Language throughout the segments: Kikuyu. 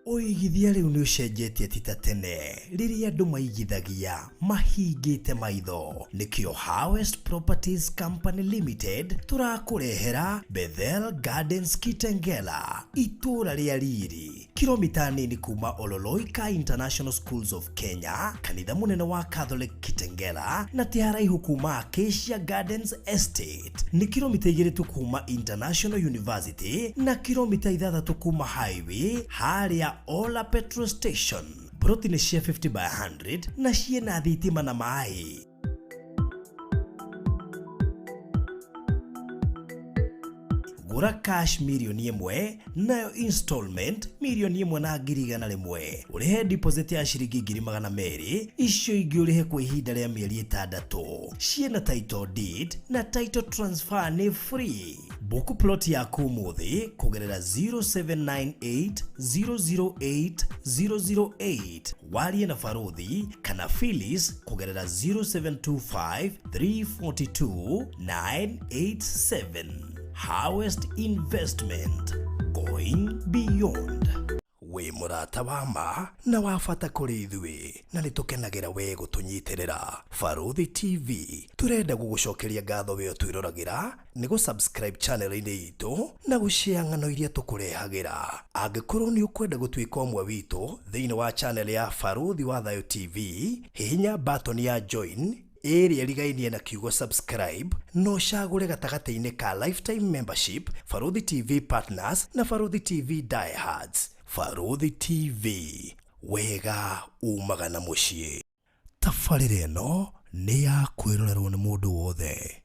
Ũigithia rĩu nĩ ũcenjetie ti ta tene rĩrĩa andũ maigithagia mahingĩte maitho. Nĩkĩo Harvest Properties Company Limited tũrakũrehera Bethel Gardens Kitengela, itũũra rĩa riri, kilomita nini kuma Ololoika International Schools of Kenya, kanitha mũnene wa Catholic Kitengela, na ti haraihu kuma Acacia Gardens Estate. Nĩ kilomita 2 tu kuma International University na kilomita 6 kuma highway harĩa Ola Petrol Station. Broti nĩ cia 50 by 100 na ciĩna thitima na maĩ. Gũra cash 1 mirioni nayo installment 1,100,000, ũrĩhe deposit ya ciringi 200,000, icio ingĩ ũrĩhe kwa ihinda rĩa mĩeri 6. Ciĩna title deed na title transfer nĩ free. Book plot yaku ũmũthĩ kũgerera 0798 008 008, warie na Baruthi kana Phyllis kũgerera 0725 342 987. Harvest Investment, going beyond. Wĩ mũrata wa ma na wa bata kũrĩ ithuĩ na nĩ tũkenagĩra we gũtũnyitĩrĩra. Baruthi TV tũrenda gũgũcokeria ngatho we ũtwĩroragĩra nĩ gũ-subscribe channel-inĩ itũ na gũshare ng'ano iria tũkũrehagĩra. Angĩkorwo nĩ ũkwenda gũtuĩka ũmwe witũ thĩinĩ wa channel ya Baruthi wa Thayo TV, hihinya button ya join ĩrĩa ĩrigainie na kiugo subscribe na ũcagũre gatagatĩ-inĩ ka lifetime membership, Baruthi TV Partners na Baruthi TV Diehards. Baruthi TV, wega umaga na mũciĩ. Tabarĩra ĩno nĩ ya kwĩrorerwo nĩ mũndũ wothe.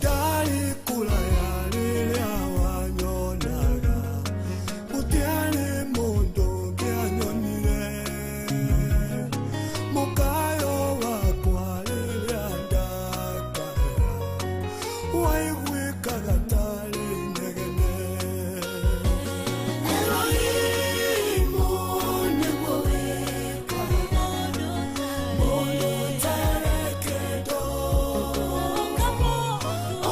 Ndarĩ kũraya rĩrĩa wanyonaga, gũtiarĩ mũndũ ũngĩanyonire. Mũkayo wakwa rĩrĩa ndakayaga waiguĩkaga tarĩ inegene. Erohimu nĩguo wĩkaga mũndũ ũtarĩ kĩndũ,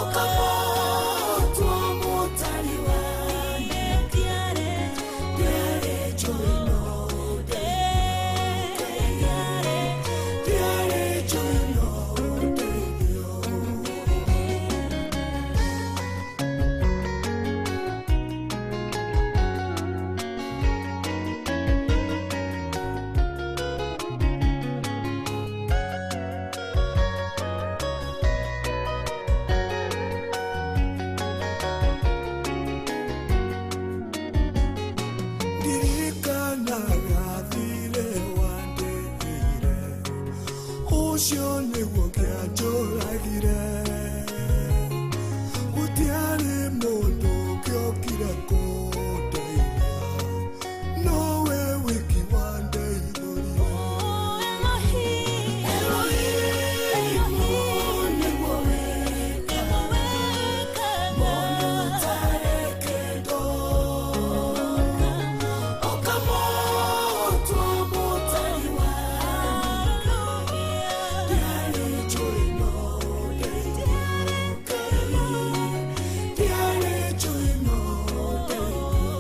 ũkamũtua mũtari wa ndiarĩ njũĩ no ndiarĩ njũĩ no ũteithio. Ndirikanaga thirĩ wandĩhĩire, ũcio nĩguo kĩanjũragire. Gũtiarĩ mũndũ ũngĩokire kũndeithia, nowe wiki wandeithũrire. Erohimu nĩguo wĩkaga mũndũ ũtarĩ kĩndũ, ũkamũtua mũtari wa ndiarĩ njũĩ no ũndeithio. Ndiarĩ njũĩ no ũndeithio.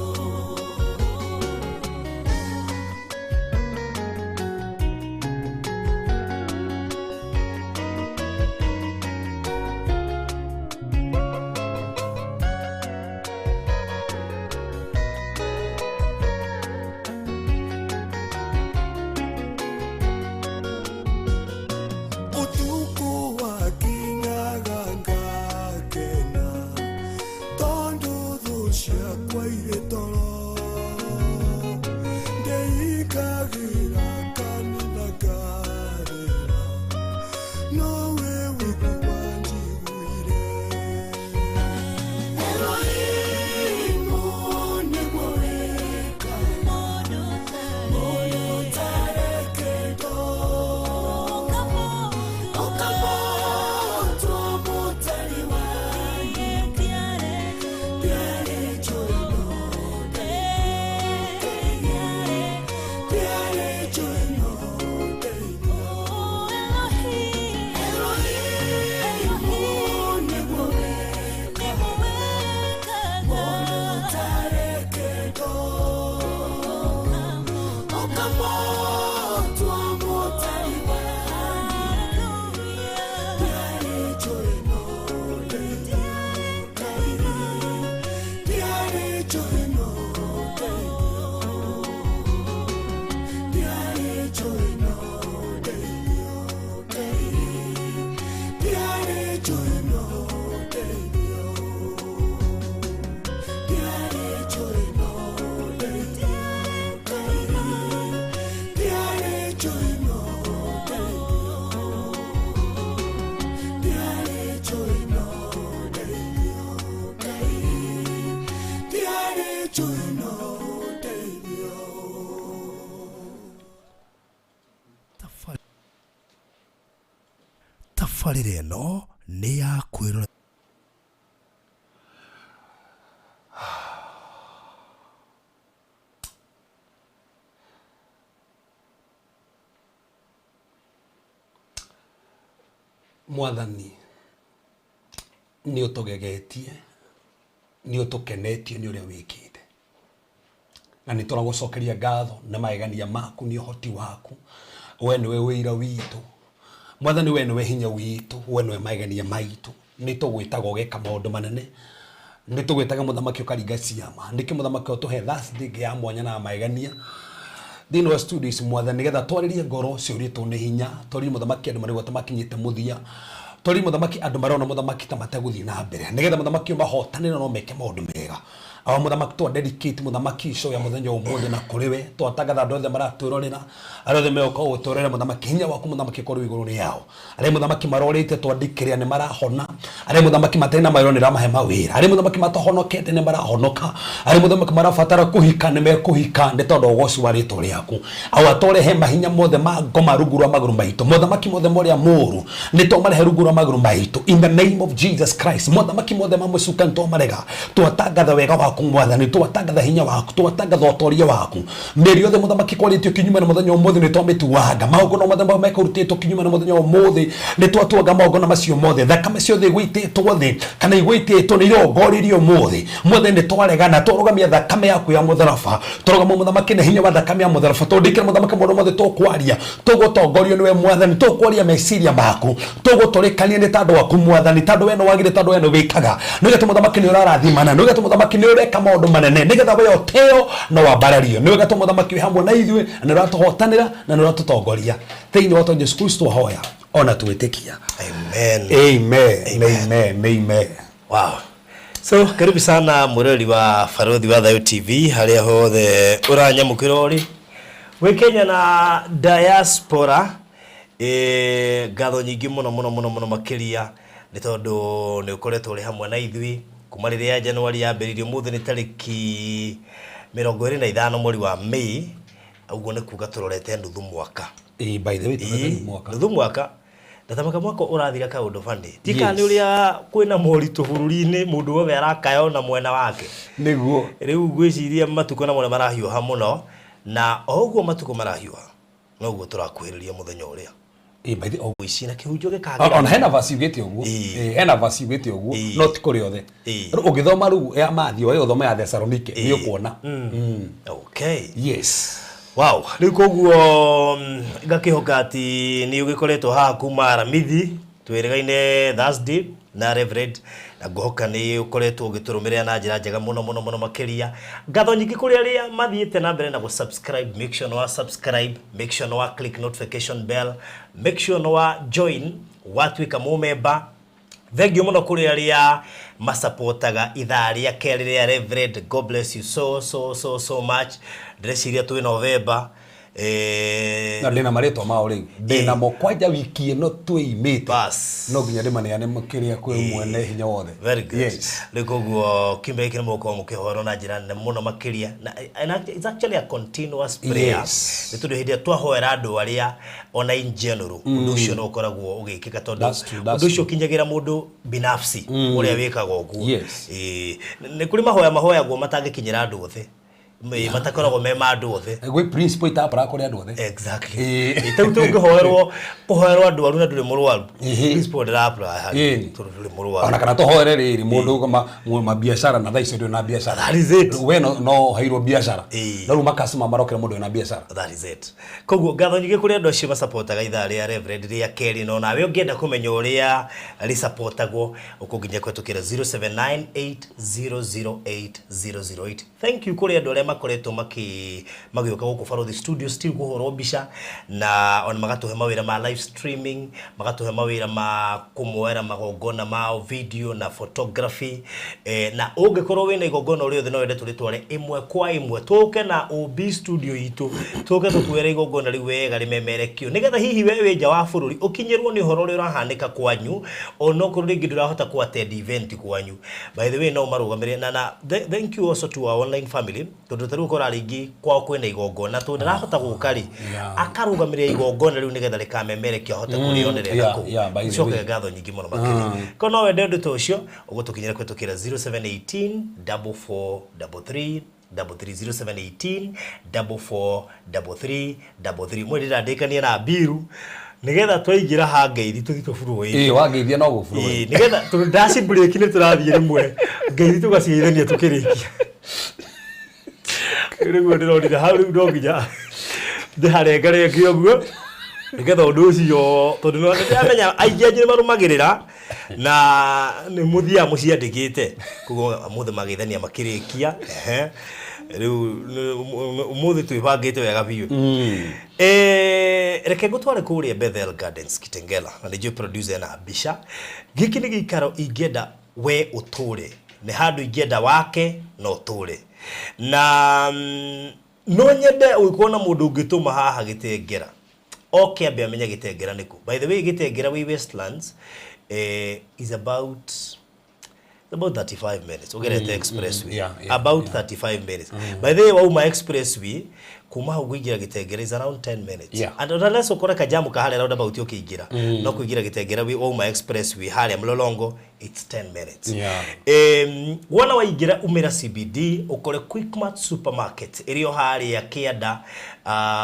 Tabarĩra ĩno nĩ ya kwĩrora. Mwathani, nĩ ũtũgegetie, nĩ ũtũkenetie nĩ ũrĩa wĩkĩte, na nĩ tũragũcokeria ngatho na magegania maku nĩ ũhoti waku. We nĩwe wĩira witũ Mwathani, we nĩwe hinya witũ, we nĩwe magegania maitũ. Nĩ tũgwĩtaga ũgeka maũndũ manene, nĩ tũgwĩtaga mũthamaki ũkaringa ciama. Nĩkĩo mũthamaki ũtũhe Thursday ĩngĩ ya mwanya na ya magegania thĩinĩ wa studio ici Mwathani, nĩgetha twarĩrie ngoro ciũrĩtwo nĩ hinya, twarĩrie mũthamaki andũ marĩgwo ta makinyĩte mũthia, twarĩrie mũthamaki andũ marona mũthamaki ta mategũthiĩ na mbere, nĩgetha mũthamaki ũmahotanĩre no meke maũndũ mega. Awa mũthamaki, twa dedicate mũthamaki show ya mũthenya ũmũthĩ na kũrĩ we, twatangatha andũ othe maratwĩrorera, arĩa othe megũka gũtwĩrorera mũthamaki, hinya waku mũthamaki ũkorwo igũrũ rĩao. Arĩa mũthamaki marorĩte twandĩkĩrĩa nĩ marahona, arĩa mũthamaki matarĩ na mawĩra nĩ ũramahe mawĩra, arĩa mũthamaki matahonokete nĩ marahonoka, arĩa mũthamaki marabatara kũhika nĩ mekũhika, nĩ tondũ wa ũgoci wa rĩtwa rĩaku. Awa twarehe mahinya mothe ma ngoma rungu rwa magũrũ maitũ, mothamaki mothe ma ũrĩa mũũru nĩ twamarehe rungu rwa magũrũ maitũ, in the name of Jesus Christ. Mothamaki mothe ma mũcuka nĩ twamarega, twatangatha wega waku Mwathani, twatangatha hinya waku, twatangatha ũtoria waku. Mĩario yothe mũthamaki kwarĩtio kinyume na mũthenya ũmũthĩ nĩ twamĩtuanga, magongona mothe mekũrutĩtwo kinyume na mũthenya ũmũthĩ nĩ twatuanga magongona macio mothe. Thakame ciothe igũitĩtwo thĩ kana igũitĩtwo nĩ irongoririo ũmũthĩ. Mwathani, nĩ twaregana, twarũgamia thakame yaku ya mũtharaba, twarũgama mũthamaki na hinya wa thakame ya mũtharaba, tondĩkĩra mũthamaki maũndũ mothe tũkwaria, tũgũtongorio nĩwe Mwathani, tũkwaria meciria maku, tũgũtũrĩkania nĩ tondũ waku Mwathani, tondũ we nĩ wagĩrĩire, tondũ we nĩ wĩkaga. Nĩgetha mũthamaki nĩ ũrarathimana, nĩgetha mũthamaki nĩ ũreka maũndũ manene, nĩgetha we ũtĩo na wambarario. Nĩgetha mũthamaki wĩ hamwe na ithuĩ, na nĩ ũratũhotanĩra na nĩ ũratũtongoria. Thĩinĩ wa Jesu Kristo hoya ona twĩtĩkia. Amen. Amen. Amen. Amen. Wow. So, karibu sana mwĩroreri wa Barothi wa Thayo TV harĩa hothe ũranyamũkĩra ũrĩ wĩ Kenya na diaspora. Ngatho nyingĩ mũno mũno mũno mũno makĩria nĩ tondũ nĩ ũkoretwo ũrĩ hamwe na ithuĩ kuma rĩrĩa Januari yambĩrĩirie. Ũmũthĩ nĩ tarĩki 25 mweri wa May, ũguo nĩ kuga tũrorete nuthu mwaka. Ĩĩ, by the way, tũrorete nuthu mwaka. Nuthu mwaka. Ndatamaka mwaka ũrathira kaũndũ bani. Ti kana nĩ Yes. ũrĩa kwĩna moritũ bũrũri-inĩ, mũndũ wothe arakaya ona mwena wake. Nĩguo. Rĩu ngwĩciria matukũ namo nĩ marahiũha mũno, na o ũguo matukũ marahiũha noguo tũrakuhĩrĩria mũthenya ũrĩa. Ĩĩ, by the way, Ici na kĩhunjio gĩkagĩra. Ona hena verse yugĩte ũguo. Ĩĩ. Ĩĩ, hena verse yugĩte ũguo, Ĩĩ. no ti kũrĩ othe. Ĩĩ. Rĩu ũngĩthoma rĩu ya Matthew, we ũthome ya Thessalonike, nĩ ũkuona. Okay. Yes. Wow, rĩu koguo ngakĩhoka atĩ nĩ ũgĩkoretwo haha kuma Aramithi twĩrĩgaine Thursday na Reverend, na ngũhoka nĩ ũkoretwo ũgĩtũrũmĩrĩra na njĩra njega mũno mũno mũno makĩria. Ngatho nyingĩ kũrĩ arĩa mathiĩte na mbere na gũ-subscribe. Make sure nĩ wa subscribe, make sure nĩ wa click notification bell, make sure nĩ wa join, watuĩka mũmemba. Thengiũ mũno kũrĩ arĩa masapotaga ithaa rĩa kerĩ rĩa Reverend. God bless you so so so so much. Ndĩreciria twĩ November. Na ndĩna marĩtwa mao rĩu, ndĩnamo kwanja wiki ĩno twĩimĩte. Bas. No nginya ndĩmaneane kĩrĩa kwĩ mwene hinya wothe. Very good. Yes. Rĩu koguo kiumia gĩkĩ nĩ mũgũkorwo mũkĩhoerwo na njĩra nene mũno makĩria, na and it's actually a continuous prayer. Yes. Nĩ tondũ hĩndĩ ĩrĩa twahoera andũ arĩa ona in general, ũndũ ũcio no ũkoragwo ũgĩkĩka, tondũ That's true, that's ũndũ ũcio true. ũkinyagĩra mũndũ binafsi ũrĩa wĩkaga ũguo. Yes. Ĩĩ, nĩ kũrĩ mahoya mahoyagwo matangĩkinyĩra andũ othe, matakoragwo me ma andũ othe. Gwĩ principle itapara kũrĩ andũ othe. Exactly. Ĩĩ. Ĩ, ta rĩu tũngĩhoerwo kũhoerwo andũ aru na ndũrĩ mũrwaru, Ĩhĩ. principle ndĩra apply harĩ Ĩĩ. tondũ ndũrĩ mũrwaru. Ona kana tũhoere rĩrĩ mũndũ ma biacara na thaa icio ndũrĩ na biacara. That is it. We no ũheirwo biacara. Ĩĩ. No rĩu makasima marokĩra mũndũ wĩna biacara. That is it. Koguo ngatho nyingĩ kũrĩ andũ acio masapotaga ithaa rĩa Reverend rĩa kerĩ, no nawe ũngĩenda kũmenya ũrĩa rĩsapotagwo ũkũnginya kũhetũkĩra 0798008008. Thank you kũrĩ andũ arĩa makoretwo magĩũka gũkũ Barothi Studio still kũhũrwo mbica, na ona magatũhe mawĩra ma live streaming, magatũhe mawĩra ma kũmoera magongona mao video na photography. Na ũngĩkorwo wĩna igongona o rĩothe no wende tũrĩtware ĩmwe kwa ĩmwe, tũke na OB studio itũ, tũke tũkuere igongona rĩu wega rĩmemerekio, nĩgetha hihi we wĩ nja wa bũrũri ũkinyĩrwo nĩ ũhoro ũrĩa ũrahanĩka kwanyu, onokorwo rĩngĩ ndũrahota kũ attend event kwanyu. By the way, no marũgamĩrĩre na thank you also to our online family, tondũ Tondũ ta rĩu ũkora rĩngĩ kwao kwĩna igongona, tondũ ndarahota gũka rĩ, akarũgamĩrĩra igongona rĩu nĩgetha rĩkamemerekio ahote kũrĩonerera kũu. Yeah, by the Coke way. ngatho nyingĩ mũno makĩria. Korwo no wende ũndũ ta ũcio, ũgũtũkinyĩra kũhĩtũkĩra 0718 44 33 33, 0718 44 33 33. Mwĩ ndĩrandĩkania na mbiru nĩgetha twaingĩra ha ngeithi tũthi tũburũĩ. Ĩĩ, wangeithia no gũburũĩ. Ĩĩ, nĩgetha tondũ ndaci break nĩ tũrathiĩ rĩmwe ngeithi tũgacigeithania tũkĩrĩkia. Rĩu nĩguo ndĩronire hau, rĩu no nginya ndĩharengarenge ũguo nĩgetha ũndũ ũcio, tondũ nĩ ndĩramenya aingĩ anyu nĩ marũmagĩrĩra na nĩ mũthiaga mũciandĩkĩte, koguo ũmũthĩ mageithania makĩrĩkia. Ehe, rĩu ũmũthĩ twĩbangĩte wega biũ. Reke ngũtware kũrĩa Bethel Gardens Kitengela, na nĩ njũĩ producer ena mbica. Gĩkĩ nĩ gĩikaro ingĩenda we ũtũre, nĩ handũ ingĩenda wake na ũtũre, na no nyende ũgĩkorwo na mũndũ ũngĩtũma haha Gĩtengera oke ambe amenye Gĩtengera nĩkũ. By the way, Gĩtengera wĩ Westlands, is about 35 minutes ugerete expressway. About 35 minutes. By the way, wauma expressway kuma hau kuingira Gĩtengera is around 10 minutes. And unless ukore kajamu ka harĩa roundabout ũkĩingĩra, no kũingĩra Gĩtengera wĩ wauma expressway harĩa Mlolongo, it's 10 minutes. Wona waingĩra umĩra CBD, ũkore Quickmart supermarket ĩrĩ o harĩa kĩanda.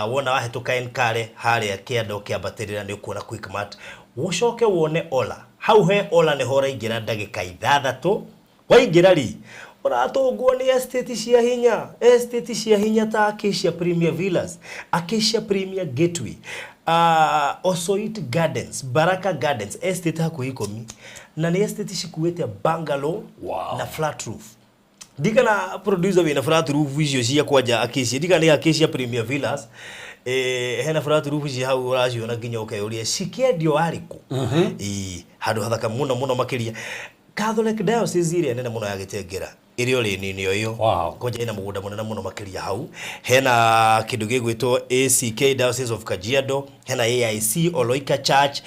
Wona wahĩtũka Enkare harĩa kĩanda ũkĩambatĩrĩra nĩ ũkuona Quickmart, ũcoke wone Ola hau. He Ola nĩho ũraingĩra ndagĩka 6. Waingĩra ri ũratũngwo nĩ estate cia hinya, estate cia hinya ta Acacia Premier Villas, Acacia Premier Gateway, Osoit Gardens, Baraka Gardens, estate hakuhĩ 10, na nĩ estate cikuĩte bungalow na flat roof. Ndikana producer wĩna flat roof icio cia kwanja Acacia, ndikana nĩ Acacia Premier Villas, hena flat roof ici hau ũraciona nginya ũkeyũria cikĩendio warĩkũ. Ĩĩ, handũ hathaka mũno mũno makĩria. Catholic Diocese ĩrĩa nene mũno ya Gĩtengera ĩrĩ o rĩnini o ĩyo. Kwanja ĩna mũgũnda mũnene mũno makĩria. Hau hena kĩndũ gĩgwĩtwo ACK Diocese of Kajiado, hena AIC Oloika Church,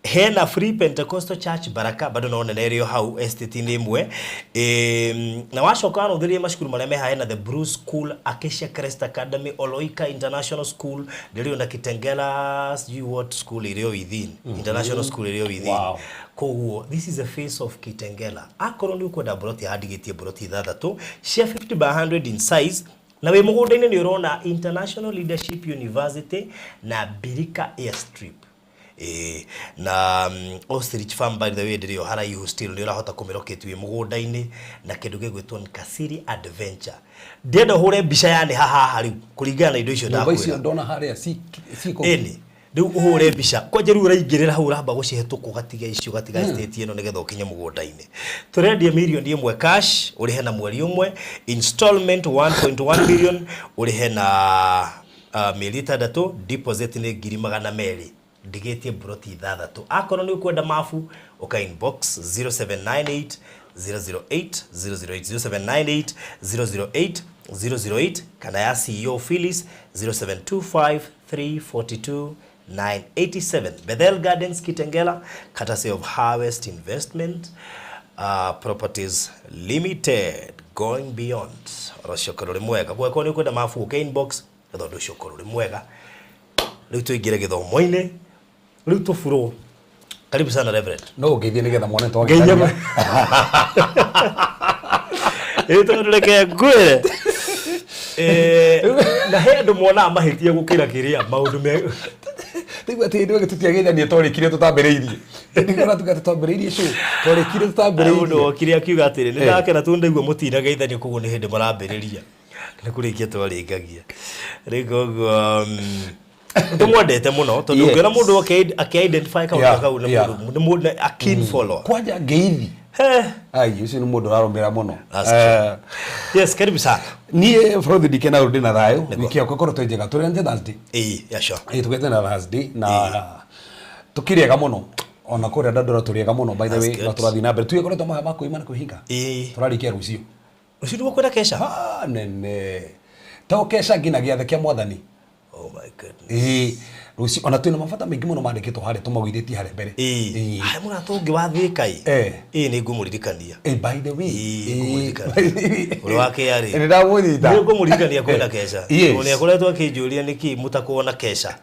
hena Free Pentecostal Church Baraka, bado no nene ĩrĩ o hau estate-inĩ ĩmwe. Na wacoka wanũthĩrie macukuru marĩa meha, hena The Bruce School, Acacia Crest Academy, Oloika International School ndĩrĩ na Kitengela sijui what school ĩrĩ o within, international school ĩrĩ o within. Koguo this is the face of Kitengela. Akorwo nĩ ũkwenda mburoti, handigĩtie mburoti 6 cia 50 by 100 in size, na wĩ mũgũnda-inĩ nĩ ũrona International Leadership University na Birika Airstrip. Ĩĩ, na Ostrich Farm, by the way, ndĩrĩ o haraihu, still nĩ ũrahota kũmĩlocate wĩ mũgũnda-inĩ, na kĩndũ gĩgwĩtwo Nkasiri Adventure. Ndĩrenda ũhũre mbica ya nĩ haha rĩu kũringana na indo icio Nyũmba icio ndakwĩra. Ndona harĩa ciko. Ĩni rĩu ũhũre mbica kwanja rĩu ũraingĩrĩra hau, ũramba gũcihĩtũka, ũgatiga icio, ũgatiga estate ĩno nĩgetha ũkinye mũgũnda-inĩ. Tũrendia 1 million cash, ũrĩhe na mweri ũmwe, installment 1.1 million ũrĩhe na mĩeri 6, deposit nĩ 200,000. Ndigĩtie mburoti 6. Akorwo nĩ ũkwenda mabu, ũka inbox 0798 008 008, 0798 008 008, kana ya CEO Phyllis 0725 342 987. Bethel Gardens Kitengela, courtesy of Harvest Investment Properties Limited, going beyond. Rũcio korwo rĩ mwega gwekwo nĩ ũkwenda mabu, ũka inbox nĩgetha ũndũ ũcio ũkorwo ũrĩ mwega. Rĩu tũingĩre gĩthomo-inĩ, rĩu tũburwo. Karibu sana, Reverend. No ũngeithie nĩgetha mone Ngeithia. twagĩtania. Ĩĩ, tondũ reke ngwĩre, na he andũ monaga mahĩtia gũkĩra kĩrĩa maũndũ me Rĩu atĩ hĩndĩ ĩyo tũtiageithania, twarĩkire tũtambĩrĩirie. Nĩguo tuga tũtambĩrĩirie show, twarĩkire Mũndũ tũtambĩrĩirie. Okire akiuga atĩrĩ, nĩ ndakena tondũ ndaigua mũtinageithania, koguo nĩ hĩndĩ marambĩrĩria, nĩ kũrĩkia twarĩkagia rĩu. Koguo tũmwendete mũno tondũ ũngĩona mũndũ akĩ-identify kaũndũ kau nĩ mũndũ, nĩ mũndũ a keen follower. Kwanja ngeithi. He. Ai, ũcio nĩ mũndũ ũrarũmĩra mũno. That's true. Yes, karibu sana. Niĩ bũrũthi ndikena ũndũ ndĩna thayũ, wiki yakwa ĩkoretwo njega. Tũrĩ na Thursday. Ĩĩ, yeah, sure. Ĩĩ, tũgĩte na Thursday na tũkĩrĩega mũno, ona kũrĩa Dandora tũrĩega mũno, by the That's way. good. Na tũrathiĩ na mbere tuĩkoretwo maya ma kwĩima na kwĩhinga. Tũrarĩkia rũciũ. Rũciũ nĩguo kwĩna kesha? Ah, nene to kesha nginya gĩathĩ kĩa mwathani. Oh my goodness. Ĩĩ, rũciũ ona twĩna mabata maingĩ mũno mandĩkĩtwo harĩa tũmagũithĩtie harĩa mbere. Ĩĩ. Ĩĩ. Harĩ mũrata ũngĩ wa Thĩka ĩ. Eh. Ĩĩ nĩ ngũmũririkania. Eh, by the way. Ĩĩ, Ĩĩ. ngũmũririkania. Ũrĩa wa KRA. Nĩ ndamũnyita. Nĩ ngũmũririkania kwĩna keca. Yes. Tondũ nĩ akoretwo akĩnjũria nĩkĩ mũtakuona keca.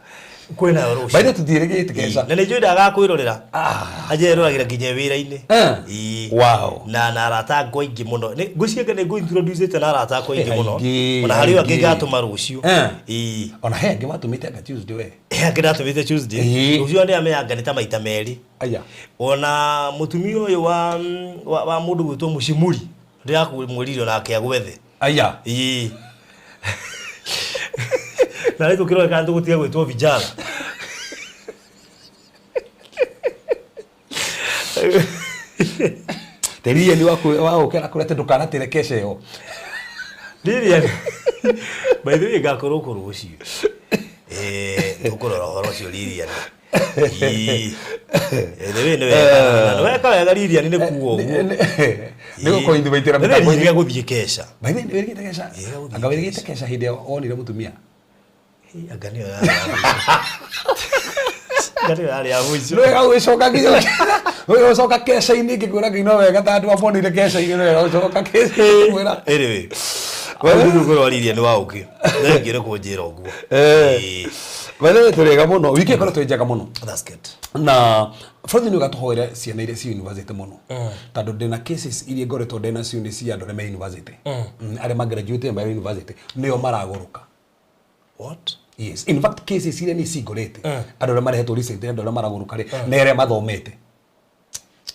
Kwĩnayo rũciũ. By the way, tũtiĩrĩgĩte keca. Na nĩ njũĩ ndagakwĩrorera. Ah. Anjeroragĩra nginya wĩra-inĩ. Eh. Ĩĩ. Wow. Na arata akwa aingĩ mũno. Ngwĩciria nĩ ngũ-introduce na arata akwa aingĩ mũno. Aingĩ, Ona harĩ o angĩ aingĩ. ngatũma rũciũ. Eh. Ĩĩ. Ona he angĩ watũmĩte anga Tuesday we. He angĩ ndatũmĩte Tuesday. Ĩĩ. Rũciũ nĩ amenyanga nĩ ta maita merĩ. Aya. Ona mũtumia ũyũ wa mũndũ gwĩtwo Mũcimuri ndĩrakwĩrire onake agwethe. Aya. Ĩĩ. Na rĩu tũkĩrore kana tũgũtiga gwĩtwo vijana. Teria ni waku wa ũkĩra kũrĩa atĩ ndũkanatĩre keca ĩyo. Lilian, by the way ngakorwo kũ rũciũ. Eh, tũkũrora ũhoro ũcio Lilian. Ĩĩ. By the way nĩ wega. Na weka wega Lilian nĩ kuo ũguo. Nĩ gũkũinvitĩra Nĩ wĩrĩgĩte gũthiĩ keca. By the way, nĩ wĩrĩgĩte keca? Ĩĩ, gũthiĩ Anga wĩrĩgĩte keca hĩndĩ ĩrĩa wonire mũtumia? Ĩ, anga nĩyo yarĩ ya mũico. Anga nĩyo yarĩ ya mũico. Nĩ wega gũgĩcoka nginya nĩ wega gũcoka keca-inĩ ngĩkwĩra nginya no wega ta andũ amonire keca-inĩ nĩ wega gũcoka keca-inĩ ngĩkwĩra. Anyway, ũndũ ũkorwo Lilian wa ũkĩ. Thengiũ nĩ kũnjĩra ũguo. Eh. Ĩĩ. By the way, tũrĩ ega mũno. Wiki ĩkoretwo ĩ njega mũno. That's good. Na bũrũri nĩ ũgatũhoera ciana iria ci university mũno tondũ ndĩna cases iria ngoretwo ndĩ nacio nĩ cia andũ arĩa me university. Arĩa magraduate me university nĩo maragũrũka. What? Yes. In fact, cases iria nĩ cingorete andũ arĩa marehetwo recently andũ arĩa maragũrũka rĩ nĩ arĩa mathomete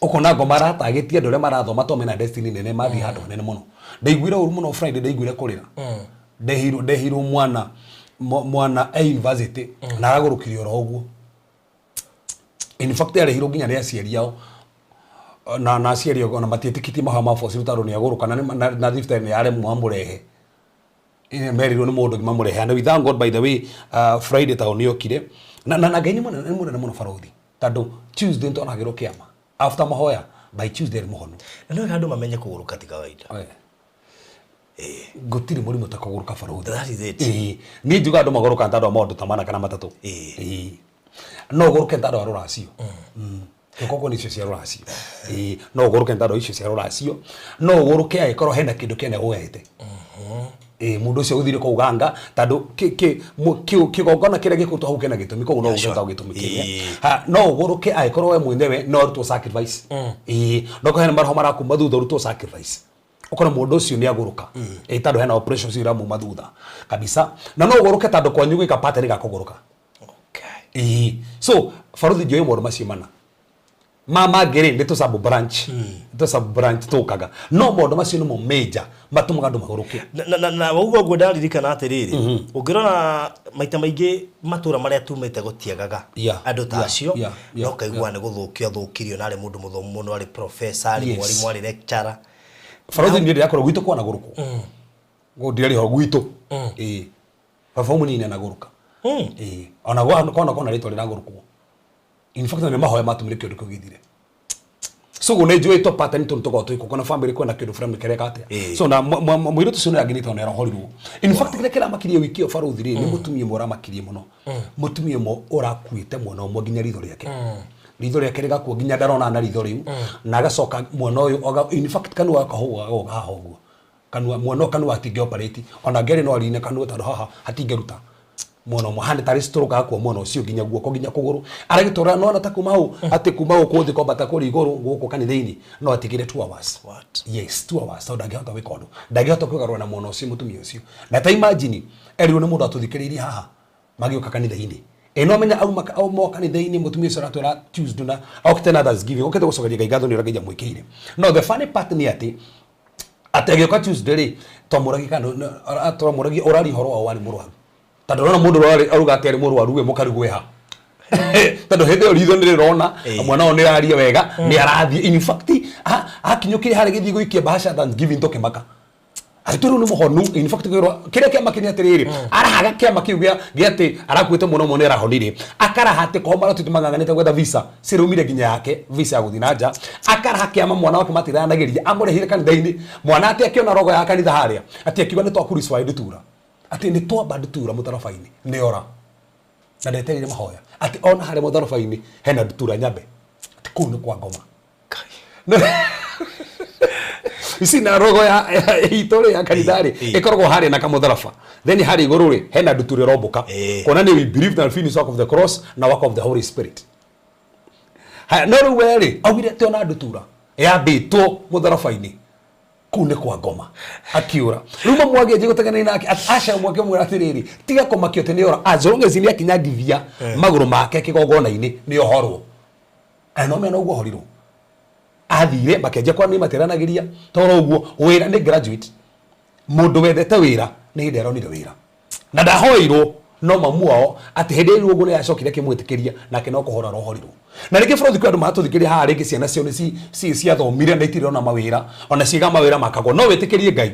ũkona ngo maratagĩtie andũ arĩa marathoma to mena destiny nene mathiĩ handũ hanene mũno. Ndaiguire ũru mũno Friday, ndaiguire kũrĩra. Ndehirwo mwana mwana e university na aragũrũkirio oro ũguo. In fact arehirwo nginya nĩ aciari ao na aciari ao ona matiĩtĩkĩtie mahoya ma bocirũ tondũ nĩ agũrũka na thibitarĩ nĩ yaremwo amũrehe. Merirwo nĩ mũndũ ũngĩ mamũrehe. And we thank God by the way, Friday tondũ nĩ okire na Ngai nĩ mũnene mũno barothi tondũ Tuesday nĩtwanagĩrwo kĩama after mahoya by Tuesday arĩ mũhonu. Na nĩ wega andũ mamenye kũgũrũka ti kawaida. Gũtirĩ mũrimũ ta kũgũrũka barothi. That is it. Ĩĩ. Niĩ njugaga andũ magũrũkaga tondũ wa maũndũ ta mana kana matatũ. Ĩĩ. Ĩĩ. No ũgũrũke tondũ wa rũracio. Koguo nĩ icio cia rũracio. Ĩĩ, no ũgũrũke tondũ wa icio cia rũracio. No ũgũrũke angĩkorwo hena kĩndũ kĩene woete. Ĩĩ, mũndũ ũcio ũthire kũu ganga tondũ kĩgongona kĩrĩa gĩkũtwo hau kĩna gĩtũmi, koguo no ũgũrũke tondũ gĩtũmi kĩrĩa. Ha, no ũgũrũke angĩkorwo we mwenyewe no ũrutwo sacrifice. Ĩĩ, no korwo hena maroho marakuma thutha ũrutwo sacrifice. Ũkore mũndũ ũcio nĩ agũrũka. Ĩĩ, tondũ hena operation ũcio iramuma thutha kabisa. Na no ũgũrũke tondũ kwanyu gwĩka pattern ga kũgũrũka. Okay. Ĩĩ. So barothi njoĩ maũndũ macio mana. Ma mangĩ rĩ nĩ tũ sub branch. Tũ sub branch tũkaga. No maũndũ macio nĩmo major matũmaga andũ magũrũke. Na ũguo ũguo ndaririkana atĩrĩrĩ, ũngĩrora maita maingĩ matũra marĩa tumĩte gũtiagaga andũ ta acio, no kaigua nĩ gũthũkio athũkirio na arĩ mũndũ mũthomu mũno, arĩ professor, arĩ mwarimũ, arĩ lecturer. Barothi niĩ ndĩrakorwo gwitũ kwana gũrũkwo. Ndĩrarĩ ho gwitũ. Ĩĩ. Baba mũnini anagũrũka. Ĩĩ. Ona kwana kona rĩtwa rĩragũrũkwo. In fact nĩ mahoya matũmire kĩũndũ kĩu gĩthire. So nĩ njũĩ to pattern tũ tũkoragwo twĩkwo kana family kwĩna kĩndũ fulani kĩreka atĩa. Ĩĩ. So na mũirĩtu ũcio nĩ angĩnĩte ona arohorirwo. In fact kĩrĩa kĩramakirie wiki ĩyo barothi rĩ nĩ mũtumia ũmwe ũramakirie mũno. Mũtumia ũmwe ũrakuĩte mwana ũmwe nginya ritho rĩake. Ritho rĩake rĩgakua nginya ndarona na ritho rĩu na agacoka mwana ũyũ in fact kanua gakahũga gagoka haha ũguo. Kanua mwana kanua atingĩ operate ona ngeri no arine kanua tondũ haha hatingĩruta. Mwana ũmwe hana tarĩ stroke agakua mwana ũcio nginya guoko nginya kũgũrũ aragĩtũra nona ta kuma hau atĩ kuma gũkũ thĩ kwambata kũrĩa igũrũ gũkũ kanitha-inĩ no atigire 2 hours. What? Yes, 2 hours tondũ ndangĩhota gwĩka ũndũ ndangĩhota kwĩgarũra na mwana ũcio mũtumia ũcio na ta imagine erirwo nĩ mũndũ atũthikĩrĩirie haha magĩũka kanitha-inĩ. Ĩ no menya auma kanitha-inĩ mũtumia ũcio aratwĩra Tuesday na okĩte na Thanksgiving okĩte gũcokeria Ngai ngatho nĩ ũrĩa Ngai amwĩkĩire. No the funny part nĩ atĩ agĩũka Tuesday rĩ twamũragia kana twamũragia ũraria ũhoro wao warĩ mũrwaru tondũ ũrona mũndũ aruga atĩ arĩ mũrwaru we mũkarigwo ha tondũ hĩndĩ ĩyo ritho nĩ rĩrona mwana ũyũ nĩ araria wega nĩ arathiĩ in fact akinyũkire harĩa gĩthiĩ gũikia bahasha Thanksgiving tũkĩmaka atĩ rĩu nĩ mũhonu in fact kĩrĩa kĩama kĩ nĩ atĩrĩrĩ arahaga kĩama kĩu gĩa atĩ arakuĩte mũno mũno nĩ arahonire akaraha atĩ ko maratwĩte mang'ang'anĩte gwetha visa ciraumire nginya yake visa ya gũthiĩ na nja akaraha kĩama mwana wake matiranagĩria amũrehire kanitha-inĩ mwana atĩ akĩona rogo ya kanitha harĩa atĩ akiuga nĩ twakuriswa ndutura atĩ nĩ twamba ndutura mũtaraba-inĩ nĩ ora. Na ndetereire mahoya atĩ ona harĩa mũtharaba-inĩ hena ndutura nyambe, atĩ kũu nĩ kwa ngoma. Ici na rogo ya itũ rĩ, ya kanitha rĩ, ĩkoragwo harĩa na kamũtharaba, then harĩa igũrũ rĩ hena ndutura ĩrombũka, kuona nĩ we believe in the finished work of the cross na work of the Holy Spirit. Haya, no rĩu we rĩ, augire atĩ ona ndutura yambĩtwo mũtharaba-inĩ kũu nĩ kwa ngoma, akiũra. Rĩu mamu agĩanjia gũteng'erania nake, aca mwake mwĩra atĩrĩrĩ, tiga kũmakio atĩ nĩ ora, as long as nĩ akinyangithia magũrũ make kĩgongona-inĩ, nĩ ohorwo. Na no mena ũguo ohorirwo, athire makĩanjia kwaranĩria, materanagĩria toro ũguo. Wĩra nĩ graduate, mũndũ wendete wĩra, nĩ hĩndĩ aronire wĩra na ndahoeirwo no mamu wao, atĩ hĩndĩ ĩyo ũguo nĩ acokire akĩmwĩtĩkĩria, nake no kũhora arohorirwo. Na rĩngĩ bũrũri kwĩ andũ maratũthikĩrĩria haha, rĩngĩ ciana ciao nĩ ciathomire na itirĩ ona mawĩra, ona ciĩga mawĩra makagwo. No wĩtĩkĩrie Ngai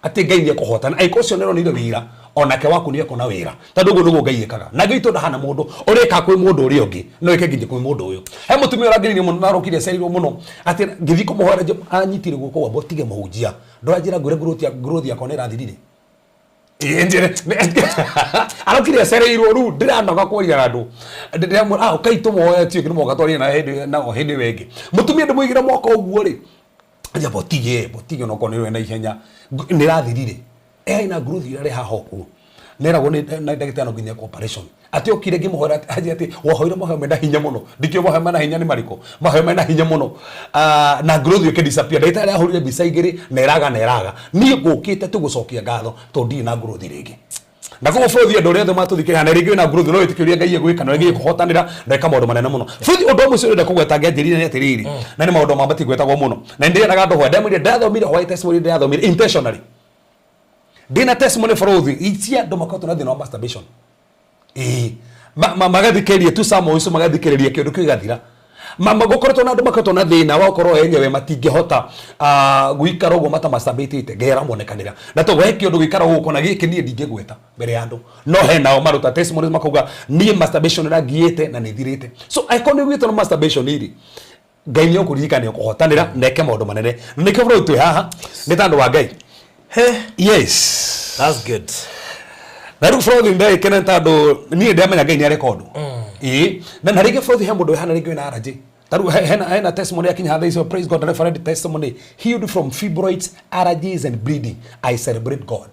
atĩ Ngai nĩ ekũhotana, angĩkorwo ũcio nĩ aronire wĩra, onake waku nĩ ekuona wĩra, tondũ ũguo nĩguo Ngai ĩkaga. Na Ngai tondũ ndahana mũndũ, ũrĩa ĩkaga kwĩ mũndũ ũrĩa ũngĩ no ĩke nginya kwĩ mũndũ ũyũ. He mũtumia ũrangĩrĩirie mũno na arokire acereirwo mũno, atĩ ngĩthiĩ kũmũhoera, anyitire guoko gwakwa, tige mũhunjia, ndũranjĩra ngwĩre growth yakwa nĩ ĩrathirire. Arokire acereirwo, rĩu ndĩranoga kwaria na andũ. Ndĩramwĩra, ah, ũkai tũmũhoe tiũ nĩ twarie na hĩndĩ nao hĩndĩ ĩyo ĩngĩ. Mũtumia ndĩmũigĩre mwaka ũguo rĩ, aja botige botige, onokorwo nĩ na ihenya nĩ ĩrathirire, ena growth ĩrarĩ haha ũguo, neragwo nĩ na ndagĩtarĩ no nginya ekwo operation. Atĩ okire ngĩmũhoera, anjĩra atĩ wahoire mahoya mena hinya mũno. Ndikĩũĩ mahoya mena hinya nĩ marĩkũ, mahoya mena hinya mũno. Ah, na growth ĩyo ĩkĩ-disappear. Ndagĩtarĩ ahũrire mbica igĩrĩ na ĩraga na ĩraga. Niĩ ngũkĩte tu gũcokia ngatho tondũ ndirĩ na growth rĩngĩ. Na koguo bũrũri, andũ arĩa othe matũthikĩrĩria na rĩngĩ wĩna growth, no wĩtĩkĩrie Ngai egwĩka na rĩngĩ ekũhotanĩra na ĩka maũndũ manene mũno. Bũrũri, ũndũ wa mũico ũrenda kũgweta ngĩanjĩrĩria nĩ atĩrĩrĩ, na nĩ maũndũ ma matigwetagwo mũno, na nĩ ndĩrenaga andũ hwaĩ, ndamwĩrire ndathomire hwaĩ testimony, ndĩrathomire intentionally, ndĩna testimony bũrũri cia andũ makoretwo na thĩna wa masturbation, ĩĩ, magathikĩrĩria tu samo icio, magathikĩrĩria kĩũndũ kĩu gĩgathira. Gũkoretwo na andũ makoretwo na thĩna wa gũkorwo enyewe matingĩhota gũikara ũguo matamasturbatĩte. Ngai aramonekanĩra na to he kĩũndũ gĩikara gũkũ na gĩkĩ niĩ ndingĩgweta mbere ya andũ, no he nao maruta testimonies makauga niĩ masturbation ĩrangiĩte na nĩ thirĩte. So angĩkorwo nĩ ũgĩtwo na masturbation iri, Ngai nĩ ũkũririkana, ũkũhotanĩra na eke maũndũ manene, na nĩkĩo bũrũri twĩ haha nĩ tondũ wa Ngai. Yes. That's good. Na rĩu bũrũri ndagĩkena tondũ niĩ ndamenya Ngai nĩ areka ũndũ, ĩĩ. Na rĩngĩ bũrũri he mũndũ wĩ hana rĩngĩ wĩna allergy. Ta rĩu hena testimony yakinya haha icio, praise God, referred testimony, healed from fibroids, allergies and bleeding, I celebrate God.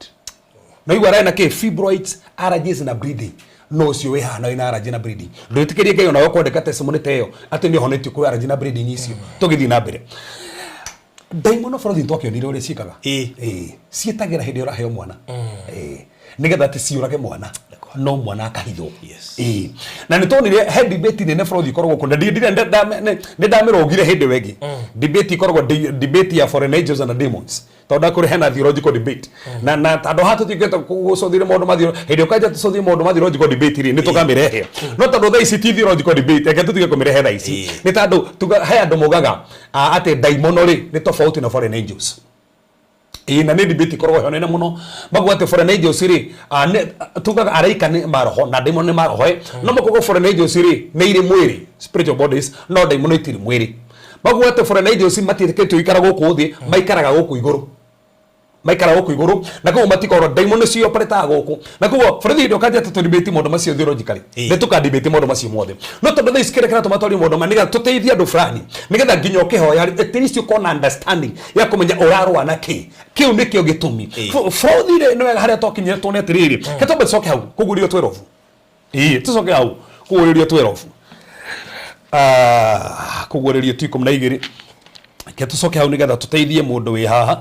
Na igua arena kĩ? Fibroids, allergies na bleeding. No ũcio wĩ haha na wĩna allergy na bleeding, ndwĩtĩkĩrie Ngai onawe kwandĩka testimony ta ĩyo atĩ nĩ ũhonetio kwĩ allergy na bleeding icio. Tũgĩthiĩ na mbere, ndaimono bũrũri twakĩonire ũrĩa ciĩkaga. Ĩĩ, ciĩtagĩra hĩndĩ ĩrĩa ũraheo mwana. Ĩĩ, nĩgetha atĩ ciũrage mwana, no mwana akahithwo. Ĩĩ, na nĩ tuonire he debate nene bũrũri ikoragwo kuo, na nĩ ndamĩrũgire hĩndĩ ĩyo ĩngĩ. Debate ikoragwo debate ya foreign angels and demons, tondũ kũrĩ hena theological debate, na tondũ haha tũtuĩkĩte gũcũthĩrĩria maũndũ ma hĩndĩ ũkanja tũcũthĩrĩrie maũndũ ma theological debate rĩ, nĩ tũkamĩrehe. No tondũ thaa ici ti theological debate, reke tũtige kũmĩrehe thaa ici. Nĩ tondũ tuga he andũ mugaga atĩ ndaimono rĩ nĩ tofauti na foreign angels. Ĩĩ, na nĩ debate ikoragwo ho nene mũno. Maguga atĩ foreign angels rĩ, tugaga araika nĩ maroho na ndaimono nĩ maroho, no makuga foreign angels rĩ nĩ irĩ mwĩrĩ, spiritual bodies, no ndaimono itirĩ mwĩrĩ. Maguga atĩ foreign angels matiĩtĩkĩtio ikara gũkũ thĩ, maikaraga gũkũ igũrũ, maikaraga gũkũ igũrũ, na koguo matikorwo ndaimono cio operataga gũkũ. Na koguo bũrũri hĩndĩ ũkanjia tũ debate maũndũ macio theologically, nĩ tũka debate maũndũ macio mothe. No tondũ thaa ici kĩrĩa kĩratũma twarie maũndũ maya nĩgetha tũteithie andũ fulani, nĩgetha nginya ũkĩhoya rĩ, at least ũkorwo na understanding ya kũmenya ũrarũa na kĩ. Kĩu nĩkĩo gĩtũmi. Bũrũri rĩ, nĩ wega harĩa twakinyire tuone atĩrĩrĩ, ke twambe tũcoke hau kũguũrĩrio 12. Ĩĩ, tũcoke hau kũguũrĩrio 12. Ah, kũguũrĩrio tu 12. Ke tũcoke hau nĩgetha tũteithie mũndũ wĩ haha.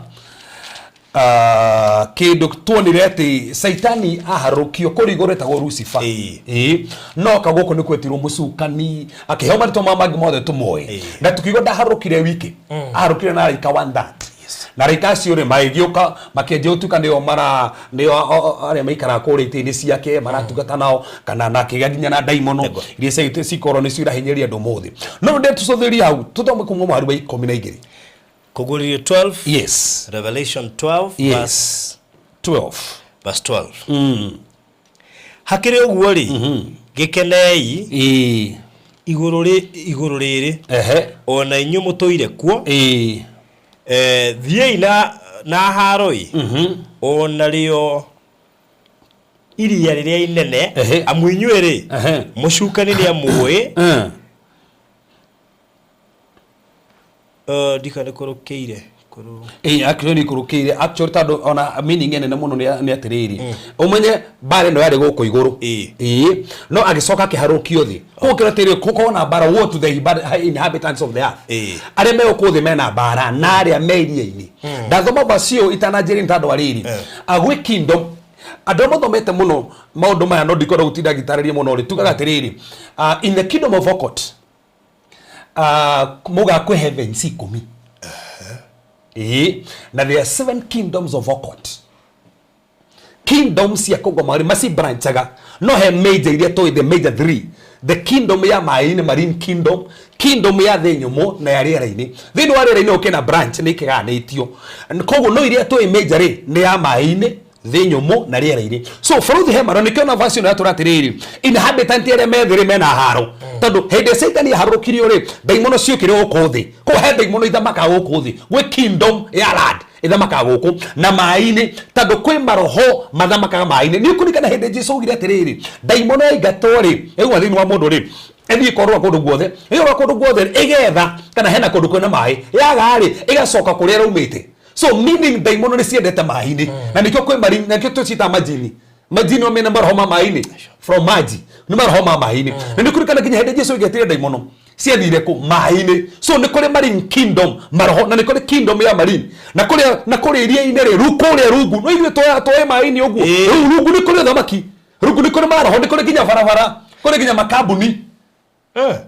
Ah, kĩndũ tuonire atĩ Caitani aharũkio kũrĩ igũrũ etagwo Lucifer. Ĩĩ, no ka gũkũ nĩ kwetirwo mũcukani, akĩheo marĩtwa ma mangĩ mothe tũmoĩ. Na tũkiuga ndaharũkire wiki, aharũkire na araika one that, na araika acio rĩ magĩgĩũka makĩanjia gũtuĩka nĩo mara nĩo arĩa maikaraga kũrĩa itĩ-inĩ ciake maratungata nao, kana na akĩgĩa nginya na ndaimono iria cikorwo nĩcio irahinyĩrĩria andũ ũmũthĩ. No ndĩ tũcũthĩrĩrie hau, tũthome kuma mũhari wa 12. Kũguũrĩrio 12. Yes. Revelation 12. Yes. 12. Verse 12. Hakĩrĩ ũguo rĩ, gĩkenei igũrũ rĩ, igũrũ rĩrĩ, ona inyuĩ mũtũire kuo. Thiĩi na haroi, ona rĩo Iria rĩrĩa inene. Amu inyuĩ rĩ, mũcukani nĩ amũĩ. Ndika nĩ kũrũkĩire kũrũ. Ĩĩ, actually nĩ ikũrũkĩire, actually, tondũ ona meaning nene mũno nĩ atĩrĩrĩ, ũmenye mbara ĩno yarĩ gũkũ igũrũ. Ĩĩ, no agĩcoka akĩharũkio thĩ. Koguo kĩrĩa atĩrĩ, gũkorwo na mbara, war to the inhabitants of the earth. Arĩa me gũkũ thĩ mena mbara na arĩa me iria-inĩ. Ndathoma verse ĩyo itananjĩrĩ nĩ tondũ wa rĩrĩ, gwĩ kingdom andũ arĩa mathomete mũno maũndũ maya, no ndikwenda gũtinda ngĩtarĩria mũno rĩ, tugaga atĩrĩrĩ, in the kingdom of occult, mugaga kwĩ heavens 10. Ĩĩ, na there are seven kingdoms of occult, kingdoms cia kũngoma rĩ, macibranchaga, no he major iria tũĩ, the major three: the kingdom ya maĩ-inĩ, marine kingdom, kingdom ya thĩ nyũmũ, na ya rĩera-inĩ. Thĩinĩ wa rĩera-inĩ gũkĩ branch nĩ ikĩgayanĩtio, koguo no iria tũĩ major rĩ, nĩ ya maĩ-inĩ, thĩ nyũmũ na rĩera-inĩ. So bũrũthi he maro nĩkĩo na verse ĩno yatũra atĩrĩrĩ, inhabitant arĩa me thĩ rĩ, mena haro, tondũ hĩndĩ ĩrĩa Caitani aharũrũkirio rĩ, ndaimono ciũkire gũkũ thĩ. Koguo he ndaimono ithamakaga gũkũ thĩ. Gwĩ kingdom ya land ĩthamakaga gũkũ na maĩ-inĩ, tondũ kwĩ maroho mathamakaga maĩ-inĩ. Nĩ ũkũririkana hĩndĩ Jesu augire atĩrĩrĩ, ndaimono yaingatwo rĩ, ĩgwa thĩinĩ wa mũndũ rĩ, ĩthiĩ ĩkorũra kũndũ guothe, ĩyorũra kũndũ guothe ĩgetha kana hena kũndũ kwĩna maĩ, yaga rĩ, ĩgacoka kũrĩa ĩraumĩte. So meaning ndaimono nĩ ciendete maĩ-inĩ, na nĩkĩo kwĩ marine, na nĩkĩo tũciĩtaga majini. Majini mena maroho ma maĩ-inĩ, from maji, nĩ maroho ma maĩ-inĩ. Na nĩ kũririkana nginya hĩndĩ Jesu aigatire ndaimono, ciathire kũ? Maĩ-inĩ. So nĩ kũrĩ marine kingdom maroho, na nĩ kũrĩ kingdom ya marine, na kũrĩa iria-inĩ rĩ, rĩu kũrĩa rungu, no ithuĩ twoe maĩ-inĩ ũguo. Rĩu rungu nĩ kũrĩ ũthamaki, rungu nĩ kũrĩ maroho, nĩ kũrĩ nginya barabara, kũrĩ nginya makambuni.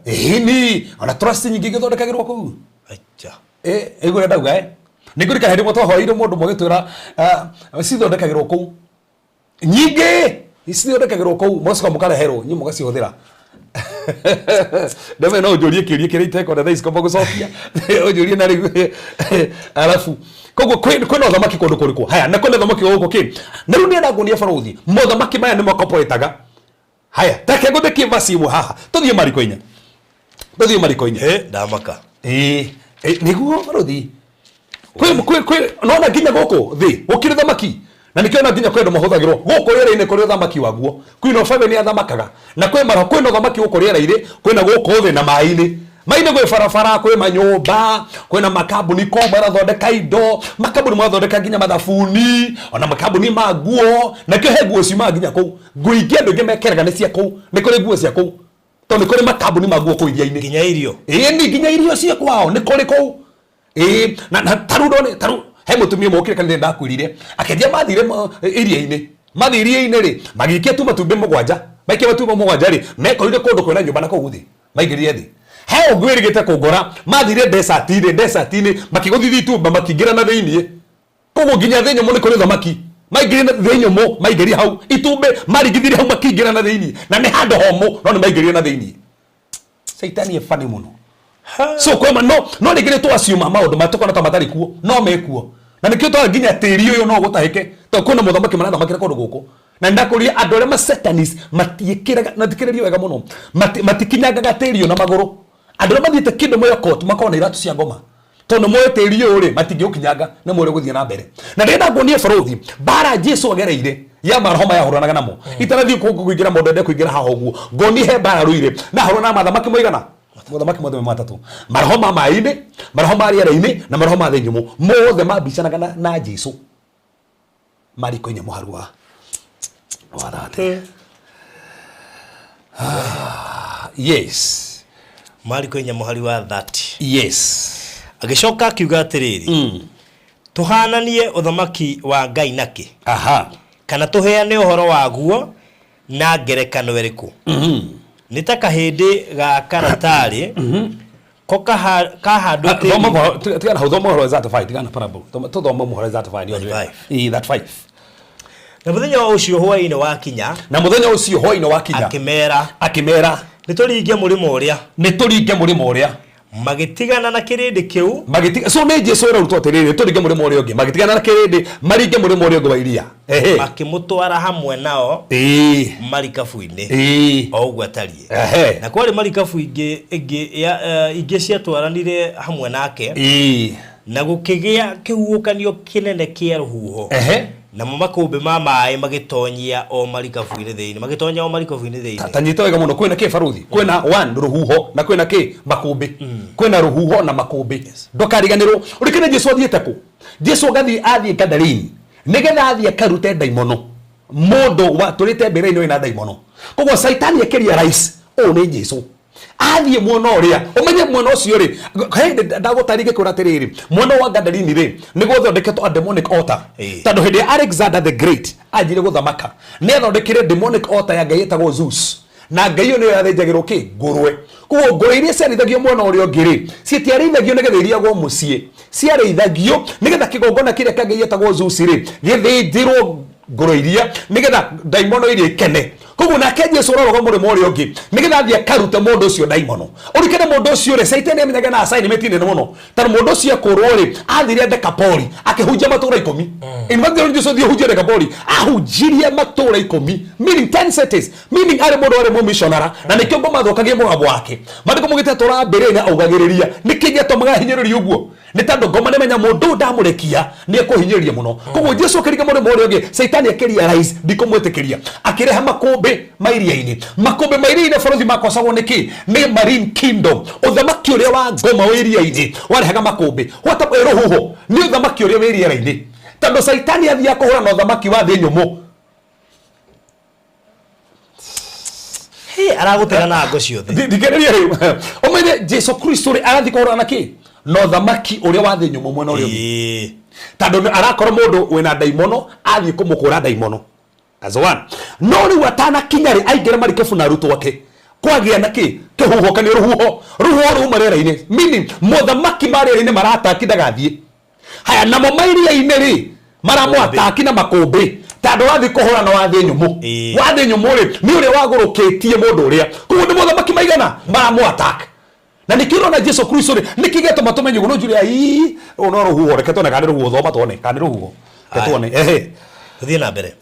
Ĩni ona trust nyingĩ igĩthondekagĩrwo kũu. Acha. Ĩguo ndauga, nĩ ngũrikana hĩndĩ ĩmwe twahoeire mũndũ mũgĩtwĩra cithondekagĩrwo kũu, nyingĩ cithondekagĩrwo kũu, mũgacoka mũkareherwo inyuĩ mũgacihũthĩra. Ndeme no ũnjũrie kĩũria kĩrĩa itekwenda thaa ici kwamba gũcokia, ũnjũrie na rĩu arabu. Koguo kwĩna ũthamaki kũndũ kũrĩkũ? Haya, na kwĩna ũthamaki gũkũ kĩ, na rĩu nĩenda nguonia barũthi mothamaki maya nĩ makoporĩtaga. Haya, take ngũthĩkie verse ĩmwe haha, tũthiĩ Mariko 4, tũthiĩ Mariko 4. He, ndamaka. Ĩĩ, nĩguo barũthi, kwĩ nona nginya gũkũ thĩ gũkĩrĩ thamaki, na nĩkĩo na nginya kwĩ andũ mahũthagĩrwo gũkũ rĩera-inĩ. Kũrĩ ũthamaki waguo. Queen of Heaven nĩ athamakaga, na kwĩ maroho, kwĩna ũthamaki gũkũ rĩera-inĩ, kwĩna gũkũ thĩ na maĩ-inĩ. Maĩ-inĩ gwĩ barabara, kwĩ manyũmba, kwĩna makambuni kũu marathondeka indo, makambuni marathondeka nginya mathabuni, ona makambuni ma nguo. Nakĩo he nguo ciumaga nginya kũu, nguo ingĩ andũ aingĩ mekĩraga nĩ cia kũu. Nĩ kũrĩ nguo cia kũu, tondũ nĩ kũrĩ makambuni ma nguo kũu iria-inĩ. Nginya irio. Ĩĩ, nĩ nginya irio cia kwao nĩ kũrĩ kũu. Ĩĩ, na tarĩu ndone, tarĩu he mũtumia ũmwe ũkire kanitha ndakwĩrire akĩendia, mathire iria-inĩ, mathiĩ iria-inĩ rĩ, magĩikia tu matumbĩ 7. Maikia matumbĩ 7 rĩ, mekorire kũndũ kwĩna nyũmba na kũu thĩ, maingĩrire thĩ. He ũngĩ wĩrĩgĩte kũngora, mathire desert-inĩ, desert-inĩ makĩgũthithia ituamba, makĩingĩra na thĩiniĩ. Koguo nginya thĩ nyũmũ nĩ kũrĩ ũthamaki. Maingĩrire na thĩ nyũmũ, maingĩria hau itumbĩ, maringithirie hau, makĩingĩra na thĩiniĩ, na nĩ handũ homũ, no nĩ maingĩrire na thĩiniĩ. Caitani e funny mũno. So kwema no rĩngĩ nĩ twaciuma maũndũ maya tũkona ta matarĩ kuo, no mekuo, na nĩkĩo twaga nginya tĩri ũyũ no gũtahĩke, tondũ kwĩna mũthamaki marathamakĩra kũndũ gũkũ. Na ndakũria andũ arĩa masatanist matiĩkĩraga na thikĩrĩrio wega mũno, matikinyangaga tĩri ũyũ na magũrũ. Andũ arĩa mathiĩte kingdom ya court makoragwo na iratũ cia ngoma, tondũ nĩ moĩ tĩri ũyũ rĩ, matingĩũkinyanga, nĩ moĩ ũrĩa ũgũthiĩ na mbere. Na ndĩrenda nguonie barũthi mbara Jesu agereire ya maroho maya ahũranaga namo. Itanathiĩ kũingĩra mũndũ ende kũingĩra haha ũguo, nguonie he mbara rũire na ahũrana na mathamaki mũigana, mothamaki mothe me matatũ: maroho ma maĩ-inĩ, maroho ma rĩera-inĩ, na maroho ma thĩ nyũmũ. Mothe mambicanaga na Jesu. Mariko 4 mũharu wa 30. Yes. Mariko 4 mũhari wa 30. Yes. Agĩcoka akiuga atĩrĩrĩ, tũhananie ũthamaki wa Ngai nakĩ, kana tũheane ũhoro waguo na ngerekano ĩrĩkũ? Nĩ ta kahĩndĩ ga karatarĩ ko kahandwo Thoma tĩri. Tigana hau, thoma ũhoro wa 35, tigana parable. Tũthome mũhoro wa 35 nĩ 35. Ĩĩ, 35. Na mũthenya ũcio hwaĩ-inĩ wakinya, Na mũthenya ũcio hwaĩ-inĩ wakinya, akĩmera, akĩmera, nĩ tũringe mũrĩmo ũrĩa. Nĩ tũringe mũrĩmo ũrĩa. Magĩtigana na kĩrĩndĩ kĩu. Magĩtiga, so nĩ Jesu ĩrarutwo atĩrĩrĩ, tũringe mũrĩmo ũrĩa ũngĩ. Magĩtigana na kĩrĩndĩ, maringe mũrĩmo ũrĩa ũngĩ wa iria. Ehe. Makĩmũtwara hamwe nao marikabu-inĩ, o ũguo atariĩ. Na kwarĩ marikabu ingĩ ĩngĩ ingĩ ciatwaranire hamwe nake. Na gũkĩgĩa kĩhuhũkanio kĩnene kĩa rũhuho, Namo makũmbĩ ma maĩ magĩtonyia o marikabu-inĩ thĩinĩ, magĩtonya o marikabu-inĩ thĩinĩ. Ta nyita wega mũno, kwĩna kĩ baruthi? Kwĩna one rũhuho na kwĩna kĩ makũmbĩ. Kwĩna rũhuho na makũmbĩ. Ndũkariganĩrwo ũrikane Jesu athiĩte kũ. Jesu agathiĩ, athiĩ Gadarini nĩgetha athiĩ akarute ndaimono, mũndũ watũrĩte mbĩrĩra-inĩ wĩna ndaimono. Koguo Saitani akĩria rais ũũ nĩ Jesu athiĩ mwena ũrĩa ũmenye mwena ũcio rĩ, hĩndĩ ndagũtarĩria ngĩkwĩra atĩrĩrĩ, mwena wa Gadarini rĩ, nĩ gwathondeketwo a demonic altar. Tondũ hĩndĩ ya Alexander the Great anjire gũthamaka, nĩ athondekire demonic altar ya ngai ĩtagwo Zeus, na ngai ĩyo nĩyo yathĩnjagĩrwo kĩ ngũrwe. Koguo ngũrwe iria ciarĩithagio mwena ũrĩa ũngĩ rĩ, citiarĩithagio nĩgetha iriagwo mũciĩ, ciarĩithagio nĩgetha kĩgongona kĩrĩa kĩa ngai ĩtagwo Zeus rĩ, gĩthĩnjĩrwo ngũrwe iria nĩgetha ndaimono iria ikene. Koguo nake Jesu ũrarũga mũrĩmo ũrĩa ũngĩ nĩgetha athiĩ akarute mũndũ ũcio ndaimono. Ũrikane mũndũ ũcio rĩ, Caitani amenyaga na assignment nene mũno, tondũ mũndũ ũcio ekũrwo rĩ, athire Dekapoli akĩhunjia matũra 10. In fact, Jesu athiĩ ahunjia Dekapoli, ahunjirie matũra 10, meaning 10 cities, meaning arĩ mũndũ warĩ mũmishonara, na nĩkĩo ngoma athũkagia mũgambo wake. Maandĩko maugĩte atũraga mbĩrĩra augagĩrĩria. Nĩkĩ gĩatũmaga ahinyĩrĩrio ũguo? Nĩ tondũ ngoma nĩmenya mũndũ ũyũ ndamũrekia nĩ ekũhinyĩrĩria mũno. Koguo Jesu akĩringa mũrĩmo ũrĩa ũngĩ, Caitani akĩrealize ndikũmwĩtĩkĩria, akĩrehe makũmbĩ ma iria-inĩ. Makũmbĩ ma iria-inĩ bũrũri makocagwo nĩ kĩ? Nĩ marine kingdom, ũthamaki ũrĩa wa ngoma wĩ iria-inĩ warehaga makũmbĩ. What about rũhuho? Nĩ ũthamaki ũrĩa wĩ rĩera-inĩ, tondũ Caitani athiaga kũhũrana na ũthamaki wa thĩ nyũmũ. Hĩ, aragũtega na ngo ciothe. Thikĩrĩria rĩu, ũmenye Jesu Kristo rĩ, arathiĩ kũhũrana na kĩ? Na ũthamaki ũrĩa wa thĩ nyũmũ mwena ũrĩa ũngĩ. Tondũ arakorwo mũndũ wĩna ndaimono, athiĩ kũmũkũra ndaimono. That's one. No rĩu atanakinya rĩ, aingĩra marikabu na arutwo ake, kwagĩa na kĩ? Kĩhuhũkanio, rũhuho. Rũhuho ruma rĩera-inĩ, meaning mothamaki ma rĩera-inĩ marataki ndagathiĩ. Haya, namo ma iria-inĩ rĩ, maramũataki na makũmbĩ, tondũ wathiĩ kũhũrana wa thĩ nyũmũ. Wa thĩ nyũmũ rĩ, nĩ ũrĩa wagũrũkĩtie mũndũ ũrĩa. Koguo nĩ mothamaki maigana maramũattack. Na nĩkĩo ũrona Jesu Kristo rĩ, nĩkĩ gĩatũma tũmenye ũguo? No njuge, ai, ũyũ no rũhuho, reke tuone kana nĩ rũhuho, thoma tuone kana nĩ rũhuho. Reke tuone. Ehe. Tũthiĩ na mbere.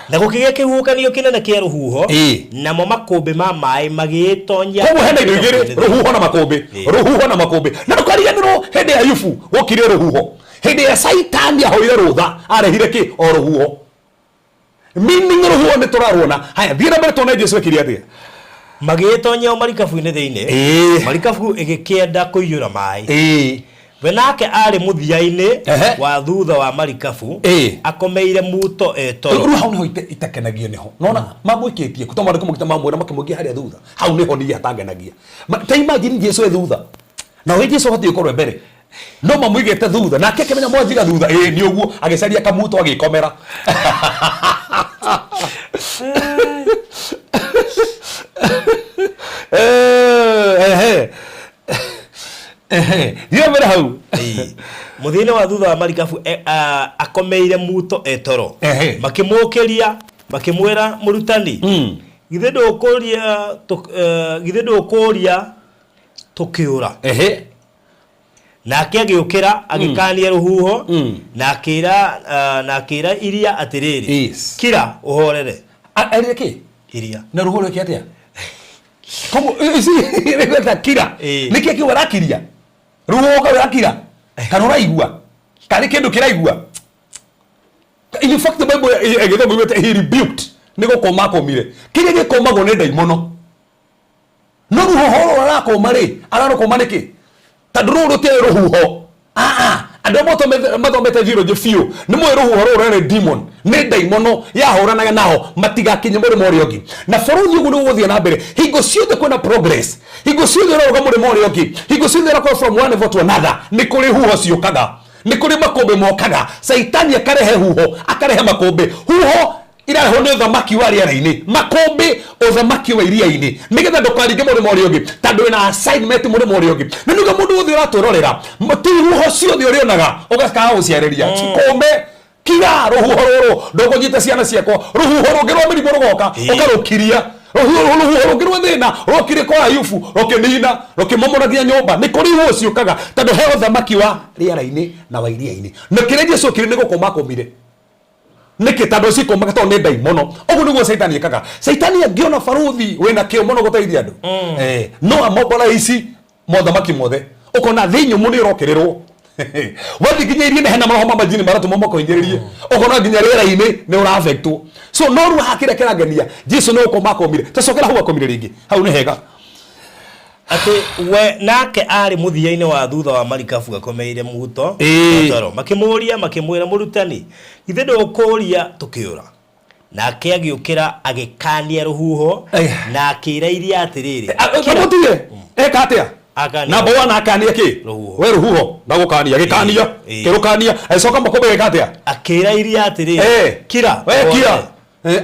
Na gũkĩgĩa kĩhuhũkanio kĩnene kĩa rũhuho, namo makũmbĩ ma maĩ magĩĩtonyia Koguo hena indo igĩrĩ, rũhuho na makũmbĩ. Rũhuho na makũmbĩ. Na ndũkariganĩrwo hĩndĩ ya Ayubu gwokire rũhuho. Hĩndĩ ĩrĩa Caitani ahoire rũtha, arehire kĩ? O rũhuho. Meaning rũhuho nĩ tũraruona. Haya, thiĩ na mbere tuone Jesu ekire atĩa. Magĩĩtonyia o marikabu-inĩ thĩinĩ, marikabu ĩgĩkĩenda kũiyũra maĩ. We nake aarĩ mũthia-inĩ wa thutha wa marikabu, akomeire muto e toro. Rĩu hau nĩho itakenagio nĩho. Nona mamwĩkĩtie kũ? Tondũ maandĩko maugĩte mamwĩra makĩmũikia harĩa thutha. Hau nĩho niĩ hatangenagia. Ta imagine Jesu e thutha. Na we Jesu abatiĩ gũkorwo e mbere. No mamũigĩte thutha. Nake akĩmenya mwanjiga thutha. Ĩĩ nĩ ũguo. Agĩcaria kamuto agĩkomera. Ehe. Ehe. Thiĩ na mbere hau. Mũthia-inĩ wa thutha wa marikabu akomeire muto e toro. Makĩmũũkĩria makĩmwĩra, Mũrutani, githĩ ndũkũria githĩ ndũkũũria tũkĩũra? Nake agĩũkĩra agĩkaania rũhuho na akĩra na akĩra iria atĩrĩrĩ, Kira, ũhorere. Erire kĩ? Iria. Na rũhuho rwĩke atĩa? Koguo ici rĩgweta kira. Nĩkĩ kĩu arakiria? Rũhuho ũkarakira? Kana ũraigua? Kana nĩ kĩndũ kĩraigua? In fact, the Bible ĩgĩthoma yugĩte he rebuked, nĩ gũkũma akũmire. Kĩrĩa gĩkũmagwo nĩ ndaimono. No rũhuho rũrũ arakũma rĩ, ararũkũma nĩkĩ? Tondũ rũrũ rũtiarĩ rũhuho. Andũ arĩa mathomete theology biũ nĩ moĩ rũhuho rũrũ rwarĩ demon, nĩ ndaimono yahũranaga nao matigakinye mũrĩmo ũrĩa ũngĩ. Na bũrũri ũguo nĩguo gũthiĩ na mbere, hingo ciothe kwĩna progress, hingo ciothe ũrarũga mũrĩmo ũrĩa ũngĩ, hingo ciothe ũrakorwo from one level to another, nĩ kũrĩ huho ciũkaga, nĩ kũrĩ makũmbĩ mokaga. Caitani akarehe huho, akarehe makũmbĩ. Huho irarehwo nĩ ũthamaki wa rĩera-inĩ, makũmbĩ ũthamaki wa iria-inĩ, nĩgetha ndũkaringe mũrĩmo ũrĩa ũngĩ, tondũ wĩna assignment mũrĩmo ũrĩa ũngĩ. Na nĩguo mũndũ wothe ũratwĩrorera, ti huho ciothe ũrĩonaga ũgakaga gũciarĩria. Cikũme, kira rũhuho rũrũ, ndũkũnyita ciana ciakwa. Rũhuho rũngĩ rwa mĩrimũ rũgoka, ũkarũkiria. Rũhuho rũngĩ rwa thĩna rwokire kwa Ayubu, rũkĩnina, rũkĩmomoragia nyũmba. Nĩ kũrĩ huho ciũkaga, tondũ he ũthamaki wa rĩera-inĩ na wa iria-inĩ. Na kĩrĩa Jesu okire nĩ gũkũma akũmire. Nĩkĩ? Tondũ cikũmaga tondũ nĩ ndaimono. Ũguo nĩguo Caitani ekaga. Caitani angĩona barũthi wĩna kĩo mũno gũteithia andũ, no amobilize mothamaki mothe. Ũkona thĩ nyũmũ nĩ ĩrokĩrĩrwo. Wathiĩ nginya iria-inĩ hena maroho ma majini maratũmwo makũhinyĩrĩrie. Ũkona nginya rĩera-inĩ nĩ ũra-affectwo. So no rĩu haha kĩrĩa kĩrangenia, Jesu nĩ gũkoma akomire. Ta cokera hau akomire rĩngĩ. Hau nĩ hega. Atĩ we nake aarĩ mũthia-inĩ wa thutha wa marikabu akomeire muto toro. Makĩmũũria makĩmwĩra, Mũrutani, githĩ ndũkũũria tũkĩũra? Nake agĩũkĩra agĩkaania rũhuho na akĩĩra iria atĩrĩrĩ, Kira. Mũtige eka atĩa? Akania. Namba one akania kĩ? Rũhuho. We rũhuho ndagũkania, gĩkania, kĩrũkania, agĩcoka makũmbĩ gĩka atĩa? Akĩĩra iria atĩrĩrĩ, Kira. We kira.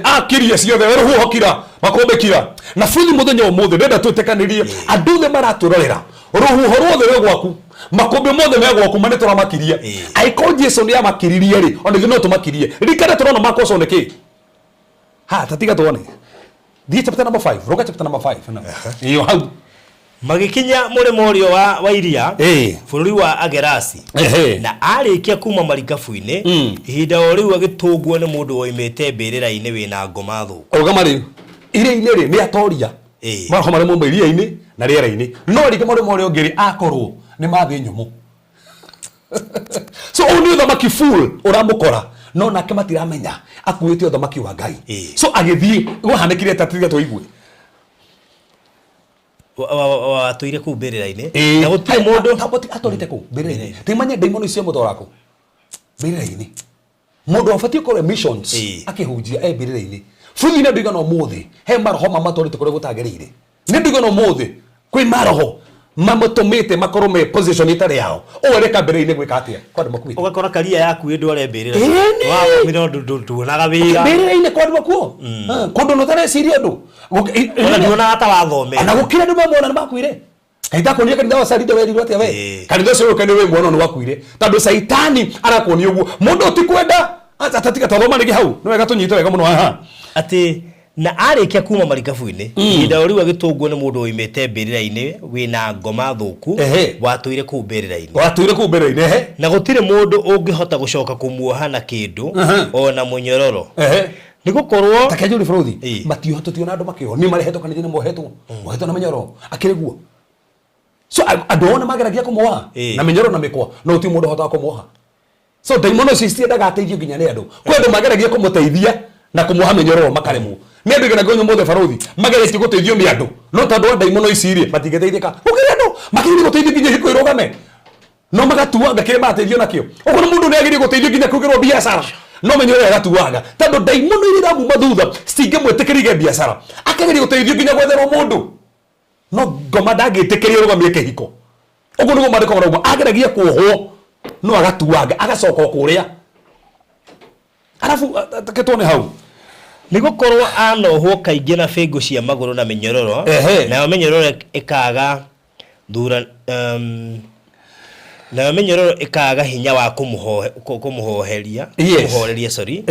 Akirie ciothe, we rũhuho kira, makũmbĩ kira. Na bũthi mũthenya ũmũthĩ ndĩrenda twĩtĩkanĩrie andũ othe maratwĩrorera, rũhuho ruothe rwĩ gwaku, makũmbĩ mothe me gwaku, ma nĩ tũramakiria. Angĩkorwo Jesu nĩ amakiririe rĩ, ona ithuĩ no tũmakirie. Ririkana tũrona makocwo nĩ kĩ? Ha, ta tiga tuone. Thiĩ chapter number 5, rũga chapter number 5. Ĩyo hau. Magĩkinya mũrĩmo ũrĩa wa iria, bũrũri wa Agerasi. Na aarĩkia kuuma marikabu-inĩ, ihinda o rĩu agĩtũngwo nĩ mũndũ woimĩte mbĩrĩra-inĩ wĩ na ngoma thũku. Rũgama rĩu. Iria-inĩ rĩ, nĩ atoria. Maroho marĩa mauma iria-inĩ na rĩera-inĩ. No rĩngĩ mũrĩmo ũrĩa ũngĩ rĩ, akorwo nĩ ma thĩ nyũmũ. So ũyũ nĩ ũthamaki full ũramũkora, no nake matiramenya akuĩte ũthamaki wa Ngai. So agĩthiĩ, gwahanĩkire ta tiga tũigue. Watũire kũu mbĩrĩra-inĩ na gũtirĩ mũndũ atwarĩte kũu mbĩrĩra-inĩ. Timanye ndaimono icio mũtwara kũ mbĩrĩra-inĩ. Mũndũ abatiĩ gũkorwo missions akĩhunjia e mbĩrĩra-inĩ. Bũthi nĩ andũ igana ũmũthĩ he maroho mamatwarĩte kũrĩa gũtagĩrĩire. Nĩ andũ igana ũmũthĩ kwĩ maroho mamũtũmĩte makorwo me position ĩtarĩ yao. Ũũ areka mbĩrĩra-inĩ gwĩka atĩa? Kwa andũ makuĩte. Ũgakora karia yaku ĩndware mbĩrĩra-inĩ. Wathomire ũndũ nduonaga wĩra. Mbĩrĩra-inĩ kwa andũ akuo. Kũndũ na ũtareciria ũndũ. Ona nduonaga ta wathomete. Ona gũkira andũ mamwona nĩ makuire. Kanitha kuonia kanitha wa Sarida werirwo atĩa we? Kanitha ũcio ũyũ nĩ wĩ mwana nĩ wakuire. Tondũ Caitani arakuonia ũguo. Mũndũ ũtikwenda atatiga twathoma rĩngĩ hau. Nĩ wega tũnyite wega mũno haha. Atĩ na arĩkia kuma marikabu-inĩ, ihinda o rĩu agĩtũngwo nĩ mũndũ woimĩte mbĩrĩra-inĩ wĩna ngoma thũku, watũire kũu mbĩrĩra-inĩ. Watũire kũu mbĩrĩra-inĩ, ehe. Na gũtirĩ mũndũ ũngĩhota gũcoka kũmuoha na kĩndũ, o na mũnyororo. Nĩ gũkorwo Ta kĩanjũri bũrũthi, matioha tũtiona andũ makĩohwo. Nĩ marehetwo kanitha-inĩ mohetwo. Mohetwo na mĩnyororo. Akĩrĩ guo. So andũ one mageragia kũmuoha na mĩnyororo na mĩkwa, no gũtirĩ mũndũ ũhotaga kũmuoha. So ndaimono icio citiendaga ateithio nginya nĩ andũ. Kwĩ andũ mageragia kũmũteithia na kũmuoha mĩnyororo makaremwo. Nĩ andũ aigana ngũnyũ mũthĩ barũthi mageretie gũteithio nĩ andũ, no tondũ wa ndaimono ici rĩ matingĩteithĩka. Gũkĩrĩ andũ magerie gũteithio nginya ihiko irũgame, no magatuanga kĩrĩa marateithio nakĩo. Ũguo nĩ mũndũ nĩ agerie gũteithio nginya kũigĩrwo biacara, no mĩnyororo ĩgatuanga tondũ ndaimono iria iramuma thutha citingĩmwĩtĩkĩria aige biacara. Akageria gũteithio nginya gwetherwo mũndũ, no ngoma ndangĩtĩkĩria ũrũgamie kĩhiko. Ũguo nĩguo maandĩko marauga, ageragia kuohwo no agatuanga agacoka o kũrĩa. Arabu reke tuone hau. Nĩ gũkorwo anohwo kaingĩ na bĩngũ cia magũrũ na mĩnyororo, nayo mĩnyororo ĩkaaga thura, nayo mĩnyororo ĩkaaga hinya wa kũmũhoreria, sorry.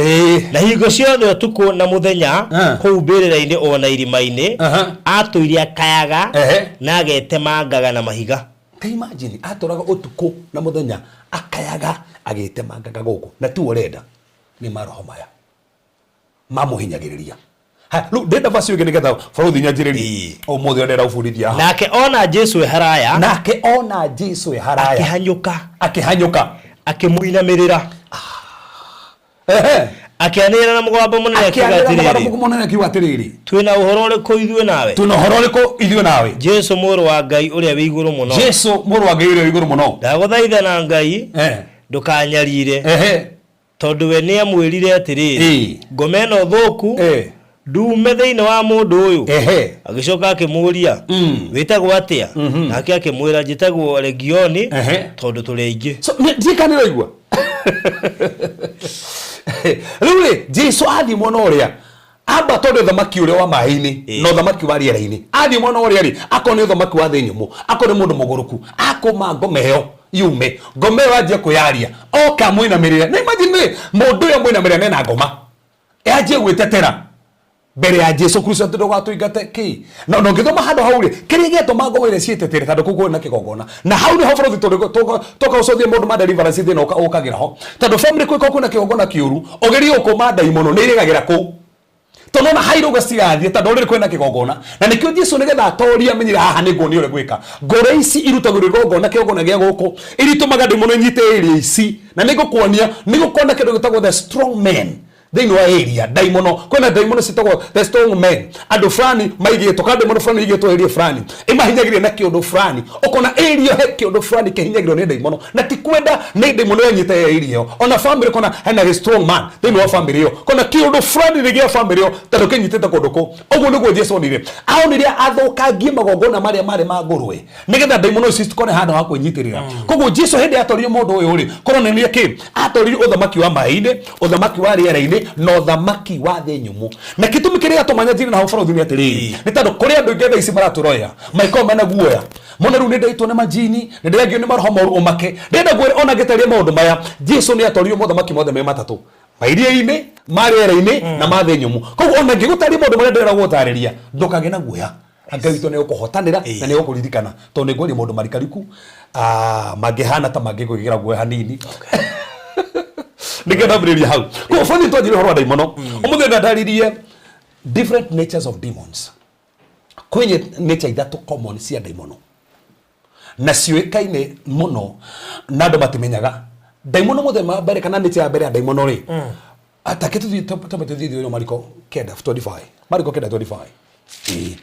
Na hingo ciothe ũtukũ na mũthenya kũu mbĩrĩra-inĩ o na irima-inĩ, atũire akayaga na agetemangaga na mahiga. Ta imagine, atũraga ũtukũ na mũthenya akayaga agĩtemangaga gũkũ, na tiwe ũrenda, nĩ maroho maya mamũhinyagĩrĩria. Haya, rĩu ndĩrenda verse ĩngĩ nĩgetha bũrũthi nyanjĩrĩrie. Ũmũthĩ ũrĩa ndĩrenda gũbundithia haha. Nake ona Jesu e haraya. Nake ona Jesu e haraya. Akĩhanyũka. Akĩhanyũka. Akĩmũinamĩrĩra. Akĩanĩrĩra na mũgambo mũnene akiuga Akĩanĩrĩra na atĩrĩrĩ. mũgambo mũnene akiuga atĩrĩrĩ. Twĩna ũhoro ũrĩkũ ithuĩ nawe? Twĩna ũhoro ũrĩkũ ithuĩ nawe? Jesu mũrũ wa Ngai ũrĩa wĩ igũrũ mũno. Jesu mũrũ wa Ngai ũrĩa wĩ igũrũ mũno. Ndagũthaitha na Ngai ndũkanyarire. Tondũ we nĩamwĩrire atĩrĩrĩ, Ngoma ĩno thũku nduume thĩinĩ wa mũndũ ũyũ. Agĩcoka akĩmũũria, Wĩtagwo atĩa? Nake akĩmwĩra, Njĩtagwo Legioni, tondũ tũrĩ aingĩ. So, ndiũĩ kana nĩũraigua. Rĩu rĩ, Jesu athiĩ mwena ũrĩa, amba tondũ ũthamaki ũrĩa wa maĩ-inĩ na ũthamaki wa rĩera-inĩ, athiĩ mwena ũrĩa rĩ, akorwo nĩ ũthamaki wa thĩ nyũmũ, akorwo nĩ mũndũ mũgũrũku, akũma ngoma ĩyo yume, ngoma ĩyo anjie kwĩyaria, oka amũinamĩrĩre. Na imagine rĩ, mũndũ ũyũ amũinamĩrĩra nena ngoma, yanjie gwĩtetera mbere ya Jesu Kristo atĩ ndũgatũingate kĩ. Na ũngĩthoma handũ hau rĩ, kĩrĩa gĩatũma ngoma ĩrĩa ciĩtetere, tondũ kũu kũrĩ na kĩgongona. Na hau nĩho bũrũri tũka gũcothia maũndũ ma deliverance thĩna ũkagĩra ho. Tondũ family kũngĩkorwo kwĩna kĩgongona kĩũru, ũgerie gũkũma ndaimono nĩ irĩgagĩra kũu. Tondu ona hairũga cigathiĩ ta ndũrĩrĩ kwĩna kĩgongona na nĩkĩo Jesu nĩgetha atorie amenyire haha nĩ nguonia ũrĩa gwĩka. Ngoro ici irutagĩrwo igongona kĩgongona gĩa gũkũ iritũmaga ndĩmono inyite area ici na nĩngũkuonia nĩgũkona kĩndũ gĩtagwo the strong man thĩinĩ wa area ndaimono. Kwĩna ndaimono ciĩtagwo the strong men, andũ fulani maigĩtwo kana ndaimono fulani igĩtwo area fulani ĩmahinyagĩrĩria na kĩũndũ fulani. Ũkona area he kĩũndũ fulani kĩhinyagĩrĩrio nĩ ndaimono na ti kwenda nĩ ndaimono yanyita area ĩyo. Ona family kona hena a strong man thĩinĩ wa family ĩyo, kona kĩũndũ fulani nĩ gĩa family ĩyo tondũ kĩnyitĩte kũndũ kũ. Ũguo nĩguo Jesu onire, aonire athũkangie magongona marĩa marĩ ma ngũrwe nĩgetha ndaimono ici citikone handũ ha kwĩnyitĩrĩra. Koguo Jesu hĩndĩ atoririe mũndũ ũyũ rĩ, kũronania kĩ? Atoririe ũthamaki wa maĩ-inĩ, ũthamaki wa rĩera-inĩ na ũthamaki wa thĩ nyũmũ. Na gĩtũmi kĩrĩa gĩatũma nyanjire na hau bũrũri nĩ atĩrĩrĩ, nĩ tondũ kũrĩ andũ aingĩ thaa ici maratũroya maikorwo mena guoya mona rĩu nĩ ndaitwo nĩ majini, nĩ ndĩragio nĩ maroho moru ũmake. Ndĩrenda ngwĩre ona ngĩtaria maũndũ maya, Jesu nĩ atoririe mothamaki mothe me matatũ, ma iria-inĩ, ma rĩera-inĩ na ma thĩ nyũmũ. Koguo ona ngĩgũtaria maũndũ marĩa ndĩrenda gũgũtarĩria, ndũkagĩe na guoya. Ngai witũ nĩ ũkũhotanĩra na nĩ ũkũririkana tondũ nĩ ngwaria maũndũ marikariku mangĩhana ta mangĩgwĩkĩra guoya hanini. Nĩkĩo ndambĩrĩria hau. Koguo bũrũri twanjirie ũhoro wa ndaimono. Ũmũthĩ ndandarĩrie different natures of demons. Kwĩ nature ithatũ common cia ndaimono na ciũĩkaine mũno na andũ matimenyaga. Ndaimono mũthemba wa mbere kana nature ya mbere ya ndaimono rĩ, atake tũthiĩ twambe tũthiĩ thĩinĩ wa Mariko 9:25. Mariko 9:25. Ĩĩ.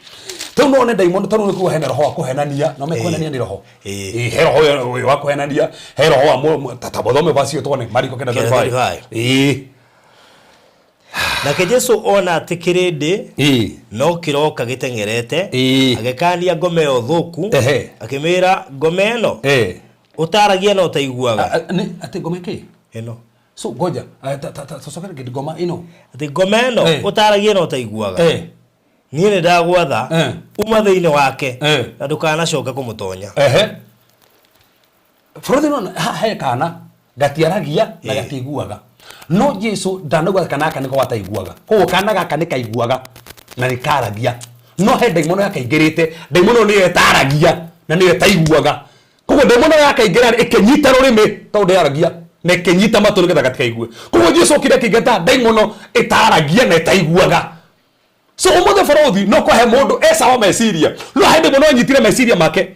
Rĩu no one ndaimono tondũ nĩ kuga hena roho wa kũhenania, no mekũhenania nĩ roho. Ĩĩ, he roho ũyũ wa kũhenania, he roho wa ta mũthome wacio tuone Mariko 9:25. 9:25. Ĩĩ. Nake Jesu ona atĩ kĩrĩndĩ Ĩĩ. no kĩroka gĩteng'erete, Ĩĩ. agĩkania ngoma ĩyo thũku, Ehe. akĩmĩra ngoma ĩno Eh. ũtaragia na ũtaiguaga. Nĩ atĩ ngoma ĩkĩ? Ĩno. So ngoja, tũcokere kĩndũ ngoma ĩno. Atĩ ngoma ĩno ũtaragia na ũtaiguaga. Niĩ nĩ ndagwatha uma thĩinĩ wake na ndũkanacoke kũmũtonya. Ehe. Bũrũri no he kana gatiaragia na gatiiguaga. No Jesu ndanauga kana gaka nĩko gataiguaga. Koguo kana gaka nĩ kaiguaga na nĩ karagia. No he ndaimono yakaingĩrĩte, ndaimono nĩyo ĩtaragia na nĩyo ĩtaiguaga. Koguo ndaimono yakaingĩra ĩkĩnyita rũrĩmĩ tondũ ndĩaragia na ĩkĩnyita matũ nĩgetha gatikaigue. Koguo Jesu okire akĩingata ndaimono ĩtaragia na ĩtaiguaga. So ũmũthĩ bũrũri no kũhe mũndũ esawa meciria, no he ndaimono ĩnyitire meciria make.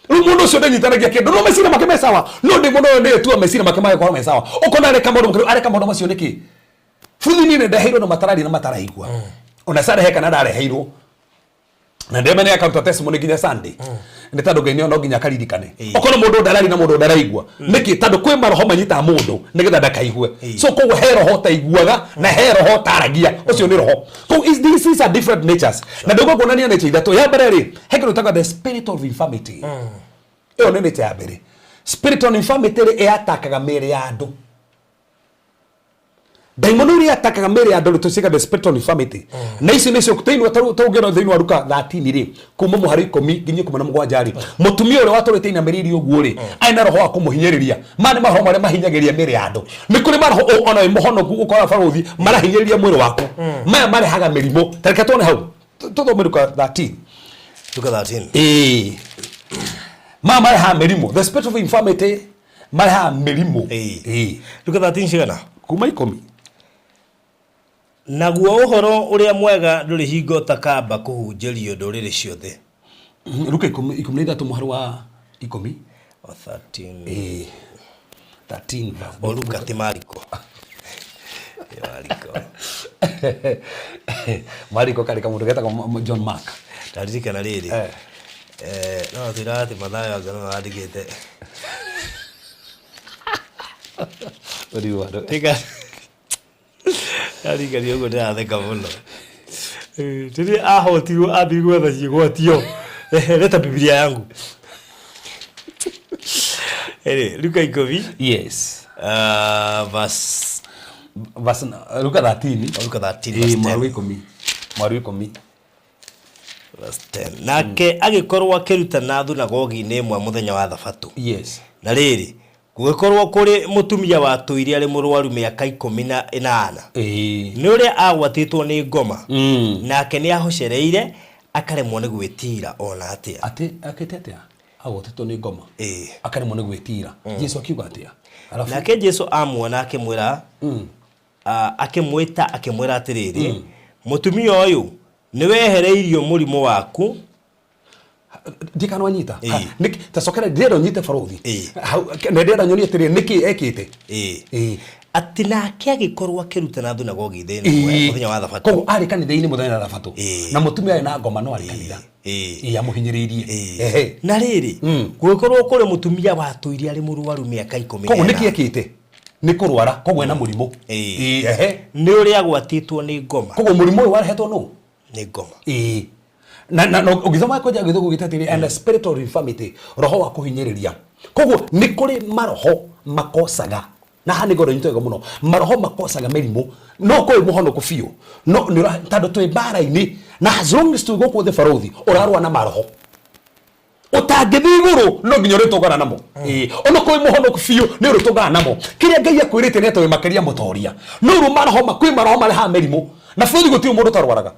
Rĩu mũndũ ũcio ndanyitanagia kĩndũ, no meciria make me sawa, no ndaimono ĩyo nĩyo ĩtua meciria make magĩkorwo me sawa. Ũkona areka maũndũ, areka maũndũ macio nĩkĩ? Bũrũri niĩ nĩndeheirwo na matararia na mataraigua. Ona Sunday he kana ndareheirwo. Na ndĩremene akaruta testimony nginya Sunday. Nĩ tondũ Ngai no nginya akaririkane. Okorwo mũndũ ndararia na mũndũ ndaraigua. Nĩkĩ? Tondũ kwĩ maroho manyitaga mũndũ nĩgetha ndakaigue. So koguo he roho ũtaiguaga na he roho ũtaragia. Ũcio nĩ roho. Koguo these are different natures. Na ndĩgũka kuonania nature ithatũ. Ya mbere rĩ, he kĩndũ gĩtagwo the spirit of infirmity. Ĩyo nĩ nature ya mbere. Spirit of infirmity rĩ, ĩatakaga mĩĩrĩ ya andũ. Ndaimono iria atakaga mĩĩrĩ ya andũ rĩ, tũciĩga the spirit of infirmity. Na ici nĩcio thĩinĩ wa tũngĩona thĩinĩ wa Luka 13 rĩ, kuma mũhari 10 nginya 17 rĩ, mũtumia ũrĩa watũrĩte inamĩrĩirie ũguo rĩ, arĩ na roho wa kũmũhinyĩrĩria. Maya nĩ maroho marĩa mahinyagĩrĩria mĩĩrĩ ya andũ. Nĩ kũrĩ maroho ona wĩ mũhonoku ũkora barũthi marahinyĩrĩria mwĩrĩ waku. Maya marehaga mĩrimũ. Ta reke tuone hau. Tũthome Luka 13. Luka 13. Ĩĩ. Maya marehaga mĩrimũ. The spirit of infirmity marehaga mĩrimũ. Ĩĩ. Luka 13 cigana? Kuma 10. Naguo ũhoro ũrĩa mwega ndũrĩ hingo ũtakamba kũhunjĩrio ndũrĩrĩ ciothe. Luka 13 mũhari wa 10. O 13. Ĩĩ. 13 verse. O Luka ti Mariko. Mariko. Mariko karĩ kamũndũ getagwo John Mark. Ndaririkana rĩrĩ. No twĩraga atĩ Mathayo anga nĩwe wandĩkĩte. Tiga. Ndarikania ũguo ndĩratheka mũno. Rĩrĩa ahotirwo athiĩ gwetha ciĩgwatio. Leta Biblia yangu. Luka 10. Yes. Verse Verse Luka 13. Luka 13 verse 10. Mweri 10. Mweri 10. Verse 10. Nake agĩkorwo akĩrutana thunagogi-inĩ ĩmwe mũthenya wa Thabatũ. Yes. Na rĩrĩ, gũgĩkorwo kũrĩ mũtumia watũire arĩ mũrwaru mĩaka 18. Nĩ ũrĩa agwatĩtwo nĩ ngoma. Nake nĩ ahocereire akaremwo nĩ gwĩtira ona atĩa. Atĩ akĩte atĩa? Agwatĩtwo nĩ ngoma. Akaremwo nĩ gwĩtira. Jesu akiuga atĩa? Nake Jesu amuona akĩmwĩra, akĩmwĩta akĩmwĩra atĩrĩrĩ, Mũtumia ũyũ, nĩ wehereirio mũrimũ waku. Ndikana wanyita. Ĩĩ. Tacokera, ndĩrenda ũnyite barothi. Ĩĩ. Na ndĩrenda nyonie atĩrĩrĩ, nĩkĩ ekĩte. Ĩĩ. Ĩĩ. Atĩ nake agĩkorwo akĩrutana thunagogi thĩinĩ mũthenya wa thabatũ. Koguo arĩ kanitha-inĩ mũthenya wa thabatũ. Ĩĩ. Na mũtumia arĩ na ngoma no arĩ kanitha. Ĩĩ. Ĩĩ, amũhinyĩrĩirie. Ĩĩ. Ehe. Na rĩrĩ, gũgĩkorwo kũrĩ mũtumia watũire arĩ mũrwaru mĩaka 18. Koguo nĩkĩ ekĩte? Nĩ kũrwara, koguo ena mũrimũ. Ĩĩ. Ĩĩ, ehe. Nĩ ũrĩa agwatĩtwo nĩ ngoma. Koguo mũrimũ ũyũ warehetwo nũ? Nĩ ngoma. Ĩĩ. Na ũgĩthoma kwanja gĩthũngũ gĩta atĩrĩ, and a spirit of infirmity, roho wa kũhinyĩrĩria. Koguo nĩ kũrĩ maroho makocaga, na haha nĩ ngorwo nyitwo wega mũno, maroho makocaga mĩrimũ. No kũrĩ mũhonoko biũ, no nĩ tondũ twĩ mbara-inĩ, na as long as twĩ gũkũ thĩ barothi, ũrarũa na maroho ũtangĩthiĩ igũrũ, no nginya ũrĩtũngana namo. Ĩĩ, ona kwĩ mũhonoku biũ nĩ ũrĩtũngana namo. Kĩrĩa Ngai akwĩrĩte nĩ atĩ wĩ makĩria mũtoria. No rĩu maroho kwĩ maroho marehaga mĩrimũ, na bũrũri gũtirĩ mũndũ ũtarwaraga.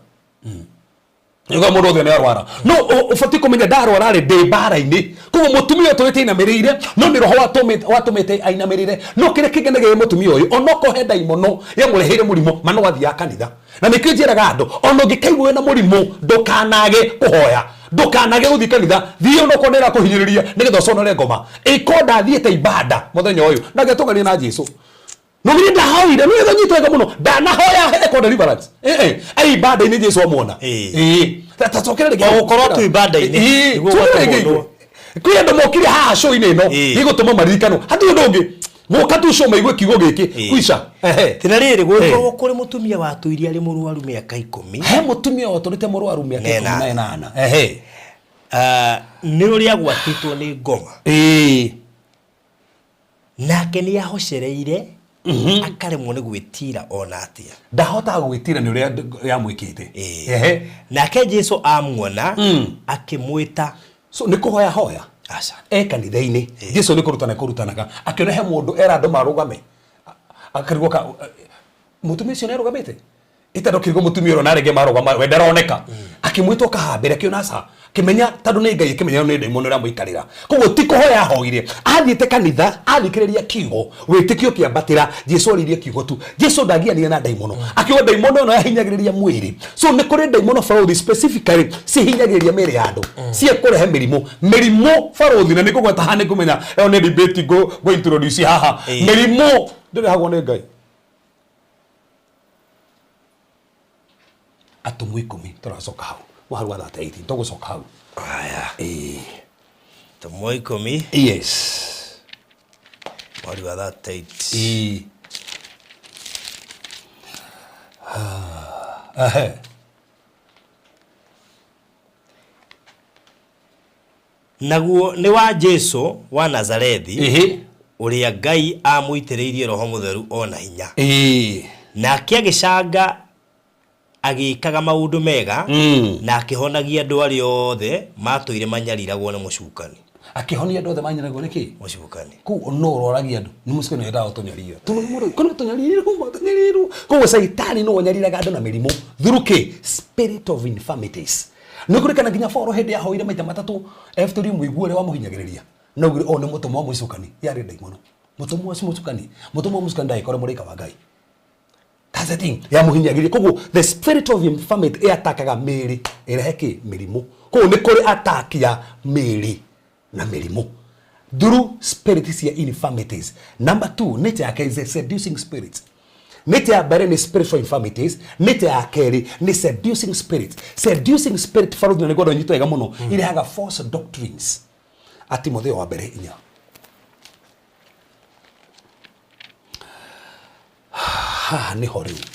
Nĩguo mũndũ othe nĩ arwara, no ũbatiĩ kũmenya ndarwara rĩ, ndĩ mbara-inĩ. Koguo mũtumia ũyũ tũrĩte ainamĩrĩire, no nĩ roho watũmĩte ainamĩrĩre. No kĩrĩa kĩngenagia mũtumia ũyũ, onokorwo he ndaimono yamũreheire mũrimũ, ma no athiaga kanitha. Na nĩkĩo njĩraga andũ, ona ũngĩkaigua wĩna mũrimũ, ndũkanage kũhoya, ndũkanage gũthiĩ kanitha, thiĩ onokorwo nĩ ĩrakũhinyĩrĩria, nĩgetha ũconore ngoma. Ĩko ndathiĩte ibada mũthenya ũyũ na ngĩtũngania na Jesu, no niĩ ndahoire, nĩ wega nyitwo wega mũno, ndanahoya heko deliverance. Ai ibada-inĩ Jesu amuona. Ĩĩ. Ĩĩ. Ta cokera rĩngĩ. O gũkorwo tu ibada-inĩ, Ĩĩ, nĩguo cokera rĩngĩ. ũgatũmwo. Kwĩ andũ mokire haha show-inĩ ĩno, Ĩĩ. gĩgũtũma maririkanwo hatirĩ ũndũ ũngĩ, gũka tu show maigue kiugo gĩkĩ. Ĩĩ. Kwisha. Ehe. Tina rĩrĩ, gũgĩkorwo kũrĩ mũtumia watũire arĩ mũrwaru mĩaka 10. He mũtumia watũrĩte mũrwaru mĩaka 18. Ehe. Ah, nĩ ũrĩa agwatĩtwo nĩ ngoma. Ĩĩ. Nake nĩ ahocereire, akaremwo nĩ gwĩtira ona atĩa. Ndahotaga gwĩtira nĩ ũrĩa yamwĩkĩte. Ĩĩ. Ehe. Nake Jesu amuona, akĩmwĩta. So nĩ kũhoya hoya. Aca. E kanitha-inĩ, Jesu nĩ kũrutana kũrutanaga, akĩona he mũndũ era andũ marũgame. Akarigwo ka mũtumia ũcio nĩ arũgamĩte itando kĩrigo, mũtumia ũrĩa narĩngĩ marũgama, we ndaroneka. Akĩmwĩta ũkahambĩra, akĩona aca, akĩmenya tondũ nĩ Ngai, akĩmenya nĩ ndaimono ĩramũikarĩra. Koguo ti kũhoya ahoire, athiĩte kanitha, athikĩrĩria kiugo, wĩtĩkio ũkĩambatĩra. Jesu oririe kiugo tu. Jesu ndagianire na ndaimono, akiuga ndaimono ĩno yahinyagĩrĩria mwĩrĩ. So nĩ kũrĩ ndaimono barothi specifically cihinyagĩrĩria mĩĩrĩ ya andũ, cia kũrehe mĩrimũ, mĩrimũ barothi. Na nĩ kũgweta haha, nĩ kũmenya ĩyo nĩ debate ngũ introduce haha. Ĩĩ. Mĩrimũ ndĩrehagwo nĩ Ngai. Atũmwo 10, tũracoka hau mũharu wa 38, tũgũcoka hau. Aya. Ĩĩ. Tũmwo 10. Yes. Mweri wa 38. Ĩĩ. Ehe. Naguo nĩ wa Jesu wa Nazarethi, Ĩhĩ. ũrĩa Ngai amũitĩrĩirie Roho Mũtheru ona hinya. Ĩĩ. Nake agĩcanga agĩkaga maũndũ mega, na akĩhonagia andũ arĩa othe matũire manyariragwo nĩ mũcukani. Akĩhonia andũ othe manyaragwo nĩ kĩ? Mũcukani. Kũu no ũroragia andũ nĩ mũcukani wendaga gũtũnyarira, kũno tũnyarirwo, tũnyarirwo. Koguo caitani no ũnyariraga andũ na mĩrimũ through kĩ? Spirit of infirmities. Nĩ kũrĩkana nginya Paul hĩndĩ yahoire maita matatũ ebutorie mũigua ũrĩa wamũhinyagĩrĩria, no ugire o nĩ mũtũmwo wa mũcukani, yarĩ ndaimono. Mũtũmwo wa mũcukani, mũtũmwo wa mũcukani ndagĩkorwo mũraika wa Ngai. That's the thing. Yamuhinyagĩria. Koguo the spirit of infirmity ĩatakaga mĩĩrĩ, ĩrehe kĩ? Mĩrimũ. Koguo nĩ kũrĩ attack ya mĩĩrĩ na mĩrimũ through spirit cia infirmities. Number two, nature yake is a seducing spirit. Nature ya mbere nĩ spiritual infirmities, nature ya kerĩ nĩ seducing spirit. Seducing spirit barothi, na nĩngwenda ũnyite wega mũno, irehaga false doctrines. Atimotheo wa mbere 4. Haha nĩho rĩu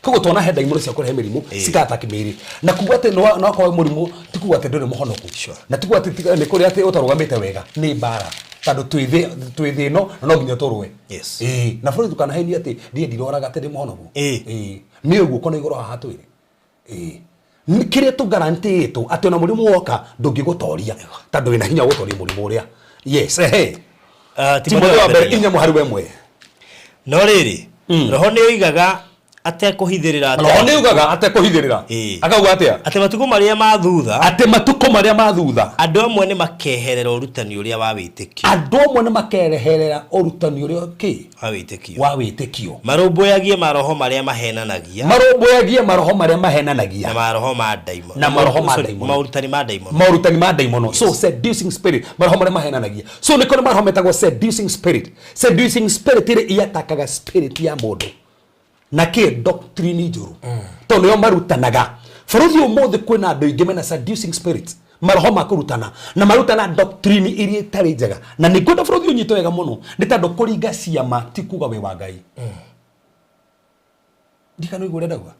koguo tuona he ndaimono cia kũrehe mĩrimũ, cigataki mĩĩrĩ, na kuga atĩ no akorwo mũrimũ ti kuga atĩ ndũrĩ mũhonoku. Na ti kuga atĩ nĩ kũrĩ atĩ ũtarũgamĩte wega. Nĩ mbara, tondũ twĩ thĩ ĩno na no nginya tũrũe. Ĩĩ, na bũrũri ndũkanahenio atĩ niĩ ndiroraga atĩ ndĩ mũhonoku. Ĩĩ, nĩ guoko na igũrũ haha twĩrĩ. Ĩĩ. Nĩ kĩrĩa tũgarantĩtwo atĩ ona mũrimũ woka ndũngĩgũtoria, tondũ wĩna hinya wa gũtoria mũrimũ ũrĩa. Yes, ehe. Ah, Timotheo wa mbere 4 mũhari wa 1. No rĩrĩ, roho nĩ oigaga Atekũhithĩrĩra Roho nĩ ugaga atekũhithĩrĩra. Ĩĩ. Akauga atĩa? Atĩ matukũ marĩa ma thutha, Atĩ matukũ marĩa ma thutha, andũ amwe nĩ makeherera ũrutani ũrĩa wa wĩtĩkio. Andũ amwe nĩ makereherera ũrutani ũrĩa kĩ? Wa wĩtĩkio. Wa wĩtĩkio. Marũmbũyagie maroho marĩa mahenanagia. Marũmbũyagie maroho marĩa Na mahenanagia. Maroho ma ndaimono. Na maroho ma Sorry, ndaimono. maũrutani ma ndaimono. Maũrutani ma ndaimono. So seducing spirit, maroho marĩa mahenanagia. So nĩ kũrĩ maroho metagwo seducing spirit. Seducing spirit ĩrĩ iatakaga spirit ya mũndũ na kĩ? Doctrine njũru, tondũ nĩo marutanaga. Bũrũri ũmũthĩ kwĩna andũ aingĩ mena seducing spirit, maroho ma kũrutana na marutana doctrine iria itarĩ njega. Na nĩ ngwenda bũrũri ũnyite wega mũno, nĩ tondũ kũringa ciama ti kuga wĩ wa Ngai. Ndikana ũigua ũrĩa ndauga.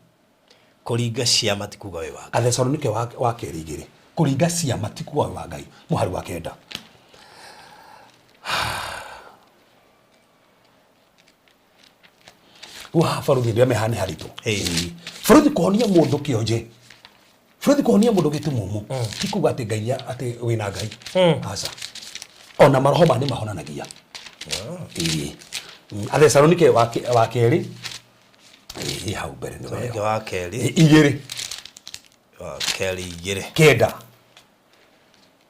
Kũringa ciama ti kuga wĩ wa Ngai. Athesalonike wa kerĩ 2, kũringa ciama ti kuga wĩ wa Ngai, mũhari wa 9. Rĩu haha baruthi ndĩa meha nĩ haritũ. Ĩĩ. Baruthi kũhonia mũndũ kĩonje, baruthi kũhonia mũndũ gĩtumumu ti kuga atĩ Ngai atĩ wĩna Ngai. Aca, ona maroho ma nĩ mahonanagia. Ĩĩ. Athesalonike wa kerĩ. Ĩĩ, hau mbere nĩ Thessalonike wega. wa kerĩ. Ĩĩ, 2. Wa kerĩ 2. 9.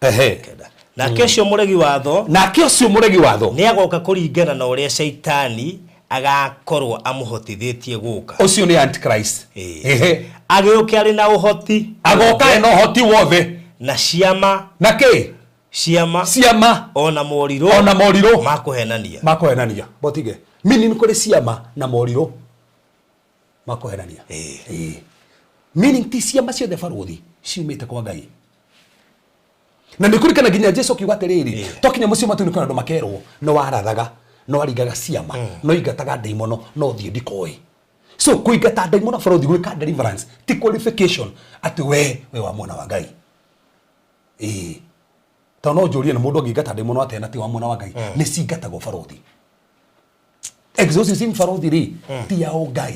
Ehe. 9. Nake ũcio mũregi watho, Nake ũcio mũregi watho, nĩ agoka kũringana na ũrĩa Shaitani agakorwo amũhotithĩtie gũka. Ũcio nĩ antichrist. Ĩĩ. Ehe. Agĩũke arĩ na ũhoti Agoka ena ũhoti wothe. Na ciama. Na kĩ? Ciama. Ciama. Ona morirũ. Ona morirũ. Ma kũhenania. Makũhenania. Botige meaning kũrĩ ciama na morirũ makũhenania. Ĩĩ. Ĩĩ. Meaning ti ciama ciothe barũthi ciumĩte kwa Ngai. Na nĩ kũrikana nginya Jesu akiuga atĩrĩrĩ, twakinya mũciĩ matu-inĩ kwĩna andũ makerwo no warathaga, no waringaga ciama, no ingataga ndaimono, no thiĩ ndikoĩ. So kũingata ndaimono barũthi, gwĩka deliverance ti qualification atĩ we wa mwana wa Ngai. Ĩĩ, tondũ no njũrie, nĩ mũndũ angĩingata ndaimono atĩa na ti wa mwana wa Ngai? Nĩ cingatagwo barũthi. Exorcism barũthi rĩ ti ya ũngai.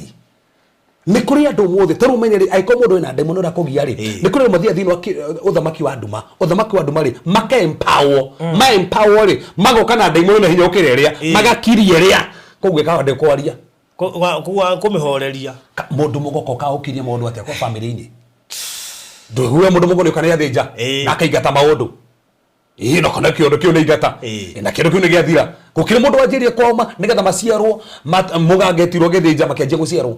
Nĩ kũrĩ andũ mothe tarĩu ũmenye rĩ, angĩkorwo mũndũ wĩna ndaimono ĩrĩa akũgia rĩ, nĩ kũrĩ andũ mathiaga thĩinĩ wa ũthamaki wa nduma. Ũthamaki wa nduma rĩ, maka empower, ma empower rĩ, magoka na ndaimono na hinya gũkĩra ĩrĩa, magakiria ĩrĩa, koguo ĩkaga ndĩkwaria. Kũmĩhoreria. Mũndũ mũgoko kaũkiria maũndũ atĩa kwa bamĩrĩ-inĩ? Ndũigue mũndũ mũgo nĩũka nĩathĩnja na akaingata maũndũ. Ĩĩ, no kana kĩondo kĩu nĩ ingata. Na kĩondo kĩu nĩ gĩathira. Gũkĩrĩ mũndũ wanjĩrie kwao nĩgetha maciarwo, mũganga etirwo gĩthĩnja makĩanjia gũciarwo.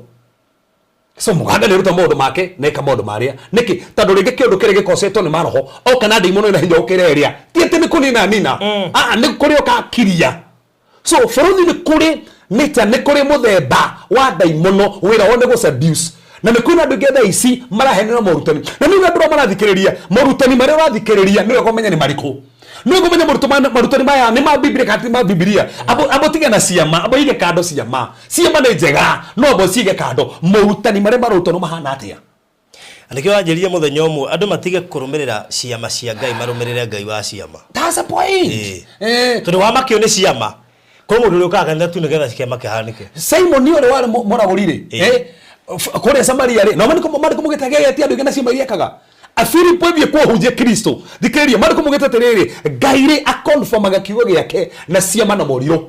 So mũganga nĩ aruta maũndũ make na eka maũndũ marĩa nĩkĩ? Tondũ rĩngĩ kĩũndũ kĩrĩa gĩkocetwo nĩ maroho oka na ndaimono ĩna hinya gũkĩra ĩrĩa, ti atĩ nĩ kũnina nina. Aa, nĩ kũrĩ ũkakiria. So bũrũri nĩ kũrĩ nature, nĩ kũrĩ mũthemba wa ndaimono wĩra wao nĩ gũ seduce. Na nĩ kwĩna andũ aingĩ thaa ici marahenera morutani, na nĩ andũ arĩa marathikĩrĩria morutani marĩa ũrathikĩrĩria, nĩ wega ũmenye nĩ marĩkũ, nĩ wega ũmenye marutani maya nĩ ma Biblia kana ti ma Biblia. Abo tige na ciama, abo ige kando ciama. Ciama nĩ njega, no abo cige kando. Morutani marĩa marutwo mahana atĩa? Na nĩkĩo wanjĩrire mũthenya ũmwe andũ matige kũrũmĩrĩra ciama cia Ngai, marũmĩrĩre Ngai wa ciama. That's a point. Ĩĩ. Eh. Tondũ wamakio nĩ ciama, kwĩ mũndũ ũrĩa ũkaga kanitha tu nĩgetha kĩama kĩhanĩke. Simon ũrĩa warĩ mũragũri rĩ, Ĩĩ. kũrĩa Samaria rĩ, no marĩ kũmũgĩta gegetia andũ aingĩ na ciama iria ekaga. Filipo ĩthiĩ kũhunjia Kristo. Thikĩrĩria, marĩ kũmũgĩta atĩrĩrĩ, Ngai rĩ akonfirmaga kiugo gĩake na ciama na morirũ.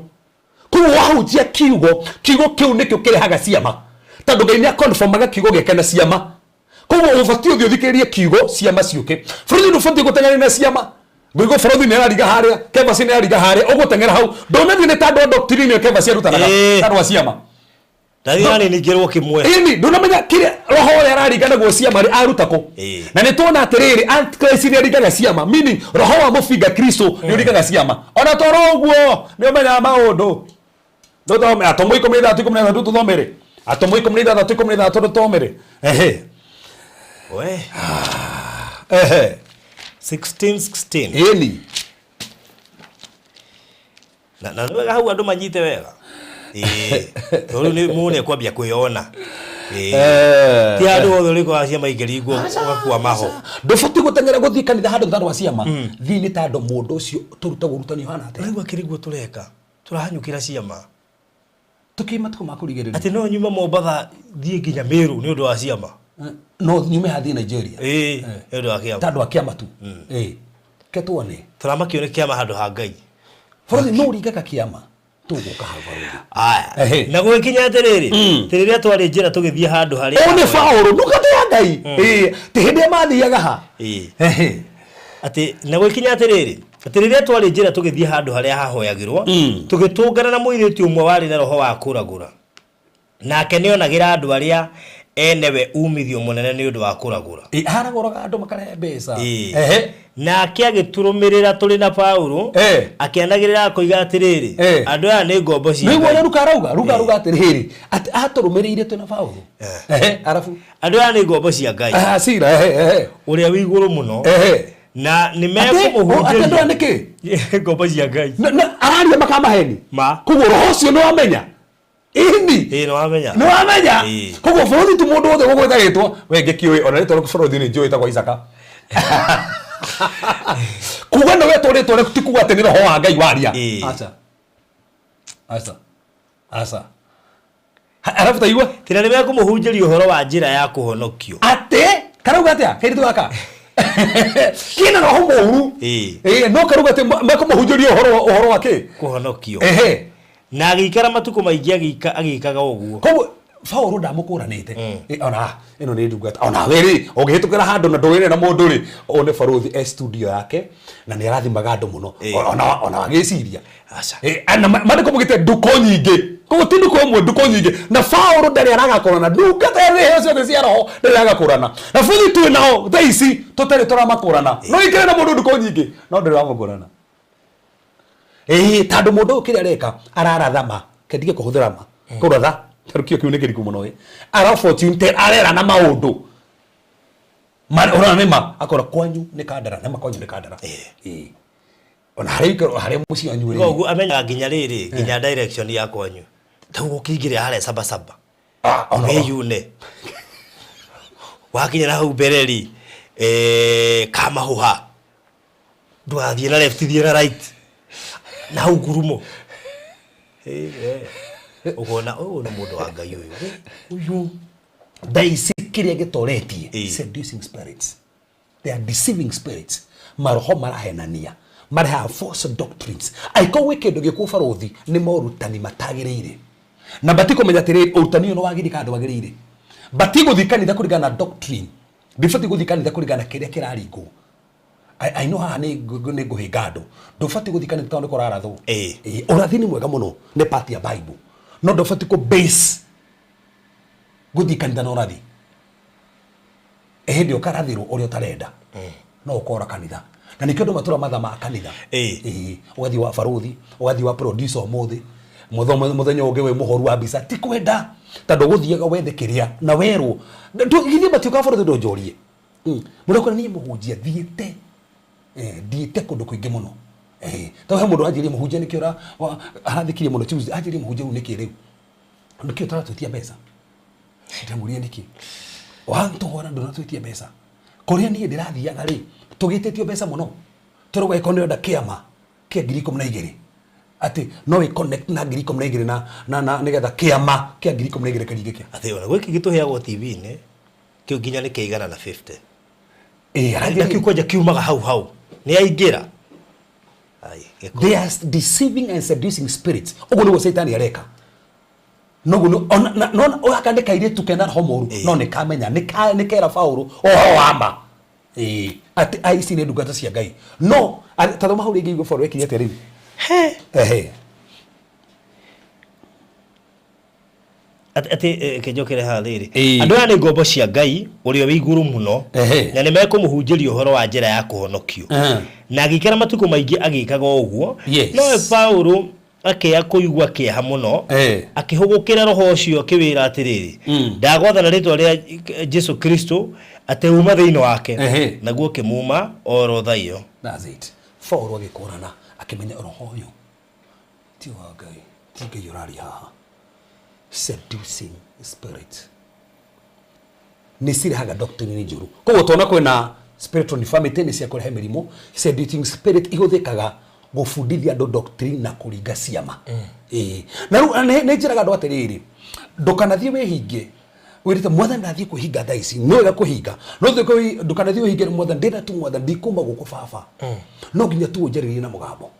Koguo wahunjia kiugo, kiugo kĩu nĩkĩo kĩrehaga ciama, tondũ Ngai nĩ akonfirmaga kiugo gĩake na ciama. Koguo ũbatiĩ ũthiĩ ũthikĩrĩrie kiugo, ciama ciũke. Bũrũri ndũbatiĩ gũteng'eria na ciama. Ngũigua bũrũri nĩ araringa harĩa, Kevasi nĩ araringa harĩa, ũgũteng'era hau. Ndũnathiĩ nĩ ta andũ a doctrine ĩyo Kevasi arutanaga, ta andũ a ciama. Ndathiĩ nani ningĩrwo kĩmwe. Ĩni, ndũnamenya kĩrĩa roho ũrĩa araringa naguo ciama rĩ aruta kũ? Ĩĩ. Na nĩ tuona atĩrĩrĩ, Antichrist nĩ aringaga ciama, meaning roho wa mũbinga Kristo nĩ ũringaga ciama. Ona toro ũguo nĩ ũmenyaga maũndũ. Tũthome Atũmwo 16 16, tũthomere. Atũmwo 16 16, tũthomere. Ehe. We. Ehe. 16 16. Ĩni. Na nĩ wega hau andũ manyite wega. Ĩĩ. Tondũ nĩ mũndũ nĩ ekwambia kwĩyona. Ĩĩ. Ti andũ othe ũrĩkoraga ciama ikĩringwo ũgakua maho. Ndũbatiĩ gũteng'era gũthiĩ kanitha handũ tondũ wa ciama. Thiĩ nĩ tondũ mũndũ ũcio tũrutagwo ũrutani ũhana atĩa. Ũraigua kĩrĩguo tũreka? Tũrahanyũkĩra ciama. Tũkĩ matukũ ma kũrigĩrĩria. Atĩ no nyume Mombatha thiĩ nginya Meru nĩ ũndũ wa ciama. No nyume haha thiĩ Nigeria. Ĩĩ, nĩ ũndũ wa kĩama. Tondũ wa kĩama tu. Ĩĩ. Ke tuone. Tũramakio nĩ kĩama handũ ha Ngai. Bũrũri no ũringaga kĩama. Tũgũka hau barũthi. Aya. Ehe. Na gũgĩkinya atĩrĩrĩ, atĩ rĩrĩa twarĩ njĩra tũgĩthiĩ handũ harĩa Ũyũ nĩ Paũlũ, ndungata ya Ngai. Ĩĩ, ti hĩndĩ ĩrĩa mathiaga ha. Ĩĩ. Ehe. Atĩ na gũgĩkinya atĩrĩrĩ, atĩ rĩrĩa twarĩ njĩra tũgĩthiĩ handũ harĩa hahoyagĩrwo, tũgĩtũngana na mũirĩtu ũmwe warĩ na roho wa kũragũra. Nake nĩonagĩra andũ arĩa enewe umithio mũnene nĩ ũndũ wa kũragũra. Ĩĩ, aragũraga andũ makarehe mbeca. Ĩĩ. Ehe. Nake agĩtũrũmĩrĩra tũrĩ na Paũlũ, Eh. akĩanagĩrĩra akoiga atĩrĩrĩ, Eh. andũ aya nĩ ngombo cia Nĩguo Ngai. ũrĩa Luka arauga, Luka arauga atĩrĩrĩ, atĩ atũrũmĩrĩire twĩ na Paũlũ. Ehe, arabu. Andũ aya nĩ ngombo cia Ngai Ah, Sila, ehe, ehe. ũrĩa wĩ igũrũ mũno, Ehe. na nĩ Atĩ, o, atĩ andũ aya mekũmũhunjĩria nĩkĩ? ngombo cia Ngai. Na araria makamaheni. Ma. Koguo roho ũcio nĩ wamenya. Ĩni. Ĩĩ, nĩ wamenya. Nĩ wamenya. Ĩĩ. Koguo bũrũri ti mũndũ wothe ũgũgwĩta rĩtwa. We ngĩkĩũĩ, ona rĩtwa rĩaku bũrũri nĩ njũĩ wĩtagwo Isaka. Kuga nĩ wetwo rĩtwa rĩaku ti kuga atĩ nĩ roho wa Ngai waria. Ĩĩ. Aca. Aca. Aca. Arabu taigua. Tĩna nĩ mekũmũhunjĩria ũhoro wa njĩra ya kũhonokio. Atĩ karauga atĩa kairĩtu gaka kĩna roho mũũru. Ĩĩ. Ĩĩ, no karauga atĩ mekũmũhunjĩria ũhoro wa kĩ? Kũhonokio. Ehe. Na agĩikara matukũ maingĩ agĩkaga ũguo. Koguo Paũlũ ndamũkũranĩte. Ĩ, ona ĩno nĩ ndungata ona we rĩ ũngĩhĩtũkĩra handũ na ndũwĩre na mũndũ rĩ, ũyũ nĩ barũthi e studio yake na nĩ arathimaga andũ mũno. Ĩĩ. Ona wagĩciria. Aca. Ĩ, na maandĩko maugĩte nduko nyingĩ. Koguo ti nduko ĩmwe, nduko nyingĩ. Na Paũlũ ndarĩ aragakũrana. Ndungata ya iheo ciothe cia roho ndarĩ aragakũrana. Na bũthi twĩ nao thaa ici tũtarĩ tũramakũrana. No ikĩre na mũndũ nduko nyingĩ no ndũrĩ wamũkũrana. Ĩĩ, tondũ mũndũ ũyũ kĩrĩa areka araratha ma, kendige kũhũthĩra ma. Kũratha, tondũ kĩo kiu nĩ kĩriku mũno ĩ. Ara fortune tell, arerana maũndũ. Ũrona nĩ ma, akora kwanyu nĩ Kandara, nĩ ma kwanyu nĩ Kandara. Ĩĩ. Ona harĩa harĩa mũciĩ wanyu ũrĩ. Koguo amenyaga nginya rĩrĩ, nginya direction ya kwanyu. Tau ũkĩingĩra harĩa Sabasaba. Ah, ona Wĩyune. Wakinya na hau mbere rĩ, Kamahũha. Ndũgathiĩ na left, thiĩ na right. Na hau ngurumo. Ũkona ũyũ nĩ mũndũ wa Ngai ũyũ. Ũyũ. Thaa ici kĩrĩa gĩtoretie, Ĩĩ. seducing spirits. They are deceiving spirits. Maroho marahenania. Marehaga false doctrines. Angĩkorwo gwĩ kĩndũ gĩkuo barũthi nĩ morutani matagĩrĩire. Na batikũmenya atĩrĩrĩ, ũrutani ũyũ nĩ wagĩrĩire kana ndwagĩrĩire. Batigũthiĩ kanitha kũringana na doctrine. Ndibatiĩ gũthiĩ kanitha kũringana na kĩrĩa kĩraringwo. I know haha nĩ ngũhĩnga andũ. Ndũbatiĩ gũthiĩ kanitha tondũ nĩ kũrarathwo. Ĩĩ. Ĩĩ, ũrathi nĩ mwega mũno, nĩ part ya Bible. No ndũbatiĩ kũ base gũthiĩ kanitha na ũrathi. Hĩndĩ ũkarathĩrwo ũrĩa ũtarenda. No ũkora kanitha. Na nĩkĩo andũ matũra mathaa ma kanitha. Ĩĩ. Ĩĩ, ũgathiĩ wa barũthi, ũgathiĩ wa producer ũmũthĩ, mũthenya ũngĩ wĩ mũhoru wa mbica, ti kwenda. Tondũ ũgũthiaga wethe kĩrĩa na werwo. Githĩ matiũkaga barũthi ndũnjũrie. Mũndũ akwĩra niĩ mũhunjia thiĩte. Thiĩte kũndũ kũingĩ mũno. Tondũ he mũndũ wanjĩrire mũhunjia nĩkĩo arathikirie mũno Tuesday, anjĩrire mũhunjia rĩu nĩkĩ rĩu? Nĩkĩ ũtaratwĩtia mbeca? Ndamũria nĩkĩ? Wantũhora ndũnatwĩtia mbeca. Kũrĩa niĩ ndĩrathiaga rĩ, tũgĩtĩtio mbeca mũno. Tondũ ũgagĩkorwo nĩ ũrenda kĩama kĩa 12,000. Atĩ no wĩ connect na 12,000 na nĩgetha kĩama kĩa 12,000 kĩringĩke. Atĩ ona gwĩkĩ gĩtũheagwo TV-inĩ, kĩu nginya nĩ kĩa 150. Ĩĩ, Na kĩu kwanja kiumaga hau hau. Nĩ aingĩra. Ai, gĩko. They are deceiving and seducing spirits. Ũguo nĩguo Caitani areka. Noguo nĩ, ona, na, no, gaka nĩ kairĩtu kena roho mũũru, no nĩ kamenya, nĩ kera Paũlũ ũhoro wa ma. Ĩĩ, atĩ ici nĩ ndungata cia Ngai. No, ta thoma hau rĩngĩ igue Paũlũ ekire atĩa rĩu. He. Ehe. Atĩ kĩnjokere haha rĩrĩ. Ĩĩ. Andũ aya nĩ ngombo cia Ngai ũrĩa wĩ igũrũ mũno. Ehe. Na nĩ mekũmũhunjĩria ũhoro wa njĩra ya kũhonokio. Ehe. Na agĩikara matukũ maingĩ agĩkaga ũguo. Yes. Nowe Paũlũ akĩya kũigua kĩeha mũno. Akĩhũgũkĩra roho ũcio akĩwĩra atĩrĩrĩ, ndagwathana rĩtwa rĩa Jesu Kristo atĩ uma thĩinĩ wake. Ehe. Naguo ũkĩmuma oro thaa ĩyo. That's it. Paũlũ agĩkũrana akĩmenya roho ũyũ ti wa Ngai, ti Ngai ũraria haha. Seducing spirit. Nĩ cirehaga doctrine njũru. Koguo tuona kwĩna spiritual infirmity nĩ cia kũrehe mĩrimũ. Seducing spirit ihũthĩkaga gũbundithia andũ doctrine na kũringa ciama. Ĩĩ. Na rĩu nĩ njĩraga andũ atĩrĩrĩ, ndũkanathiĩ wĩhinge wĩrĩte mwathani ndathiĩ kwĩhinga thaa ici, nĩ wega kũhinga. No thiĩ ndũkanathiĩ wĩhinge mwathani, ndĩna tu mwathani, ndikuma gũkũ baba. No nginya tu ũnjarĩrie na mũgambo.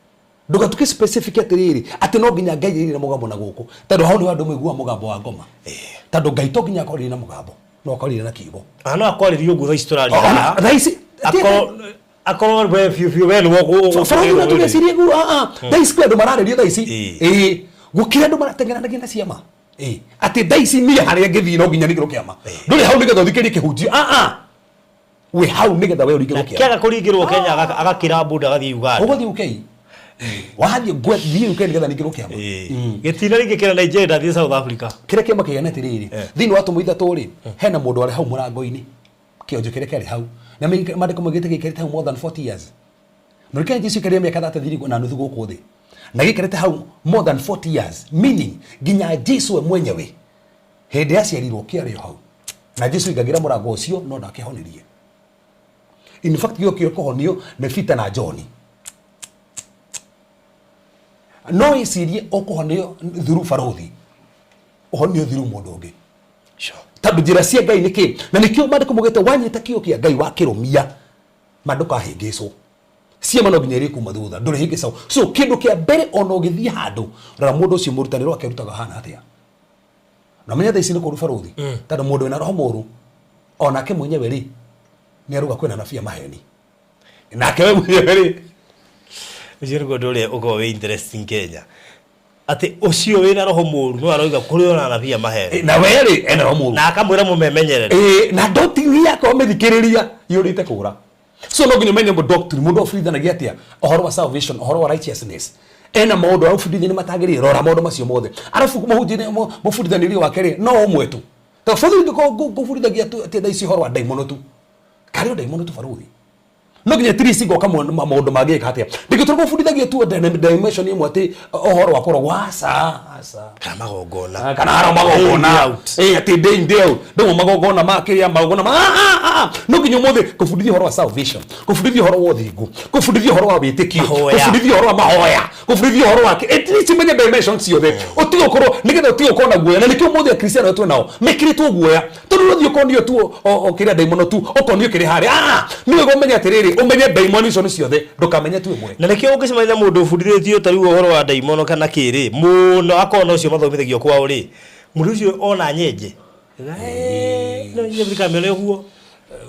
Ndũgatuĩke specific atĩrĩrĩ atĩ no nginya Ngai arĩrie na mũgambo na gũkũ, tondũ hau nĩho andũ maiguaga mũgambo wa ngoma. Tondũ Ngai to nginya akorwo arĩrie na mũgambo, no akorwo arĩrie na kiugo. Ona no akwarĩrie ũguo thaa ici tũraria Ona haha. thaa ici Akorwo akorwo we biũ biũ we nĩwe bũrũri na tũgecirie guo thaa ici kwĩ andũ mararĩrio thaa ici. Ĩĩ. Ĩĩ, gũkĩra andũ marateng'eranagia na ciama. Ĩĩ, atĩ thaa ici niĩ harĩa ngĩthiĩ no nginya ningĩrwo kĩama. Ndũrĩ hau nĩgetha ũthikĩrĩrie kĩhunjio, wĩ hau nĩgetha we ũringĩrwo kĩama. Kĩaga kũringĩrwo Kenya agakĩra mbunda agathiĩ Uganda. Ũgũthiĩ UK, wathiĩ thiĩ UK nĩgetha ningĩrwo kĩama. Gĩtina ringĩkĩra Nigeria ndathiĩ South Africa. Kĩrĩa kĩama kĩgana atĩrĩrĩ, thĩinĩ wa tũmwe ithatũ rĩ, hena mũndũ warĩ hau mũrango-inĩ, kĩonjo kĩrĩa kĩarĩ hau, na maandĩko maugĩte gĩikarĩte hau more than 40 years. Na rĩu Jesu aikarire mĩaka 33 na nuthu gũkũ thĩ, na gĩikarĩte hau more than 40 years, meaning nginya Jesu we mwenyewe hĩndĩ aciarirwo kĩarĩ o hau, na Jesu aingagĩra mũrango ũcio no ndakĩhonirie. In fact gĩokire kũhonio nĩ Peter na John. No wĩcirie ũkũhonio through barũthi, ũhonio through mũndũ ũngĩ. Tondũ njĩra cia Ngai nĩ kĩ? Na nĩkĩo maandĩko maugĩte wanyita kĩo kĩa Ngai wakĩrũmia, ma ndũkahĩngĩcwo. Ciama no nginya irĩ kuma thutha, ndũrĩ hĩngĩcagwo. So kĩndũ kĩa mbere ona ũgĩthiĩ handũ, rora mũndũ ũcio mũrutanĩre wake arutaga hana atĩa. Na ũmenye thaa ici nĩ kũru barũthi, tondũ mũndũ wĩna roho mũru onake mwenyewe rĩ nĩ arauga kwĩna anabii a maheni, nake we mwenyewe rĩ. Ũcio nĩguo ũndũ ũrĩa ũkoragwo wĩ interesting Kenya, atĩ ũcio wĩna roho mũru no aroiga kũrĩ ona anabii a maheni, Na we rĩ ena roho mũru na akamwĩra mũmemenyerere. Ĩĩ, na doctrine yake wamĩthikĩrĩria yũrĩte kũra. So no nginya ũmenye doctrine mũndũ abundithanagia atĩa ũhoro wa salvation, ũhoro wa righteousness, ena maũndũ arabundithia nĩ matagĩrĩire. Rora maũndũ macio mothe, arabu mũbundithanĩrie wake rĩ no ũmwe tu. Tondũ bũrũri ndũkoragwo ngũbundithagia tu atĩ thaa ici ũhoro wa ndaimono tu, karĩ o ndaimono tu barũthi, no nginya tirisi ngoka maũndũ mangĩka atĩa. Ndingĩtũra gũbundithagia tu dimension ĩmwe atĩ ũhoro wa kũrogwo, aca aca, kana magongona, kana haro magongona. Day in, day out. Ĩĩ, atĩ day in day out ndĩmwe magongona ma kĩrĩa magongona ma no nginya ũmũthĩ kũbundithia ũhoro wa salvation, kũbundithia ũhoro wa ũthingu, kũbundithia ũhoro wa wĩtĩkio, Mahoya. kũbundithia ũhoro wa mahoya, kũbundithia ũhoro wa at least menye dimension ciothe, ũtige ũkorwo nĩgetha ũtige ũkorwo na guoya. Na nĩkĩo ũmũthĩ akristiano twĩ nao mekĩrĩtwo guoya, tondũ ũthiĩ ũkonio tu o kĩrĩa ndaimono tu ũkonio kĩrĩ harĩa. Nĩ wega ũmenye atĩrĩrĩ, ũmenye ndaimono icio nĩ ciothe, ndũkamenye tu ĩmwe. Na nĩkĩo ũngĩcemania na mũndũ ũbundithĩtio ta rĩu ũhoro wa ndaimono kana kĩrĩ mũno, akorwo na ũcio mathomithagio kwao rĩ, mũndũ ũcio ona nyenje no nyamĩone ũguo,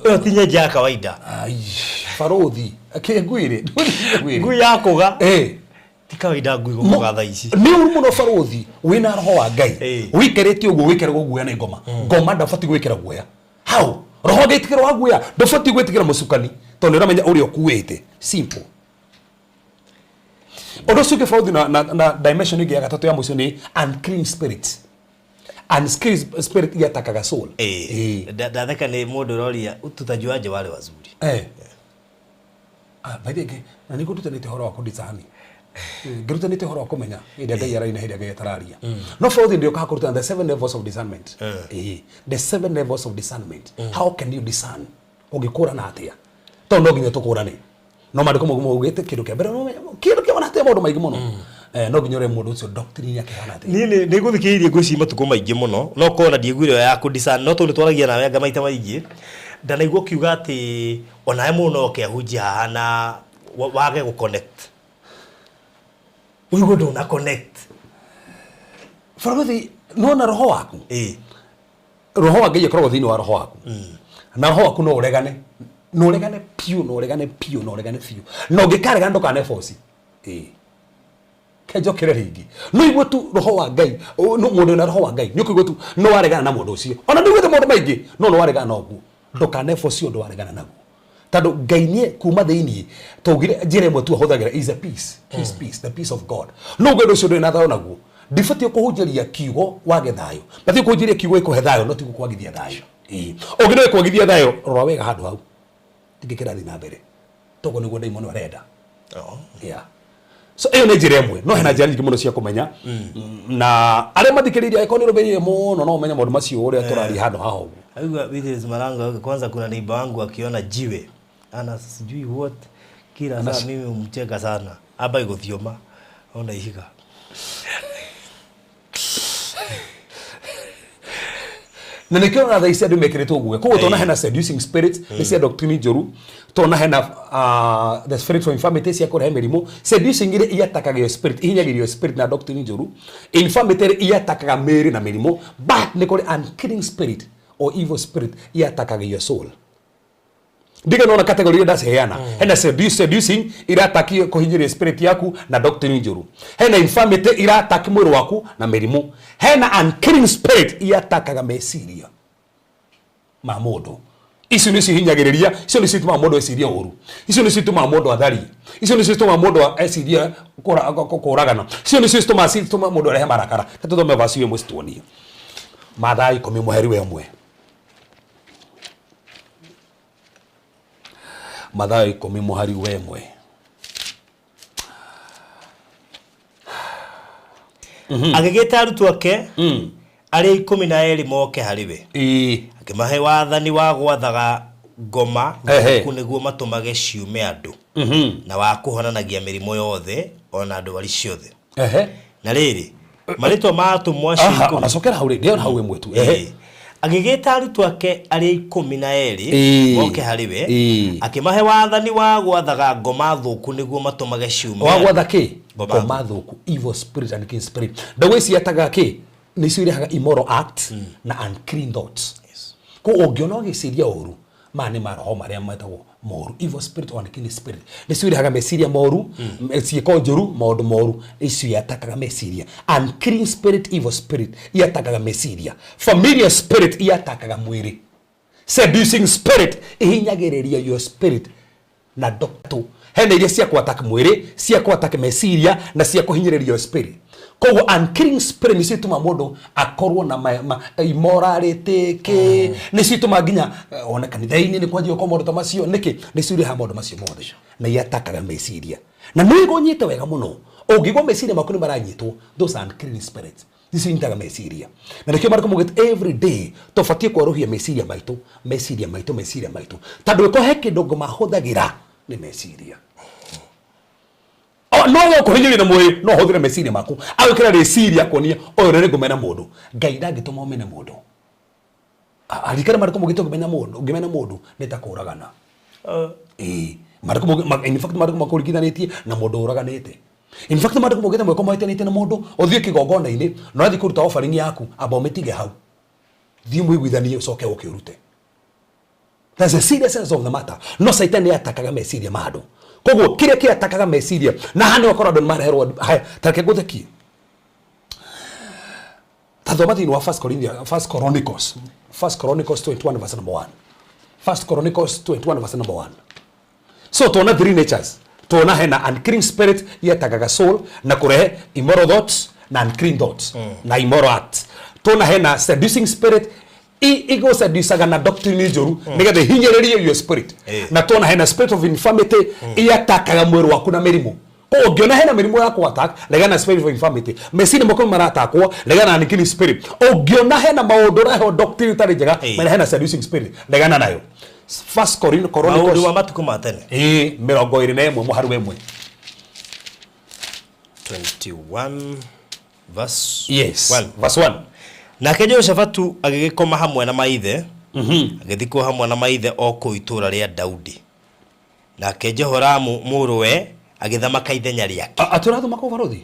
ĩyo ti nyenje ya kawaida. Ai, barũthi kĩngwĩrĩ. Ngui ya kũga ti kawaida ngui gũkũga thaa ici. Nĩ ũru mũno barũthi wĩna roho wa Ngai wĩikarĩte ũguo wĩkĩragwo guoya nĩ ngoma. Ngoma ndabatiĩ gwĩkĩra guoya hau, roho ũngĩtĩkĩra wa guoya ndũbatiĩ gwĩtĩkĩra mũcukani, tondũ nĩ ũramenya ũrĩa ũkuĩte. Simple. Ũndũ ũcio ũngĩ barũthi, na dimension ĩngĩ ya gatatũ ya mũico nĩ unclean spirit. Unclean spirit iatakaga soul. Ĩĩ. Ndatheka nĩ mũndũ ũroria tutajuaje wale wazuri. Ah, by the way, na nĩ ngũrutanĩte ũhoro wa kũdiscern. Ngĩrutanĩte ũhoro wa kũmenya hĩndĩ ĩrĩa Ngai araria na hĩndĩ ĩrĩa Ngai atararia. No bũrũri ndĩũkaga kũrutana the seven levels of discernment. Ĩĩ, the seven levels of discernment. How can you discern? Ũngĩkũrana atĩa? Tondũ no nginya tũkũrane. No maandĩko maugĩte kĩndũ kĩa mbere, kĩndũ kĩa atĩa maũndũ maingĩ mũno. No nginya ũrore mũndũ ũcio doctrine yake ĩhana atĩa. Niĩ nĩ ngũthikĩrĩirie ngwĩciria matukũ maingĩ mũno, no korwo na ndiaiguire ĩyo ya kũdiscern, no tondũ nĩ twaragia nawe anga maita maingĩ, ndanaigua ũkiuga atĩ onawe mũndũ no oke ahunjie haha na wage gũ connect, ũigue ndũna connect. Barũthi, nona roho waku, roho wa Ngai akoragwo thĩinĩ wa roho waku, na roho waku no ũregane, no ũregane piũ, no ũregane piũ, no ũregane biũ, na ũngĩkaregana ndũkane force. Ĩĩ, kenjokere rĩngĩ, no igue tu roho wa Ngai, no mũndũ wĩna roho wa Ngai nĩ ũkũigua tu no waregana na mũndũ ũcio, ona ndũiguĩte maũndũ maingĩ, no nĩ waregana na ũguo. Ndũkane force ũndũ waregana naguo, tondũ Ngai nĩ kuma thĩinĩ twaugire njĩra ĩmwe tu ahũthagĩra is a peace, his peace, the peace of God. No ũguo ũndũ ũcio ndũrĩ na thayũ naguo, ndibatiĩ kũhunjĩria kiugo wage thayũ, batiĩ kũhunjĩria kiugo gĩkũhe thayũ, no ti gũkwagithia thayũ. Ĩĩ, ũngĩ no gĩkwagithia thayũ, rora wega handũ hau ndingĩkĩrathiĩ na mbere, toguo nĩguo ndaimono arenda. Yeah. So ĩyo nĩ njĩra ĩmwe, no hena njĩra nyingĩ mũno cia kũmenya, na arĩa mathikĩrĩirie angĩkorwo nĩ ũrũmĩrĩire mũno no ũmenye maũndũ macio ũrĩa tũraria handũ haha ũguo. Aigua Beatrice Maranga, kwanza kuna neighbor wangu akiona jiwe ana sijui what kila saa, mimi humcheka sana, aba igũthioma ona ihiga. Na nĩkĩo ona thaa ici andũ mekĩrĩtwo guoya. Koguo tona hena seducing spirit nĩ cia doctrine njũru, tona hena the spirit of infirmity cia kũrehe mĩrimũ. Seducing iria iatakaga your spirit, ihinyagĩrĩria your spirit na doctrine njũru. Infirmity iria iatakaga mĩĩrĩ na mĩrimũ, but nĩ kũrĩ unclean spirit or evil spirit iatakaga your soul. Ndiga nona category iria ndaciheana. Hena seducing irataki kũhinyĩrĩria spirit yaku na doctrine njũru, hena infirmity irataki mwĩrĩ waku na mĩrimũ, hena unclean spirit iatakaga meciria ma mũndũ. Icio nĩcio ihinyagĩrĩria, icio nĩcio itũmaga mũndũ ecirie ũru, icio nĩcio itũmaga mũndũ atharie, icio nĩcio itũmaga mũndũ ecirie kũragana, icio nĩcio itũmaga mũndũ arehe marakara. Reke tũthome verse ĩmwe cituonie. Mathayo 10 mũheri wa 1. Mathayo 10 mũhari wa 1. Agĩgĩta arutwo ake arĩa 12 moke harĩ we, akĩmahe wathani wa gwathaga ngoma thũku nĩguo matũmage ciume andũ, na wa kũhonanagia mĩrimũ yothe ona ndwari ciothe. Na rĩrĩ, marĩtwa ma atũmwo acio 10. Onacokera hau rĩ, ndĩona hau ĩmwe tu. Agĩgĩta arutwo ake arĩa 12 moke harĩ we, akĩmahe wathani wa gwathaga ngoma thũku nĩguo matũmage ciume Wa andũ. Gwatha kĩ? Ngoma. Ngoma thũku, evil spirit and unclean spirit. Ndawa ici yataga kĩ? Nĩcio irehaga immoral act na unclean thoughts. Ko ũngĩona ũgĩciria ũru, maya nĩ maroho marĩa metagwo moru, evil spirit or unclean spirit. Nĩcio irehaga meciria moru, ciĩko njũru, maũndũ moru. Icio iatakaga meciria. Unclean spirit, evil spirit iatakaga meciria. Familiar spirit iatakaga mwĩrĩ. Seducing spirit ihinyagĩrĩria your spirit na doctor. Hena iria cia kũ-attack mwĩrĩ, cia kũ-attack meciria na cia kũhinyĩrĩria your spirit. Koguo unclean spirit nĩcio itũmaga mũndũ akorwo na immorality kĩ, nĩcio itũmaga nginya one kanitha-inĩ nĩ kwanjia gũkorwo maũndũ ta macio. Nĩkĩ? Nĩcio irehaga maũndũ macio mothe na iatakaga meciria. Na nĩ ũnyite wega mũno, ũngĩigua meciria maku nĩ maranyitwo, those are unclean spirits. Icio inyitaga meciria. Na nĩkĩo marĩkũ maugĩte every day tũbatiĩ kwerũhia meciria maitũ, meciria maitũ, meciria maitũ, tondũ ĩko he kĩndũ ngũmahũthagĩra nĩ meciria. No we ũkũhinyĩrĩria na mwĩrĩ, no ũhũthĩre meciria maku. Agwĩkĩra rĩciria kuonia ũyũ nĩ ngũmena mũndũ. Ngai ndangĩtũma ũmene mũndũ. Arikana marĩkũ maugĩte ũngĩmena mũndũ, ũngĩmena mũndũ nĩ ta kũragana. Ĩĩ, marĩkũ in fact marĩkũ makũringithanĩtie na mũndũ ũraganĩte. In fact marĩkũ maugĩte mwĩko mahĩtanĩtie na mũndũ, ũthiĩ kĩgongona-inĩ na ũrathiĩ kũruta offering yaku, amba ũmĩtige hau. Thiĩ mũiguithanie ũcoke ũke ũrute. That's the seriousness of the matter. No Satan atakaga meciria ma andũ. Koguo kĩrĩa kĩatakaga meciria na haha nĩho ũkora andũ nĩmareherwo haya, ta reke ngũthekie. Ta thoma thĩinĩ wa First Corinthians, First Chronicles, First Chronicles 21 verse number 1. First Chronicles 21 verse number 1. So tuona three natures. Tuona hena unclean spirit yetagaga soul na kurehe immoral thoughts na unclean thoughts na immoral acts. Tuona hena seducing spirit igũseducaga na doctrine njũru nĩgetha ihinyĩrĩrie your spirit. Na tuona hena spirit of infirmity iatakaga mwĩrĩ waku na mĩrimũ. Koguo ũngĩona hena mĩrimũ ya kũ-attack, regana na spirit of infirmity. Meciria maku nĩ maratakwo, regana na unclean spirit. Ũngĩona hena maũndũ ũraheo doctrine ĩtarĩ njega, mena hena seducing spirit, regana nayo. First Chronicles Maũndũ ma matukũ ma tene. Ĩĩ, 21 mũhari wa 1. 21 verse Yes. 1. Verse 1. Nake Jehoshafatu agĩgĩkoma hamwe na maithe, agĩthikwo hamwe na maithe o kũu itũũra rĩa Daudi. Nake Jehoramu mũrũwe agĩthamaka ithenya rĩake. Atũrathoma kũu barothi?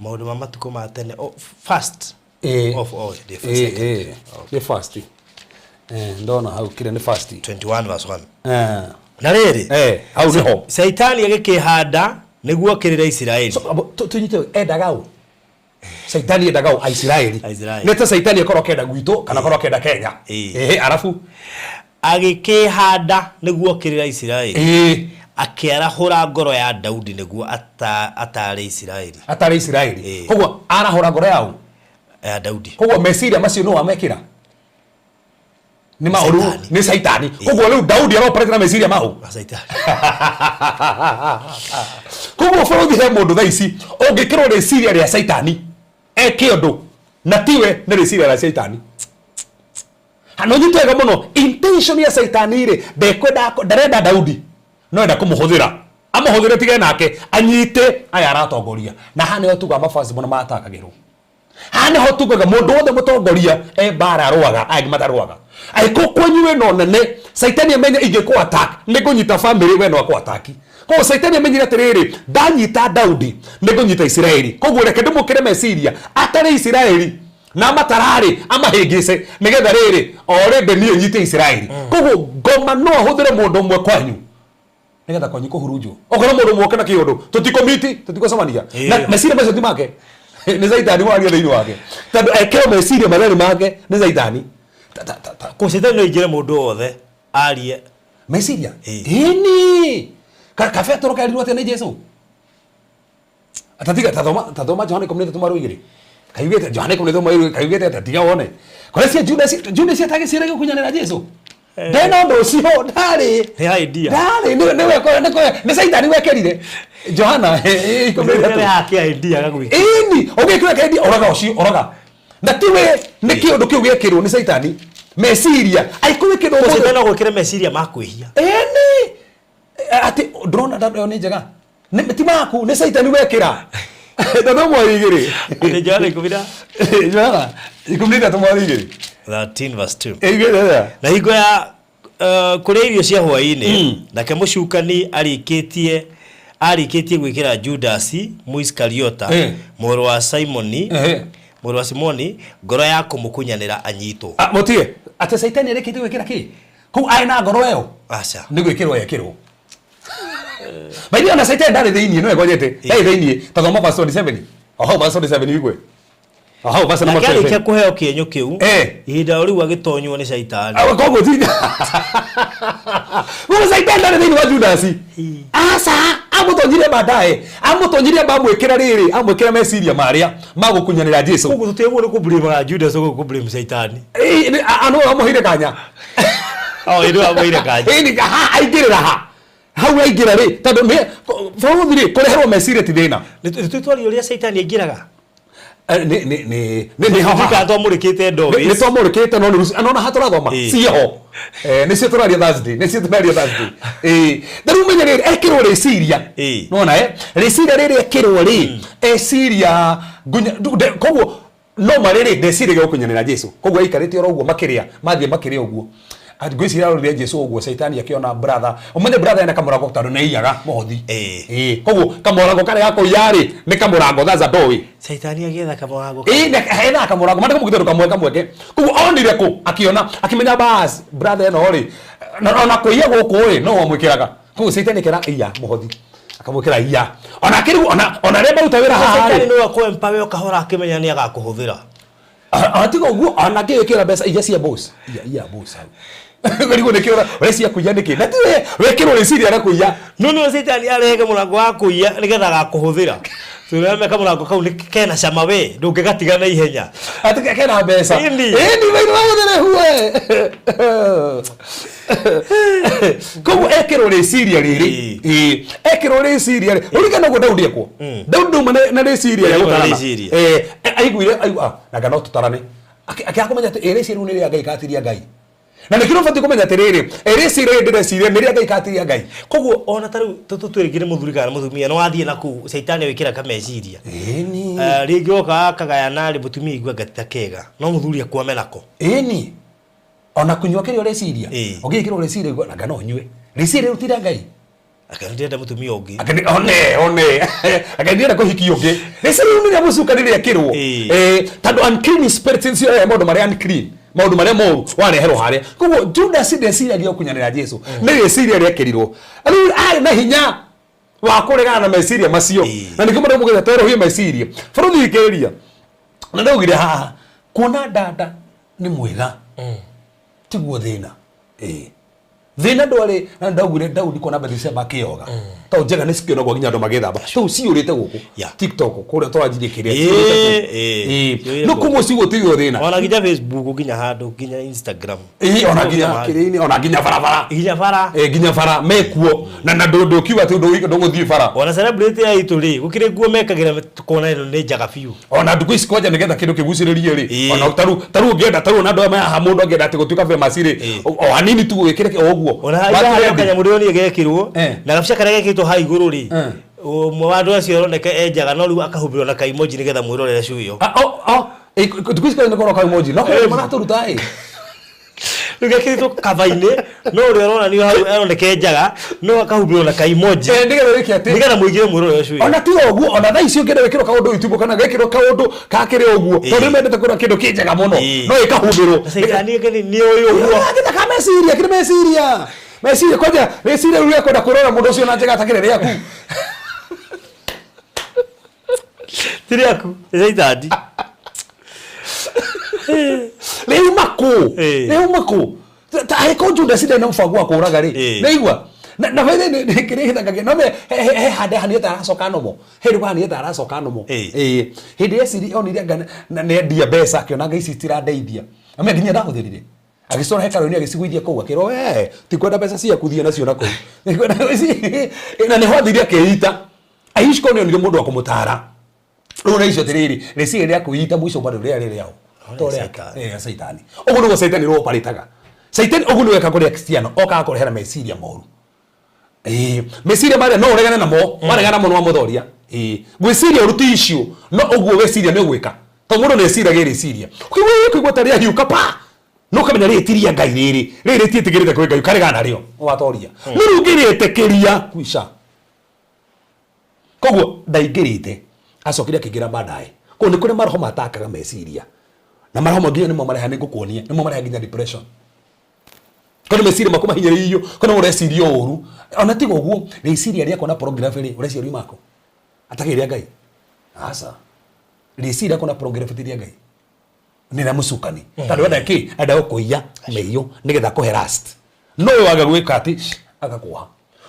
Maũndũ ma matukũ ma tene, oh, first of all, the first, second. Nĩ first. Ndona hau kĩrĩa nĩ first. 21 verse 1. Na rĩrĩ, Hau nĩho. Caitani agĩkĩhanda nĩguo okĩrĩre Isiraeli. So, tũnyite endaga ũ? Caitani endaga ũ? Aisiraeli. Aisiraeli. Nĩ ta Caitani akorwo akĩenda gwitũ kana akorwo akĩenda Kenya. Ehe, arabu Agĩkĩhanda nĩguo okĩrĩre Isiraeli. Akĩarahũra ngoro ya Daudi nĩguo ataare Isiraeli. Ataare Isiraeli. Koguo arahũra ngoro ya ũ? Ya Daudi. Koguo meciria macio nĩ wamekĩra? Nĩ maũru, Caitani. nĩ Caitani. Koguo rĩu Daudi aroperate na meciria mau? Ma Caitani. Koguo bũrũri he mũndũ thaa ici ũngĩkĩrwo rĩciria rĩa Caitani eke ũndũ na tiwe, nĩ rĩciria rĩa Caitani. Na ũnyite wega mũno, intention ya Caitani rĩ, ndekwenda, ndarenda Daudi, no enda kũmũhũthĩra. Amũhũthĩre tige nake, anyite aya aratongoria. Na haha nĩho tugaga mafasi mũno matakagĩrwo. Haha nĩho tugaga mũndũ wothe mũtongoria e mbara arũaga, aya angĩ matarũaga. Angĩkorwo kwanyu wĩna ũnene, caitani amenye ingĩkũ attack nĩ ngũnyita family we no akũ attack. Koguo caitani amenyire atĩrĩrĩ, ndanyita Daudi nĩ ngũnyita Isiraeli. Koguo reke ndĩmũkĩre meciria atarĩ Isiraeli na amatararĩ amahĩngĩce nĩgetha rĩrĩ already niĩ nyite Isiraeli. Koguo ngoma no ahũthĩre mũndũ ũmwe kwanyu nĩgetha kwanyu kũhurunjwo. Okorwo mũndũ ũmwe oke na kĩũndũ tũtikũmiti tũtikũcemania. Na meciria macio ti make, nĩ caitani waria thĩinĩ wake, tondũ ekĩrwo meciria marĩa nĩ make nĩ caitani. Kũ caitani no aingĩre mũndũ wothe arie meciria. Ĩni kabetũro kerirwo atĩa nĩ Jesu? Atatiga tathoma tathoma Johana 13 maro 2 kaigĩte Johana 13 maro 2 kaigĩte atĩa? Tiga wone kũrĩa cia Judas, Judas atagĩciĩra gũkunyanĩra Jesu ndena ũndũ ũcio ndarĩ. Nĩ idea. Ndarĩ nĩ caitani wekĩrire Johana 13. Hake idea gagwĩka. Ĩni ũgĩkĩra kendi oraga ũcio oraga na tiwe nĩ kĩũndũ kĩu gĩekĩrwo nĩ caitani meciria aikũrĩ kĩndũ Kũ caitani no gwĩkĩre meciria ma kwĩhia. Ĩni atĩ ndũrona ndanda ĩyo nĩ njega. Ti maku nĩ caitani wekĩra tondũ mweri igĩrĩ. Atĩ Johana ikũmi na Johana 13 mweri 2. 13 verse 2. Ĩigĩte atĩa? Na hingo ya kũrĩa irio cia hwaĩ-inĩ, nake mũcukani arĩkĩtie gwĩkĩra Judasi Mũisikariota, mũrũ wa Simoni, mũrũ wa Simoni, ngoro ya kũmũkunyanĩra anyitwo. Ah, mũtige atĩ caitani arĩkĩtie gwĩkĩra kĩ kũu arĩ na ngoro ĩyo. Aca. Nĩ gwĩkĩrwo ekĩrwo maithe ona caitani ndarĩ thĩiniĩ no egonyete ndarĩ thĩiniĩ. Tathoma verse 27 o hau, verse 27 igwe o hau, verse number Nake arĩkia 27. kũheo kĩenyũ kĩu, ihinda o rĩu agĩtonywo nĩ caitani. Ah, koguo ti koguo caitani ndarĩ thĩinĩ wa Judasi, aca, amũtonyire baadaye, amũtonyire amwĩkĩra rĩrĩ, amwĩkĩra meciria marĩa ma gũkunyanĩra Jesu. Koguo tũtigwo nĩ kũblame Judas, ũguo kũblame caitani. Anũ amũheire kanya. O ĩndũ amũire kanya. Ĩni ha aingĩrĩra ha hau aingĩra rĩ, tondũ bũrũthi rĩ kũreherwo meciria ti thĩna. Nĩ twaria ũrĩa caitani aingĩraga. Nĩ ho haha. Twamũrĩkĩte nĩ doorways. Twamũrĩkĩte no nĩ no na hatũrathoma ciĩho. Nĩcio tũraria Thursday, nĩcio tũraria Thursday. Ta rĩu menye rĩrĩ ekĩrwo rĩciria. Nona rĩciria rĩrĩ ekĩrwo rĩ eciria ngunya koguo no marĩrĩ ndeciragia gũkunyanĩra Jesu, koguo aikarĩte oro ũguo makĩrĩa mathiĩ makĩrĩa ũguo. Ngwĩciria arorire Jesu ũguo, caitani akĩona brother, ũmenye brother ena kamũrango tondũ nĩ aiyaga mũhothi. Koguo kamũrango karĩa gakũiya rĩ nĩ kamũrango, that's a doorway. Caitani agĩetha kamũrango. Ĩĩ, hena kamũrango mandĩko mũgĩte kamwe kamweke, koguo onire kũ akĩona akĩmenya bas brother ĩno rĩ ona kũiya gũkũ rĩ no wamwĩkĩraga, koguo caitani akĩra iya mũhothi akamwĩkĩra iya ona kĩrĩu ona arĩa maruta wĩra haha Caitani rĩ. nĩwe akũempower ũkahora akĩmenya nĩ agakũhũthĩra. Tiga ũguo ona ngĩĩkĩra mbeca iria cia boss iya boss hau kũrigwo nĩkĩ ũrecia kũiya nĩkĩ na tiwe wekĩrwo rĩciria rĩa kũiya. No nĩwe caitani arehe mũrango wa kũiya nĩgetha agakũhũthĩra, tũrame kamũrango kau nĩ kena cama we ndũngĩgatiga na ihenya. Atĩ kena mbeca. Ĩni. Ĩni maitũ mahũthĩre hue, koguo ekĩrwo rĩciria rĩrĩ. Ĩĩ, ekĩrwo rĩciria rĩ ũririkana ũguo Daudi ekwo Daudi ndauma na rĩciria rĩa Ndauma na gũtarana. rĩciria. Aiguire aigua nanga no tũtarane. Akĩaga kũmenya atĩ rĩciria rĩu nĩ rĩa Ngai katiria Ngai, na nĩkĩo ũbatiĩ kũmenya atĩrĩrĩ, rĩciria rĩrĩ ndĩreciria nĩ rĩa Ngai katiria Ngai. Koguo ona ta rĩu tũtwĩrĩkire mũthuri kana mũtumia nĩ wathiĩ na kũu caitani wĩkĩra kameciria. Ĩni. Rĩngĩ woka akagayana rĩ, mũtumia igua ngati ta kega no mũthuri akwame nako. Ĩni ona kunyua kĩrĩa ũreciria. Ũngĩkĩrwo rĩciria igua nanga no nyue, rĩciria rĩu ti rĩa Ngai. Akana ndĩrenda mũtumia ũngĩ. Akani one akani ndĩrenda kũhikia ũngĩ, rĩciria rĩu nĩ rĩa mũcukani rĩekĩrwo. Tondũ unclean spirits nĩcio rehe maũndũ marĩa unclean, maũndũ marĩa moru wareherwo harĩa. Koguo Judas ndeciragia gũkunyanĩra Jesu, nĩ rĩciria rĩekĩrirwo. Rĩu arĩ na hinya wa kũregana na meciria macio. Na nĩkĩo mũndũ mũgĩte twerũhie meciria bũrũri thikĩrĩria na ndaugire haha kuona dada nĩ mwega tiguo thĩna. Thĩna ndwarĩ na ndaugire Daudi kuona Bathsheba akĩoga tondũ njega nĩ cikĩonagwo nginya andũ magĩthamba tũu ciyũrĩte gũkũ TikTok kũrĩa tũranjirie kĩrĩa ciyũrĩte kũu. Ciyũrĩte No kũu. kũmwe ciugo tiguo thĩna. Ona nginya Facebook, nginya handũ nginya Instagram. Ona nginya kĩrĩa-inĩ, ona nginya barabara. Nginya bara. Nginya bara mekuo na ndũkiuga atĩ ndũgũthiĩ bara. Ona celebrity ya itũ rĩ gũkĩrĩ nguo mekagĩra tukona ĩno nĩ njaga biũ. Ona ndukũ ici kwanja nĩgetha kĩndũ kĩgucĩrĩrie rĩ, ona taru ũngĩenda taru ona andũ aya haha mũndũ angĩenda atĩ gũtuĩka famous rĩ, o hanini tu wĩkĩre o ũguo. Ona Wa harĩa trend. kanyamũ ndĩronire gekĩrwo na gabica karĩa gekĩrĩtwo haha igũrũ rĩ, ũmwe wa andũ acio aroneka e njaga no rĩu akahumbĩrwo na kaimoji nĩgetha mwĩrorere cuyo. Ah, oh, oh. Thikũ ici nĩ kũroka emoji no kũrĩ maratũruta ĩ. Rĩu gekĩrĩtwo kaba-inĩ, no ũrĩa ũronanio hau aroneka njaga, no akahumbĩrwo na kaimoji. Eh, nĩgetha wĩke atĩ Nĩgetha mũingĩre mwĩrore ũcio. Ona ti ũguo, ona thaa ici ũngĩenda wĩkĩrwo kaũndũ YouTube kana gekĩrwo kaũndũ kakĩrĩ ũguo, tondũ nĩ mendete kũrora kĩndũ kĩ njega mũno, no ĩkahumbĩrwo. Caitani nĩ ũĩ ũguo. Gĩthaka meciria kĩrĩ meciria meciria kwanja rĩciria rĩu rĩa kwenda kũrora mũndũ ũcio na njega atakĩrĩ rĩaku. Ti rĩaku, nĩ caitani. Rĩuma kũ? Rĩuma kũ? Ta angĩkorwo Judas ndarĩ na mũbango wa kũũraga rĩ, nĩaigua na baithe kĩrĩa gĩthakagia no he handũ hanĩte aracoka nomo, he rĩu hanĩte aracoka nomo. Ĩĩ, hĩndĩ eciri onire anga nĩendia mbeca, akĩona anga ici itirandeithia, ame nginya ndahũthĩrire, agĩcora hekarũ-inĩ, agĩcigũithia kũu, akĩrwo, "We tikwenda mbeca ciaku, thiĩ nacio na kũu." Na nĩho athire akĩita. Aici korwo nĩonire mũndũ wa kũmũtara. Rĩu na icio atĩrĩrĩ, rĩciria rĩa kwĩita mũico bado rĩarĩ rĩao, to rĩake. Eh, caitani. Ũguo nĩguo caitani rũoparĩtaga. Caitani ũguo nĩwe ekaga kũrĩ Akristiano, okaga kũrehera meciria moru. Ĩĩ, meciria marĩa no ũregane namo, waregana namo nĩwamũthoria. Ĩĩ, gwĩciria ũru ti issue, no ũguo weciria nĩ ũgwĩka. Tondũ mũndũ nĩeciragia rĩciria. Ũkĩigua ũkĩigua ta rĩahiũka pa! No ũkamenya rĩrĩ ti rĩa Ngai rĩrĩ, rĩrĩ rĩtiĩtĩkĩrĩte kwĩ Ngai, ũkaregana narĩo, nĩwatoria. No rĩu ũngĩrĩtĩkĩria, kwisha. Koguo ndaingĩrĩte, acokire akĩingĩra baadaye. Koguo nĩ kũrĩ maroho matakaga meciria, na maroho mau nginya nĩmo marehaga, nĩngũkuonia, nĩmo marehaga nginya depression. Tondũ meciria maku mahinyĩrĩirio, kana ũreciria ũru. Ona tiga ũguo, rĩciria rĩa kuona pornography rĩ, ũreciria riuma kũ? Atakĩrĩ rĩa Ngai? Aca. Rĩciria rĩa kuona pornography ti rĩa Ngai. Nĩ rĩa mũcukani. Tondũ enda kĩ? Enda gũkũiya mĩiyũ nĩgetha akũhe lust. No we waga gwĩka atĩ agakuoha.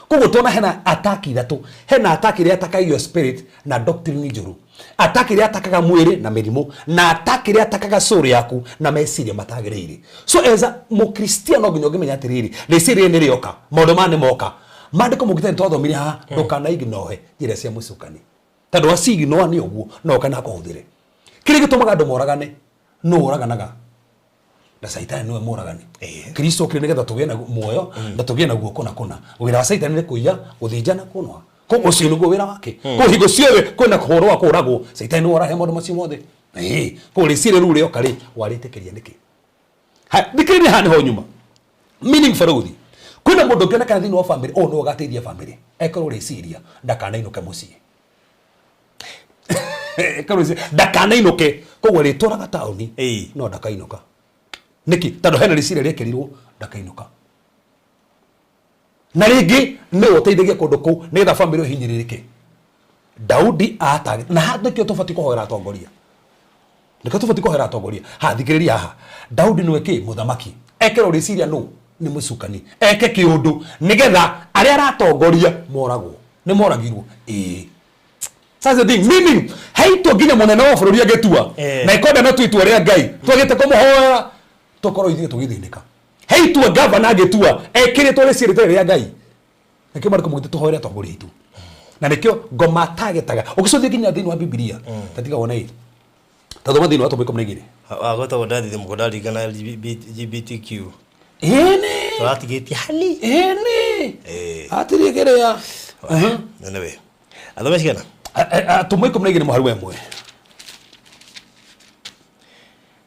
Koguo tuona hena attack ithatũ. Hena attack ĩrĩa atakaga your spirit na doctrine njũru. Attack ĩrĩa atakaga mwĩrĩ na mĩrimũ. Na attack ĩrĩa atakaga soul yaku na meciria matagĩrĩire. So as a mũkristiano no nginya ũngĩmenya atĩrĩrĩ, rĩciria rĩrĩ nĩ rĩoka, maũndũ maya nĩ moka. Maandĩko mũngĩtari twathomire haha, ndũkana ignore njĩra cia mũcukani. Tondũ waci ignore nĩ ũguo, no oke na akũhũthĩre. Kĩrĩa gĩtũmaga andũ moragane, nũ ũraganaga? Na caitani nĩwe mũragani. Kristo okire nĩgetha tũgĩe na muoyo na tũgĩe naguo kũna kũna. Wĩra wa caitani nĩ kũiya, gũthĩnja na kũnoa. Koguo ũcio nĩguo wĩra wake. Koguo hingo ciothe kwĩna ũhoro wa kũragwo, caitani nĩwe ũrahe maũndũ macio mothe. Koguo rĩciria rĩu rĩoka rĩ, warĩtĩkĩria nĩkĩ? Thikĩrĩria haha nĩho nyuma. Meaning bũrũri. Kwĩna mũndũ ũngĩonekana thĩinĩ wa family, ũyũ nĩwe ũgateithia family. Ekorwo rĩciria ndakanainũke mũciĩ. Ekorwo rĩciria ndakanainũke. Koguo arĩtũraga taũni no ndakainũka. Nĩkĩ? Tondũ hena rĩciria rĩekĩrirwo ndakainũka. Na rĩngĩ nĩwe ũteithagia kũndũ kũu nĩgetha family ĩyo ĩhinyĩrĩrĩke. Daudi atagĩ na haha nĩkĩo tũbatiĩ kũhoera atongoria. Nĩkĩo tũbatiĩ kũhoera atongoria. Ha thikĩrĩria haha. Daudi nĩwe kĩ? Mũthamaki. Ekerwo rĩciria nũ? Nĩ mũcukani. Eke kĩũndũ nĩgetha arĩa aratongoria moragwo. Nĩ moragirwo? Ĩĩ. That's the thing. Meaning, he itua nginya mũnene wa bũrũri angĩtua. Na ĩkonda na itua rĩa Ngai. Twagĩte kũmũhoera tũkorwo ithuĩ tũgĩthĩnĩka. He itua gavana angĩtua ekĩrĩtwo rĩciria rĩtarĩ rĩa Ngai. Nĩkĩo maandĩko maugĩte tũhoere atongoria aitũ. Na nĩkĩo ngoma tagetaga. Ũgĩcothia nginya thĩinĩ wa Bibilia. Ta tiga wone ĩ. Ta thoma thĩinĩ wa Atũmwo 12. Wagwetagwo ndathire mũko ndarikana LGBTQ. Ĩni. Tũratigĩtie hani. Ĩni. Hatirĩ kĩrĩa. Anyway. Athome cigana? Atũmwo 12 mũhari wa 1.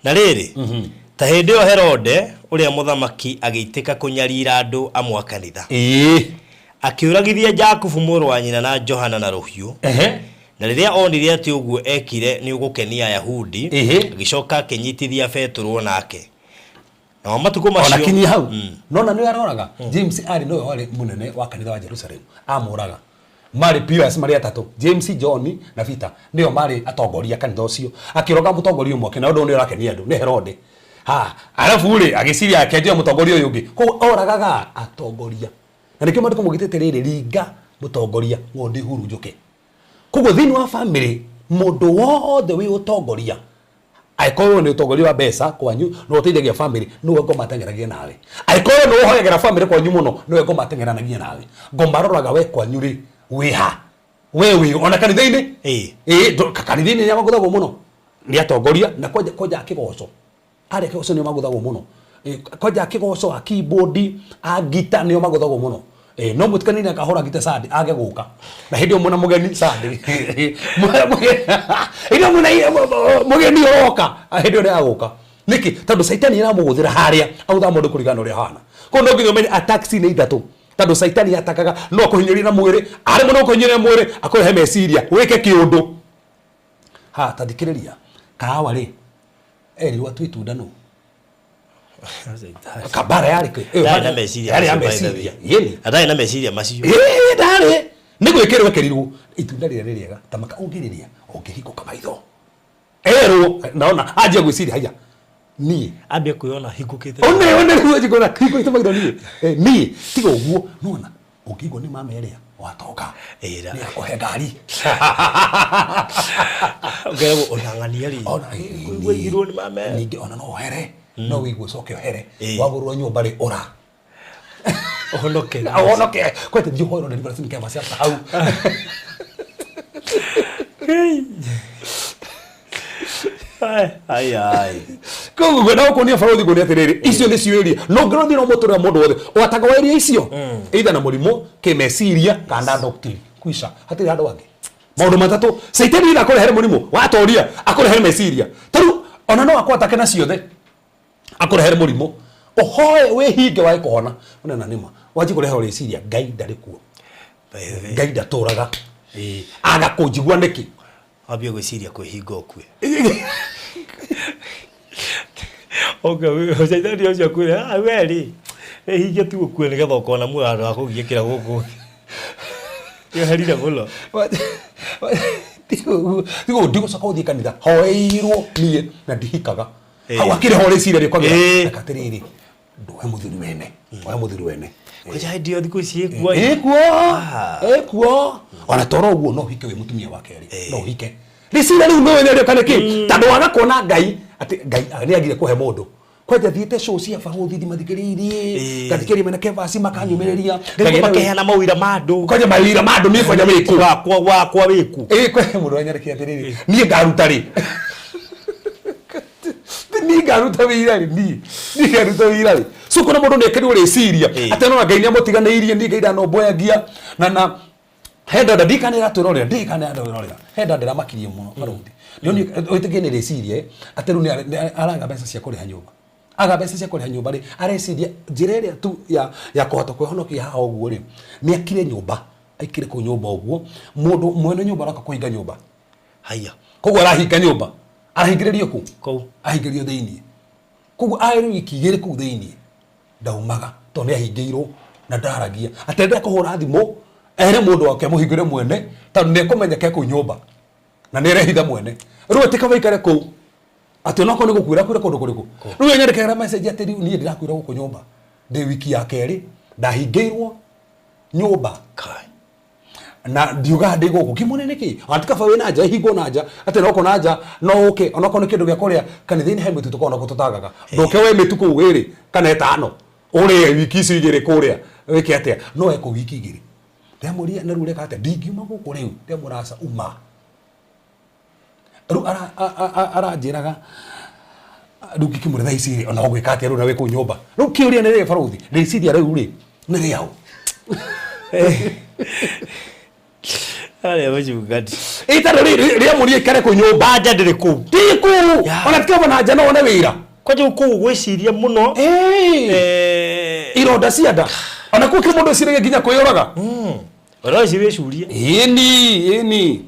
Na rĩrĩ, ta hĩndĩ ĩyo Herode ũrĩa mũthamaki agĩitĩka kũnyarira andũ amwe a kanitha. Akĩũragithia Jakubu mũrũ wa nyina na Johana na rũhiũ. Na rĩrĩa onire atĩ ũguo ekire nĩũgũkenia Ayahudi, agĩcoka akĩnyitithia Petero o nake. Namo matukũ Ona macio kinyia hau. Nona nĩwe aroraga. James arĩ nĩwe warĩ mũnene wa kanitha wa Jerusalem. Amũraga. Marĩ pillars marĩ atatũ, James, John na Peter nĩo marĩ atongoria kanitha ũcio. Akĩroga mũtongoria ũmwe akĩona ũndũ ũyũ nĩ ũrakenia andũ, nĩ Herode. Ha, arabu rĩ, agĩciria akĩanjia mũtongoria ũyũ ũngĩ. Koguo oragaga atongoria. Na nĩkĩo maandĩko maugĩte atĩrĩrĩ, ringa mũtongoria ng'ondu ihurunjũke. Koguo thĩinĩ wa family, mũndũ wothe wĩ ũtongoria, angĩkorwo nĩ ũtongoria wa mbeca kwanyu, nĩwe ũteithagia family, nĩwe ngoma ateng'eragia nawe. Angĩkorwo nĩwe ũhoyagĩra family kwanyu mũno, nĩwe ngoma ateng'eranagia nawe. Ngoma aroraga we kwanyu rĩ, wĩ ha? We wĩ ona kanitha-inĩ? Ĩĩ, kanitha-inĩ nĩ magũthagwo mũno nĩ atongoria na kwanja kwanja a kĩgoco. Arĩa kĩgoco nĩo magũthagwo mũno. Kwanja a kĩgoco, a keyboard, a ngita nĩo magũthagwo mũno. Eh, no mũtikanĩire akahũra ngite Sunday age gũka na hĩndĩ ĩyo mwĩna mũgeni Sunday hĩndĩ ĩyo mwĩna mũgeni ũroka hĩndĩ ĩyo nĩagũka nĩkĩ tondũ caitani ĩramũgũthĩra harĩa agũthaga mũndũ kũringana na ũrĩa ahana koguo no nginya ũmenye attacks nĩ ithatũ tondũ caitani atakaga no akũhinyĩrĩrie na mwĩrĩ arĩ mũno akũhinyĩrĩria na mwĩrĩ akũrehe meciria wĩke kĩũndũ ha ta thikĩrĩria kahawa rĩ erirwo atue itunda nũ kabara yarĩ kĩ ĩyo Ndarĩ na meciria yarĩ ya macio, by the way. meciria yĩni Ndarĩ na meciria macio. ĩĩ ndarĩ nĩ gwĩkĩrwo ekĩrirwo itunda rĩrĩa nĩ rĩega tamaka ũngĩrĩrĩa ũngĩhingũka maitho erwo naona anjia gwĩciria haya niĩ Ambie kwĩona hingũkĩte. one one rĩu anjia kuona hingũkĩte maitho niĩ Eh, niĩ tiga ũguo nona ũngĩigua nĩ mama ĩrĩa watoka Ĩra. nĩ akũhe ngari Ũkeragwo ona ng'ania rĩ. Ona, Kũigua igirwo nĩ mama. ningĩ ona no ũhere no wĩigue ũcoke ũhere Ĩĩ. wagũrwo nyũmba rĩ ũra Ũhonoke. ũhonoke kwete thiĩ ũhoerwo deliverance nĩ kĩama cia hau Ai ai ai. koguo ngwenda gũkuonia barũthi nguonia atĩrĩrĩ icio nĩcio area no ngĩrwo thĩinĩ wa mũtũrĩre wa mũndũ wothe wataga wa area icio either na mũrimũ kĩmeciria kana doctrine kwisha hatirĩ handũ hangĩ maũndũ matatũ caitani either akũrehere mũrimũ watoria akũrehere meciria tarĩu ona no akwatake na ciothe akũrehere mũrimũ ũhoe wĩhinge wae kũhona ũnena nĩma wanjie kũrehe rĩciria ngai ndarĩ kuo By the way. ngai ndatũraga aga kũnjigua nĩkĩ Wambie gwĩciria kwĩhinga ũkue. Okay, caitani ũcio akwĩre, "Ah, we rĩ, wĩhinge tu ũkue nĩgetha ũkona muoyo handũ ha kũgiĩkĩra gũkũ." Yoherire mũno. Tigo ndigũcoka gũthiĩ kanitha hoeirwo niĩ na ndihikaga Ĩĩ. hau akĩrĩ ho rĩciria rĩkwagĩra Ĩĩ. reka atĩrĩrĩ ndũhe mũthuri wene ohe mũthuri wene Kwanja hĩndĩ ĩyo thikũ ici ĩkuo. ĩkuo Ah. ĩkuo ona toro ũguo no ũhike wĩ mũtumia wa kerĩ no ũhike rĩciria rĩu nĩwe nĩrĩo kana kĩ tondũ waga kuona ngai atĩ ngai nĩ agire kũhe mũndũ kwanja thiĩte show cia barũthi ndimathikĩrĩirie Ĩĩ. ngathikĩrĩria mena kevasi makanyumĩrĩria Nĩguo makeheana mawĩra ma andũ. kwanja mawĩra ma andũ niĩ kwanja wĩkũ Wakwa wakwa wĩku. ä kwe må ndå anyarä atä rä rä niä ngaruta rä niä ngaruta wä ira rä niä niä ngaruta wä ira rä so kå na må ndå nä ekä rwo rä ciria Ĩĩ. atä nona ngai nä amå tiganä irie niä ngai ndanomboyagia na na he nda ndikana ĩratwĩra ũrĩa ndikana ĩratwĩra ũrĩa he nda ndĩramakirie mũno barũthi nĩũĩtĩkie nĩ rĩciria atĩ rĩu nĩ araga mbeca cia kũrĩha nyũmba aga mbeca cia kũrĩha nyũmba rĩ areciria njĩra ĩrĩa tu ya ya kũhota kwĩhonokia haha ũguo rĩ nĩ akire nyũmba aikire kũu nyũmba ũguo mũndũ mwene nyũmba aroka kũhinga nyũmba Haiya. koguo arahinga nyũmba arahingĩrĩrio kũ Kũu. ahingĩrio thĩiniĩ koguo arĩ wiki igĩrĩ kũu thĩiniĩ ndaumaga tondũ nĩ ahingĩirwo na ndaragia atenda kũhũra thimũ ere mũndũ wake amũhingĩre mwene tondũ nĩ ekũmenya ke kũu nyũmba na nĩ arehitha mwene rĩu atĩ kaba ikare kũu atĩ onokorwo nĩ gũkuĩra kwĩra kũndũ kũrĩkũ rĩu anyandĩkagĩra message atĩ rĩu niĩ ndĩrakuĩra gũkũ nyũmba ndĩ wiki ya kerĩ ndahingĩirwo nyũmba Kai. na ndiugaga ndĩ gũkũ kĩmũne nĩkĩ ona ti kaba wĩ na nja ĩhingwo na nja atĩ noko na nja no ũke onokorwo nĩ kĩndũ gĩa kũrĩa kanitha-inĩ he mĩtu tũkoragwo nako tũtagaga ndũke we mĩtu kũu ĩrĩ kana ĩtano ũrĩe wiki icio igĩrĩ kũrĩa wĩke atĩa no ekũ wiki igĩrĩ ndĩramũria na rĩu ũreka atĩa ndingiuma gũkũ rĩu ndĩramwĩra aca uma rĩu aranjĩraga rĩu ngĩkĩmwĩra thaa ici rĩ ona ũgwĩka atĩa rĩu na wĩ kũu nyũmba rĩu kĩũria nĩ rĩrĩ barũthi rĩciria rĩu rĩ nĩ rĩaũ Arĩa mũcungati. ĩtano rĩamũria ikare kũu nyũmba Anja ndĩrĩ kũu. ndĩ kũu Ya. ona tikaba na nja no one wĩra Kwanja kũu gwĩciria mũno. Ĩĩ. Eh. ironda cia nda ona kũu kĩrĩ mũndũ eciragia nginya kwĩyũraga Ũrĩa ũcio wĩcurie. ĩni ĩni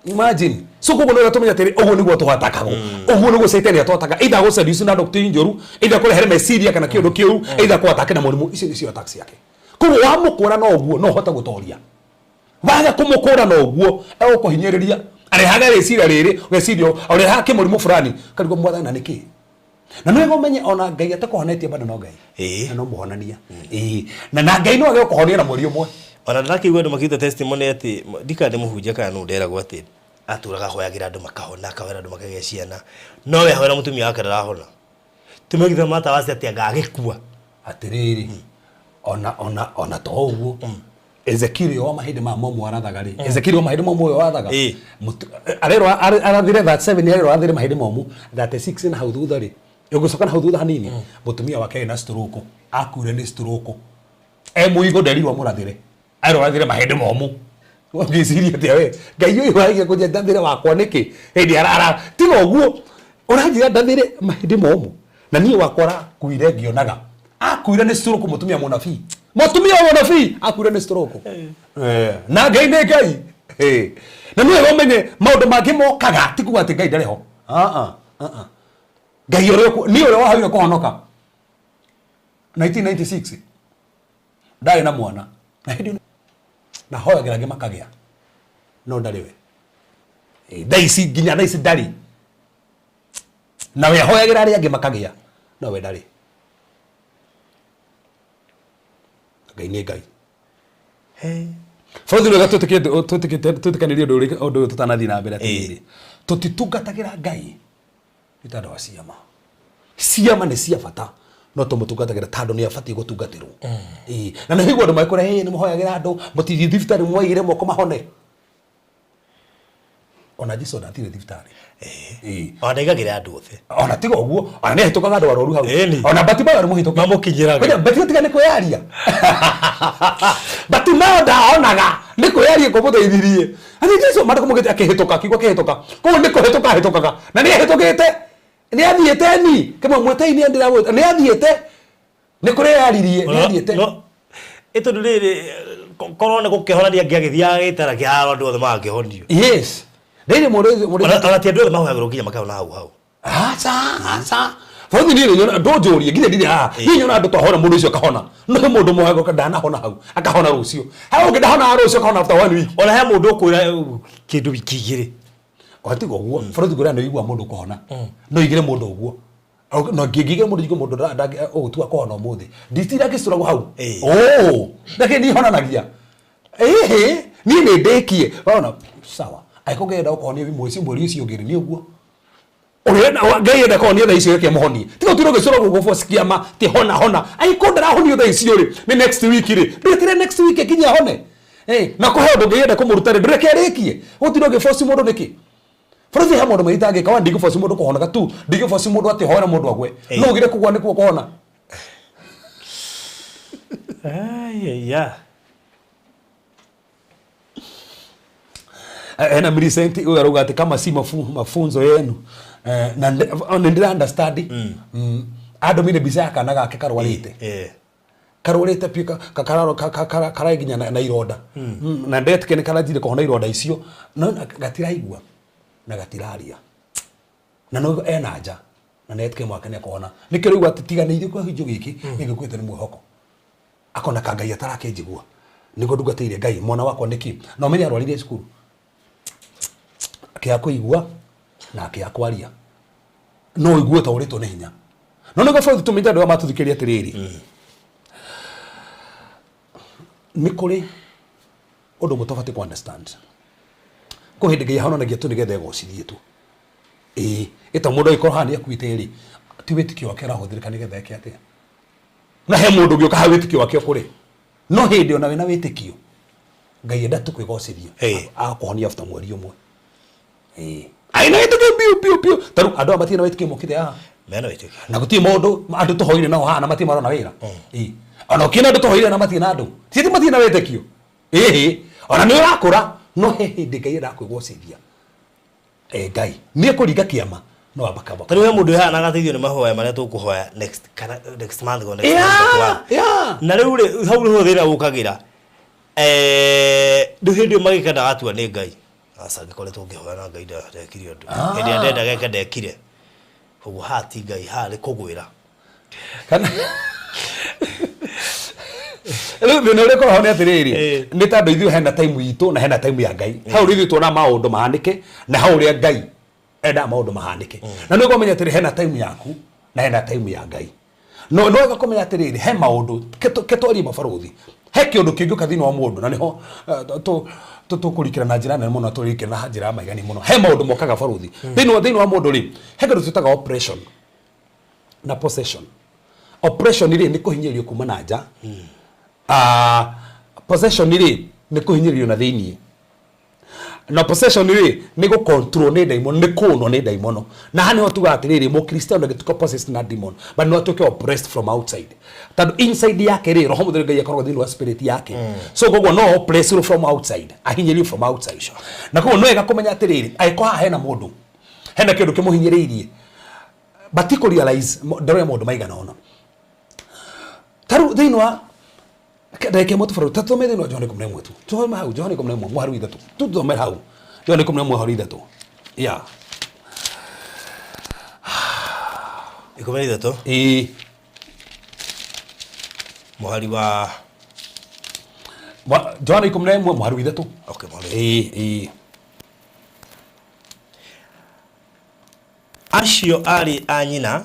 imagine so koguo nĩ tũmenya atĩrĩ ũguo nĩguo tũhatakagwo ũguo nĩguo caitani atwataka either agũseduce na doctrine njũru either akũrehere meciria kana kĩũndũ kĩũru either akũatake na mũrimũ icio nĩcio attacks ciake koguo wamũkũra na ũguo no ũhote gũtoria waga kũmũkũra na ũguo egũkũhinyĩrĩria arehaga rĩciria rĩrĩ ũgeciria arehaga kĩmũrimũ fulani karigwo mwathani na nĩkĩ na nĩwega ũmenye ona ngai atakũhonetie bado no ngai Ĩĩ. na no mũhonania ĩĩ na na ngai no age gũkũhonia na mweri ũmwe Ona ndakĩigua andũ makiuga testimony atĩ ndikana nĩ mũhunjia kana nũ nderagwo atĩ atũraga ahoyagĩra andũ makahona akahoera andũ makagĩa ciana no we ahoera mũtumia wake ndarahona tũmegitha matawaci atĩ anga agĩkua atĩrĩrĩ ona ona ona to ũguo Ezekiel wa mahĩndĩ ma momu arathaga rĩ Ezekiel wa mahĩndĩ momu ũyũ wathaga Ĩĩ. Arerwo arathire 37 arerwo arathire mahĩndĩ momu 36 na hau thutha rĩ ũgũcoka na hau thutha hanini mũtumia wake ena stroke akuire nĩ stroke E mũigo nderirwo amũrathĩre. Erwo arathĩre mahĩndĩ momũ. Ũngĩciria atĩa we? Ngai ũyũ waragia kũnjĩra ndathĩre wakwa nĩkĩ? Hĩndĩ arara. Tiga ũguo. Ũranjĩra ndathĩre mahĩndĩ momũ. Na niĩ wakwa arakuire ngĩonaga. Akuire nĩ stroke mũtumia mũnabii. Mũtumia mũnabii akuire nĩ stroke. Eh, na Ngai nĩ Ngai. Eh. Na nĩ wega ũmenye maũndũ mangĩ mokaga ti kuga atĩ Ngai ndarĩ ho. Ah ah, ah ah. Ngai ũrĩa niĩ ũrĩa wahoire kũhonoka 1996 ndarĩ na mwana na hĩndĩ ĩyo na hoyagĩra angĩ makagĩa no ndarĩ we. Eh, thaa ici nginya thaa ici ndarĩ na we ahoyagĩra arĩa angĩ makagĩa no we ndarĩ. Ngai nĩ Ngai. Bũrũri wega twĩtĩkanirie ũndũ ũrĩkũ ũndũ ũyũ tũtanathiĩ na mbere atĩrĩrĩ tũtitungatagĩra Ngai nĩ tondũ wa ciama. Ciama nĩ cia bata no tũmũtungatagĩra tondũ nĩ abatiĩ gũtungatĩrwo. Ĩĩ na nĩ ũigua andũ magĩkwĩra ĩĩ nĩ mũhoyagĩra andũ mũtithiĩ thibitarĩ mwaigĩre moko mahone. Ona Jesu ndathire thibitarĩ. Ĩĩ. Ona ndaigagĩra andũ othe. Ona tiga ũguo ona nĩ ahĩtũkaga andũ arwaru hau. Ĩni. Ona Bartimayo nĩ mũhĩtũke. Mamũkinyĩraga. Ngoja, Bartimayo tiga nĩ kwĩyaria. Bartimayo ndaonaga nĩ kwĩyaria kũmũteithirie. Atĩ Jesu mandĩko maugĩte akĩhĩtũka, akiuga akĩhĩtũka. Koguo nĩ kũhĩtũka ahĩtũkaga. Na nĩ ahĩtũkĩte. Nĩ athiĩte ni. Kĩmwe mwĩtei nĩ ndĩramwĩta. Nĩ athiĩte. Nĩ kũreyaririe, nĩ athiĩte. No, ĩ tondũ rĩrĩ korwo nĩ gũkĩhonania angĩagĩthiaga gĩtara kĩharo andũ othe magakĩhonio. Yes. Rĩrĩ mũrĩ mũrĩ Ona ti andũ othe mahoyagĩrwo nginya makahona hau hau. Aca, aca. Borithi niĩ nĩnyona ndũnjũrie nginya ndirĩ haha. Niĩ nyona andũ twahona mũndũ ũcio akahona. No he mũndũ mũhoya ndanahona hau akahona rũciũ. He ũngĩ ndahonaga rũciũ akahona after one week. Ona he mũndũ ũkwĩra kĩndũ wiki igĩrĩ. Ona tiga ũguo borithi ngwĩra nĩ ũiguaga mũndũ ũkũhona. No igĩre mũndũ ũguo. No ngĩngĩigĩra mũndũ njigue mũndũ ũgũtua kũhona ũmũthĩ. Nditinda ngĩcũragwo hau. Oh, nake niĩ honanagia. Ĩhĩ, niĩ nĩ ndĩkie. Ona sawa. Angĩkorwo Ngai enda gũkũhonia mwezi mweri ũcio ũngĩ rĩ, nĩ ũguo. Ũrenda Ngai enda kũhonia thaa icio reke amũhonie. Tiga ũtinde ũgĩcũra gũkũ force kĩama ti hona hona. Angĩkorwo ndarahonio thaa icio rĩ, nĩ next week rĩ, ndweterere next week ĩkinye ahone. Na kũhe ũndũ Ngai enda kũmũruta rĩ, ndũreke arĩkie. Ũgũtinda ũgĩforce mũndũ nĩkĩ? Bũrũri he maũndũ maingĩ itangĩka, wa ndingĩforce mũndũ kũhonoka tu, ndingĩforce mũndũ atĩ hoere mũndũ agwe. No ugire kũgwa nĩkuo kũhona. Ai, Hena Millicent ũyũ arauga atĩ kama si mafunzo yenu na nĩ ndĩra understand. Andũmĩire mbica ya kana gake karwarĩte. Karwarĩte biũ karai nginya na ironda. Na ndetĩkia nĩ karanjire kũhona ironda icio no gatiraigua na gatiraria. Na no ena nja na nĩ etĩkia mwake nĩ ekũhona. Nĩkĩo rĩu atĩ tiganĩirio kĩhunjio gĩkĩ nĩgĩkuĩte nĩ mwĩhoko. Akona ka Ngai atarakĩnjigua. Nĩguo ndungatĩire Ngai mwana wakwa nĩkĩ? Na ũmenye arwarire cukuru. Akĩaga kũigua na akĩaga kwaria. No ũigue ta ũrĩtwo nĩ hinya. No nĩguo borithi tũmenye andũ arĩa matũthikĩrĩria atĩrĩrĩ. Nĩ kũrĩ ũndũ ũmwe tũbatiĩ kũ understand. Kwĩ hĩndĩ Ngai ahonanagia tu nĩgetha egocithie tu. Ĩĩ, ĩta mũndũ angĩkorwo haha nĩ akuĩte rĩ, ti wĩtĩkio wake ũrahũthĩrĩka nĩgetha eke atĩa? Na he mũndũ ũngĩ ũka haha wĩtĩkio wake ũkũre. No hĩndĩ ona wĩna wĩtĩkio, Ngai enda tu kwĩgocithia. Agakũhonia after mweri ũmwe. Ĩĩ. Aina wĩtĩkio biũ biũ biũ. Ta rĩu andũ aya matirĩ na wĩtĩkio mokĩte haha. Mena wĩtĩkio. Na gũtirĩ mũndũ andũ tũhoire nao haha na matirĩ marona wĩra. Ĩĩ. Ona ũkĩona andũ tũhoire na matirĩ na andũ. Ti atĩ matirĩ na wĩtĩkio. Ĩhĩ. Ona nĩ ũrakũra no he hĩndĩ Ngai endaga kwĩgocithia. Ngai nĩ ekũringa kĩama no amba kaba. Ta rĩu he mũndũ wĩ haha na agateithio nĩ mahoya marĩa tũkũhoya next kana next month or next month but one. Na rĩu rĩ hau nĩho thĩna ũkagĩra. Rĩu hĩndĩ ĩyo magĩka ndagatua nĩ Ngai. Aca ngĩkoretwo ngĩhoya na Ngai ndekire ũndũ. Hĩndĩ ĩrĩa ndendaga eke ndekire. Koguo haha ti Ngai, haha nĩ kũgwĩra. Kana rĩu thĩna ũrĩa ũkoragwo nĩ atĩrĩrĩ, nĩ tondũ ithuĩ hena time itũ na hena time ya Ngai. Hau rĩu ithuĩ tuonaga maũndũ mahanĩke na hau ũrĩa Ngai endaga maũndũ mahanĩke. Na nĩ ũkũmenya atĩrĩ, hena time yaku na hena time ya Ngai. No nĩ wega kũmenya atĩrĩrĩ, he maũndũ, ke twarie mabarũthi, he kĩũndũ kĩngĩũka thĩinĩ wa mũndũ na nĩho tũkũrikĩra na njĩra nene mũno, tũrikĩre na njĩra ya maigani mũno. He maũndũ mokaga barũthi. Thĩinĩ wa mũndũ rĩ, he kĩndũ twĩtaga oppression na possession. Oppression rĩ nĩ kũhinyĩrĩrio kuma na nja. Possession rĩ nĩ kũhinyĩrĩrio na thĩinĩ. Na possession rĩ nĩ gũ control nĩ daimono, nĩ kũnwo nĩ daimono. Na haha nĩho tugaga atĩrĩrĩ, mũkristiano ndangĩtuĩka possessed na demon, but no atuĩke oppressed from outside, tondũ inside yake rĩ, roho mũtheru Ngai akoragwo thĩinĩ wa spirit yake. So koguo no oppress from outside, ahinyĩrĩrio from outside. Na koguo no wega kũmenya atĩrĩrĩ, angĩkorwo haha hena mũndũ, hena kĩndũ kĩmũhinyĩrĩirie, batikũ realize ndore maũndũ maigana ũna. Tarĩu thĩinĩ wa ndagĩka ĩmwe tũbarũ tũthome thĩinĩ wa Johana 11 tu, tũthome hau Johana 11 mũhari wa 3, tũthome hau Johana 11 mũhari wa 3, yeah. 13. Ĩĩ. Mũhari wa? Johana 11 mũhari wa 3. Okay, mũhari. Ĩĩ. Acio arĩ a nyina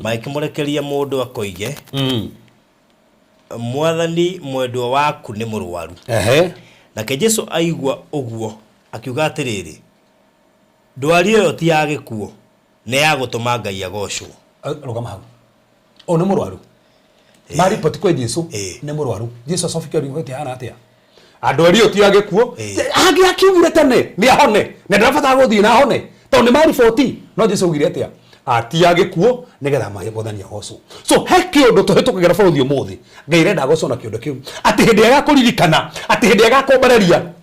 magĩkĩmũrekeria mũndũ akoige, "Mwathani, mwendwa waku nĩ mũrwaru." Nake Jesu aigua ũguo akiuga atĩrĩrĩ, "Ndwari ĩyo ti ya gĩkuũ, nĩ ya gũtũma Ngai agocwo." Rũgama hau. Ũyũ nĩ mũrwaru, maripoti kwĩ Jesu. Nĩ mũrwaru. Jesu acobikia riboti hana atĩa? Andũ erĩ ti agĩkuo. Angĩ akiugire tene nĩ ahone na ndarabatara gũthiĩ na ahone tondũ nĩ mariboti. No Jesu augire atĩa? Ati agĩkuo nĩgetha mwathani agocwo. So he kĩũndũ tũhĩtũkagĩra bũrũri ũmũthĩ, Ngai arenda agocwo na kĩũndũ kĩu, atĩ hĩndĩ ĩrĩa agakũririkana, atĩ hĩndĩ ĩrĩa agakwambararia,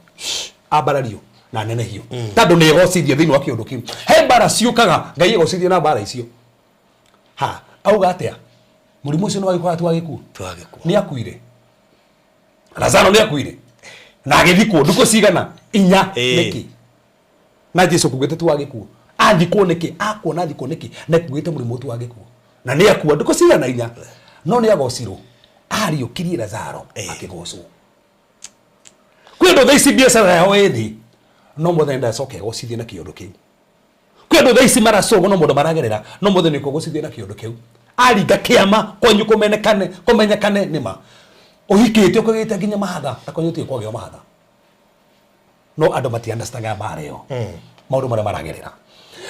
ambarario na nenehio, tondũ nĩ egocithio thĩinĩ wa kĩũndũ kĩu. He mbara ciũkaga, Ngai egocithio na mbara icio. Ha auga atĩa? Mũrimũ ũcio nĩ wagĩkũra, ti wagĩkuo? Ti wa gĩkuũ. Nĩ akuire. Lazaro nĩ akuire na agĩthikwo ndukũ cigana? 4. Nĩkĩ? Na Jesu kugĩte ti wa gĩkuũ. Athikwo nĩkĩ? Akuona athikwo nĩkĩ na kugĩte mũrimũ ti wa gĩkuũ na nĩ akua ndukũ cigana? 4. No nĩ agocirwo, ariũkirie Lazaro. Akĩgocwo. Kwĩ andũ thaa ici biacara yao ĩ thĩ, no mwathani ndacoka egocithie na kĩũndũ kĩu. Kwĩ andũ thaa ici maracũgwo no mũndũ maragerera, no mwathani kũgocithie na kĩũndũ kĩu. Aringa kĩama kwanyu kũmenekane, kũmenyekane nĩma ũhikĩte, ũkagĩte nginya mahatha, na kwanyu gũtirĩ kwagĩo mahatha, no andũ mati understandaga mbara ĩyo, maũndũ marĩa maragerera.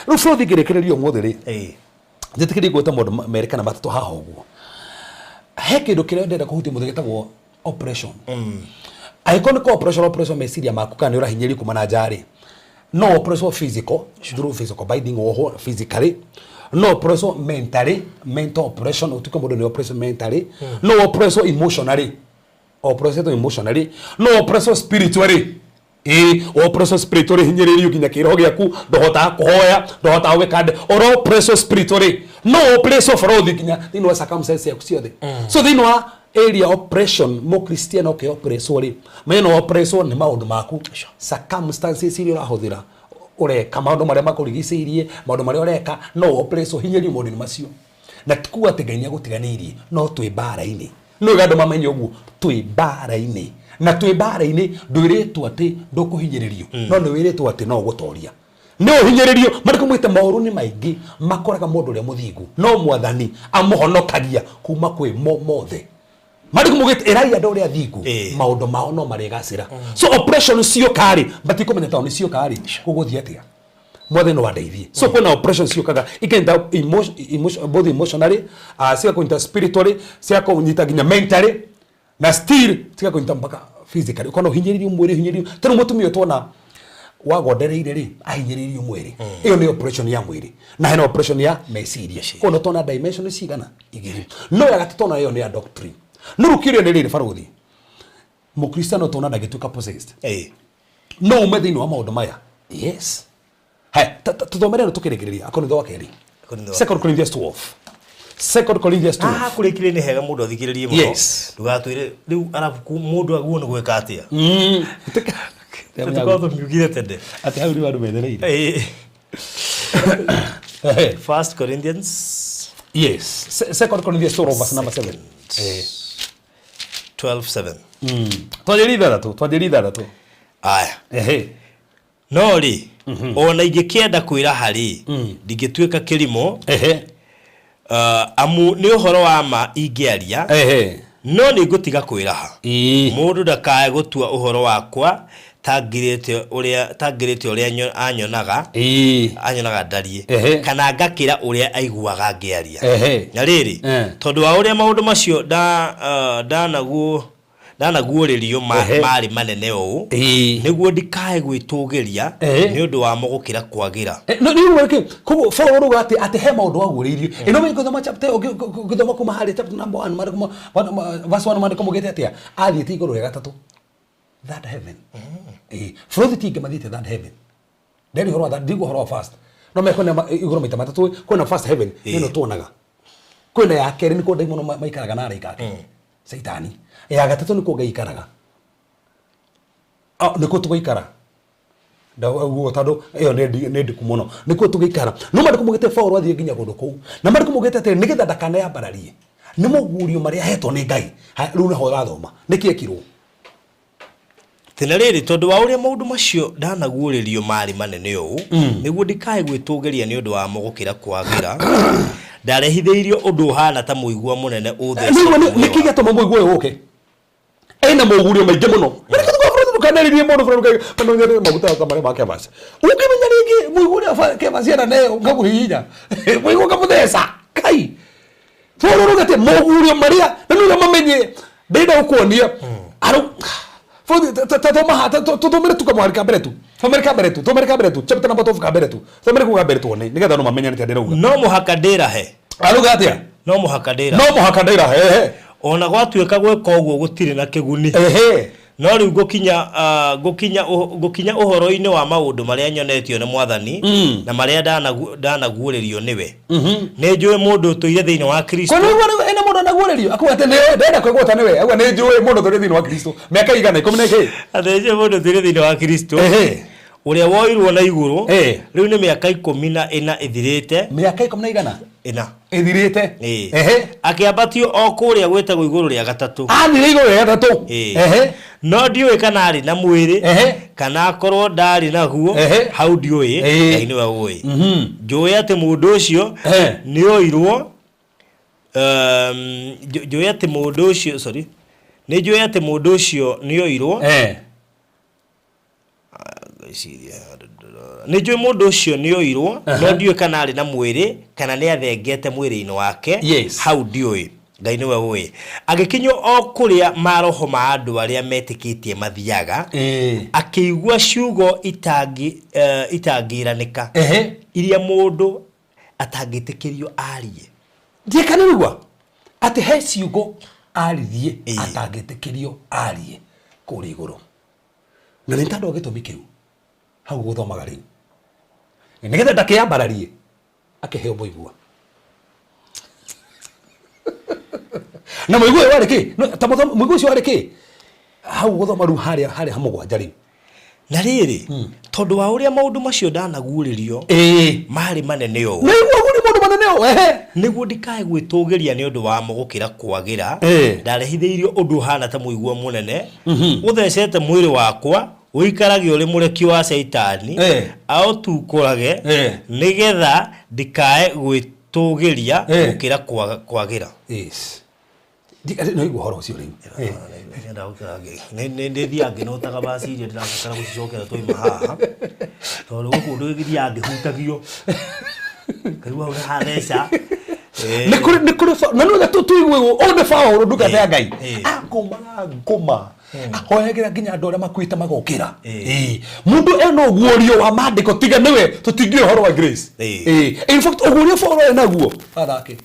Rĩu bũrũthi ngĩrĩkĩrĩria ũmũthĩ rĩ, njĩtĩkĩrie gwĩta maũndũ merĩ kana matatũ haha ũguo. He kĩndũ kĩrĩa ndĩrenda kũhutia mũthĩ gĩtagwo operation. Angĩkorwo nĩ operation, operation meciria maku kana nĩ ũrahinyĩrĩrio kuma na nja rĩ, no operation physical, through physical binding, oho physically, no operation mentally, mental operation, ũtuĩke mũndũ nĩ operation mentally, no operation emotionally, operation emotionally, no operation spiritually. Ĩĩ, operation spiritually, hinyĩrĩrio nginya kĩroho gĩaku, ndũhotaga kũhoya, ndũhotaga gwĩka ndĩ ora operation spiritually. No operation borothi nginya thĩinĩ wa circumstances ciaku ciothe. So thĩinĩ wa area operation, mũkristiano ũkĩ operation rĩ, menya no operation nĩ maũndũ maku, circumstances iria ũrahũthĩra, ũreka maũndũ marĩa makũrigicĩirie, maũndũ marĩa ũreka, no operation hinyĩrio maũndũ-inĩ macio. Na ti kuga atĩ Ngai nĩ agũtiganĩirie, no twĩ mbara-inĩ. No wega andũ mamenye ũguo, twĩ mbara-inĩ, na twĩ mbara-inĩ ndwĩrĩtwo atĩ ndũkũhinyĩrĩrio, no nĩ wĩrĩtwo atĩ no ũgũtoria. Nĩ ũhinyĩrĩrio marĩkũ mwĩte moru nĩ maingĩ makoraga mũndũ ũrĩa mũthingu, no mwathani amũhonokagia kuma kwĩ mo mothe. Marĩkũ mugĩte ĩrai andũ ũrĩa athingu maũndũ mao no marĩgacĩra. So operation cioka rĩ, matikũmenya tondũ nĩ cioka rĩ, gũgũthiĩ atĩa? Mwathani no andeithie. So kwĩna operation ciũkaga ikanyita both emotionally, cigakũnyita spiritually, cigakũnyita nginya mentally, na still cigakũnyita mpaka physically, ũkona ũhinyĩrĩirio mwĩrĩ, ũhinyĩrĩirio. Tarĩu mũtumia ũyũ tuona wagondereire rĩ, ahinyĩrĩirio mwĩrĩ. Ĩyo nĩ operation ya mwĩrĩ, na hena operation ya meciria. Koguo tuona dimension cigana? 2. No ya gatatũ tuona ĩyo nĩ ya doctrine. No rĩu kĩũria nĩ rĩrĩ, barũthi, mũkristiano tuona ndangĩtuĩka possessed, no ume thĩinĩ wa maũndũ maya? Yes. Haya, tũthomere ĩno tũkĩrĩkĩrĩria, Akorintho wa kerĩ. Akorintho wa Second Corinthians 12, Second Corinthians 12. Haha kũrĩkĩrĩria nĩ hega mũndũ athikĩrĩrie mũno. Ndũgatwĩre rĩu arabu mũndũ aguo nĩ gwĩka atĩa. Tũkorwo tũmiugire tene. Atĩ hau rĩu andũ methereire. First Corinthians. Yes. Second Corinthians 12 verse number 7. 12:7. Twanjĩrĩria 6, twanjĩrĩria 6. Aya. No rĩ, ona ingĩkĩenda kwĩraha rĩ, ndingĩtuĩka kĩrimũ, amu nĩ ũhoro wa ma ingĩaria, no nĩ ngũtiga kwĩraha. Mũndũ ndakae gũtua ũhoro wakwa ta ngirĩte ũrĩa ta ngĩrĩte ũrĩa anyonaga, anyonaga ndariĩ, kana ngakĩra ũrĩa aiguaga ngĩaria. Na rĩrĩ, tondũ wa ũrĩa maũndũ macio ndanaguo Ndanaguũrĩrio Ehe. marĩ manene ũũ Ĩĩ. nĩguo ndikae gwĩtũgĩria Ehe. nĩ ũndũ wamo gũkĩra kwagĩra. No nĩ rĩu koguo Paul rauga atĩ atĩ he maũndũ waguũrĩirio ĩno ũgĩthoma chapter ĩyo, ũgĩthoma kuma harĩa chapter number 1 maandĩko verse 1 maandĩko maugĩte atĩa athiĩte igũrũ rĩa gatatũ, third heaven. Ĩĩ, bũrũri ti ingĩ mathiĩte third heaven. Nderi ũhoro wa third, ndigua ũhoro wa first no me kwĩna igũrũ maita matatũ. Kwĩna first heaven, nĩ ĩno tuonaga. Kwĩna ya kerĩ, nĩkuo ndaimono maikaraga na araika ake Caitani. Ya gatatũ nĩkuo Ngai ikaraga. Ah, nĩkuo tũgũikara ndauguo tondũ ĩyo nĩ ndiku mũno, nĩkuo tũgĩikara. No maandĩko maugĩte Paul athiĩ nginya kũndũ kũu, na maandĩko maugĩte atĩrĩ nĩgetha ndakaneyambararie nĩ moguũrio marĩa ahetwo nĩ Ngai. Haya, rĩu nĩho ũrathoma nĩkĩ ekirwo. Thĩna rĩrĩ, tondũ wa ũrĩa maũndũ macio ndanaguũrĩrio marĩ manene ũũ, nĩguo ndikae gwĩtũgĩria nĩ ũndũ wamo gũkĩra kwagĩra, ndarehithĩirio ũndũ ũhana ta mũigua mũnene ũthecete Nĩguo mwĩrĩ nĩkĩ gĩatũma mũigua ũyũ ũke ena moguũrio maingĩ mũno? Ndũkanarĩrie mũndũ bũrũri maguta ta marĩa ma Kevas. Ũngĩmenya rĩngĩ mũigua ũrĩa Kevas ena nayo, ũkamũhihinya mũigua, ũkamũtheca kai. Bũrũri ũgate moguũrio marĩa na nĩ ũrĩa mamenye ndĩrenda gũkuonia aru tũthomere tu kamwari ka mbere tu, thomere ka mbere tu, thomere ka mbere tu, chapter number 12 ka mbere tu, thomere kuu ka mbere tuone nĩgetha no mamenye nĩkĩa ndĩrauga. No mũhaka ndĩrahe. Aruga atĩa? No mũhaka ndĩrahe. No mũhaka ndĩrahe, ehe. Ona gwatuĩka gwĩka ũguo gũtirĩ na kĩguni, no rĩu ngũkinya ũhoro-inĩ wa maũndũ marĩa nyonetio nĩ Mwathani na marĩa ndanaguũrĩrio nĩwe. Nĩ njũĩ mũndũ ũtũire thĩinĩ wa Kristo. Kwa nĩguo ena mũndũ anaguũrĩrio akuga atĩ nĩwe ndenda kwĩgwata nĩwe, auga nĩ njũĩ mũndũ ũtũire thĩinĩ wa Kristo mĩaka igana ikũmi na kĩ. Atĩ nĩ njũĩ mũndũ ũtũire thĩinĩ wa Kristo ũrĩa woirwo na igũrũ rĩu nĩ mĩaka 14 ĩthirĩte. Mĩaka ikũmi na igana ĩna ĩthirĩte. Ĩĩ. Akĩambatio o kũrĩa gwĩtagwo igũrũ rĩa gatatũ. Athire igũrũ rĩa gatatũ. Ĩĩ. No ndiũĩ kana arĩ na mwĩrĩ kana akorwo ndarĩ naguo, hau ndiũĩ, Ngai nĩwe ũĩ. Njũĩ atĩ mũndũ ũcio nĩ oirwo njũĩ atĩ mũndũ ũcio, sorry, nĩ njũĩ atĩ mũndũ ũcio nĩ oirwo. Ngwĩciria nĩ njũĩ mũndũ ũcio nĩ oirwo, no ndiũĩ kana arĩ na mwĩrĩ kana nĩ athengete mwĩrĩ-inĩ wake. Hau ndiũĩ, Ngai nĩwe ũĩ. Agĩkinyio o kũrĩa maroho ma andũ arĩa metĩkĩtie mathiaga, akĩigua ciugo itangĩranĩka, iria mũndũ atangĩtĩkĩrio arie. Ndiĩkanĩrigwa atĩ he ciugo aririe atangĩtĩkĩrio arie kũrĩa igũrũ, na nĩ tondũ wa gĩtũmi kĩu hau gũthomaga rĩu, nĩgetha ndakĩambararie akĩheo mũigua. Na mũigua ũyũ warĩ kĩ? No, ta mũigua ũcio warĩ kĩ? Hau gũthoma rĩu harĩa ha mũgwanja rĩu. Na rĩrĩ, tondũ wa ũrĩa maũndũ macio ndanaguũrĩrio marĩ manene ũũ, Nĩguo gũrĩ maũndũ manene ũũ, ehe. nĩguo ndikae gwĩtũgĩria nĩ ũndũ wamo gũkĩra kwagĩra, ndarehithĩirio ũndũ ũhana ta mũigua mũnene ũthecete mwĩrĩ wakwa, ũikarage ũrĩ mũrekio wa Caitani aũtukũrage, nĩgetha ndikae gwĩtũgĩria gũkĩra kwagĩra. Yes. No igua ũhoro ũcio rĩu. Nĩ thiaga ngĩnotaga baci iria ndĩrabatara gũcicokera twaima haha, tondũ gũkũ ndũgĩthiaga ngĩhutagio ngaigua hau nĩ hatheca. Nĩ kũrĩ na nĩ tũigue ũũ nĩ Paũlũ ndungata ya Ngai akomaga ngoma, ahoyagĩra nginya andũ arĩa makuĩte magokĩra. Mũndũ ena ũguũrio wa maandĩko, tiga nĩwe tũtingĩũĩ ũhoro wa grace. In fact, ũguũrio Paũlũ enaguo athake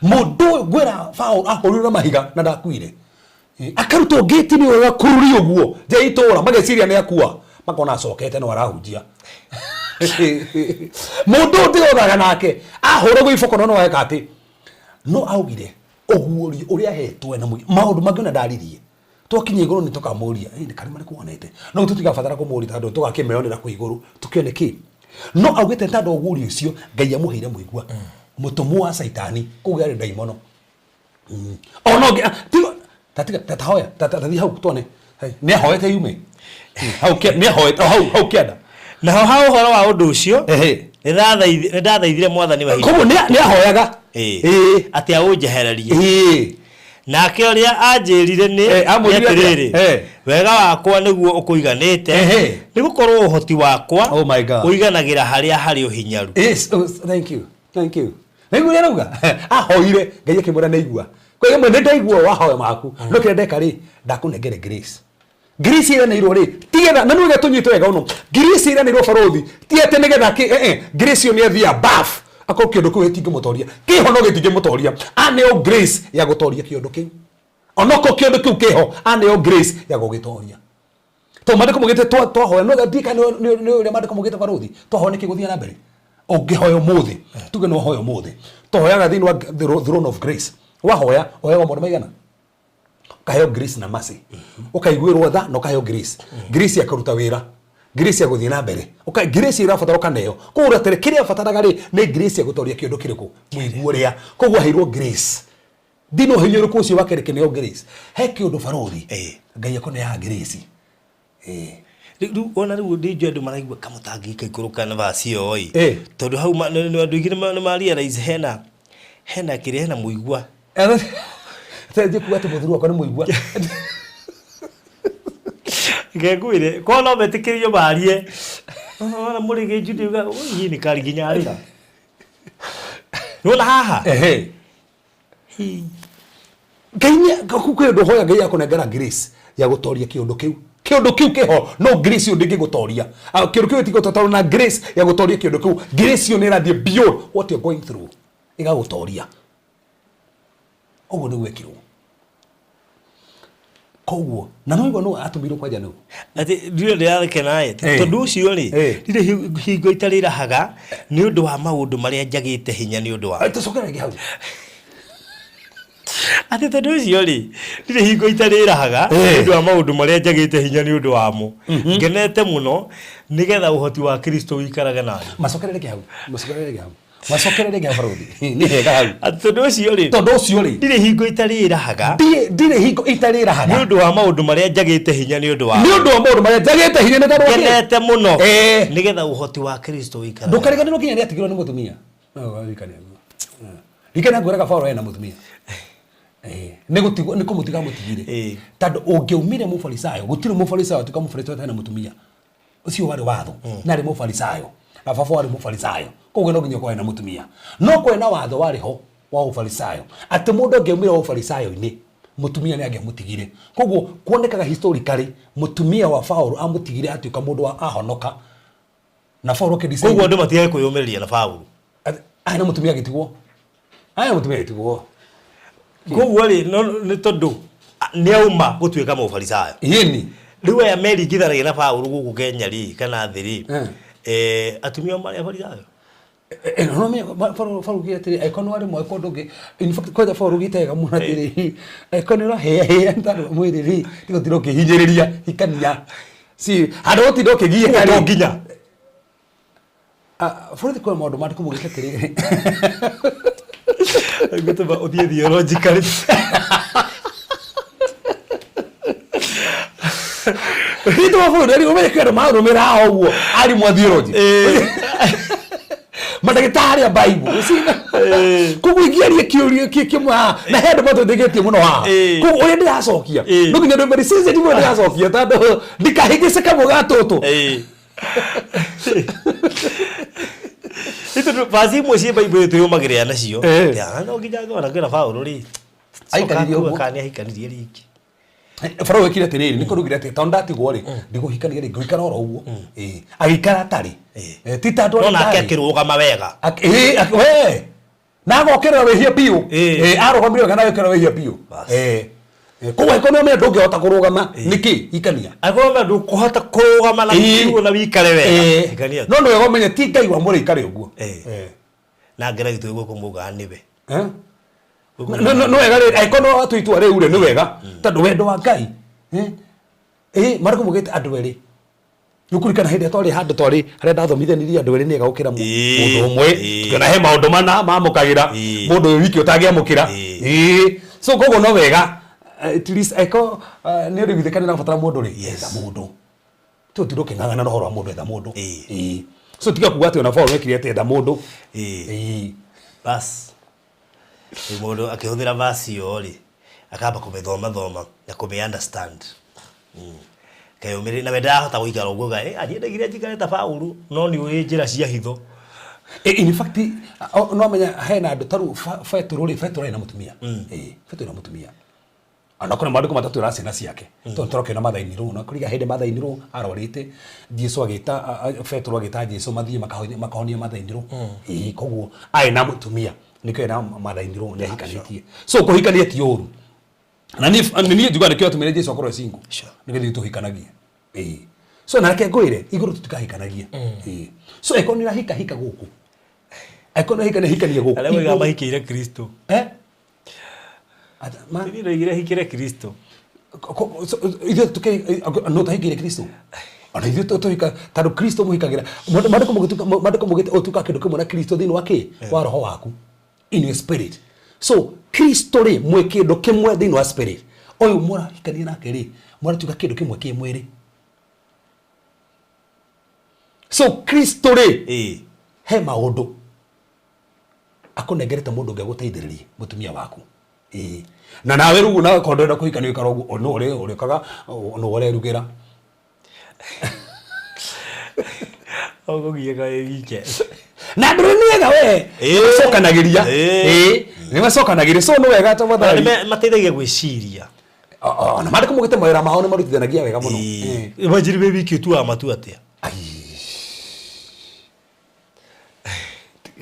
mũndũ ũyũ ngwĩra Paũlũ ahũrirwo na mahiga na ndakuire. Akarutwo ngĩti-inĩ ũyũ gakururi ũguo nja ya itũũra, mageciria nĩ akua, makona acokete no arahunjia. Mũndũ ũyũ ndĩrothaga nake ahũragwo iboko no eka atĩ no augire ũguũrio ũrĩa ahetwo na maũndũ mangĩ ona ndaririe. Twakinya igũrũ nĩ tũkamũria, "Ĩ, nĩ karĩ marĩkũ wonete?" No tũtigabatara kũmũria tondũ tũgakĩmeyonera kũu igũrũ tũkĩone kĩ. No augĩte tondũ ũguũrio ũcio Ngai amũheire mũigua mũtũmwo wa Caitani kũu yarĩ ndaimono. Ona ũngĩ tiga tatiga tatahoya tathiĩ hau tuone. Nĩ ahoete yume hau nĩ ahoete hau hau kĩanda. Naho ha ũhoro wa ũndũ ũcio, nĩ ndathaithire Mwathani wa Koguo nĩ ahoyaga. Atĩ aũnjehererie. Nake ũrĩa anjĩrire nĩ Amwĩrire atĩa? atĩrĩrĩ, wega wakwa nĩguo ũkũiganĩte, nĩ gũkorwo ũhoti wakwa Oh my God. ũiganagĩra harĩa harĩ ũhinyaru. Yes, oh, thank you, thank you. Nĩguo ũrĩa arauga ahoire Ngai akĩmwĩra nĩigua. Kwa ĩmwe nĩ ndaigua wahoya maku no kĩrĩa ndeka rĩ, ndakũnengere grace. Grace ĩranĩirwo rĩ, tigetha na nĩwega tũnyite wega ũno, grace ĩranĩirwo barũthi ti atĩ nĩgetha kĩ grace ĩyo nĩ athiĩ above akorwo kĩũndũ kĩu gĩtingĩmũtoria, kĩho no gĩtingĩmũtoria, aneo grace ya gũtoria kĩũndũ kĩu, onokorwo kĩũndũ kĩu kĩho, aneo grace ya gũgĩtoria. To maandĩko maugĩte twahoya no ndiĩ kana nĩ ũrĩa maandĩko maugĩte barũthi, twahoya nĩkĩ gũthiĩ na mbere. Ũngĩhoya ũmũthĩ, tuge nĩ wahoya ũmũthĩ, tũhoyaga thĩinĩ wa the throne of grace, wahoya ũheagwo maũndũ maigana, ũkaheo grace na mercy, ũkaiguĩrwo tha na ũkaheo grace, grace ya kũruta wĩra, grace ya gũthiĩ na mbere, grace ĩrabatara ũkaneo. Koguo atĩrĩ, kĩrĩa abataraga rĩ nĩ grace ya gũtoria kĩũndũ kĩrĩkũ, mũiguo ũrĩa. Koguo aheirwo grace thĩinĩ wa ũhinyĩrĩrĩku ũcio wake rĩ, kĩneo grace he kĩũndũ barũthi. Ngai akũneaga grace. Rĩu ona rĩu ndinjũ andũ maraigua kamũtangĩka ikũrũka na vaci ĩyo ĩ, tondũ hau nĩ andũ aingĩ nĩ ma realize hena kĩrĩa, hena mũigua. Thenjie kuga atĩ mũthuri wakwa nĩ mũigua. Ngengwire korwo no metĩkĩrio marie ona mũrĩ gĩnju ndiuga hii nĩ kari nginya rĩ nĩwona haha. Ehe. Ngai nĩ kwĩ ũndũ ũhoya Ngai akũnengera grace ya gũtoria kĩũndũ kĩu. Kĩũndũ kĩu kĩho no grace ĩyo ndĩngĩgũtoria. Ah, kĩũndũ kĩu gĩtigũtoria na grace ya gũtoria kĩũndũ kĩu. Grace ĩyo nĩ ĩrathiĩ beyond what you're going through, ĩgagũtoria. Ũguo nĩguo ekirwo. Koguo na no igua no atũmirwo kwanja nũ. Atĩ ndirĩ ndĩrakena ĩ, tondũ ũcio rĩ, ndirĩ hingo itarĩrahaga nĩ ũndũ wa maũndũ marĩa njagĩte hinya nĩ ũndũ wa Tũcokere rĩngĩ hau. Atĩ tondũ ũcio rĩ, ndirĩ hingo itarĩrahaga nĩ ũndũ wa maũndũ marĩa njagĩte hinya nĩ ũndũ wamo, ngenete mũno nĩgetha ũhoti wa Kristo ũikarage nani. Macokere rĩngĩ hau, macokere rĩngĩ hau, macokere rĩngĩ hau barũthi, nĩ hega hau. Atĩ tondũ ũcio rĩ, tondũ ũcio rĩ, ndirĩ hingo itarĩrahaga ndirĩ hingo itarĩrahaga nĩ ũndũ wa maũndũ marĩa njagĩte hinya nĩ ũndũ wa nĩ ũndũ wa maũndũ marĩa njagĩte hinya nĩ tondũ wa kĩ? Ngenete mũno nĩgetha ũhoti wa Kristo ũikarage. Ndũkariganĩrwo nginya nĩ atigirwo nĩ mũtumia. No, ririkane ũguo. Ririkana ngwĩraga Paul ena mũtumia. Nĩ gũtigwo, nĩ kũmũtiga amũtigire. Tondũ ũngĩaumire mũfarisayo, gũtirĩ mũfarisayo atuĩka mũfarisayo atarĩ na mũtumia. Ũcio warĩ watho. Na arĩ mũfarisayo na baba warĩ mũfarisayo, koguo no nginya ũkorwo na mũtumia. No kwarĩ na watho warĩ ho wa ũfarisayo atĩ mũndũ angĩaumire ũfarisayo-inĩ, mũtumia nĩ angĩamũtigire. Koguo kuonekaga historically mũtumia wa Paul amũtigire atuĩka mũndũ wa ahonoka na Paul akĩ Koguo andũ matigage kwĩyũmĩrĩria na Paũlũ. Aya na mũtumia agĩtigwo, aya na mũtumia agĩtigwo. Koguo rĩ, no nĩ tondũ nĩ auma gũtuĩka mũfarisayo. Yĩni. Rĩu aya meringithanagia na Paũlũ gũkũ Kenya rĩ, kana thĩ rĩ, atumia ao marĩ afarisayo. No Paul ugire atĩrĩ, angĩkorwo nĩ warĩ mwaka ũndũ ũngĩ, in fact kwanja Paul ugĩte wega mũno atĩrĩ, angĩkorwo nĩ ũrahĩahĩa nĩ tondũ mwĩrĩ rĩ, tiga ũtinde ũkĩhinyĩrĩria, hikania si handũ ũtinde ũkĩgiĩka to rĩ. Nginya Ah, bũrũri kwĩ maũndũ mandĩko maugĩte atĩrĩrĩ. Ngũtũma ũthiĩ theologically. Thĩinĩ wa bũrũri ũmenye kwĩ andũ marũmĩra haha ũguo arimũ a theology, mandagĩtarĩ a Bible. Koguo ingĩaria kĩũria kĩmwe haha na he andũ matwĩtĩkĩtie mũno haha. Koguo ũrĩa ndĩracokia no nginya ndĩ very sensitive ũrĩa ndĩracokia tondũ ndikahĩngĩce kamwe ga tũtũ. Nĩ tondũ vaci imwe ciĩ Bible twĩyũmagĩrĩra nacio. Ya, no nginya ngona kwĩna Paũlũ rĩ, Aikaririe ũguo. kana nĩ ahikanirie rĩngĩ. Farao ekire atĩrĩrĩ, nĩ kũrugire atĩ tondũ ndatigwo rĩ, ndigũhikania rĩ, ngũikara oro ũguo. Agĩikara atarĩ. Ti ta andũ no arĩa nake ndarĩ. Akĩrũgama wega. We na agokĩrĩra wĩhia biũ. Arũgamire wega na agokĩrĩra wĩhia biũ. Bas. Koguo angĩkorwo nĩ ũramenya ndũngĩhota kũrũgama nĩkĩ hikania. Angĩkorwo na ndũkũhota kũrũgama na kiugo na wikare wega, hikania. No nĩ wega ũmenye ti Ngai wamũre ikare ũguo. Na ngera gĩtũĩ gũkũ maugaga nĩwe. Eh? No wega rĩ, angĩkorwo nĩ watua itua rĩu rĩ, nĩ wega tondũ wendo wa Ngai, marĩkũ mugĩte andũ erĩ nĩ ũkũririkana hĩndĩ ĩrĩa twarĩ handũ twarĩ harĩa ndathomithanirie andũ erĩ nĩ ega gũkĩra mũndũ ũmwe. Tũkĩona he maũndũ mana mamũkagĩra mũndũ ũyũ wiki ũtangĩamũkĩra. So koguo no wega, at least angĩkorwo nĩ ũrĩ gwithĩka nĩ ũrabatara mũndũ rĩ, etha mũndũ. Tũtirĩ ũkĩng'ang'ana na ũhoro wa mũndũ, etha mũndũ. So tiga kuga atĩ ona Paul ekire atĩ etha mũndũ. Bas rĩu mũndũ akĩhũthĩra verse ĩyo rĩ, akamba kũmĩthoma thoma na kũmĩ understand. Keyũmĩrĩria na we ndarahota gũikara ũguo ga niĩ ndaigire njikare ta Paũlũ no nĩ ũĩ njĩra cia hitho. In fact, no menya hena andũ tarĩu Betũrũ rĩ, Betũrũ arĩ na mũtumia. Betũrũ na mũtumia onakorwo maandĩko matatũ ra ciana ciake, tondũ tũrakĩona mathainirwo na kũriga hĩndĩ mathainirwo arwarĩte, Jesu agĩta Betũrũ agĩta Jesu mathiĩ makahonie mathainirwo. Ĩĩ, koguo arĩ na mũtumia, nĩkĩo ena mathainirwo, nĩ ahikanĩtie. So kũhikania ti ũru, na niĩ niĩ njugaga nĩkĩo atũmire Jesu akorwo e single, nĩgetha ithuĩ tũhikanagie. Ĩĩ, so na reke ngwĩre, igũrũ tũtikahikanagia. Ĩĩ, so angĩkorwo nĩ ũrahika, hika gũkũ. Angĩkorwo nĩ ũrahikania, hikania gũkũ. Arĩa moigaga Igũrũ- mahikĩire Kristo. Eh? Niĩ ndoigire hikĩre Kristo. Ithuĩ no tũhikĩire Kristo, ona ithuĩ tũhika tondũ Kristo mũhikagĩra. Maandĩko maandĩko mũgĩte ũtuĩkaga kĩndũ kĩmwe na Kristo thĩinĩ wa kĩ wa roho waku, in your spirit. So Kristo rĩ, mwĩ kĩndũ kĩmwe thĩinĩ wa spirit. Ũyũ mũrahikania nake rĩ, mũratuĩka kĩndũ kĩmwe kĩ mwĩrĩ. So Kristo rĩ, he maũndũ akũnengerete mũndũ ũngĩ agũteithĩrĩrie, mũtumia waku. Ĩĩ, na nawe rĩu nawe korwo ndũrenda kũhikania, ũikara ũguo, no ũrĩ ũrĩkaga no ũrerugĩra. Ũkũgiĩka wĩ wike. Na ndũrĩ nĩega we. Nĩmacokanagĩria. Ĩĩ, nĩmacokanagĩria, so nĩ wega tafadhali. Mateithagia gwĩciria. Na maandĩko maugĩte mawĩra mao nĩ marutithanagia wega mũno. Ĩĩ. Imagine wĩ wiki ũtuaga matua atĩa?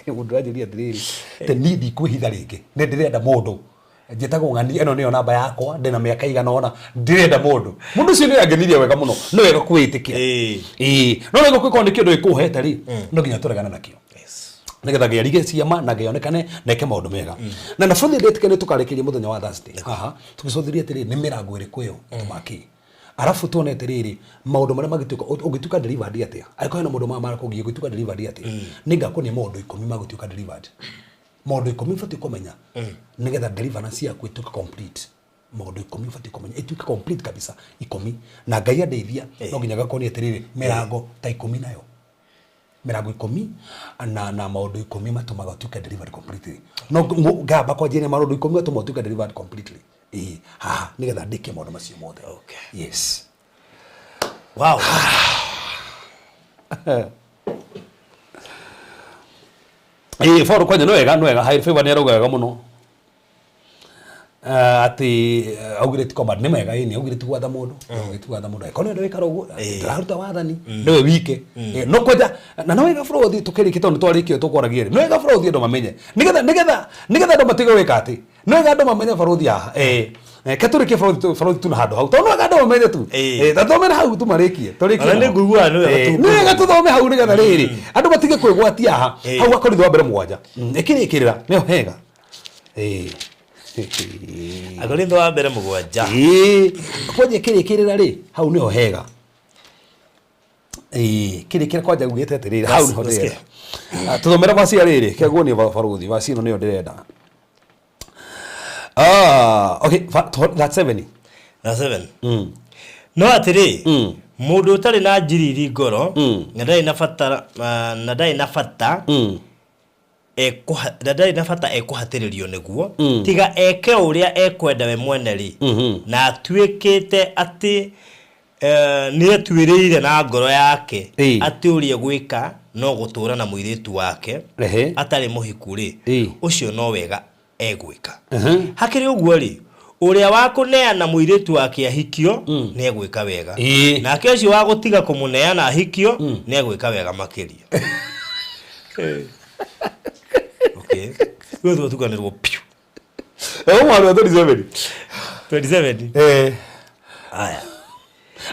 Mũndũ anjĩria atĩrĩrĩ, te niĩ ndikwĩhitha rĩngĩ, nĩ ndĩrenda mũndũ, njĩtagwo ng'ani, ĩno nĩyo namba yakwa, ndĩna mĩaka igana ũna, ndĩrenda mũndũ. Mũndũ ũcio nĩ angenirie wega mũno. Nĩ wega kwĩĩtĩkĩra. Ĩĩ, no wega kwĩkorwo nĩ kĩndũ gĩkũhete rĩ, no nginya tũregane nakĩo, nĩgetha gĩarige ciama na gĩonekane na ĩke maũndũ mega. Na bũthi ndĩtĩke nĩ tũkarĩkĩria mũthenya wa Thursday haha tũgĩcũthĩria atĩrĩrĩ, nĩ mĩrango ĩrĩkũ ĩyo ĩtũmaga kĩ, arabu tuone atĩrĩrĩ, maũndũ marĩa mangĩtuĩka ũngĩtuĩka delivered atĩa. Angĩkorwo hena maũndũ maya marakũgia, ũngĩtuĩka delivered atĩa? Nĩ ngakuonia maũndũ 10 ma gũtuĩka delivered, maũndũ 10 ũbatiĩ kũmenya nĩgetha deliverance yaku ĩtuĩke complete, maũndũ 10 ũbatiĩ kũmenya ĩtuĩke complete kabisa, 10. Na Ngai andeithia, no nginya ngakuonia atĩrĩrĩ, mĩrango ta 10, nayo mĩrango 10 na maũndũ 10 matũmaga ũtuĩke delivered completely. No ngamba kwanjĩrĩria maũndũ 10 matũmaga ũtuĩke delivered completely. Ĩĩ, haha nĩgetha ndĩkie maũndũ macio mothe. Yes. Wow. Ĩĩ, Paul kwanja nĩ wega, nĩ wega. High favor nĩ arauga wega mũno. Atĩ augire ti command, nĩ mega. Ĩĩ, nĩ augire ti gwatha mũndũ, augire ti gwatha mũndũ. Angĩkorwo nĩ ũrenda wĩkara ũguo, ndĩraruta wathani, nĩwe wike. No kwanja na nĩ wega bũrũthi tũkĩrĩkia, tondũ nĩ twarĩkia tũkwaragia rĩ, nĩ wega bũrũthi andũ mamenye, nĩgetha andũ matige gwĩka atĩ, nĩ wega andũ mamenye barũthi haha. Ke tũrĩkie barũthi barũthi tu na handũ hau, tondũ nĩ wega andũ mamenye tu. Ta thomere hau tumarĩkie, tũrĩkie Ona nĩ nao. ngũiguaga nĩ wega Nĩ wega tũthome hau, nĩgetha rĩrĩ andũ matige kwĩgwatia haha. Hau akorithio wa mbere 7. Ĩkĩrĩkĩrĩra nĩho hega. Akorintho wa mbere 7. Ĩĩ, kwanja ĩkĩrĩkĩrĩra rĩ, hau nĩho hega. Ĩĩ, kĩrĩkĩra kwanja ugĩte atĩrĩrĩ, hau nĩho ndĩrenda. Ah, tũthomere vaci ya rĩrĩ kĩaguo nĩ barũthi, vaci ĩno nĩyo ndĩrenda. Ah, okay, that seven. Na 7. No atĩrĩ, mũndũ ũtarĩ na njiriri ngoro na ndarĩ na bata na ndarĩ na bata na ndarĩ na bata ekũhatĩrĩrio nĩguo, tiga eke ũrĩa ekwenda we mwene rĩ, na atuĩkĩte atĩ nĩ etuĩrĩire na ngoro yake atĩ ũrĩa egwĩka no gũtũũra na mũirĩtu wake atarĩ mũhiku rĩ, ũcio no wega egwĩka. Hakĩrĩ ũguo rĩ, ũrĩa wa kũneana mũirĩtu wake ahikio nĩ egwĩka wega, nake ũcio wa gũtiga kũmũneana ahikio nĩ egwĩka wega makĩria. Okay, rĩu twatukanĩrwo piũ. Ũmwe wa 27. 27. Aya.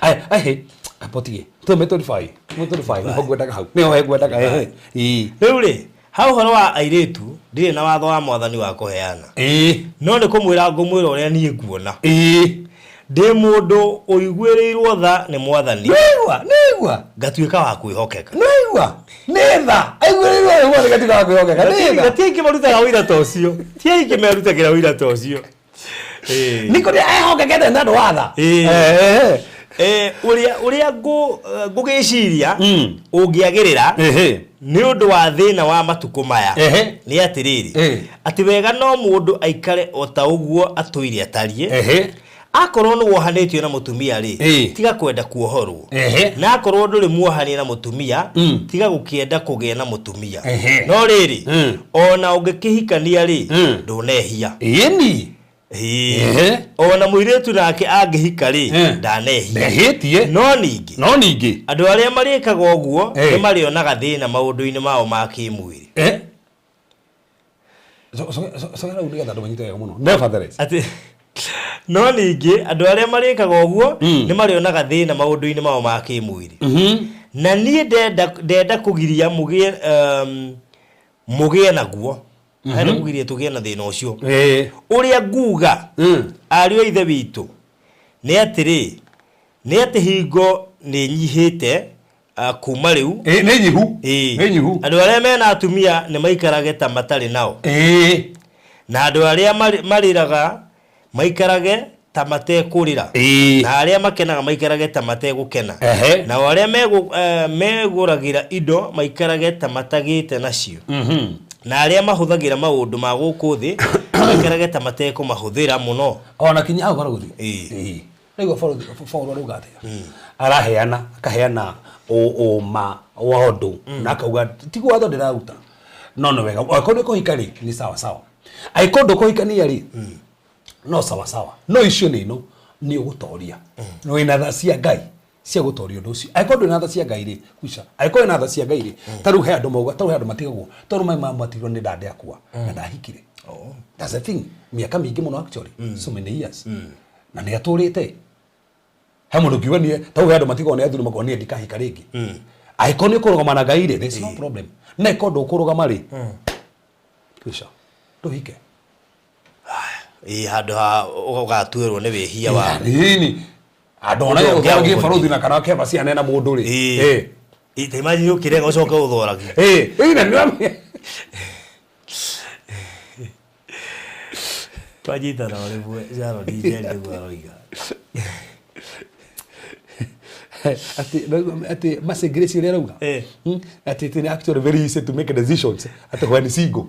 Aya, ahe, apotige. Tume 25. Tume 25. Nĩho ngwendaga hau. Nĩho ngwendaga ehe. Ĩĩ. Rĩu rĩ, ha ũhoro wa airĩtu, ndirĩ na watho wa Mwathani wa kũheana, no nĩ kũmwĩra ngũmwĩra ũrĩa niĩ nguona, ndĩ mũndũ ũiguĩrĩirwo tha nĩ Mwathani, Nĩigua, nĩigua. ngatuĩka wa kwĩhokeka. Nĩigua. Nĩ tha. Aiguĩrĩirwo nĩ Mwathani gatuĩka wa kwĩhokeka. Nĩ tha. Ti aingĩ marutaga ũira ta ũcio, ti aingĩ merutagĩra ũira ta ũcio. Nĩ kũrĩa ehokekete nĩ andũ wa tha. Ũrĩa ngũgĩciria ũngĩagĩrĩra nĩ ũndũ wa thĩna wa matukũ maya nĩ atĩrĩrĩ, atĩ wega no mũndũ aikare o ta ũguo atũire atariĩ. Akorwo nĩ wohanĩtio na mũtumia rĩ, Ĩĩ. tiga kwenda kuohorwo. Ehe. Na akorwo ndũrĩ muohanie na mũtumia, tiga gũkĩenda kũgĩa na mũtumia. Ehe. No rĩrĩ, ona ũngĩkĩhikania rĩ, ndũnehia. Ĩni. Ĩĩ. Ehe. Ona mũirĩtu nake angĩhika rĩ, Eh. ndanehia. Ndehĩtie. No ningĩ, No ningĩ. andũ arĩa marĩkaga ũguo Eh. nĩ marĩonaga thĩna maũndũ-inĩ mao ma kĩmwĩrĩ. Eh. Cokera rĩu nĩgetha andũ manyite wega mũno. Nevertheless. Atĩ no ningĩ andũ arĩa marĩkaga ũguo nĩ marĩonaga thĩna maũndũ-inĩ mao ma kĩmwĩrĩ. Na niĩ ndenda kũgiria mũgĩe mũgĩe naguo. Ndenda kũgiria tũgĩe na thĩna ũcio. Eh. Ũrĩa nguga ariũ a ithe witũ nĩ atĩrĩ, nĩ atĩ hingo nĩ nyihĩte kuma rĩu. Eh, nĩ nyihu. Ĩĩ. Nĩ nyihu. Andũ arĩa mena atumia nĩ maikarage ta matarĩ nao. Eh. Na andũ arĩa marĩraga maikarage ta matekũrĩra. Ĩĩ. Na arĩa makenaga maikarage ta mategũkena. Ehe. Nao arĩa megũragĩra indo maikarage ta matagĩte nacio. Na arĩa mahũthagĩra maũndũ ma gũkũ thĩ maikarage ta matekũmahũthĩra mũno. Ona kinya hau barũthi. Ĩĩ. Ĩĩ. Naigua barũthi Paul arauga atĩa? Araheana, akaheana ũma wa ũndũ na akauga ti watho ndĩraruta. No nĩ wega. Angĩkorwo nĩ kũhika rĩ, nĩ sawa sawa. Angĩkorwo ndũkũhikania rĩ, no sawa sawa. No icio nĩ ino nĩ ũgũtoria. Wĩna tha cia Ngai cia gũtoria ũndũ ũcio. Angĩkorwo ndũrĩ na tha cia Ngai rĩ, kwica. Angĩkorwo wĩna tha cia Ngai rĩ, ta rĩu he andũ mauga, ta rĩu he andũ matigagwo. Ta rĩu mai matigirwo nĩ ndande akua na ndahikire. That's the thing. Mĩaka mĩingĩ mũno actually. So many years. Na nĩ atũrĩte. He mũndũ ũngiuga niĩ, ta rĩu he andũ matigagwo nĩ athuri makoiga niĩ ndikahika rĩngĩ. Angĩkorwo nĩ ũkũrũgama na Ngai rĩ, there's no problem. Na angĩkorwo ndũkũrũgama rĩ, kwica. Ndũhike. Ĩĩ, handũ ha ũgatuĩrwo nĩ wĩhia wa Ĩni. Andũ ona Ũndũ ũngĩ gũthoragie agũthiĩ. barũthi na kana keba ciana na mũndũ rĩ. Ĩĩ. Ĩĩ. Ĩĩ, ta imagine ũkĩrega ũcoke ũthoragie. Ĩĩ, ĩĩ na nĩ Twanyitana o rĩmwe, Sharon Njeri nĩguo aroiga. Atĩ atĩ Mercy Grace ũrĩa arauga. Eh. Atĩ it is actually very easy to make decisions atĩ when single.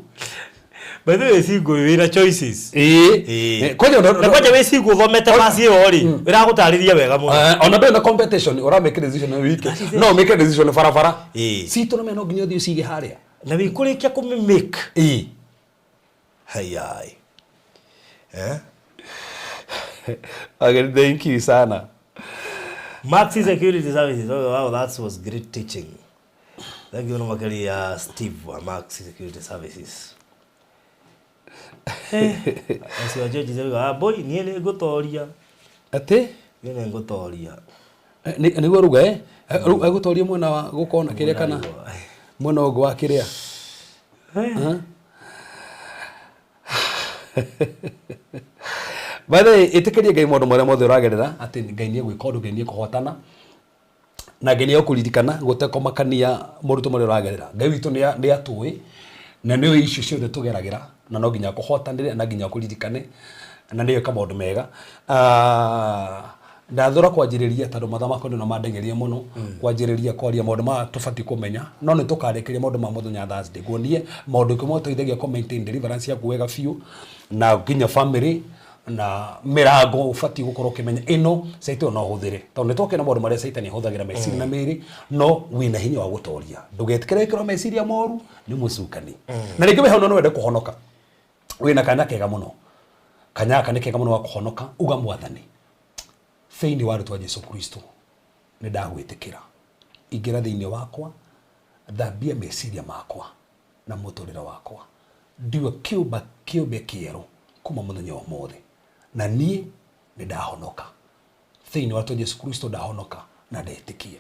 By the way, single wĩna choices. Ĩĩ. Ĩĩ. Kwanja Na kwanja wĩ single ũthomete pasi ĩyo rĩ, ĩragũtarĩria wega mũno. Ona ndũrĩ na competition ũra make decision wike. No make decision barabara. Ĩĩ. Citũ na no nginya ũthiĩ ũcige harĩa. Na wĩkũrĩkia kũmĩ-make. Ĩĩ. Hayai. Eh? Okay, thank you sana. Maxi Security Services. Oh, wow, that was great teaching. Thank you makĩria Steve wa Maxi Security Services. Acio George arauga, ah, boy, niĩ nĩ ngũtoria. Atĩ Niĩ nĩ ngũtoria. Nĩguo aruga eh? Egũtoria mwena wa gũkona kĩrĩa kana Mwena mwena ũngĩ wa kĩrĩa. By the way, ĩtĩkĩrie Ngai maũndũ marĩa mothe ũragerera atĩ Ngai nĩ egwĩka ũndũ, Ngai nĩ ekũhotana na Ngai nĩ egũkũririkana gũtekũmakania moritũ marĩa ũragerera. Ngai witũ nĩ atũĩ na nĩ oĩ icio ciothe tũgeragĩra na no nginya akũhotanĩre na nginya akũririkane na nĩ eka maũndũ mega. Ndathũra kwanjĩrĩria tondũ mathaa makwa nĩ mandengeria mũno kwanjĩrĩria kwaria maũndũ maya tũbatiĩ kũmenya, no nĩ tũkarĩkĩria maũndũ ma mũthenya Thursday. Nguonie maũndũ ikũmi mateithagia kũ maintain deliverance yaku wega biũ na nginya family na mĩrango ũbatiĩ gũkorwo ũkĩmenya ĩno caitani ĩyo no ũhũthĩre tondũ nĩ twakĩona maũndũ marĩa caitani ahũthagĩra meciria na mĩĩrĩ, no wĩna hinya wa gũtoria. Ndũgetĩkĩre wĩkĩrwo meciria moru nĩ mũcukani. Na rĩngĩ wĩ hau no wende kũhonoka, wĩna kanya kega mũno, kanya gaka nĩ kega mũno wa kũhonoka. Uga Mwathani, thĩinĩ wa rĩtwa Jesu Kristo nĩ ndagwĩtĩkĩra, ingĩra thĩinĩ wakwa, thambia meciria makwa na mũtũrĩre wakwa, ndiwe kĩũmba kĩũmbe kĩerũ kuma mũthenya wa ũmũthĩ, na niĩ nĩ ndahonoka thĩinĩ wa rĩtwa Jesu Kristo, ndahonoka na ndetĩkia.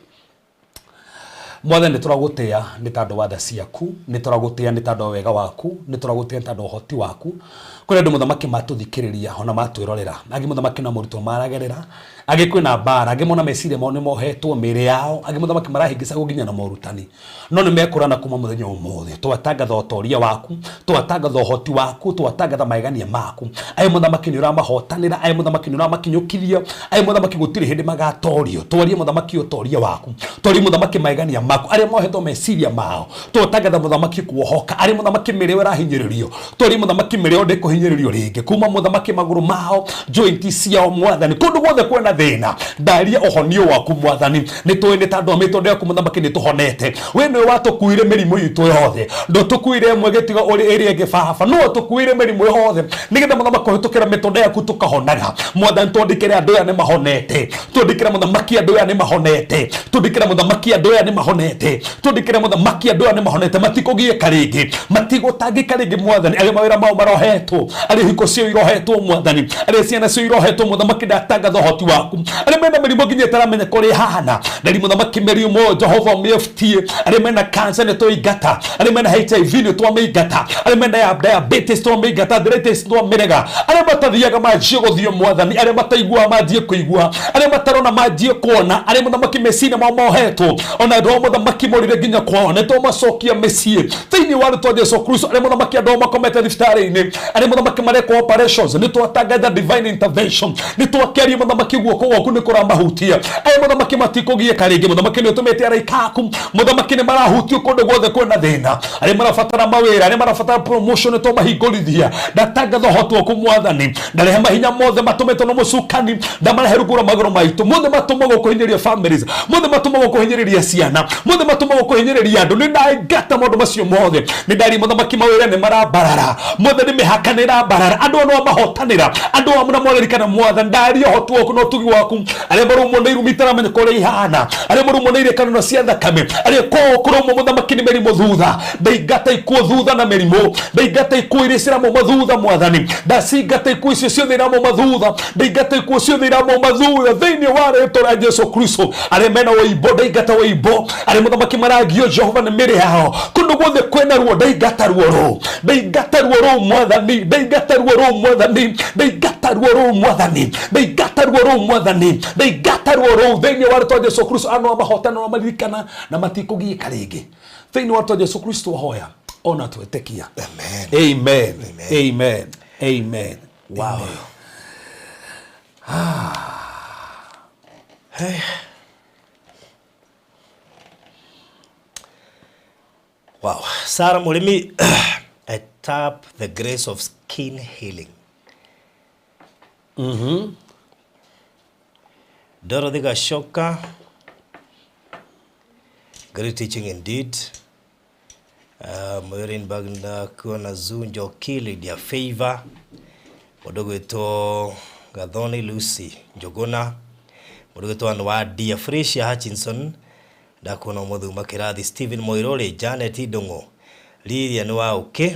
Mwathani, nĩ tũragũtĩa nĩ tondũ wa tha ciaku, nĩ tũragũtĩa nĩ tondũ wa wega waku, nĩ tũragũtĩa nĩ tondũ wa ũhoti waku. Kũrĩ andũ mũthamaki matũthikĩrĩria ona matwĩrorera, angĩ mũthamaki na moritũ maragerera, angĩ kwĩna mbara, angĩ mona meciria mao nĩ mohetwo mĩĩrĩ yao, angĩ mũthamaki marahĩngĩcagwo nginya na morutani, no nĩ mekũrana kuma mũthenya wa ũmũthĩ. Twatangatha ũtoria waku, twatangatha ũhoti waku, twatangatha maegania maku. Aye mũthamaki nĩ ũramahotanĩra, aye mũthamaki nĩ ũramakinyũkithia, aye mũthamaki gũtirĩ hĩndĩ magatorio. Twarie mũthamaki ũtoria waku, twarie mũthamaki maegania Maku arĩa mohetwo meciria mao twatangatha mũthamaki kuohoka arĩa mũthamaki mĩrĩ ĩyo ĩrahinyĩrĩrio tũrĩ mũthamaki mĩrĩ ĩyo ndĩkũhinyĩrĩrio rĩngĩ kuma mũthamaki magũrũ mao joint ciao mwathani kũndũ guothe kwĩna thĩna ndaria ũhonio waku mwathani nĩ tũĩ nĩ ta andũ a mĩtũndũ yaku mũthamaki nĩ tũhonete we nĩwe watũkuire mĩrimũ itũ yothe ndũtũkuire ĩmwe gĩtigo ũrĩ ĩrĩa ĩngĩ baba nĩwe ũtũkuire mĩrimũ yothe nĩgetha mũthamaki kũhĩtũkĩra mĩtũndũ yaku tũkahonaga mwathani twandĩkĩre andũ aya nĩ mahonete twandĩkĩre mũthamaki andũ aya nĩ mahonete twandĩkĩre mũthamaki andũ aya nĩ mahonete twandĩkĩre mũthamaki andũ aya nĩ mahonete matikũgiĩka rĩngĩ matigũtangĩka rĩngĩ mwathani arĩa mawĩra mao marohetwo arĩa hiko ciao irohetwo mwathani arĩa ciana ciao irohetwo mũthamaki ndatangatha ũhoti waku arĩa mena mĩrimũ nginya ĩtaramenya kũrĩa ĩhana ndari mũthamaki mĩrimũ jehova mĩefutie arĩa mena cancer nĩ twaingata arĩa mena hiv nĩ twamĩingata arĩa mena ya diabetes twamĩingata arthritis twamĩrega arĩa matathiaga manjie gũthiĩ mwathani arĩa mataiguaga manjie kũigua arĩa matarona manjie kuona arĩa mũthamaki meciria mao mohetwo ona andũ ao mũthamaki morire nginya kwao nĩ twamacokia mĩciĩ thĩinĩ wa rĩtwa Jesu Kristo arĩa mũthamaki andũ ao makomete thibitarĩ-inĩ arĩa mũthamaki marekwo operations nĩ twatangatha divine intervention nĩ twakĩaria mũthamaki guoko gwaku nĩ kũramahutia arĩa mũthamaki matikũgiĩka rĩngĩ mũthamaki nĩ ũtũmĩte araika aku mũthamaki nĩ marahutio kũndũ guothe kwĩna thĩna arĩa marabatara mawĩra arĩa marabatara promotion nĩ twamahingũrithia ndatangatha ũhoti waku mwathani ndarehe mahinya mothe matũmĩtwo nĩ mũcukani ndamarehe rungu rwa magũrũ maitũ mothe matũmagwo kũhinyĩrĩria families mothe matũmagwo kũhinyĩrĩria ciana mothe matũmagwo kũhinyĩrĩria andũ nĩ ndaingata maũndũ macio mothe nĩ ndaria mũthamaki mawĩra nĩ marambarara mothe nĩ mĩhaka nĩ ĩrambarara andũ ano mahotanĩra andũ amwe na mwaririkana mwathani ndaria ũhoti waku na ũtugi waku arĩa marumwo nĩ irumi itaramenya kũrĩa ihana arĩa marumwo nĩ irĩkanĩro cia thakame arĩa kwao kũrumwo mũthamaki nĩ mĩrimũ thutha ndaingata ikuũ thutha na mĩrimũ ndaingata ikuũ iria ciramauma thutha mwathani ndacingata ikuũ icio ciothe iramauma thutha ndaingata ikuũ ciothe iramauma thutha thĩinĩ wa rĩtwa rĩa Jesu Kristo arĩa mena wĩimbo ndaingata wĩimbo arĩa mũthamaki maragio Jehova nĩ mĩrĩ yao kũndũ guothe kwĩna ruo ndaingata ruo rũu ndaingata ruo rũu mwathani ndaingata ruo rũu mwathani ndaingata ruo rũu mwathani ndaingata ruo rũu mwathani ndaingata ruo rũu thĩinĩ wa rĩtwa Jesu Kristo ano amahotana na maririkana na matikũgiĩka rĩngĩ thĩinĩ wa rĩtwa Jesu Kristo hoya ona twetĩkia. Amen. Amen. Amen. Amen. Wow. Hey. Wow. Sarah Murimi, I tap the grace of skin healing. Dorothy Gashoka, great teaching indeed. Maureen Bagna kuona Zunjo Kili dia favor mũndũ gwĩtwo Gathoni Lucy Njuguna mũndũ gwĩtwo Anwa Dia Fresia Hutchinson ndakuona ũmũthĩ uma kĩrathi Stephen Moirori Janet Ndung'u Lilian wa ũkĩ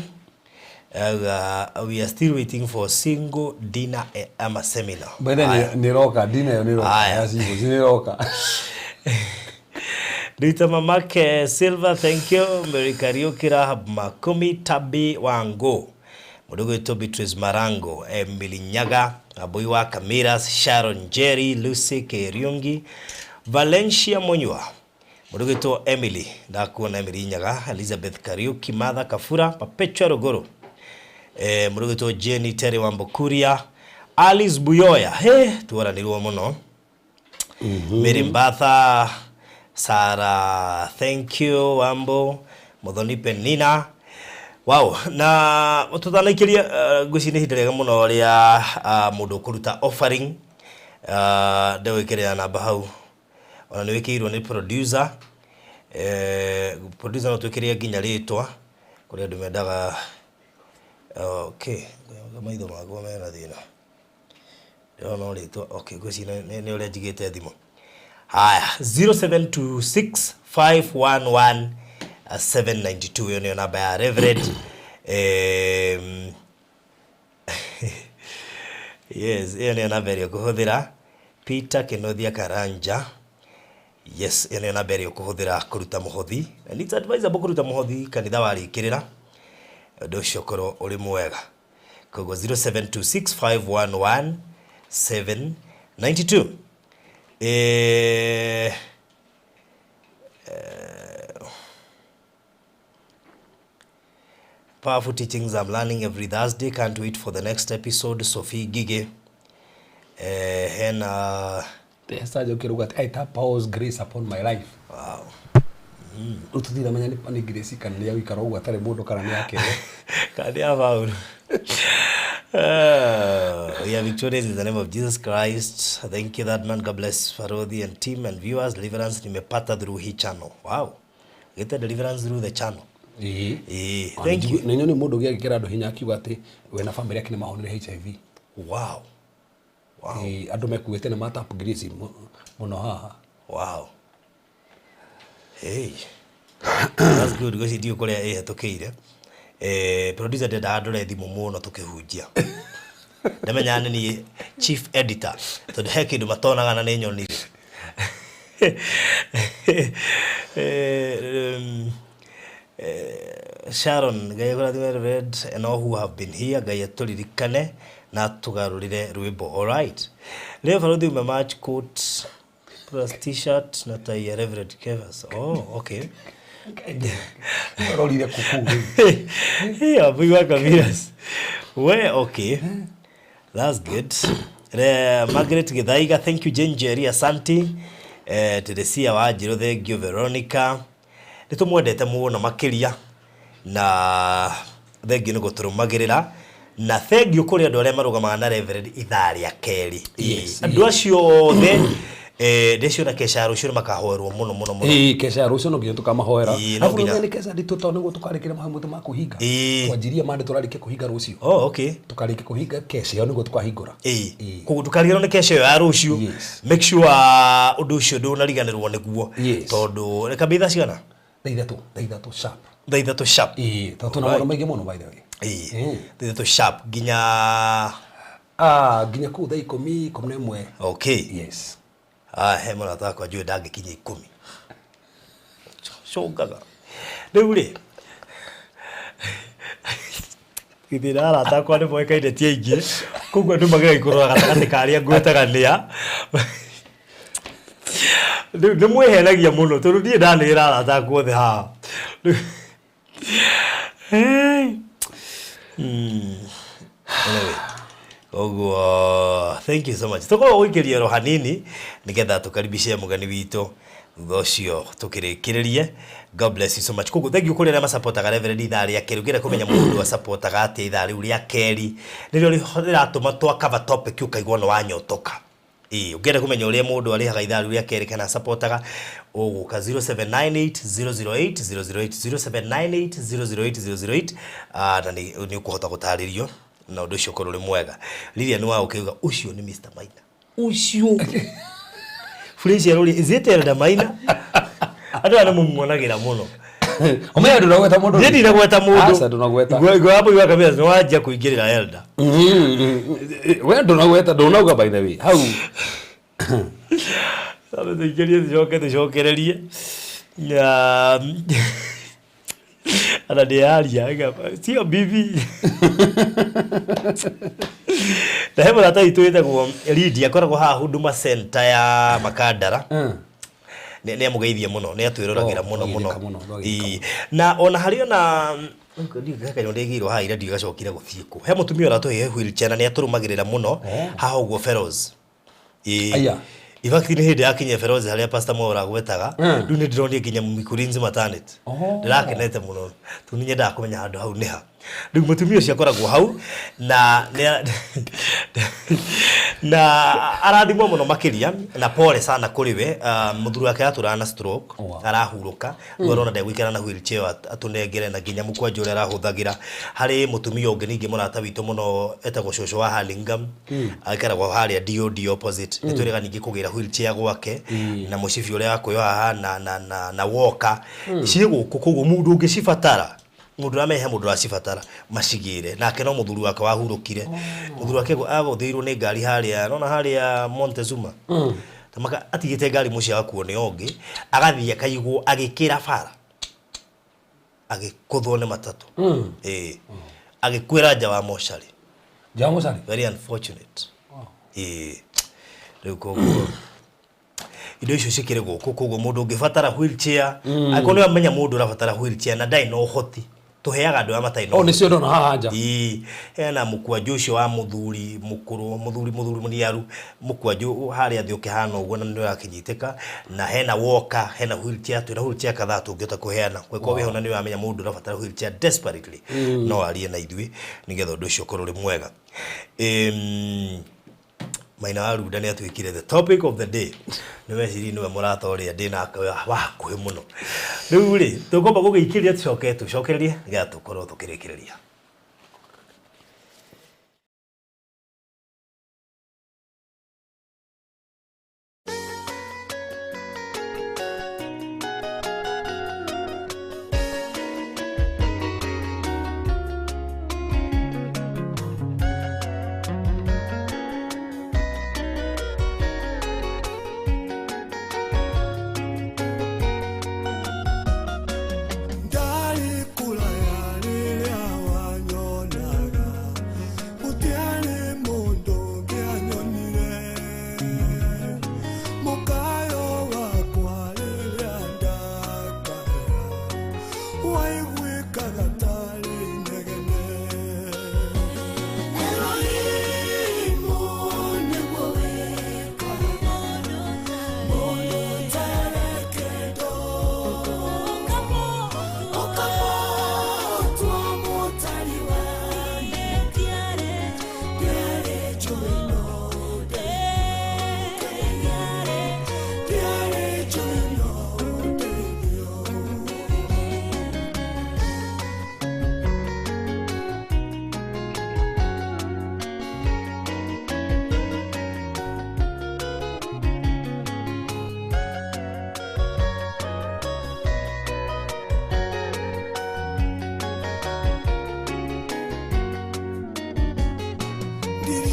auga we are still waiting for single dinner ama seminar. Bwene nĩ roka dina ĩyo nĩ roka Aya. ya single nĩ roka. Rita Mamake Silva, thank you. Mary Kariuki, Rahab Makumi, Tabi Wango. Mũndũ gwĩtwo Beatrice Marango, Emily Nyaga, Abui wa Kamiras, Sharon Jerry, Lucy Keriungi, Valencia Munyua. Mũndũ gwĩtwo Emily, ndakuona Emily Nyaga, Elizabeth Kariuki, Martha Kafura, Perpetua Ruguru. Mũndũ gwĩtwo Jenny Terry Wambukuria, Alice Buyoya. He, tuoranirwo mũno. Mary Mbatha, Sara, thank you, Wambo, Muthoni Penina. Wow, na tutanaikiria ngwĩciria nĩ ihinda rĩega mũno rĩa mũndũ kũruta offering ndegwĩkĩrĩra namba hau ona nĩ wĩkĩirwo nĩ producer producer no twĩkĩrĩre nginya rĩtwa kũrĩ andũ mendaga okay maitho makwa mena thĩna ndĩrona rĩtwa okay ngwĩciria nĩ ũrĩa njigĩte thimũ. Haya, 0726511792 hiyo ndio namba ya Reverend. Yes, hiyo ndio namba ĩrĩa ũkũhũthĩra Peter Kenothia Karanja. Yes, ĩyo nĩyo namba ĩrĩa ũkũhũthĩra kũruta mũhothi. And it's advisable kũruta mũhothi kanitha warĩkĩrĩra ũndũ ũcio ũkorwo ũrĩ mwega. Koguo 0726511792. Powerful teachings I'm learning every Thursday. Can't wait for the next episode. Sophie Gige. Hena. Esther Njoki rauga atĩ, I tap Paul's grace upon my life. Wow. Rĩu tũtiramenya nĩ Grace kana nĩ ya gũikara ũguo atarĩ mũndũ kana nĩ ya kerĩ. Kana nĩ ya Paul. We are victorious in the name of Jesus Christ. Thank you that man. God bless Farodhi and team and viewers. Deliverance nimepata through hii channel. Wow. Get the deliverance through the channel. Ĩĩ. Eh, Ona thank you. Nĩ nyoni mũndũ ũngĩ agĩkĩra andũ hinya akiuga atĩ we na bamĩrĩ yake nĩ mahonire HIV. Wow. Wow. Ĩĩ, andũ mekuĩte nĩ matap Grace mũno haha. Wow. Hey. That's good. Gweci ndiũ kũrĩa ĩhetũkĩire. Eh, producer ndendaga ndore thimũ mũno tũkĩhunjia. Ndamenya nĩ niĩ chief editor tondũ he kĩndũ matonaga na nĩ nyonire. Eh, Sharon, Ngai akũrathime Reverend and all who have been here, Ngai atũririkane na atũgarũrĩre rwĩmbo. All right. Leo Farodhi ume match coat plus t-shirt na tai ya Reverend Kevas. Oh, okay. Ũrorire kũ kũu rĩu? Yeah, Wambui wa Kabiras. We, okay. That's good. Margaret Githaiga, thank you Jane Njeri, asante. Teresia Wanjiru, thank you Veronica. Nĩ tũmwendete mũno makĩria na thengiũ nĩ gũtũrũmagĩrĩra na thengiũ kũrĩ andũ arĩa marũgamaga na Reverend ithaa rĩa kerĩ. Yes, Andũ acio othe ndĩciona keca ya rũciũ nĩ makahoerwo mũno mũno mũno. Ĩĩ, keca ya rũciũ no nginya tũkamahoera. Ĩĩ, no Arabu nginya. rĩu nĩ keca nditũ tondũ nĩguo tũkarĩkĩria mahoya maitũ ma kũhinga. Ĩĩ. Twanjirie mande tũrarĩkia kũhinga rũciũ. Oh, okay. Tũkarĩkia kũhinga keca ĩyo nĩguo tũkahingũra. Ĩĩ. Ĩĩ. Koguo ndũkariganĩrwo nĩ keca ĩyo ya rũciũ. Yes. Make sure ũndũ ũcio ndũnariganĩrwo nĩguo. Yes. Tondũ reka thaa cigana? Thaa 3 sharp. Thaa 3 sharp. Ĩĩ, tondũ twĩna maũndũ maingĩ mũno by the way. Ĩĩ. Thaa 3 sharp nginya Ah, nginya kũu thaa 10, 11. okay. Yes. Ah, he mũrata wakwa njũĩ ndangĩkinya 10. Cũngaga. Rĩu rĩ githĩ na arata akwa nĩ moĩkaine ti aingĩ koguo andũ mageragia kũrora gatagatĩ ka arĩa ngwetaga nĩa rĩu nĩ mwĩhenagia mũno tondũ niĩ ndanĩrĩra arata akwa othe haha. Hey. Anyway, koguo thank you so much. Tũkorwo gũikĩria oro hanini nĩgetha tũkaribishe mũgeni witũ thutha ũcio tũkĩrĩkĩrĩrie. God bless you so much. Koguo thank you kũrĩ arĩa masapotaga Reverend ithaa rĩa kerĩ. Ũngĩenda kũmenya mũndũ asapotaga atĩa ithaa rĩu rĩa kerĩ nĩrĩo rĩratũma twa cover topic ũkaigua nĩ wanyotoka. Ĩĩ, ũngĩenda kũmenya ũrĩa mũndũ arĩhaga ithaa rĩu rĩa kerĩ kana asapotaga ũgũka 0798 008 008 0798 008 008 na nĩ ũkũhota gũtarĩrio na ũndũ ũcio ũkorwo ũrĩ mwega. Lilian wa ũkĩuga ũcio nĩ Mr. Maina. Ũcio Fresh ya rũrĩ is it Elder Maina? Andũ aya nĩ mũmuonagĩra mũno. Ũmenye ndũnagweta mũndũ. Niĩ ndinagweta mũndũ. Aca ndũnagweta. Ngwamba wa Kabiras nĩ wanjia kũingĩrĩra Elder. We ndũnagweta ndũnauga by the way. Hau. Sasa tuingirie tucoke tucokererie. Ya ana ndĩyaria sio bibi. Na he mũrata witũ wĩtagwo Lydia akoragwo haha Huduma Center ya Makandara. Nĩ amũgeithia mũno nĩ atwĩroragĩra Oh, mũno mũno. ndwageithĩka mũno, ndwageithĩka Ĩĩ. Na ona harĩ ona ndiũĩ ndĩgĩirwo haha ira ndiũĩ gacokire gũthiĩ kũ. He mũtumia ũratũhe wheelchair na nĩ atũrũmagĩrĩra mũno haha ũguo Feroz. Ĩĩ. Aya. In fact nĩ hĩndĩ yakinyia Feroz harĩa Pastor Mwaura agwetaga rĩu nĩ ndĩronire nginya Mikurinzi maternity. Oh. Ndĩrakenete mũno tondũ nĩ nyendaga kũmenya handũ hau nĩ ha. Rĩu mũtumia ũcio akoragwo hau na na arathimwo mũno makĩria na pole sana kũrĩ we. Mũthuri wake atũraga na stroke Oh, wow. arahurũka rĩu arona ndegũikara na wheelchair atũnengere na nginya mũkwanjũ ũrĩa arahũthagĩra. Harĩ mũtumia ũngĩ ningĩ mũrata witũ mũno etagwo cũcũ wa Hurlingham aikaragwo harĩa DOD opposite. Nĩ twĩrĩga ningĩ kũgĩra wheelchair gwake na mũcibi ũrĩa wa kwĩyoha haha na walker ciĩ gũkũ. Koguo mũndũ ũngĩcibatara mũndũ ũramenya he mũndũ ũracibatara macigĩre nake no mũthuri wake wahurũkire. Mũthuri wake agũthĩirwo nĩ ngari harĩa nona harĩa Montezuma tamaka atigĩte ngari mũciĩ agakuo nĩ ũngĩ agathiĩ akaigwo agĩkĩra bara agĩkũthwo nĩ matatũ. Ĩĩ. Agĩkuĩra nja wa mocarĩ. Nja wa mocarĩ? Very unfortunate. Ĩĩ. Rĩu koguo indo icio cikĩrĩ gũkũ koguo mũndũ ũngĩbatara wheelchair angĩkorwo nĩ wamenya mũndũ ũrabatara wheelchair na ndarĩ na ũhoti Tũheaga andũ arĩa matarĩ na O nĩcio ndona haha nja. Ĩĩ, hena mũkwanjũ ũcio wa mũthuri mũkũrũ, mũthuri mũthuri mũniaru, mũkwanjũ harĩa thĩ ũkĩhana ũguo na nĩ ũrakĩnyitĩka, na hena walker, hena wheelchair, twĩna wheelchair kadhaa tũngĩhota kũheana. Kũngĩkorwo wĩho na nĩ ũramenya mũndũ ũrabatara wheelchair desperately, no arie na ithuĩ nĩgetha ũndũ ũcio ũkorwo ũrĩ mwega. Maina wa Runda nĩ atuĩkire the topic of the day. Nĩ weciri nĩwe mũrata ũrĩa ndĩ nake wa hakuhĩ mũno. Rĩu rĩ, tũkwamba gũgĩikĩria tũcoke tũcokererie nĩgetha tũkorwo tũkĩrĩkĩrĩria. Ndarĩ kũraya rĩrĩa wanyonaga, gũtiarĩ mũndũ ũngĩanyonire. Mũkayo wakwa rĩrĩa ndakaya, waiguĩkaga tarĩ inegene. Elohimu nĩguo wĩkaga, mũndũ ũtarĩ kĩndũ. Ũkamũtua mũtari wa ndiarĩ njũĩ no ndeithio, ndiarĩ njũĩ no ndeithio.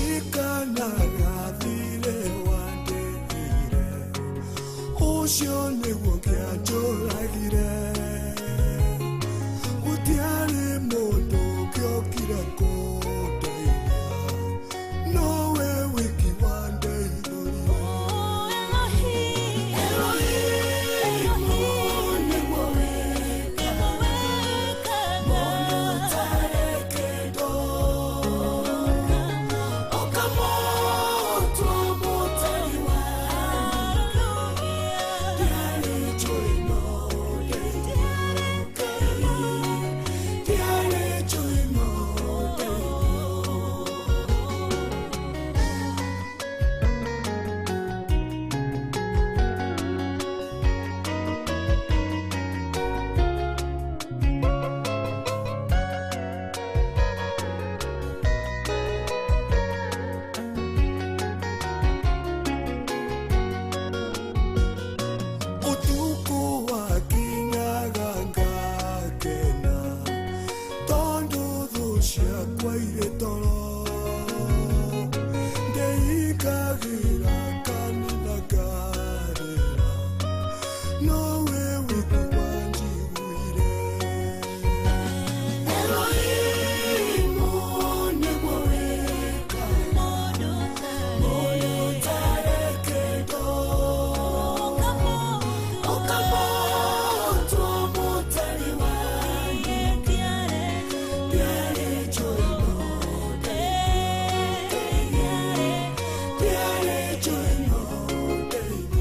Ndirikanaga thirĩ wandĩhire, ũcio nĩguo kĩanjũragire. Gũtiarĩ mũndũ ũngĩokire kũndeithia, nowe wiki wandeithũrire. Elohimu nĩguo wĩkaga, mũndũ ũtarĩ kĩndũ. Ũkamũtua mũtari wa ndiarĩ njũĩ no ndeithio, ndiarĩ njũĩ no ndeithio. Ũtukũ wakinyaga ngakena, tondũ thũ ciakwa irĩ toro. Ndeikagĩra kanitha ngarĩra, nowe wiki wanjiguire. Elohimu nĩguo wĩkaga, mũndũ ũtarĩ kĩndũ. Ũkamũtua mũtari wa ndiarĩ njũĩ no ndeithio, ndiarĩ njũĩ no ndeithio.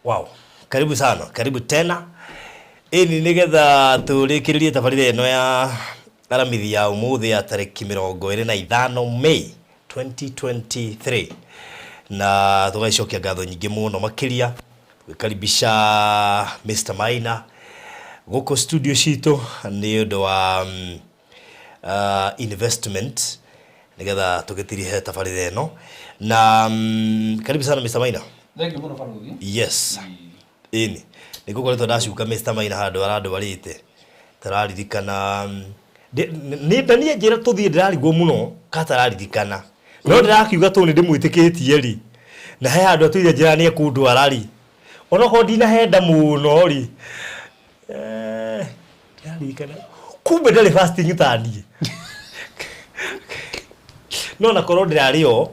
Wow, karibu sana, karibu tena. Ĩni nĩgetha tũrĩkĩrĩrie tabarĩra ĩno ya aramithi ya ũmũthĩ ya tarĩki 25 May 2023, na tũgagĩcokia ngatho nyingĩ mũno makĩria gwĩkaribisha Mr. Maina gũkũ studio citũ nĩ ũndũ wa investment nĩgetha tũgĩtirihe tabarĩra ĩno na karibu sana Mr. Maina. Thank you mũno barothi. Yes, ĩni nĩ ngũkoretwo ndacuka Mr. Maina handũ arandwarĩte tararirikana nĩ ndanie njĩra tũthiĩ ndĩrarigwo mũno katararirikana no ndĩrakiuga tũ nĩ ndĩmwĩtĩkĩtie rĩ na he handũ atũire njĩra nĩ ekũndwara rĩ onokorwo ndinahenda mũno rĩ ndĩraririkana kumbe ndarĩ fasting ta niĩ no nakorwo ndĩrarĩ o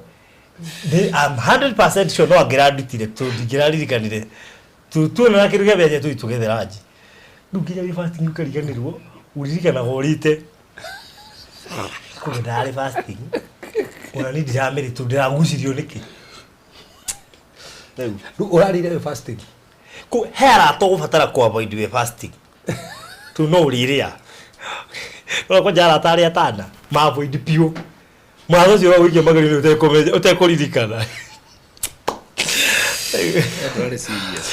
I'm 100% sure no angĩrandutire tondũ ndingĩraririkanire tuona kĩndũ kĩa mbeca tũthiĩ tũgethe ranji rĩu nginya wĩ fasting ũkariganĩrwo ũririkanaga ũrĩte kumbe ndararĩ fasting ona niĩ ndiramĩrĩ tondũ ndĩragucirio nĩkĩ rĩu. Rĩu ũrarĩire wĩ fasting? He arata ũgũbatara kũ avoid wĩ fasting tondũ no ũrĩrĩa no kwanja arata arĩa atana ma avoid biũ mũrata ũcio ũragũikia magerio-inĩ ũtekũririkana. Ndũrarĩ serious.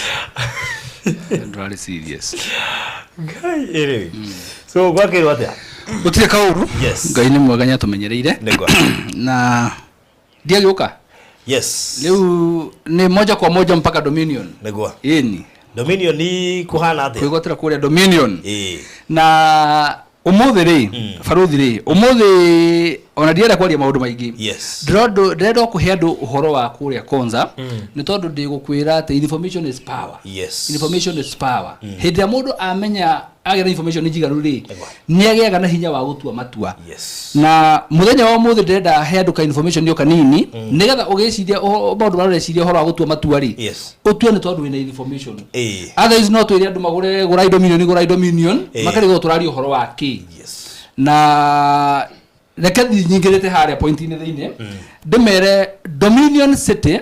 Ndũrarĩ serious. Ngai ĩrĩ so gwakĩrwo atĩa? Gũtirĩ kaũru. Yes. Ngai nĩ mwega nĩatũmenyereire. Nĩguo. Na ndiagĩũka. Yes. Rĩu nĩ moja kwa moja mpaka Dominion. Nĩguo. Ĩni. Dominion ni kũhana atĩa? Kwĩgwatĩra kũrĩa Dominion. Ĩĩ. Na ũmũthĩ rĩ, barothi rĩ, ũmũthĩ ona ndienda kwaria maũndũ maingĩ. Yes. Ndĩrenda kũhe andũ ũhoro wa kũrĩa Konza nĩ tondũ ndĩgũkwĩra atĩ information is power. Yes. Information is power. Hĩndĩ ĩrĩa mũndũ amenya agĩa na information njiganu rĩ, Nĩguo. nĩ agĩaga na hinya wa gũtua matua. Yes. Na mũthenya wa ũmũthĩ ndĩrenda he andũ ka information ĩyo kanini nĩgetha ũgĩciria maũndũ marĩa ũreciria ũhoro wa gũtua matua rĩ, Yes. ũtue nĩ tondũ wĩna information. Ĩĩ. Otherwise no twĩre andũ magũre gũrai Dominion, gũrai Dominion, Ĩĩ. makarigwo tũraria ũhoro wa kĩ. Yes. Na reke thiĩ nyingĩrĩte harĩa point-inĩ thĩinĩ ndĩmere Dominion City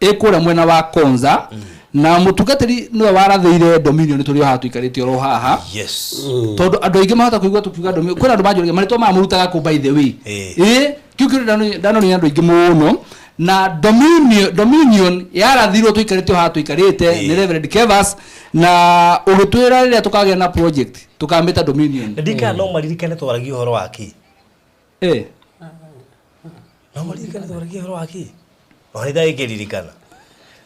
ĩ kũrĩa mwena wa Konza na mũtungatĩri nĩwe warathĩire Dominion tũrĩ o haha tũikarĩte oro haha. Yes. Tondũ andũ aingĩ mahota kũigua tũkiuga Dominion kwĩna andũ manjũragia marĩtwa maya mũrutaga kũ by the way. Ĩĩ. Ĩĩ kĩu kĩũria ndanoria andũ aingĩ mũno na Dominion yarathirwo tũikarĩte o haha tũikarĩte Ĩĩ. nĩ Reverend Kevas na ũgĩtwĩra rĩrĩa tũkagĩa na project tũkamĩta Dominion. Na ndikana no maririkane twaragia ũhoro wa kĩ? Ĩĩ. No maririkane twaragia ũhoro wa kĩ? Ona ndagĩkĩririkana.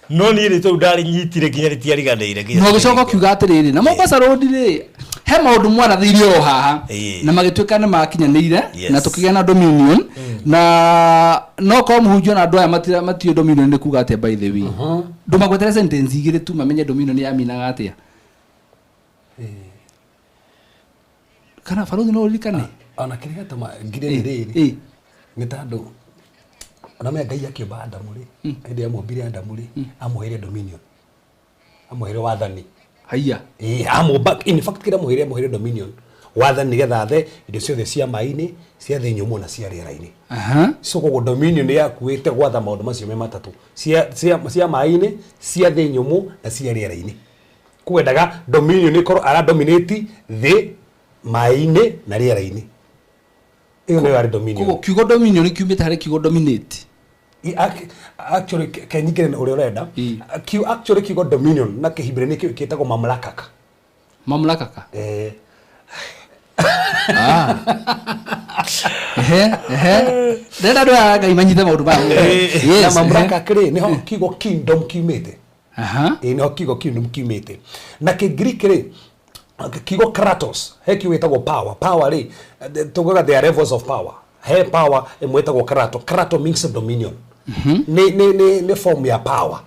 No niĩ rĩ tondũ ndarĩnyitire nginya rĩtiariganĩire nginya. Na ũgĩcoka ũkiuga atĩrĩrĩ na Mombasa Road rĩ he maũndũ mwarathĩirie o haha Ĩĩ. na magĩtuĩka nĩ makinyanĩire Yes. na tũkĩgĩa na Dominion na no korwo mũhunjia na andũ aya matiũĩ Dominion nĩ kuga atĩa by the way. Ndũmagwetere sentence igĩrĩ tu mamenye Dominion yaminaga atĩa. Kana barothi no ũririkane? Ona kĩrĩa gĩatũma ngire nĩ rĩrĩ Ĩĩ. nĩ tondũ ona Ngai akĩũmba Adamu rĩ, hĩndĩ ĩrĩa amũmbire Adamu rĩ, amũheire dominion, amũheire wathani. Haiya. Ĩĩ, amũmba in fact kĩrĩa amũheire, amũheire dominion, wathani nĩgetha athe indo ciothe cia maĩ-inĩ, cia thĩ nyũmũ na cia rĩera-inĩ. Aha. So koguo dominion yakuĩte gwatha maũndũ macio me matatũ, cia maĩ-inĩ, cia thĩ nyũmũ na cia rĩera-inĩ. Kwendaga dominion ĩkorwo ara dominate thĩ, maĩ-inĩ na rĩera-inĩ. Ĩyo nĩyo yarĩ dominion. Koguo kiugo dominion kiumĩte harĩ kiugo dominate. Actually kenyingĩre na ũrĩa ũrenda. Ĩĩ. Actually kiugo dominion na kĩhibirania kĩu kĩtagwo mamlakaka. Mamlakaka. Eh. Ehe, ehe. Ndĩrenda andũ aya Ngai manyite maũndũ maya. Yes, Na ehe. mamlakaka rĩ nĩho kiugo kingdom kiumĩte. Aha. Ĩĩ nĩho kiugo kingdom kiumĩte. Na kĩngiriki rĩ kiugo kratos he kiugo gĩtagwo power. Power rĩ tugaga there are levels of power. He power ĩmwe ĩtagwo krato. Krato means dominion. Nĩ form ya power.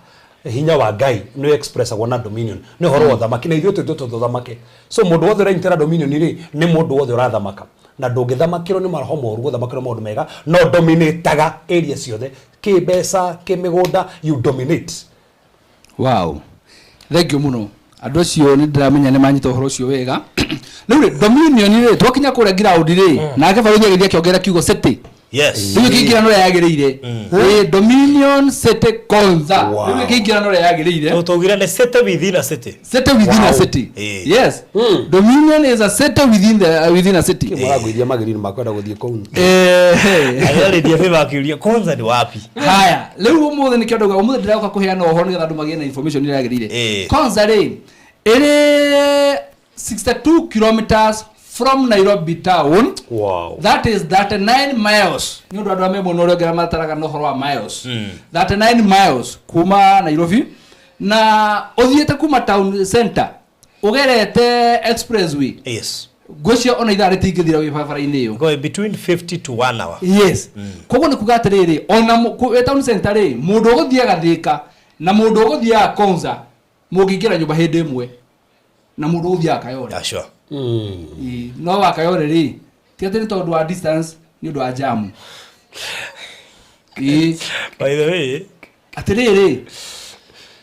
Hinya wa Ngai nĩ expressagwo na dominion. Nĩ ũhoro wa ũthamaki na ithuĩ twĩtĩtwo tũthamake. So mũndũ wothe ũrenyitĩra dominion rĩ nĩ mũndũ wothe ũrathamaka. Na ndũngĩthamakĩrwo nĩ maroho moru, gũthamakĩrwo maũndũ mega, no dominataga area ciothe, kĩmbeca, kĩmĩgũnda, you dominate. Wow. Thank you mũno. Andũ acio nĩ ndĩramenya nĩ manyita ũhoro ũcio wega. Rĩu rĩ, Dominion rĩ, twakinya kũrĩa ground rĩ, nake barothi agĩthiĩ akĩongerera kiugo city. Yes. Rĩu ĩkĩingĩra ũrĩa yagĩrĩire. Ĩ, Dominion City Konza. Wow. Rĩu ĩkĩingĩra ũrĩa yagĩrĩire. Tũtũgire nĩ city within a city. City within a city. Yes. Dominion is a city within a city. Maragũithia magĩrĩire makwenda gũthiĩ kũu. Arĩa DFA makiuria Konza ni wapi? Haya, rĩu ũmũthĩ nĩkĩo ndauga ũmũthĩ ndĩroka kũheana ũhoro nĩgetha andũ magĩe na information ĩrĩa yagĩrĩire. Konza rĩ, ĩrĩ 62 kilometers from Nairobi town. Wow. That is 39 miles. Nĩ ũndũ andũ a me mwena ũrĩa ũngĩ arĩa mataraga na ũhoro wa miles. 39 miles kuma Nairobi na ũthiĩte kuma town center ũgerete expressway. Ngwĩciria ona ithaa rĩtingĩthira wĩ barabara-inĩ ĩyo. Go between 50 to 1 hour. Yes. Koguo nĩ kuga atĩrĩrĩ, ona wĩ town center rĩ, mũndũ ũgũthiaga Thĩka na mũndũ ũgũthiaga Konza mũngĩingĩra nyũmba hĩndĩ ĩmwe na mũndũ ũgũthiaga Kayole. Yeah, sure. Ĩĩ, no wa Kayole rĩ, ti atĩ nĩ tondũ wa distance, nĩ ũndũ wa jam. Ĩĩ. By the way, atĩrĩrĩ,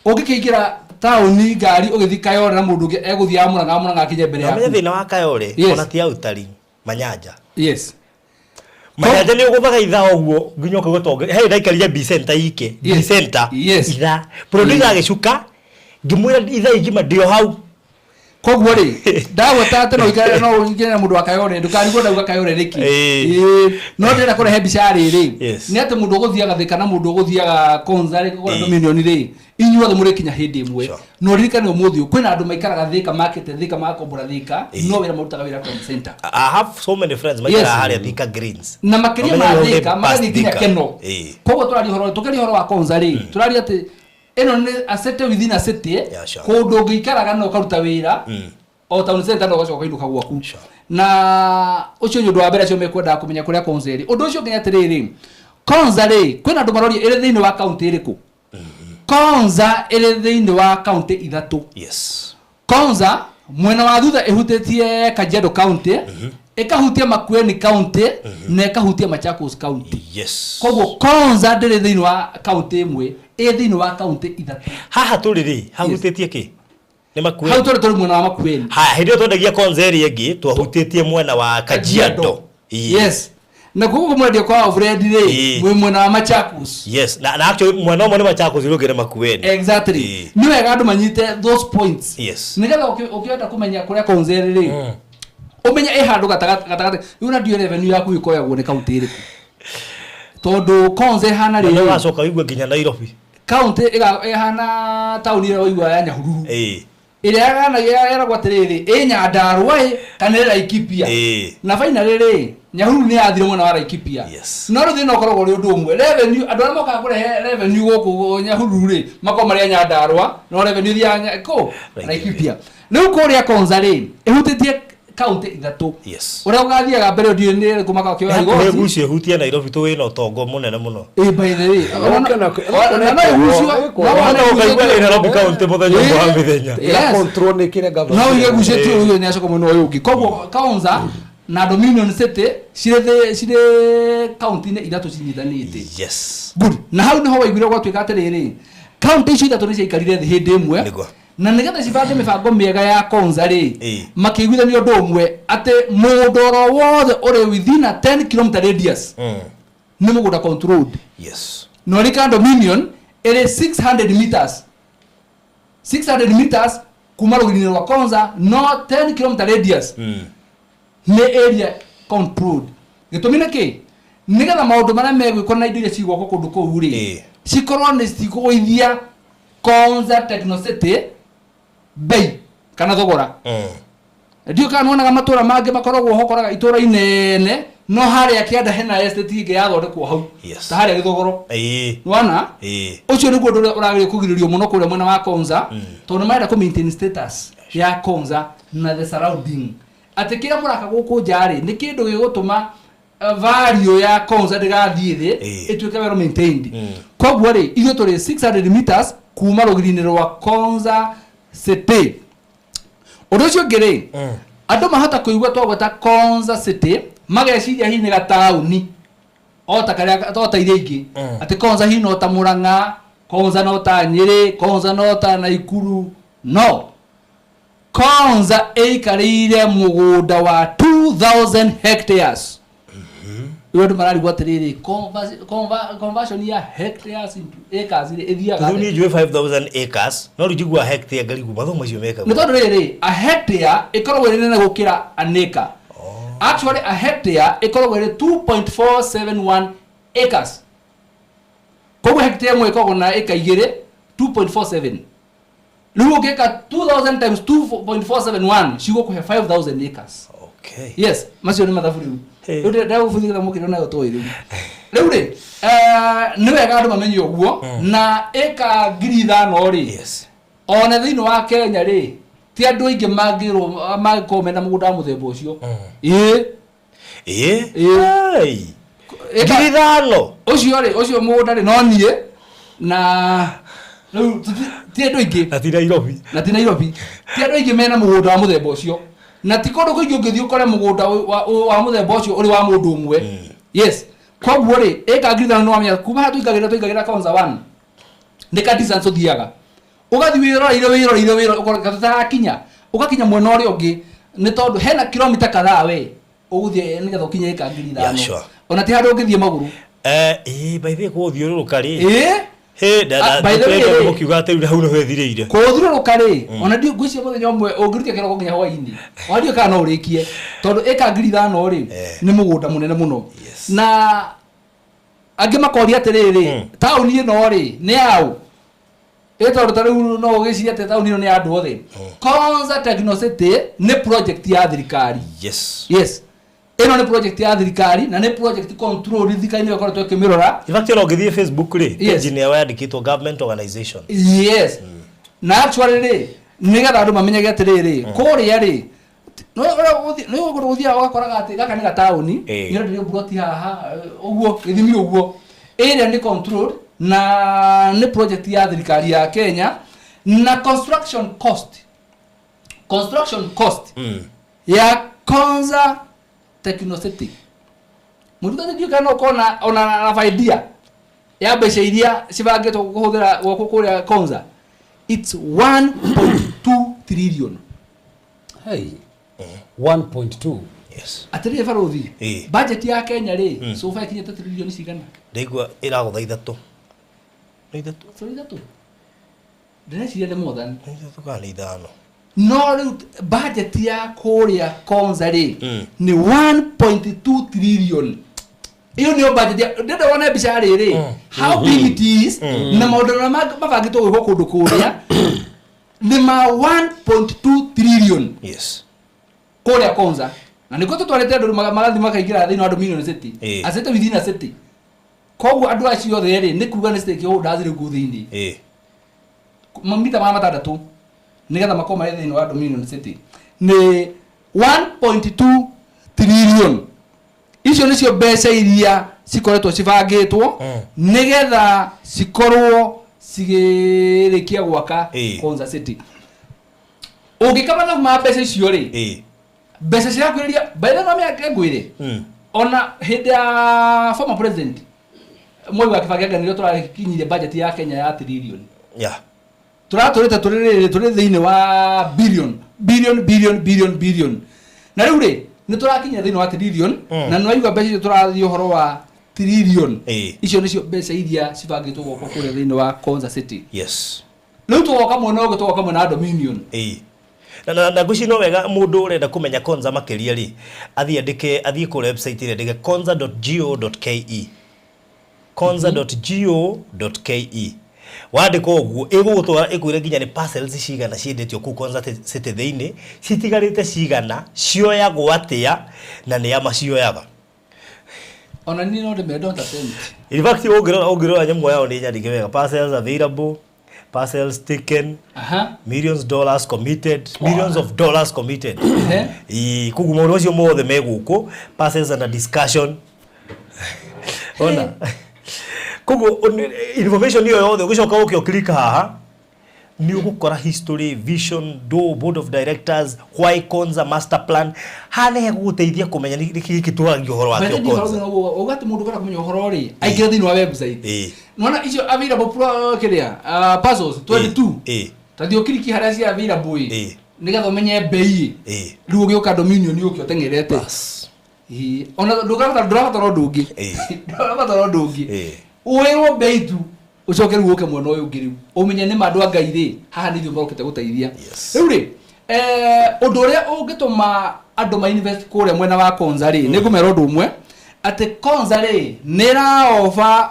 ũngĩkĩingĩra taũni ngari ũgĩthiĩ Kayole na mũndũ ũngĩ egũthiaga Mũrang'a, Mũrang'a akinye mbere na yaku. ũmenye thĩna wa Kayole, Yes. ona ti autari, Manyanja. Yes. Manyanja nĩ ũgũthaga ithaa ũguo nginya ũkaigua ta he ndaikarire B center ike. B center. Ithaa. Producer agĩcuka ngĩmwĩra ithaa igima ndĩ o hau. Koguo rĩ, ndagweta atĩ no ũikare no ũingĩre na mũndũ wa Kayole, ndũkarigwo ndauga Kayole nĩkĩ. Ĩĩ, no ndĩrenda kũrehe mbica ya rĩrĩ. Nĩ atĩ mũndũ ũgũthiaga Thĩka na mũndũ ũgũthiaga Konza rĩ, kũgũra Dominion rĩ, inyuothe mũrĩkinya hĩndĩ ĩmwe. Na ũririkane ũmũthĩ ũyũ, kwĩna andũ maikaraga Thĩka, makĩte Thĩka, magakombora Thĩka, no wĩra marutaga wĩra town center. I have so many friends maikaraga harĩa Thika Greens. Na makĩria ma Ũmenye Thĩka, ũrĩa past magathiĩ nginya Thika. Keno. Koguo tũraria ũhoro, tũkĩaria ũhoro wa Konza rĩ, tũraria atĩ ĩno nĩ a city within a city, kũndũ ũngĩikaraga na ũkaruta wĩra o town center na ũgacoka ũkainũka gwaku. Na ũcio nĩ ũndũ wa mbere acio mekwendaga kũmenya kũrĩa Konza ĩrĩ. Ũndũ ũcio ũngĩ nĩ atĩrĩrĩ, Konza rĩ, kwĩna andũ maroria ĩrĩ thĩinĩ wa kaũntĩ ĩrĩkũ? Konza ĩrĩ thĩinĩ wa kaũntĩ ithatũ. Konza mwena wa thutha ĩhutĩtie Kajiado County, ĩkahutia Makueni County na ĩkahutia Machakos County. Koguo Konza ndĩrĩ thĩinĩ wa kaũntĩ ĩmwe, ĩ thĩinĩ wa kaũntĩ ithatũ. Haha tũrĩ rĩ, hahutĩtie kĩ? Nĩ Makueni. Hau tũrĩ mwena wa Makueni. Haya, hĩndĩ ĩyo twendagia Konza ĩrĩa ĩngĩ, twahutĩtie mwena wa Kajiado. Yes. Na koguo mwendia kwa Alfred rĩ, mwĩ mwena wa Machakos. Yes, na actually mwena ũmwe nĩ Machakos ũrĩa ũngĩ nĩ Makueni. Exactly. Nĩ wega andũ manyite those points. Nĩgetha ũkĩenda kũmenya kũrĩa Konza ĩrĩ rĩ, ũmenye ĩ handũ gatagatĩ. Rĩu na ndiũĩ revenue yaku ĩkoyagwo nĩ kaũntĩ ĩrĩkũ. Tondũ Konza ĩhana Na rĩrĩ. ũgacoka ũigue nginya Nairobi. Kaũntĩ ĩhana taũni ĩrĩa ũiguaga ya Nyahururu. Ĩrĩa yeragwo atĩrĩrĩ, ĩ Nyandarua ĩ kana ĩ Laikipia. Na finally rĩ, Nyahururu nĩ yathire mwena wa Laikipia. No rĩu thĩna ũkoragwo ũrĩ ũndũ ũmwe. Revenue, andũ arĩa mokaga kũrehe revenue gũkũ Nyahururu rĩ, makoragwo marĩ a Nyandarua, no revenue ĩthiaga kũ? Laikipia. Rĩu kũrĩa Konza rĩ, ĩhutĩtie kaũntĩ ithatũ. Ũrĩa ũgathiaga mbere ndiũĩ nĩ ĩrĩkũ makakĩoya Hakuhĩ igoti. gucio ĩhutie Nairobi tũ wĩna ũtongo mũnene mũno. Ĩ, by the way, ona no ĩgucio, no Wahota ũkaigua ĩ Nairobi County mũthenya ũmwe wa mĩthenya. No uige gucĩtie ũyũ nĩ acoka mwena ũyũ ũngĩ. Koguo Konza na Dominion City cirĩ kaũntĩ-inĩ ithatũ cinyitanĩte. Good. Na hau niho waiguire gwatuĩka atĩrĩrĩ, kaũntĩ icio ithatũ nĩ ciaikarire thĩ hĩndĩ ĩmwe na nĩgetha cibange mĩbango mĩega ya Konza rĩ, makĩiguithania ũndũ ũmwe atĩ mũgũnda oro wothe ũrĩ within a 10 km radius nĩ mũgũnda controlled. Na ũrikana Dominion ĩrĩ 600 meters. 600 meters kuma rũgiri-inĩ rwa Konza, no 10 km radius nĩ area controlled. Gĩtũmi nĩ kĩ? Nĩgetha maũndũ marĩa megwĩkwo na indo iria cigwakwo kũndũ kũu rĩ, cikorwo nĩ cikũgũithia Konza Techno City bei kana thogora. Ndiũĩ kana nĩwonaga matũra mangĩ makoragwo ho, ũkoraga itũra inene no harĩa kĩanda hena estate ĩngĩ yathondekwo hau. Ta harĩa Gĩthogoro. Nĩwona? Ũcio nĩguo ũndũ ũrĩa ũragĩrĩrio kũgirĩrĩrio mũno kũrĩa mwena wa Konza, tondũ nĩmarenda kũ maintain status ya Konza na the surrounding. Atĩ kĩrĩa mũraka gũkũ nja rĩ, nĩ kĩndũ gĩgũtũma value ya Konza ndĩgathiĩ thĩ, ĩtuĩke well maintained. Koguo rĩ, ithuĩ tũrĩ 600 meters kuma rũgiri-inĩ rwa Konza City. Ũndũ ũcio ũngĩ rĩ, andũ mahota kũigua twagweta Konza City, mageciria hihi nĩ gataũni o ta karĩa, o ta iria ingĩ. Atĩ Konza hihi no ta Murang'a, Konza no ta Nyĩrĩ, Konza no ta Naikuru. No. Konza ĩikarĩire mũgũnda wa 2000 hectares. Rĩu andũ mararigwo atĩrĩrĩ, conversion ya hectares into acres rĩ, ĩthiaga Rĩu atĩa? niĩ njũĩ 5000 acres no rĩu njiguaga hectare ngarigwo mathomo macio mekagwo Nĩ tondũ rĩrĩ, a hectare ĩkoragwo ĩrĩ nene gũkĩra an acre. Actually a hectare ĩkoragwo ĩrĩ 2.471 acres. Koguo hectare ĩmwe ĩkoragwo na ĩka igĩrĩ 2.47. Rĩu ũngĩka 2000 times 2.471 cigũkũhe 5000 acres. Okay. Yes, macio nĩ mathabu rĩu. Hey. Rĩu ndagũbundithia gĩthomo kĩrĩa nayo tũĩ rĩu. Rĩu rĩ, nĩ wega andũ mamenye ũguo na ĩka 5,000 rĩ, Yes. ona thĩinĩ wa Kenya rĩ, ti andũ aingĩ mangĩrwo mangĩkorwo mena mũgũnda wa mũthemba ũcio. Ĩĩ. Ĩĩ. Ĩĩ. Hey. Ĩka- 5,000. Ũcio rĩ, ũcio mũgũnda rĩ, no niĩ na rĩu ti andũ aingĩ. Na ti Nairobi. Na ti Nairobi. Ti andũ aingĩ mena mũgũnda wa mũthemba ũcio, na ti kũndũ kũingĩ ũngĩthiĩ ũkore mũgũnda wa mũthemba ũcio ũrĩ wa mũndũ ũmwe. Yes, koguo rĩ, ĩka 5,000 nĩ wamenya kuma haha tũingagĩra Konza 1 nĩ ka distance ũthiaga ũgathiĩ wĩroreire wĩroreire wĩroreire ũkora tũtarakinya, ũgakinya mwena ũrĩa ũngĩ, nĩ tondũ hena kilomita kadhaa we ũgũthiĩ nĩgetha ũkinye ĩka ngiri Yeah, ithano. sure. Ona ti handũ ũngĩthiĩ magũrũ. Ĩĩ, by the way kũthiũrũrũka rĩ. Ĩĩ. Hĩ, nda Ah, by the way, rĩ, mũkiuga atĩ rĩu hau nĩho ĩthirĩire. Kũthiũrũrũka rĩ, ona ndiũ ngwĩciria mũthenya ũmwe ũngĩrutia kĩroko nginya hwainĩ, ona ndiũĩ kana no ũrĩkie, tondũ ĩka 5,000 rĩ, nĩ mũgũnda mũnene mũno. Yes. Na angĩ makoria atĩrĩrĩ, taũni ĩno rĩ nĩ yaũ? Ĩ tondũ ta rĩu no ũgĩcirie atĩ taũni ĩno nĩ ya andũ othe. Konza Techno City nĩ project ya thirikari. Yes. Yes, ĩno nĩ project ya thirikari na nĩ project control, thirikari nĩyo ĩkoretwo ĩkĩmĩrora. In fact ona ũngĩthiĩ Facebook rĩ, Yes. page-inĩ yao yandĩkĩtwo government organization. Yes, na actually rĩ, nĩgetha andũ mamenyage atĩrĩrĩ, kũrĩa rĩ nĩ ũgũthiaga ũgakoraga atĩ gaka nĩ gataũni, Ĩĩ. nĩ ũrenderio buroti haha, ũguo gĩthimi ũguo, ĩrĩa nĩ control na nĩ project ya thirikari ya Kenya, na construction cost ya Konza Techno City, mũrutani, ndiũĩ kana ũkona ona na idea ya mbeca iria cibangĩtwo kũhũthĩra gwakwo kũrĩa Konza, it's 1.2 trillion. Hey. 1.2. Yes. Atĩrĩrĩ barũthi, Ĩĩ. budget ya Kenya rĩ, so far ikinyĩte trillion cigana? Ndaigua ĩragũtha ithatũ. Nĩ ithatũ? Sorry, ithatũ, ndĩreciria nĩ more than. Nĩ ithatũ kana nĩ ithano? No rĩu budget ya kũrĩa Konza rĩ, nĩ 1.2 trillion. Ĩyo nĩyo budget ya ndĩrenda wone mbica rĩrĩ, how big it is, na maũndũ marĩa mabangĩtwo gwĩkwo kũndũ kũrĩa nĩ ma 1.2 trillion. Yes. Kũrĩa Konza, na nĩkuo tũtwarĩte andũ magathiĩ makaingĩra thĩinĩ wa Dominion City. Ĩĩ. A city within a city. Koguo andũ acio othe rĩ, nĩ kuga nĩ stakeholders rĩu kũu thĩinĩ, Ĩĩ. Mamita 600 nĩgetha makorwo marĩ thĩinĩ wa Dominion City nĩ 1.2 trillion. Icio nĩcio mbeca iria cikoretwo cibangĩtwo nĩgetha cikorwo cigĩrĩkia gwaka Ĩĩ. Konza City. Ũngĩka mathabu ma mbeca icio rĩ, mbeca cirakwĩrĩria by the way, no mĩaka ngwĩre, ona hĩndĩ ya former president Mwai wa Kibaki anga nĩrĩo tũrakinyirie budget ya Kenya ya trillion. Tũratũrĩte tũrĩ rĩrĩ tũrĩ thĩinĩ wa billion billion billion billion billion, na rĩu rĩ nĩ tũrakinya thĩinĩ wa trillion. Na nĩ waigua mbeca icio tũrathiĩ ũhoro wa trillion. Icio nĩcio mbeca iria cibangĩtwo gwakwo kũrĩa thĩinĩ wa Konza City. Rĩu tũgoka mwena ũngĩ, tũgoka mwena wa Dominion. Ĩĩ. Na ngwĩciria no wega mũndũ ũrenda kũmenya Konza makĩria rĩ, athiĩ andĩke, athiĩ kũrĩa website ĩrĩa andĩke konza.go.ke, konza.go.ke. Wandĩka ũguo ĩgũgũtwara ĩkwĩre nginya nĩ parcels cigana ciendetio kũu Konza City thĩinĩ, citigarĩte cigana, cioyagwo atĩa na nĩ ama cioyaga. Ona niĩ no ndĩmende don't attempt. In fact ũngĩrora nyamũ yao nĩ nyandĩke wega, parcels available, parcels taken, millions dollars committed, millions of dollars committed. Ĩĩ, koguo maũndũ macio mothe me gũkũ, parcels under discussion, ona koguo information ĩyo yothe ũgĩcoka ũke ũclick haha nĩ ũgũkora history, vision, do board of directors, why Konza, master plan. Haha nĩ hegũgũteithia kũmenya nĩ nĩkĩ gĩkĩ twaragia ũhoro wakĩo Konza. Uga atĩ mũndũ ũkwenda kũmenya ũhoro rĩ, aingĩre thĩinĩ wa website. Nona icio available pro kĩrĩa, parcels 22, ta thiĩ ũkiriki harĩa cia available ĩ, nĩgetha ũmenye mbei. Rĩu ũgĩũka Dominion ũke ũteng'erete. Bas. Ĩĩ, ona ndũrabatara ndũrabatara ũndũ ũngĩ. Ndũrabatara ũndũ ũngĩ. Wĩrwo mbei tu ũcoke rĩu ũke mwena ũyũ ũngĩ rĩu ũmenye nĩ ma andũ a Ngai rĩ, haha nĩ ithuĩ marokĩte gũteithia. Rĩu rĩ, ũndũ ũrĩa ũngĩtũma andũ ma invest kũrĩa mwena wa Konza rĩ, nĩ ngũmera ũndũ ũmwe atĩ Konza rĩ nĩ ĩra offer,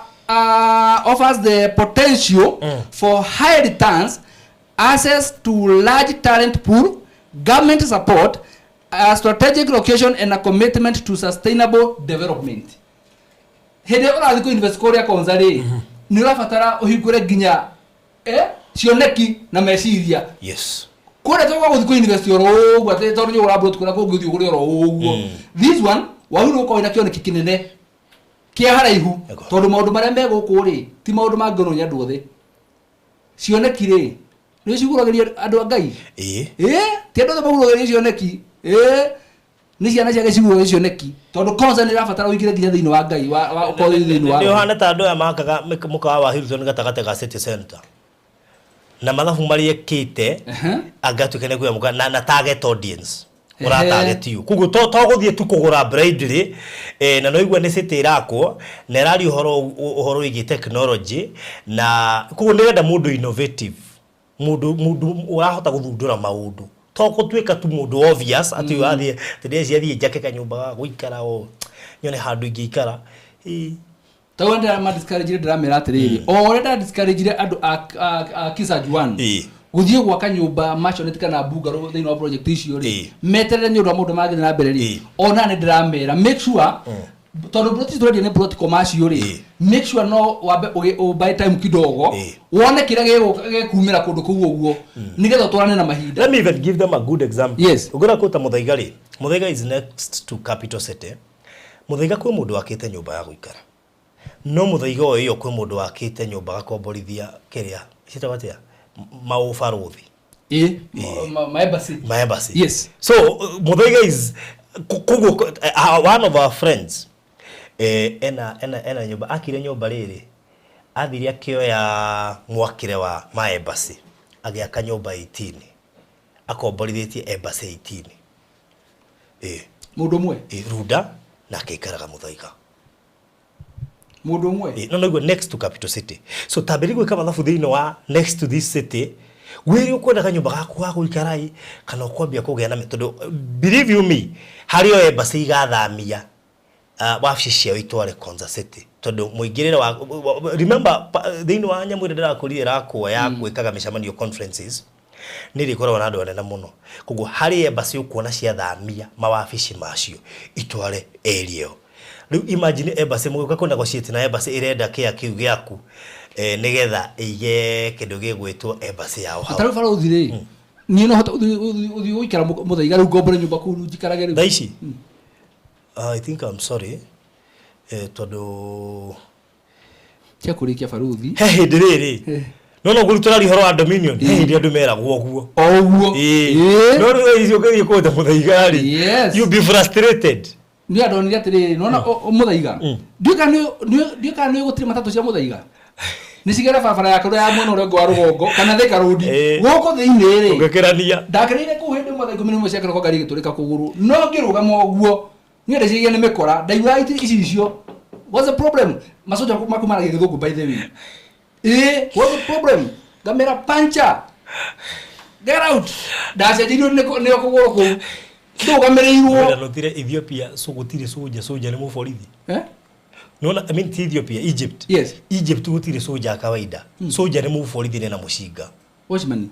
offers the potential for high returns, access to large talent pool, government support, a strategic location and a commitment to sustainable development. Hĩndĩ ĩrĩa ũrathiĩ kũ invest kũrĩa Konza rĩ, nĩ ũrabatara ũhingũre nginya cioneki na meciria. Kũrĩa to gũthiĩ kũ invest oro ũguo atĩ tondũ nĩ ũgũra plot kũrĩa kũngĩ ũthiĩ ũgũre oro ũguo. This one wagĩrĩirwo gũkorwo wĩna kĩoneki kĩnene kĩa haraihu, tondũ maũndũ marĩa me gũkũ rĩ ti maũndũ mangĩonwo nĩ andũ othe. Cioneki rĩ nĩ cigũragĩria andũ a Ngai. Ti andũ othe magũragĩria cioneki. Nĩ ciana ciake cigũragĩria cioneki, tondũ Konza nĩ ĩrabatara ũingĩre nginya thĩinĩ wa Ngai, ũkorwo wĩ thĩinĩ wa Nĩ Roho. ũhana ta andũ aya makaga mũkawa wa Hilton gatagatĩ ga city center na mathabu marĩa ekĩte, angĩatuĩka nĩ kwĩamũka na target audience ũra target you. Koguo to gũthiĩ tu kũgũra blindly, na no igua nĩ city ĩrakwo na ĩraria ũhoro wĩgiĩ technology, na koguo nĩ ĩrenda mũndũ innovative, mũndũ ũrahota gũthundũra maũndũ, to gũtuĩka tu mũndũ obvious atĩ ũyũ athiĩ atĩ ndĩreciria thiĩ njake kanyũmba ga gũikara o nyone handũ ingĩikara. Tau ndĩra ma discourage, ndĩramera atĩrĩrĩ, o ũrĩa nda discourage andũ a Kisajuan gũthiĩ gwaka nyũmba maisonette kana bungalow thĩinĩ wa project icio rĩ, meterere nĩ ũndũ wa maũndũ mangĩthiĩ na mbere rĩ, ona nĩ ndĩramera make sure, tondũ plot ici tũrendia nĩ plot commercial rĩ, make sure no wambe ũbuy time kidogo, wone kĩrĩa gĩkumĩra kũndũ kũu ũguo, nĩgetha ũtwarane na mahinda. Let me even give them a good example. Ũngĩra kũta Muthaiga rĩ, Muthaiga is next to Capital City. Muthaiga kwĩ mũndũ wakĩte nyũmba ya gũikara, no Muthaiga o ĩyo kwĩ mũndũ wakĩte nyũmba gakomborithia kĩrĩa ciĩtagwo atĩa, maũbarũthi. Ma embassy. Ma embassy. So Muthaiga is koguo one of our friends, ena nyũmba, akire nyũmba rĩrĩ, athire akĩoya mwakĩre wa ma embassy, agĩaka nyũmba 18, akomborithĩtie embassy 18. Mũndũ ũmwe? Runda, na akĩikaraga Muthaiga. Mũndũ ũmwe? No nĩguo next to Capital City. So tambĩrĩria gwĩka mathabu thĩinĩ wa next to this city, wĩrĩ ũkwenda kanyũmba gaku ga gũikara ĩ, kana ũkwambia kũgĩa na tondũ believe you me, harĩ o embassy igathamia wabici ciao itware Konza City, tondũ mũingĩrĩre wa remember thĩinĩ wa nyamũ ĩrĩa ndĩrakũrire ĩrakwo ya gwĩkaga mĩcemanio conferences, nĩ ĩrĩkoragwo na andũ anene mũno, koguo harĩ embassy ũkuona ciathamia mawabici macio itware area ĩyo. Rĩu imagine embassy mũgĩũka kũ negotiate na embassy ĩrenda kĩa kĩu gĩaku, nĩgetha ĩige kĩndũ gĩgwĩtwo embassy yao hau. Tarĩu barũthi rĩ, niĩ no hote gũthiĩ gũikara Muthaiga rĩu, ngombore nyũmba kũu rĩu njikarage rĩu? Thaa ici? I think I'm sorry, tondũ Cia kũrĩkia barũthi. He hĩndĩ rĩrĩ no no ngũrutũra ũhoro wa Dominion, he hĩndĩ andũ meragwo ũguo. O ũguo. No rĩu icio ũngĩthiĩ kũhota Muthaiga rĩ, you be frustrated. Nĩ andonire atĩrĩrĩ, nona Muthaiga ndiũĩ kana nĩ gũtirĩ matatũ cia Muthaiga, nĩ cigere barabara ya kũrĩa ya mwena ũrĩa ũngĩ wa rũgongo kana Thika Road. Gũkũ thĩinĩ rĩ, Ũngĩkĩrania. Ndakĩrĩire kũu hĩndĩ ĩmwe thaa 11 cia kĩroko, ngari ĩgĩtũrĩka kũgũrũ, no ngĩrũgama ũguo niĩ ndeciria nĩ mĩkora, ndaigua ici icio, what's the problem? Macoja maku maragia gĩthũngũ, by the way. What's the problem? Ngamera puncture, get out. Ndacenjeirio nĩ kũgũrũ kũu ndũgamĩrĩirwo. Wĩra Ethiopia, so gũtirĩ soja, soja nĩ mũborithi. Nona, I mean ti Ethiopia, Egypt. Egypt gũtirĩ soja ya kawaida. Soja nĩ mũborithi na mũcinga. Watchman.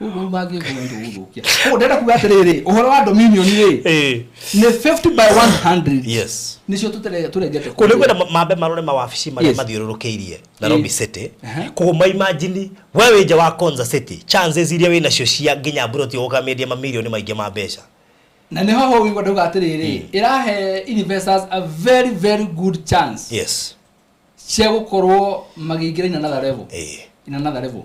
Ũguo mangĩkwo nĩ gũthũkia. Koguo ndĩrenda kuga atĩrĩrĩ, ũhoro wa Dominion rĩ, nĩ 50 by 100. Nĩcio tũrengete. Kũu nĩkwenda mambe marore mawabici marĩa mathiũrũrũkĩirie Nairobi City. Koguo ma imagine we wĩ nja wa Konza City, chances iria wĩ nacio cia nginya mburoti ũkamĩendia mamirioni maingĩ ma mbeca. Na nĩho ho wĩigua ndauga atĩrĩrĩ, ĩrahe investors a very very good chance cia gũkorwo makĩingĩra in another level. In another level.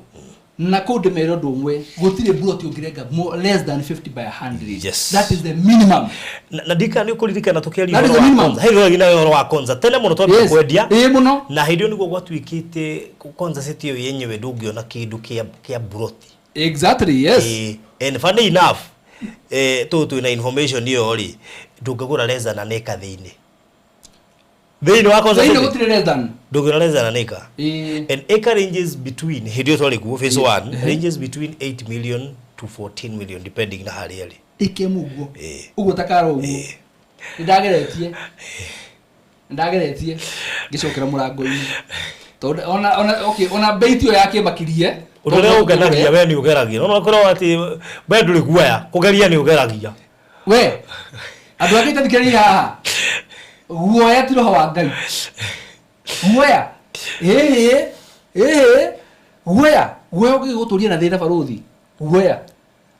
Na kũu ndĩmere ũndũ ũmwe, gũtirĩ mburoti ũngĩrenga less than 50 by 100. That is the minimum. Na ndika nĩ ũkũririkana tũkĩaria That is ũhoro the wa minimum. Konza. Hĩndĩ ĩyo nayo ũhoro wa Konza tene mũno twambia kwendia. Ĩĩ mũno. Na hĩndĩ ĩyo nĩguo gwatuĩkĩte Konza City ĩyo yenyewe ndũngĩona kĩndũ kĩa mburoti. Exactly, yes. And funny enough, tũtũ twĩna information ĩyo rĩ, Ndũngĩgũra less than an acre thĩinĩ. Thĩinĩ wa Konza Thĩinĩ City gũtirĩ less than. Ndũngĩgũra less than an acre. Ĩĩ. An acre ranges between, hĩndĩ ĩyo twarĩ kuo phase 1, Ehe. ranges between 8 million to 14 million depending na harĩa ĩrĩ. Ĩkĩmu ũguo. Ĩĩ. Ũguo ta karo ũguo. Nĩndageretie. Nĩndageretie ngĩcokera mũrango-inĩ. Tondũ ona ona okay ona bei tiyo yakĩmakirie. Ũndũ ũrĩa ũngenagia we nĩ ũgeragia. No ũkorwo atĩ we ndũrĩ guoya, kũgeria nĩ ũgeragia. We andũ angĩ tathikĩrĩria haha. Guoya ti roho wa Ngai. Guoya. Ĩĩ ĩĩ guoya guoya ũngĩgũtũria na thĩna barũthi. Guoya.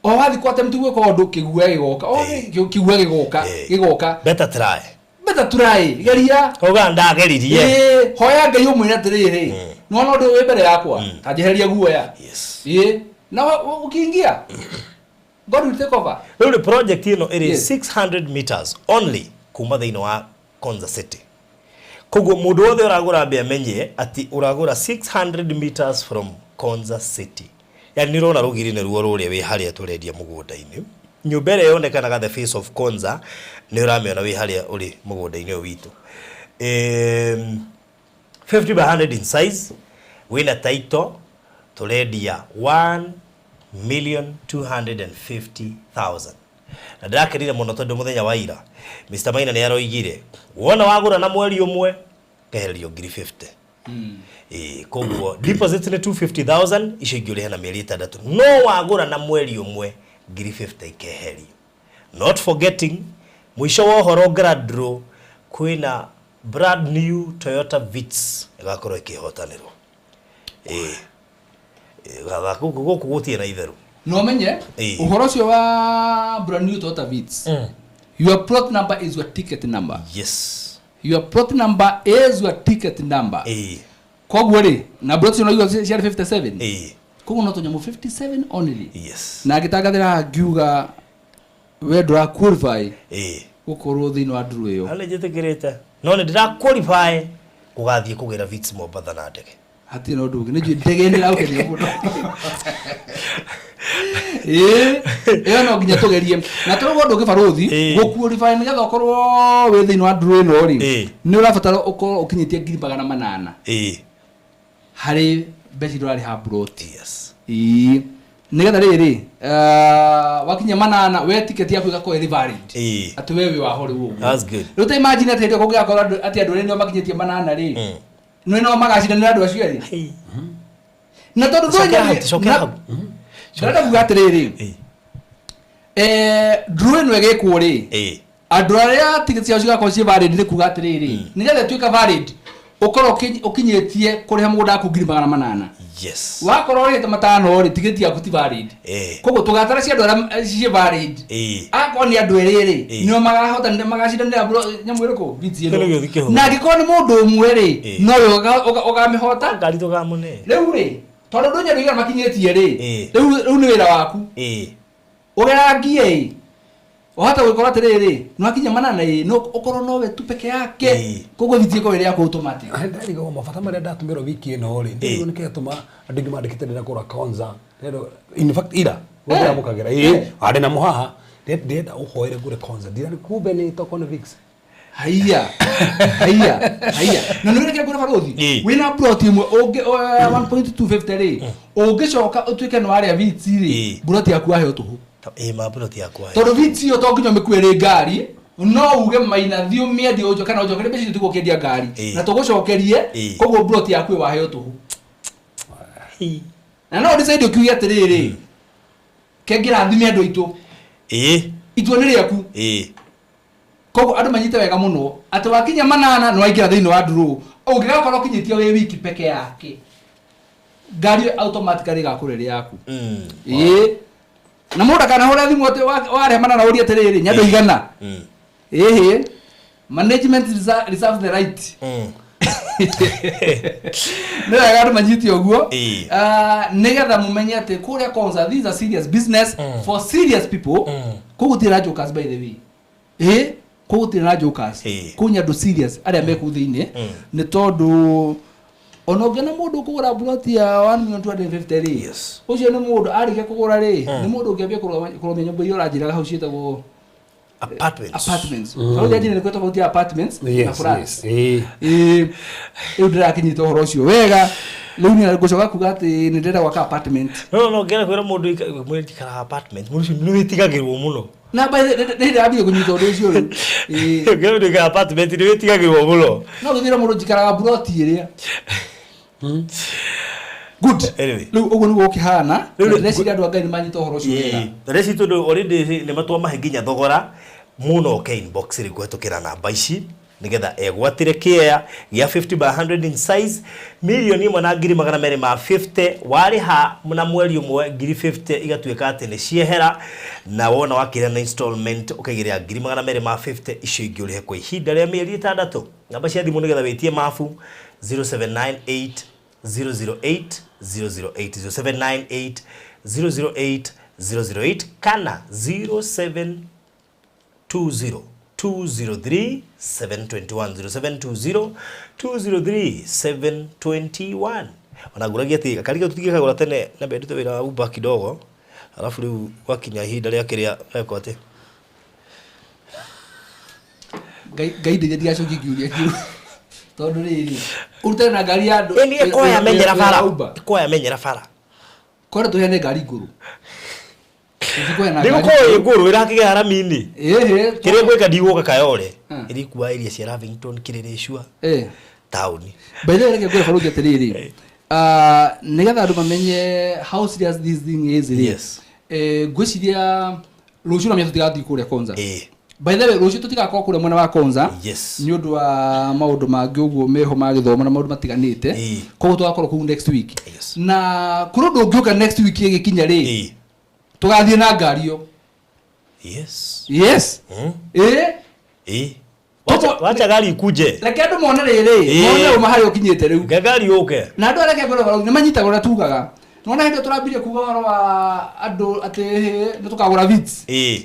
O wathiĩ kwa attempt gwĩka ũndũ kĩguoya gĩgoka. O kĩguoya gĩgoka gĩgoka. Better try. Better try. Geria. Uga ndageririe. Ĩĩ, hoya Ngai ũmwĩre atĩrĩrĩ, nĩwona ũndũ ũyũ wĩ mbere yakwa, ta njehereria guoya. Yes. Ĩĩ, na ũkĩingia, God will take over. Rĩu rĩ project ĩno ĩrĩ Yes. 600 meters only kuma thĩinĩ wa Konza City. Koguo mũndũ wothe ũragũra ambe amenye atĩ ũragũra 600 meters from Konza City. Yani nĩ ũrona rũgiri nĩruo rũrĩa wĩ harĩa tũrendia mũgũnda-inĩ. Nyũmba ĩrĩa yonekanaga the face of Konza nĩ ũramĩona wĩ harĩa ũrĩ mũgũnda-inĩ ũyũ witũ. 50 by 100 in size, wĩna title, tũrendia 1,250,000. Na ndĩrakenire mũno tondũ mũthenya wa ira Mr. Maina nĩ aroigire wona wagũra na mweri ũmwe kehererio ngiri 50. Ĩĩ, koguo deposit nĩ 250,000, icio ingĩ ũrĩhe na mĩeri 6, no wagũra na mweri ũmwe ngiri 50 ikeherio. Not forgetting mũico wa ũhoro grand draw kwĩna brand new Toyota Vitz ĩgakorwo ĩkĩhotanĩrwo. Ĩĩ. Gũkũ gũkũ gũtirĩ na itherũ. Na ũmenye Ĩĩ. ũhoro ũcio wa brand new Toyota Vitz. Your plot number is your ticket number. Yes. Your plot number is your ticket number. Ĩĩ. Koguo rĩ, na plot icio noigua ciarĩ 57. Ĩĩ. Koguo no tũnyamũ 57 only. Yes. Na ngĩtangathĩra haha ngiuga we ndũra qualify Ĩĩ. gũkorwo thĩinĩ wa draw ĩyo. Na nĩ njĩtĩkĩrĩte. No nĩ ndĩra qualify gũgathiĩ kũgĩra Vitz Mombatha na ndege. Hatirĩ na ũndũ ũngĩ. Nĩ njũĩ ndege nĩ ĩragũkenia mũno. Ĩĩ, ĩyo no nginya tũgerie. Na tũrauga ũndũ ũngĩ barũthi, Ĩĩ. gũ qualify nĩgetha ũkorwo wĩ thĩinĩ wa draw ĩno rĩ, Ĩĩ. nĩ ũrabatara ũkorwo ũkinyĩtie ngiri magana manana Ĩĩ. harĩ mbeca iria ũrarĩha mburoti. Yes. Ĩĩ. Nĩgetha rĩrĩ, wakinya manana we ticket yaku ĩgakorwo ĩrĩ valid. Ĩĩ. Atĩ we wĩ waho rĩu ũguo. That's good. Rĩu ta imagine atĩ hĩndĩ ĩyo kũngĩgakorwo atĩ andũ erĩ nĩo makinyĩtie manana rĩ, nĩ no magacindanĩra andũ acio erĩ. Hey. Na tondũ Cokera hau, ndũrĩ cokera hau. ndĩrenda kuga atĩrĩrĩ, Ĩĩ. draw ĩno ĩgĩkwo rĩ, Ĩĩ. andũ arĩa ticket ciao cigakorwo ciĩ valid nĩ kuga atĩrĩrĩ, nĩgetha ĩtuĩke valid ũkorwo ũkinyĩtie kũrĩha mũgũnda waku ngiri magana manana. Yes. Wakorwo ũrĩhĩte matano rĩ, ticket yaku ti valid. Ĩĩ. Koguo tũgatara cia andũ arĩa ciĩ valid. Ĩĩ. Akorwo nĩ andũ erĩ rĩ, Ĩĩ. nĩo makahota magacindanĩra nyamũ ĩrĩkũ? Vitz ĩno. Kĩrĩ gĩũthi kĩhũthũ. Na angĩkorwo nĩ mũndũ ũmwe rĩ, Ĩĩ. nowe ũkamĩhota. Ngari tũkamũne. Rĩu rĩ, tondũ ndũnya andũ aigana makinyĩtie rĩ, Ĩĩ. rĩu nĩ wĩra waku. Ĩĩ. Ũgerangie ĩ, ũhote gũgĩkorwo atĩrĩrĩ, nĩwakinya manana ĩ, no ũkorwo nowe tu peke yake. Ĩĩ. Koguo Vitz ĩkorwo ĩrĩ yaku automatic. Ndarigagwo mabata marĩa ndatũmĩrwo wiki ĩno rĩ, ndirigwo nĩkĩ gĩatũma andũ aingĩ mandĩkĩte ndĩrenda kũgũra Konza. In fact ira ndĩramũkagĩra ĩĩ arĩ na mũhaha ndĩrenda ũhoere ngũre Konza. Ndirarĩ kumbe nĩ tokorwo nĩ Vitz. Haiya, haiya, haiya. Na nĩ wĩrĩkĩra kuona barũthi? Ĩĩ. Wĩna plot ĩmwe ũngĩ 1.250 rĩ, ũngĩcoka ũtuĩke nĩ warĩa Vitz rĩ, Ĩĩ. plot yaku waheo tũhũ. Ĩĩ ma plot yakwa. Tondũ Vitz ĩyo to nginya ũmĩkue rĩ ngari, no uge maina thiĩ ũmĩendie ũnjoke kana ũnjokerie mbeca icio tiguo ũkĩendia ngari. Ĩĩ. Na tũgũcokerie, Ĩĩ. koguo plot yaku ĩyo waheo tũhũ. Ĩĩ. Na no decide ũkiuge atĩrĩrĩ, ke ngĩrathime andũ aitũ. Ĩĩ. Itua nĩ rĩaku. Ĩĩ. Koguo andũ manyite wega mũno atĩ wakinya manana nĩ waingĩra thĩinĩ wa draw. Ũngĩgakorwo ũkinyĩtie wĩ wiki peke yake, ngari ĩyo automatically ĩgakorwo ĩrĩ yaku. Ĩĩ. Na mũndũ ndakanahũre thimũ atĩ warĩha manana ũrie atĩrĩrĩ, nĩ andũ aigana. Ĩhĩ. Management reserves the right. Nĩ wega andũ manyite ũguo. Ĩĩ. Nĩgetha mũmenye atĩ kũrĩa Konza, this is a serious business for serious people. Kũu gũtirĩ na jokers by the way. Ĩĩ, kũu gũtirĩ na jokers. Ĩĩ. Kũu nĩ andũ serious arĩa me kũu thĩinĩ. Nĩ tondũ ona ũngĩona mũndũ ũkũgũra plot ya 1,250,000 rĩ, Yes. ũcio nĩ mũndũ arĩkia kũgũra rĩ, nĩ mũndũ ũngĩambia kũrũgamia nyũmba iria ũranjĩraga hau ciĩtagwo Apartments. Apartments mm. Nĩ kwĩ tofauti ya apartments na Yes, flats. yes. Ĩĩ. Ĩĩ, rĩu ndĩrakinyita ũhoro ũcio wega. Rĩu nĩ ngũcoka kuga atĩ nĩ ndĩrenda gwaka apartment. No ngera kwĩra mũndũ mwĩre ikaraga apartment, mũndũ ũcio nĩ wĩtigagĩrwo mũno. Na by the nĩ ndĩrambire kũnyita ũndũ ũcio rĩu. Ĩĩ. Ngera mũndũ ikaraga apartment nĩ wĩtigagĩrwo mũno. No gũthira mũndũ njikaraga buroti ĩrĩa good. Anyway. Rĩu ũguo nĩguo ũkĩhana. Rĩu Na ndĩreciria andũ a Ngai nĩ manyita ũhoro ũcio wega. Reci tondũ already nĩ matwamahe nginya thogora mũno ke inbox rĩ kũhetũkĩra namba ici nĩgetha egwatĩre kĩea gĩa 50 by 100 in size, 1,250,000. Warĩha na mweri ũmwe 50,000 igatuĩka atĩ nĩ ciehera, na wona wakĩrĩa na installment ũkaigĩrĩra 250,000, icio ingĩ ũrĩhe kwa ihinda rĩa mĩeri 6. Namba cia thimũ nĩgetha wĩtie mabu: 0798 008 008, 0798 008 008 kana 0720 203 721, 0720 203 721. Ona ngũragia atĩ kariga tũtingĩkagũra tene na mbendete wĩra wa Uber kidogo, alafu rĩu gwakinya ihinda rĩa kĩrĩa mekwo atĩ Ngai Ngai ndeithia ndigacokie kĩũria kĩu, tondũ rĩrĩ ũrutane na ngari ya andũ. Ĩni ĩkoya menyera bara. Ya Uber. Ĩkoya menyera bara. Kwenda tũheane ngari ngũrũ. Tũtikũheana ngari. Nĩgũkorwo ĩ ngũrũ ĩrakĩgera rami-inĩ. Ĩhĩ. Kĩrĩa ngwĩka, ndigũka Kayole, ĩrĩkua area cia Lavington, Kĩrĩrĩcua, taũni. By the way, reke ngwĩre barũthi atĩrĩrĩ, nĩgetha andũ mamenye how serious this thing is rĩ, ngwĩciria rũciũ na menya tũtigathiĩ kũrĩa Konza. By the way, rũciũ tũtigakorwo kũrĩa mwena wa Konza nĩ ũndũ wa maũndũ mangĩ ũguo meho ma gĩthomo na maũndũ matiganĩte. Koguo tũgakorwo kũu next week. Na kũrĩ ũndũ ũngĩũka next week ĩgĩkinya rĩ, tũgathiĩ na ngari ĩyo. Yes. Ĩĩ. Wacha gari ikuje. Reke andũ mone rĩrĩ, mone ũma harĩa ũkinyĩte rĩu. Reke gari yũke. Na andũ arĩa ngwĩra barũthi nĩ manyitaga ũrĩa tugaga. Nona hĩndĩ ĩyo tũrambirie kuga ũhoro wa andũ atĩ hĩ, nĩ tũkagũra Vitz.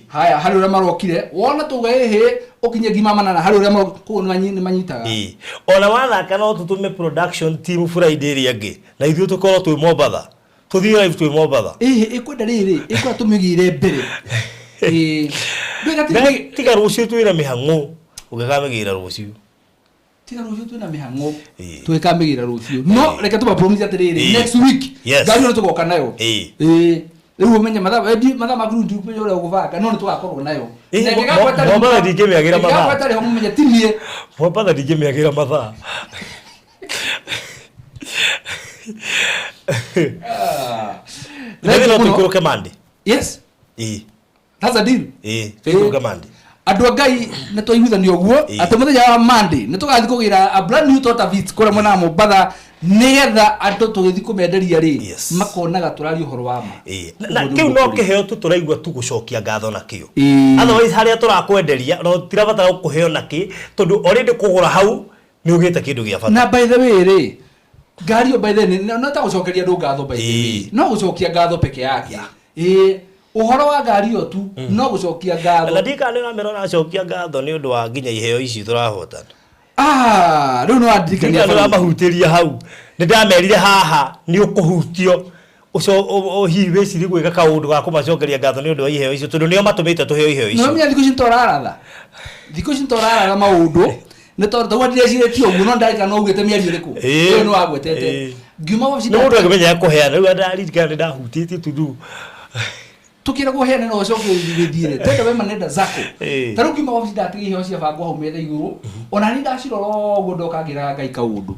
Haya, harĩ ũrĩa marokire wona tuga ĩhĩ ũkinye ngima manana, harĩ ũrĩa marokire koguo nĩ manyitaga. Ona wathaka no tũtũme production team Friday ĩrĩa ĩngĩ na ithuĩ tũkorwo twĩ Mombatha, tũthiĩ live twĩ Mombatha. Ĩhĩ, ĩkwenda rĩrĩ, ĩkwenda tũmĩgĩre mbere. Ĩĩ. Ndũĩ gatirĩ. Tiga rũciũ twĩna mĩhang'o, ũngĩkamĩgĩra rũciũ. Tiga rũciũ twĩna mĩhang'o, tũgĩkamĩgĩra rũciũ, no reke tũmapromise atĩrĩrĩ, next week ngari ĩyo nĩtũgoka nayo. Ĩĩ, rĩu ũmenye mathaa mathaa maku rĩu ndikumenya ũrĩa ũgũbanga, no nĩtũgakorwo nayo. Na ĩngĩgakorwo ĩtarĩ ho- Mombatha ndingĩmĩagĩra mathaa. ĩngĩgakorwo ĩtarĩ ho mũmenye ti niĩ. Mombatha ndingĩmĩagĩra mathaa. Thank Nĩ you no mũno. tũikũrũke Monday. Yes. That's a deal. Ĩĩ, tũikũrũke Monday. Andũ a Ngai, nĩ twaiguithanio ũguo atĩ mũthenya wa Monday nĩ tũgathiĩ kũgĩra a brand new Toyota Vitz kũrĩa mwena wa Mombatha, nĩgetha andũ tũgĩthiĩ kũmenderia rĩ, makonaga tũraria ũhoro wa ma. Na Ũguo kĩu nĩguo no kũrĩ. kĩheo tu tũraigua tu gũcokia ngatho nakĩo. Otherwise harĩa tũrakwenderia no tirabatara gũkũheo nakĩ, tondũ already kũgũra hau nĩ ũgĩte kĩndũ gĩa bata. Na by the way rĩ, ngari ĩyo by the way no ta gũcokeria andũ ngatho, by the way no gũcokia ngatho peke yake. Ĩĩ, ũhoro wa ngari ĩyo tu no gũcokia ngatho. Na ndikana nĩ ũramera ũracokia ngatho nĩ ũndũ wa nginya iheo ici tũrahotana. Ah, rĩu nĩ wandirikania. Ndirikana nĩ ũramahutĩria hau, nĩ ndamerire haha nĩ ũkũhutio. Ũco hihi wĩcirie gwĩka kaũndũ ga kũmacokeria ngatho nĩ ũndũ wa iheo icio, tondũ nĩo matũmĩte tũheo iheo icio. No menya thikũ ici nĩtũraratha, thikũ ici nĩtũraratha maũndũ, nĩ tondũ taguo ndireciretie ũguo, no ndarikana no ugĩte mĩario ĩrĩkũ ĩyo nĩ wagwetete ngiuma wabici. Nĩ mũndũ angĩmenya kũheana rĩu ndaririkana nĩ ndahutĩtie tundu. Tukira kũheana no ũcoke gĩthiĩre tenda we manenda zako. Ta rĩu ngiuma wabici ndatiga iheo ciabangwo hau metha igũrũ, ona niĩ ndacirora ũguo ndoka ngĩraga Ngai kaũndũ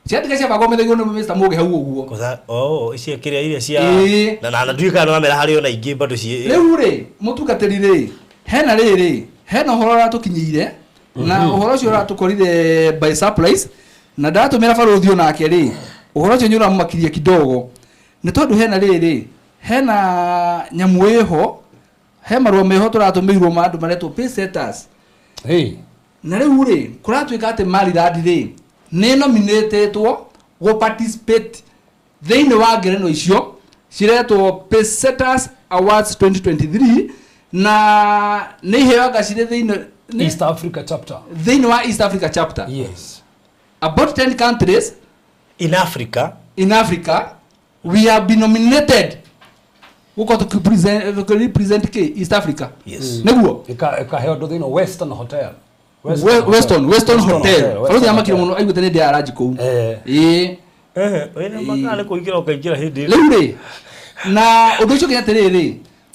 ciatiga ciabangwo metha igũrũ nĩ Mr. Mũgĩ hau ũguo. Kwanza, oh, icio kĩrĩa iria cia na ndiũĩ kana nĩwamera harĩ ona ingĩ bado ciĩ. Rĩu rĩ, mũtungatĩri rĩ, hena rĩrĩ, hena ũhoro ũratũkinyĩire na ũhoro ũcio ũratũkorire by surprise, na ndatũmĩra barũthi onake rĩ, ũhoro ũcio nĩ ũramũmakirie kidogo, nĩ tondũ hena rĩrĩ, hena nyamũ ĩho, he marũa meho tũratũmĩirwo ma andũ maretwo paysetters. Na rĩu rĩ, kũratuĩka atĩ Maryland rĩ nĩ nominĩtĩtwo gũ participate thĩinĩ wa ngerenwa icio ciretwo Paysetters Awards 2023, na nĩ iheo anga cirĩ thĩinĩ East Africa chapter. Thĩinĩ wa East Africa chapter. Yes. About 10 countries in Africa. In Africa we have been nominated. Gũkorwo tũkĩrepresent kĩ East Africa. Yes. Nĩguo. Ĩkaheo andũ thĩinĩ Western Hotel. Weston Hotel. Western Barothi amakire Hotel. mũno aiguĩte nĩ ndĩ aranji kũu. Eh. Ĩĩ. Wĩna makana nĩ kũingĩra ũkaingĩra hĩndĩ ĩno. Rĩu rĩ, na ũndũ ũcio ũngĩ atĩrĩrĩ,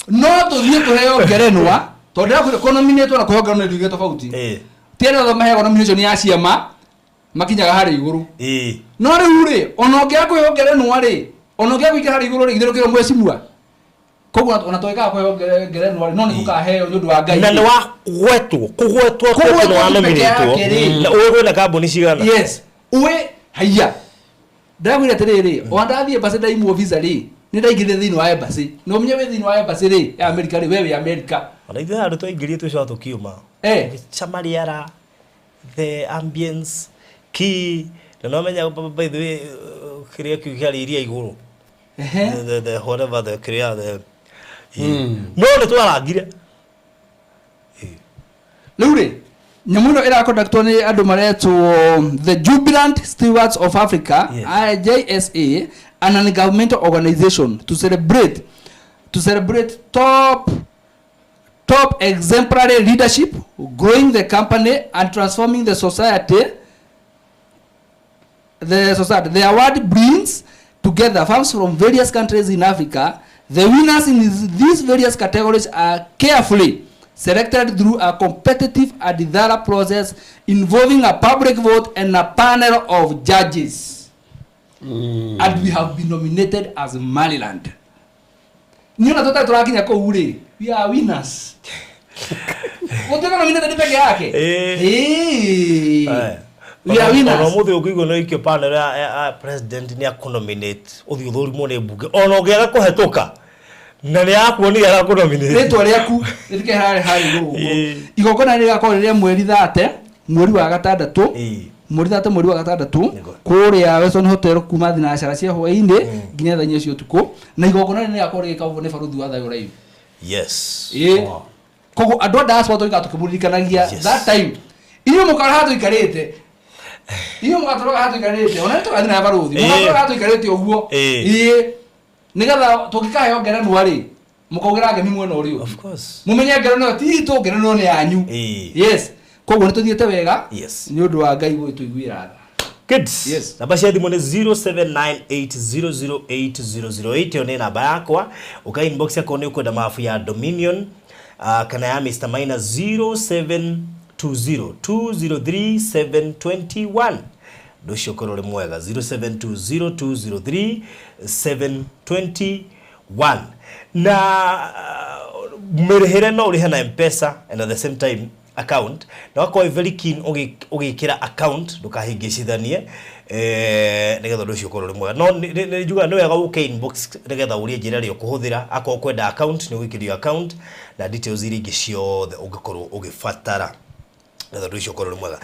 no tũthiĩ tũheo ngerenwa tondũ ndĩrakwĩra kũnominĩtwo na kũheo ngerenwa nĩ indo igĩrĩ tofauti. Eh. Ti arĩa othe maheagwo nomination ya ciama makinyaga harĩa igũrũ. Ĩĩ. No rĩu rĩ, ona ũngĩaga kũheo ngerenwa rĩ, ona ũngĩaga kũingĩra harĩa igũrũ rĩ, githĩ ndũkĩrwo mwecimua. Koguo ona tũngĩkaga kũheo ngerenwa rĩ, no nĩ tũkaheo nĩ ũndũ wa Ngai. Na nĩ wagwetwo kũgwetwo Kũgwetwo atĩ nĩ peke wanominĩtwo. yake rĩ. Na ũĩ kwĩna kambuni cigana? Yes, ũĩ haiya, ndakwĩra atĩrĩrĩ, ona ndathiĩ embassy ndaimwo visa rĩ, nĩ ndaingĩrire thĩinĩ wa embassy, na ũmenye wĩ thĩinĩ wa embassy rĩ ya America rĩ, we wĩ America. Ona ithuĩ handũ twaingĩrie tũcoka tũkiuma. Eh. Cama rĩera, the ambience, key, na no menya by the way kĩrĩa kĩu kĩarĩ iria igũrũ. Ehe. The whatever the kĩrĩa the no nĩ twarangire. Rĩu rĩ, nyamũ ĩno ĩrakondaktwo nĩ andũ maretwo the Jubilant Stewards of Africa. Yes. JSA, an non-governmental organization to celebrate top exemplary leadership, growing the company and transforming the society. The award brings together firms from various countries in Africa. The winners in these various categories are carefully selected through a competitive and thorough process involving a public vote and a panel of judges. And we have been nominated as Maryland. Niĩ ona tũtarĩ tũrakinya kũu rĩ, we are winners. Gũtuĩka nominated peke yake. Ĩĩ. Ĩĩ. Eh. We are Ona winners. ũmũthĩ ũngĩigua no ikio panel ya president nĩ akũnominate ũthiĩ ũthũrimwo nĩ mbunge ona ũngĩaga kũhetũka na nĩ akuonire arakũnominate. Rĩtwa rĩaku rĩtike harĩ harĩ igũrũ ũguo. Ĩĩ. Igongona rĩgakorwo rĩrĩa mweri 30 mweri wa gatandatũ. Ĩĩ. Mweri 30 mweri wa gatandatũ. Nĩguo. Kũrĩa Weston Hotel kuma thinacara cia hwaĩ-inĩ nginya thaa 4 cia ũtukũ, na igongona rĩrĩ rĩgakorwo rĩgĩkagwo nĩ baruthi wa Thayũ Live. Yes. Ĩĩ. Koguo andũ a diaspora tũikara tũkĩmũririkanagia. Yes. That time inyuĩ mũkara haha tũikarĩte, inyuĩ mũgatũroga haha tũikarĩte, ona nĩ tũgathiĩ na baruthi. Ĩĩ. Mũgatũroga haha tũikarĩte ũguo. Ĩĩ. Ĩĩ, nĩgetha tũngĩkaheo ngerenwa rĩ, mũkaugĩra ngemi mwena ũrĩa ũngĩ. Of course. Mũmenye ngerenwa ĩyo ti itũ, ngerenwa nĩ yanyu. Ĩĩ. Yes, koguo nĩ tũthiĩte wega. Yes. Nĩ ũndũ wa Ngai gũgĩtũiguĩra tha. Good. Yes. Namba cia thimũ nĩ 0798008008, ĩyo nĩ namba yakwa. Ũka inbox yakwa nĩ ũkwenda mabu ya Dominion kana ya Mr. Maina, 0720 203 721. Ũndũ ũcio ũkorwo ũrĩ mwega, 0720 203 721. Na mĩrĩhĩre no ũrĩhe na Mpesa and at the same time account, na wakorwo wĩ very keen ũgĩkĩra account ndũkahĩngĩcithanie, nĩgetha ũndũ ũcio ũkorwo ũrĩ mwega. No nĩ njugaga nĩ wega ũke inbox nĩgetha ũrie njĩra ĩrĩa ũkũhũthĩra. Akorwo ũkwenda account, nĩ ũgũikĩrio account na details iria ingĩ ciothe ũngĩkorwo ũgĩbatara nĩgetha ũndũ ũcio ũkorwo ũrĩ mwega.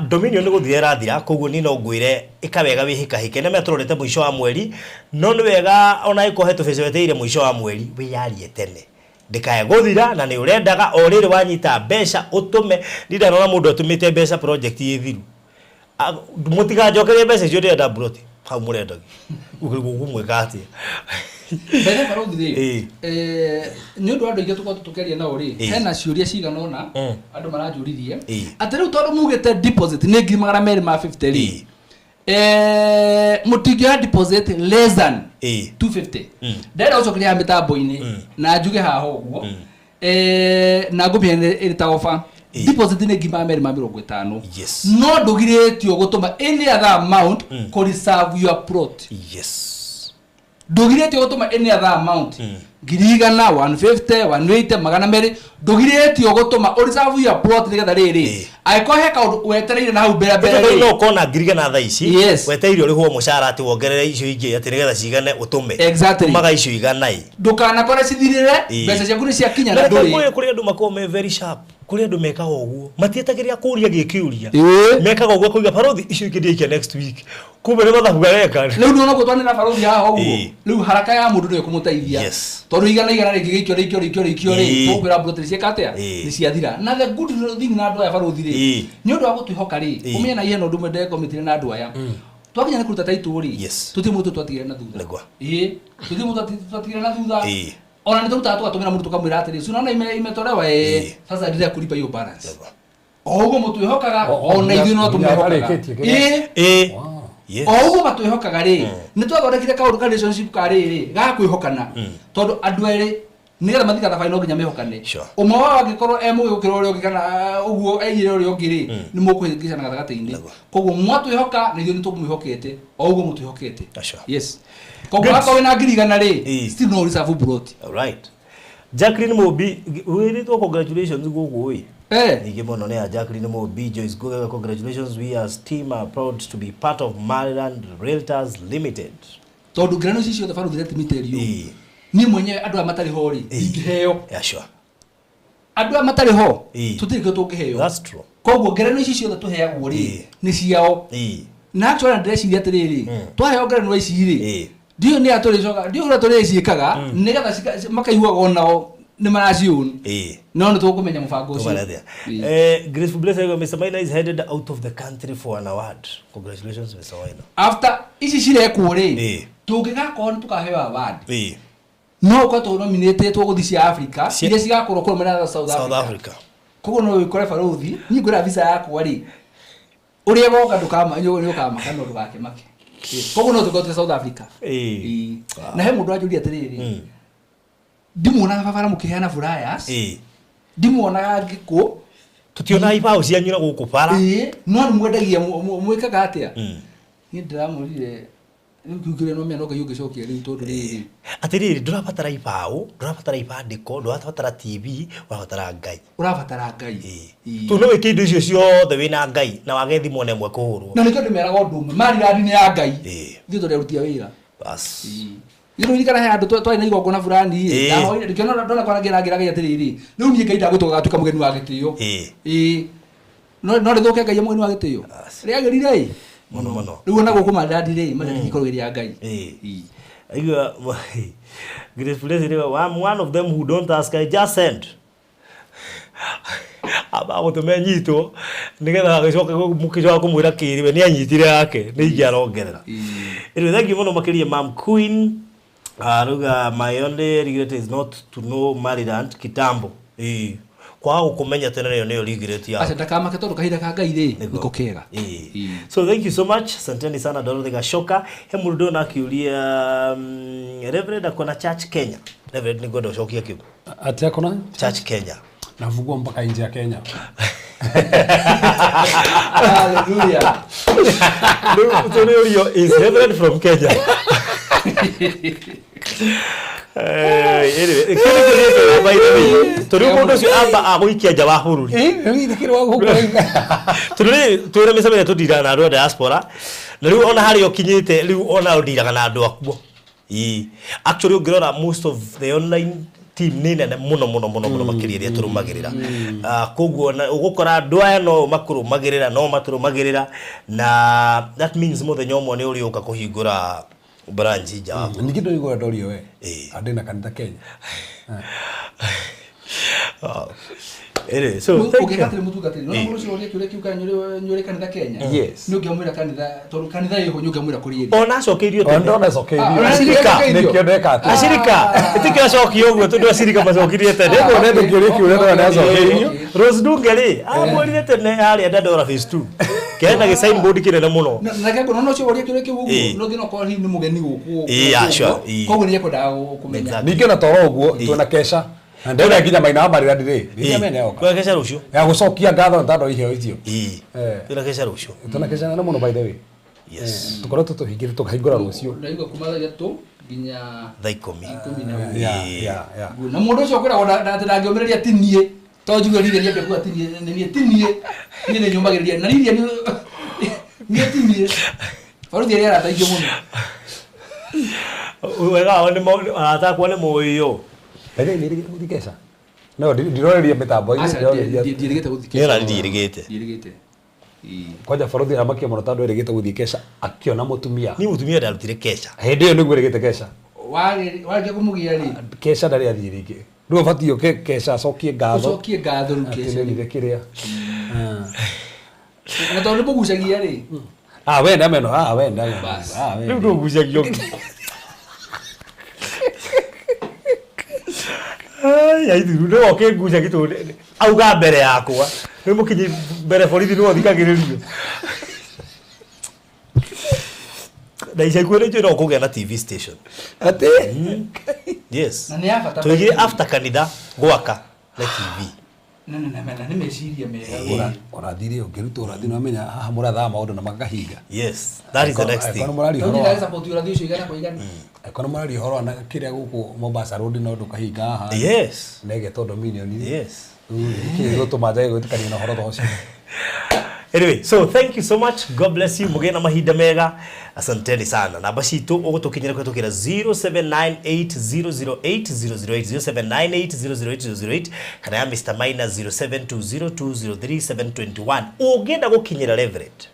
Dominion nĩ gũthira ĩrathira, koguo niĩ no ngwĩre ĩka wega wĩhĩkahĩke. Nĩ tũrorete mũico wa mweri, no nĩ wega ona ĩkorwo he tũbeca wetereire mũico wa mweri, wĩyarie tene ndĩkae gũthira na nĩ ũrendaga o rĩrĩ wanyita mbeca ũtũme. Niĩ ndanona mũndũ atũmĩte mbeca project ĩ thiru. Mũtiganjokerie mbeca icio, ndĩrenda mburoti hau mũrendagia. Ũgũmwĩka atĩa? Mbere barothi rĩ, Ĩĩ. nĩ ũndũ wa andũ aingĩ tũkorwo tũkĩaria nao rĩ, Ĩĩ. hena ciũria cigana ũna andũ maranjũririe Ĩĩ. atĩ rĩu tondũ mugĩte deposit nĩ 250,000 rĩ, Ĩĩ. mũtingĩoya deposit less than Ĩĩ. 250. Ndĩrenda gũcokeria haha mĩtambo-inĩ na njuge haha ũguo, na ngũmĩhe ĩrĩ ta offer. Ĩĩ. Deposit nĩ 250,000. Yes. No ndũgirĩtio gũtũma any other amount kũ reserve your plot. Ndũgirĩtio gũtũma any other amount, 100,000, 150, 180, 200, ndũgirĩtio gũtũma ũ reserve your plot nĩgetha rĩrĩ, Ĩĩ. angĩkorwo he kaũndũ wetereire na hau mbere mbere no rĩ. ũkona 100,000 thaa ici, Yes. wetereire ũrĩhwo mũcara atĩ wongerere icio ingĩ atĩ nĩgetha cigane ũtũme. Exactly. Tũmaga icio iganai. Ndũkanakore cithirĩre. Ĩĩ. Mbeca ciaku nĩ ciakinya na Na reke ndũrĩ. ngwĩre, kũrĩ andũ makoragwo me very sharp, kũrĩ andũ mekaga ũguo, matietagĩrĩra kũria gĩkĩũria. Ĩĩ. Mekaga ũguo kũiga barothi icio ingĩ ndiaikia next week, kumbe nĩ mathabu gareka. Rĩu nĩwona ũguo twanĩra barothi haha ũguo. Ĩĩ. Rĩu haraka ya mũndũ nĩyo ĩkũmũteithia. Yes. Tondũ igana igana rĩngĩ gĩikio rĩikio rĩikio rĩikio rĩ, Ĩĩ. tũkwĩra mburoti ciĩka atĩa? Ĩĩ. Nĩ ciathira. Na the good thing na andũ aya barothi rĩ, Ĩĩ. nĩ ũndũ wa gũtwĩhoka rĩ, Ĩĩ. ũmenye na ihenya ũndũ ũmwe ndekomitire na andũ aya. Twakinya nĩ kũruta title rĩ, Yes. tũtirĩ mũndũ twatigire na thutha. Nĩguo. Ĩĩ, tũtirĩ mũndũ twatigire na thutha. Ĩĩ. Ona nĩ tũrutaga tũgatũmĩra mũndũ tũkamwĩra atĩrĩ, si unaona imetolewa Ĩĩ. eh, sasa endelea kulipa hiyo balance. Nĩguo. O ũguo mũtwĩhokaga, O- o ona ithuĩ no nginya tũmwĩhokaga. atarĩkĩtie kĩrĩa. Ĩĩ. Ĩĩ. Wow. Yes. O ũguo matwĩhokaga rĩ, nĩ twathondekire kaũndũ ka relationship ka rĩrĩ ga kwĩhokana, tondũ andũ erĩ nĩgetha mathiĩ thabarĩ no nginya mehokane. Sure. Ũmwe wao angĩkorwo e mũgĩ gũkĩra ũrĩa ũngĩ kana ũguo eigire ũrĩa ũngĩ rĩ, nĩ mũkũhĩngĩcana gatagatĩ-inĩ. Nĩguo. Koguo mwatwĩhoka na ithuĩ nĩ tũmwĩhokete o ũguo mũtwĩhokete. Sure. Yes. Koguo Good. akorwo wĩna 100,000 rĩ, Ĩĩ. still no reserve plot. All right. Jacqueline Mobi, wĩrĩtwo congratulations gũkũ ĩ. Eh. Ningĩ mũno nĩ ya Jacqueline Mobi, Joyce Ngugi, congratulations, we as team are proud to be part of Maryland Realtors Limited. Tondũ ngerano ici ciothe baruthi let me tell you. Ĩĩ. Niĩ mwenyewe andũ aya matarĩ ho rĩ, Ĩĩ. ingĩheo. Yeah, sure. Andũ aya matarĩ ho, Ĩĩ. tũtirĩ kĩo tũngĩheo. That's true. Koguo ngerano ici ciothe tũheagwo rĩ, Ĩĩ. nĩ ciao. Ĩĩ. Na actually ndĩreciria atĩrĩrĩ, twaheo ngerenwa ici rĩ, Ĩĩ. ndiũĩ nĩ atũrĩcoka, ndiũĩ ũrĩa tũrĩciĩkaga nĩgetha makaiguaga onao nĩ maraciũn. Ĩĩ. No nĩ tũkũmenya mũbango ũcio. Tũgara Ĩĩ. Graceful Blessing, Mr. Maina is headed out of the country for an award. Congratulations, Mr. Maina. After ici cirekwo rĩ, Ĩĩ. tũngĩgakorwo nĩ tũkaheo award, Ĩĩ. no ũkorwo tũnominĩtĩtwo gũthiĩ cia Africa, iria cigakorwo kũrĩa mwena wa South South Africa. Africa. Koguo no wĩkore barũthi, niĩ ngwĩra visa yakwa rĩ, ũrĩa goka ndũkama nĩ ũkamaka no ndũgakĩmake. Koguo no tũkorwo twĩ South Africa. Ĩĩ. Ĩĩ. Na he mũndũ anjũria atĩrĩrĩ, ndimuonaga barabara mũkĩheana flyers, Ĩĩ. ndimuonaga ngĩkũ, Tũtionaga ibaũ cianyu na gũkũ bara. ĩĩ, no nĩ mwendagia mwĩkaga atĩa? Mm. Niĩ ndĩramwĩrire rĩu kĩu kĩrĩa no mĩa no Ngai ũngĩcokia rĩu tondũ rĩrĩ, Atĩrĩrĩ, ndũrabatara ibaũ, ndũrabatara ibandĩko, ndũrabatara TV, ũrabatara Ngai. Ũrabatara Ngai. Ĩĩ. Ĩĩ. Tondũ no wĩke indo icio ciothe wĩna Ngai na wage thimũ ona ĩmwe kũhũrwo. Na nĩkĩo ndĩmeraga ũndũ ũmwe, Maryland nĩ ya Ngai. Ĩĩ. Ithuĩ tũrĩ aruti a wĩra. Bas. Nĩ ririkana he handũ twarĩ na igongona fulani ĩ, Ĩĩ. ndahoire ndĩkĩona ndona kwana ngĩra ngĩra Ngai atĩrĩrĩ, rĩu niĩ Ngai ndagũtũka gatuĩka mũgeni wa gĩtĩo. Ĩĩ. Ĩĩ. No no rĩthũke Ngai e mũgeni wa gĩtĩo. Bas. Rĩagĩrire ĩ. Mũno mũno. Rĩu ona gũkũ Maryland rĩ, Maryland ikoragwo ĩrĩ ya Ngai. Ĩĩ. Ĩĩ. Aigua Grace Blessing, I'm one of them who don't ask, I just send. Amba gũtũme nyitwo nĩgetha agĩcoke mũkĩcoka kũmwĩra kĩrĩ we nĩ anyitire yake nĩ ingĩ arongerera. Anyway, thank you mũno makĩria Mam Queen. Aruga my only regret is not to know Maryland kitambo. Ĩĩ. Kwaga gũkũmenya tene nĩyo nĩyo regret yakwa. Aca ndakamake tondũ kahinda ka Ngai rĩ, Nĩguo. nĩko kega. Ĩĩ. Ĩĩ. So thank you so much. Asanteni sana Dorothy Gashoka. He mũndũ ndona akiuria Reverend akona Church Kenya. Reverend nĩ ngwenda ũcokie kĩu. Ati akona Church Kenya. navugua mpaka nje ya Kenya. Hallelujah. Rĩu tũrĩũrio is Reverend from Kenya. Anyway, kĩu nĩkĩo gĩkĩra by the way. Tondũ rĩu mũndũ ũcio amba agũikia nja wa bũrũri. Tondũ rĩ twĩna mĩcemanio tũndiraga na andũ a diaspora na rĩu ona harĩa ũkinyĩte rĩu ona ũndiraga na andũ akuo. Ĩĩ. Actually ũngĩrora most of the online team nĩ nene mũno mũno mũno mũno makĩria ĩrĩa tũrũmagĩrĩra. Koguo ũgũkora andũ aya no makũrũmagĩrĩra no matũrũmagĩrĩra na that means mũthenya ũmwe nĩ ũrĩũka kũhingũra branch nja wa Ningĩ ndũigua ndorio we. Ĩĩ. Andĩ na kanitha Kenya. Anyway, so thank you. Ũngĩka atĩrĩ mũtungatĩri, nĩwona Ĩĩ. mũndũ ũcio ũrĩa kĩũria kĩu kana nyũrĩ kanitha Kenya? Yes. Nĩ ũngĩamwĩra kanitha tondũ kanitha ĩho nĩ ũngĩamwĩra kũrĩa ĩrĩ. Ona acokeirio O tene. ndona cokeirio. Ah, Acirika. Nĩkĩo ndeka atĩ. Acirika. Ĩtĩkĩra cokio ũguo tondũ acirika macokirie tene. Nĩguo nende kĩũria kĩu ũrĩa ndona nĩacokeirio. Rose Ndunge rĩ, amwĩrire tene harĩa Dandora phase 2. Kĩrenda gĩ signboard kĩnene mũno. Na reke nguona ũcio ũrĩa kĩũria kĩu Ĩĩ. ũguo no thĩna ũkorwo hihi nĩ mũgeni gũkũ. Ĩĩ, yeah, sure. Ĩĩ. Koguo nĩ ekwendaga kũmenya. Exactly. Ningĩ ona toro ũguo twĩna kesha. Na ndĩrona nginya maina wa Maryland rĩ. Ningĩ mene yoka. Twĩna kesha rũciũ. Ya gũcokia ngatho nĩ tondũ iheo icio. Ĩĩ. Eh. Twĩna kesha rũciũ. Twĩna kesha nene mũno by the way. Yes. Tũkoretwo tũhingĩte tũkahingũra rũciũ. Ndaigua kuma thaa ithatũ nginya Thaa ikũmi. ikũmi na ũmwe. Yeah, yeah, yeah. Na mũndũ ũcio ũkwĩragwo atĩ ndangĩũmĩrĩria ti niĩ to njigue Lilia nĩambia kuga ti niĩ nĩ niĩ ti niĩ niĩ nĩ nyũmagĩrĩria na Lilia niĩ ti niĩ baruthi arĩa arata aingĩ mũno. Wega wao nĩ arata akwa nĩ moĩ By the way, nĩ ĩrĩgĩte gũthiĩ kesha. No ndiroreria mĩtambo-inĩ Aca ndiroreria. ndiĩrĩgĩte gũthiĩ Niĩ ona ndiĩrĩgĩte. ndiĩrĩgĩte. Kwanja baruthi aramakia mũno tondũ erĩgĩte gũthiĩ kesha akĩona mũtumia. Niĩ mũtumia ndarutire kesha. Hĩndĩ ĩyo nĩguo erĩgĩte kesha. Warĩkia kũmũgĩa rĩ Kesha ndarĩ athiĩ rĩngĩ. Rĩu abatiĩ ũke kesha acokie ngatho. ũcokie ngatho rĩu Atĩ kesha nĩonire kĩrĩa. Na tondũ nĩ mũgucagia rĩ. Ah, wenda meno, ah, wenda meno. Bas. Ah, Rĩu wenda. ndũgucagio. Ai, aithiru nĩwe ũkĩngucia gĩtũ auga mbere yakwa nĩ mũkinyi mbere borithi nĩwe ũthikagĩrĩrio na ica ikuhĩ nĩ njũĩ no ũkũgĩa na TV station. Ati? Yes. Na nĩ ya bata. Tũigire after kanitha gwaka na TV. Na nĩ meciria mega. Ũrathi rĩ, ũngĩruta ũrathi nĩwamenya haha mũrathaa maũndũ na makahinga. Yes, that is the next thing. Angĩkorwo mũraria Tondũ ũhoro ndari support ũrathi ũcio igana kwa igana. Angĩkorwo mũraria ũhoro wa na kĩrĩa gũkũ Mombasa Road no ndũkahinga haha. Yes. Negetwo Dominion. Yes. Nĩkĩ gĩgũtũma njage gwĩtĩkania na ũhoro ta ũcio? Anyway, so thank you so much. God bless you. Mugĩe na mahinda mega. Asanteni sana. Namba citũ ũgũtũkinyĩra kũhetũkĩra 0798008008, 0798008008 kana ya Mr. Maina 0720203721. Ũngĩenda gũkinyĩra Reverend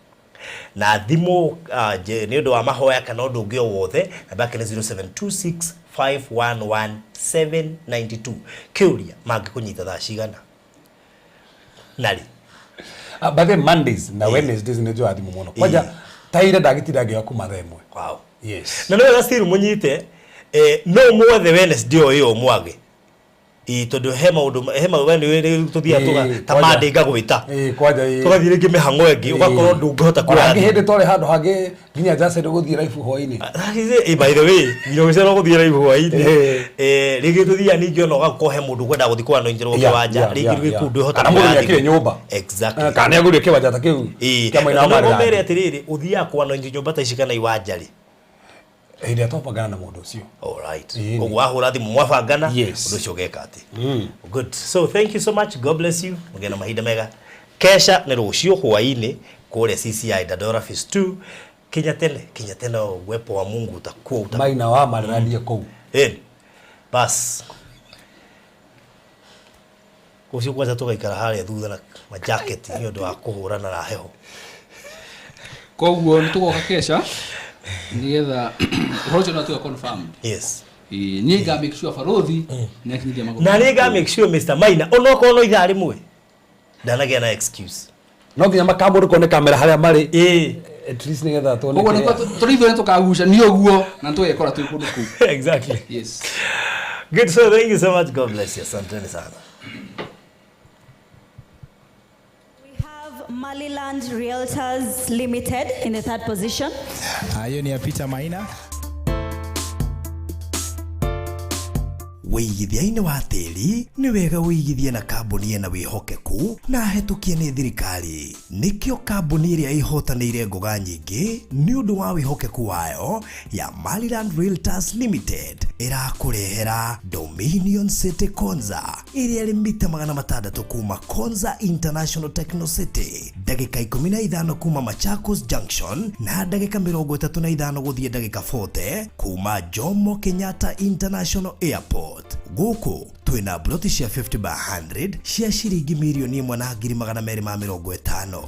na thimũ nĩ ũndũ wa mahoya kana ũndũ ũngĩ o wothe, namba yake nĩ 0726511792. Kĩũria, mangĩkũnyita thaa cigana narĩ? Ah, by the Mondays na Wednesdays nĩ njoya thimũ mũno. Kwanja ta ira ndagĩtinda ngĩoya kuma thaa 1. Wow. Yes. Na nĩ wega still mũnyite, no mwethe Wednesday o ĩyo mwage. Ĩ tondũ he maũndũ, he maũndũ we nĩ tũthiaga tũga ta Kwanja. Monday ngagwĩta. Ĩĩ, kwanja ĩĩ. Tũgathiĩ rĩngĩ mĩhang'o ĩngĩ ũgakorwo ndũngĩhota Ona kuoya angĩ thimũ. hĩndĩ twarĩ handũ hangĩ nginya Jacen gũthiĩ live hwaĩ-inĩ. That is it. By the way, nginya gũcererwo gũthiĩ live hwaĩ-inĩ. Eh. Rĩngĩ tũthiaga ningĩ ona ũgakorwo he mũndũ ũkwenda gũthiĩ kwanũinjĩrwo kĩwanja, rĩngĩ gwĩ kũndũ ũhota Kana mũndũ kuoya nĩakire thimũ. nyũmba. Exactly. Kana nĩagũrire kĩwanja ta kĩu Ĩĩ. kĩa mwena wa Na no Maryland. mere atĩrĩrĩ, ũthiaga kwanũinjĩrwo nyũmba ta ici kana iwanja rĩ? Hĩndĩ ĩrĩa twabangana na mũndũ ũcio. Alright. Ĩĩ. Koguo wahũra thimũ mwabangana, Yes. ũndũ ũcio ũgeka atĩ. Good. So thank you so much. God bless you. Mũgĩe na mahinda mega. Kesha nĩ rũciũ hwaĩ-inĩ kũrĩa CCI Dandora Phase 2. Kinya tene, kinya tene uwepo wa Mungu utakuwa uta. Maina wa Maryland kũu. Ĩni. Bas. Rũciũ kwanja tũgaikara harĩa thutha na majaketi nĩ ũndũ wa kũhũrana na heho. Koguo nĩ tũgoka kesha nĩgetha ũhoro ũcio no tuwe confirmed. Yes. Ĩĩ, niĩ nga make sure barothi nĩ akinyithia magũrũ. Na nĩ nga make sure Mr. Maina onokorwo no ithaa rĩmwe ndanagĩa na excuse. No nginya makamũrĩkwo nĩ kamera harĩa marĩ. Ĩĩ. At least nĩgetha tuone Koguo kĩrĩa. nĩkuo tũrĩ ithuĩ nĩtũkagucania ũguo na nĩtũgekora twĩ kũndũ kũu. Exactly. Yes. Good, so thank you so much. God bless you. Asanteni sana. We have Maliland Realtors Limited in the third position. Hiyo ni ya Peter Maina. Wĩigithia-inĩ wa tĩri nĩ wega wĩigithie na kambuni ĩna wĩhokeku na hetũkie nĩ thirikari. Nĩkĩo kambuni ĩrĩa ĩhotanĩire ngoga nyingĩ nĩ ũndũ wa wĩhokeku wayo ya Maryland Realtors Limited ĩrakũrehera Dominion City Konza ĩrĩa ĩrĩ mita 600 kuma Konza International Techno City, ndagĩka 15 kuma Machakos Junction na ndagĩka 35 gũthiĩ ndagĩka 40 kuma Jomo Kenyatta International Airport. Gũkũ twĩna broti cia 50 by 100 cia ciringi mirioni 1,250,000.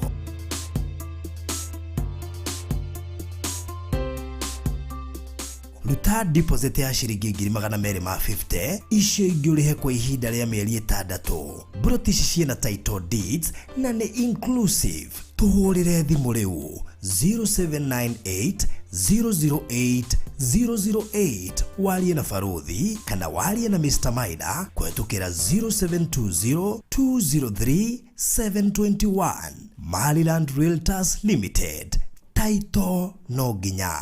Ruta deposit ya ciringi 250,000 icio ingĩ ũrĩhe kwa ihinda rĩa mĩeri 6. Broti ici ciĩna title deeds na nĩ inclusive. Tũhũrĩre thimũ rĩu 0798 008 008 warie na barothi kana warie na Mr. Maina kũhetũkĩra 0720 203 721. Maryland Realtors Limited. Title no nginya.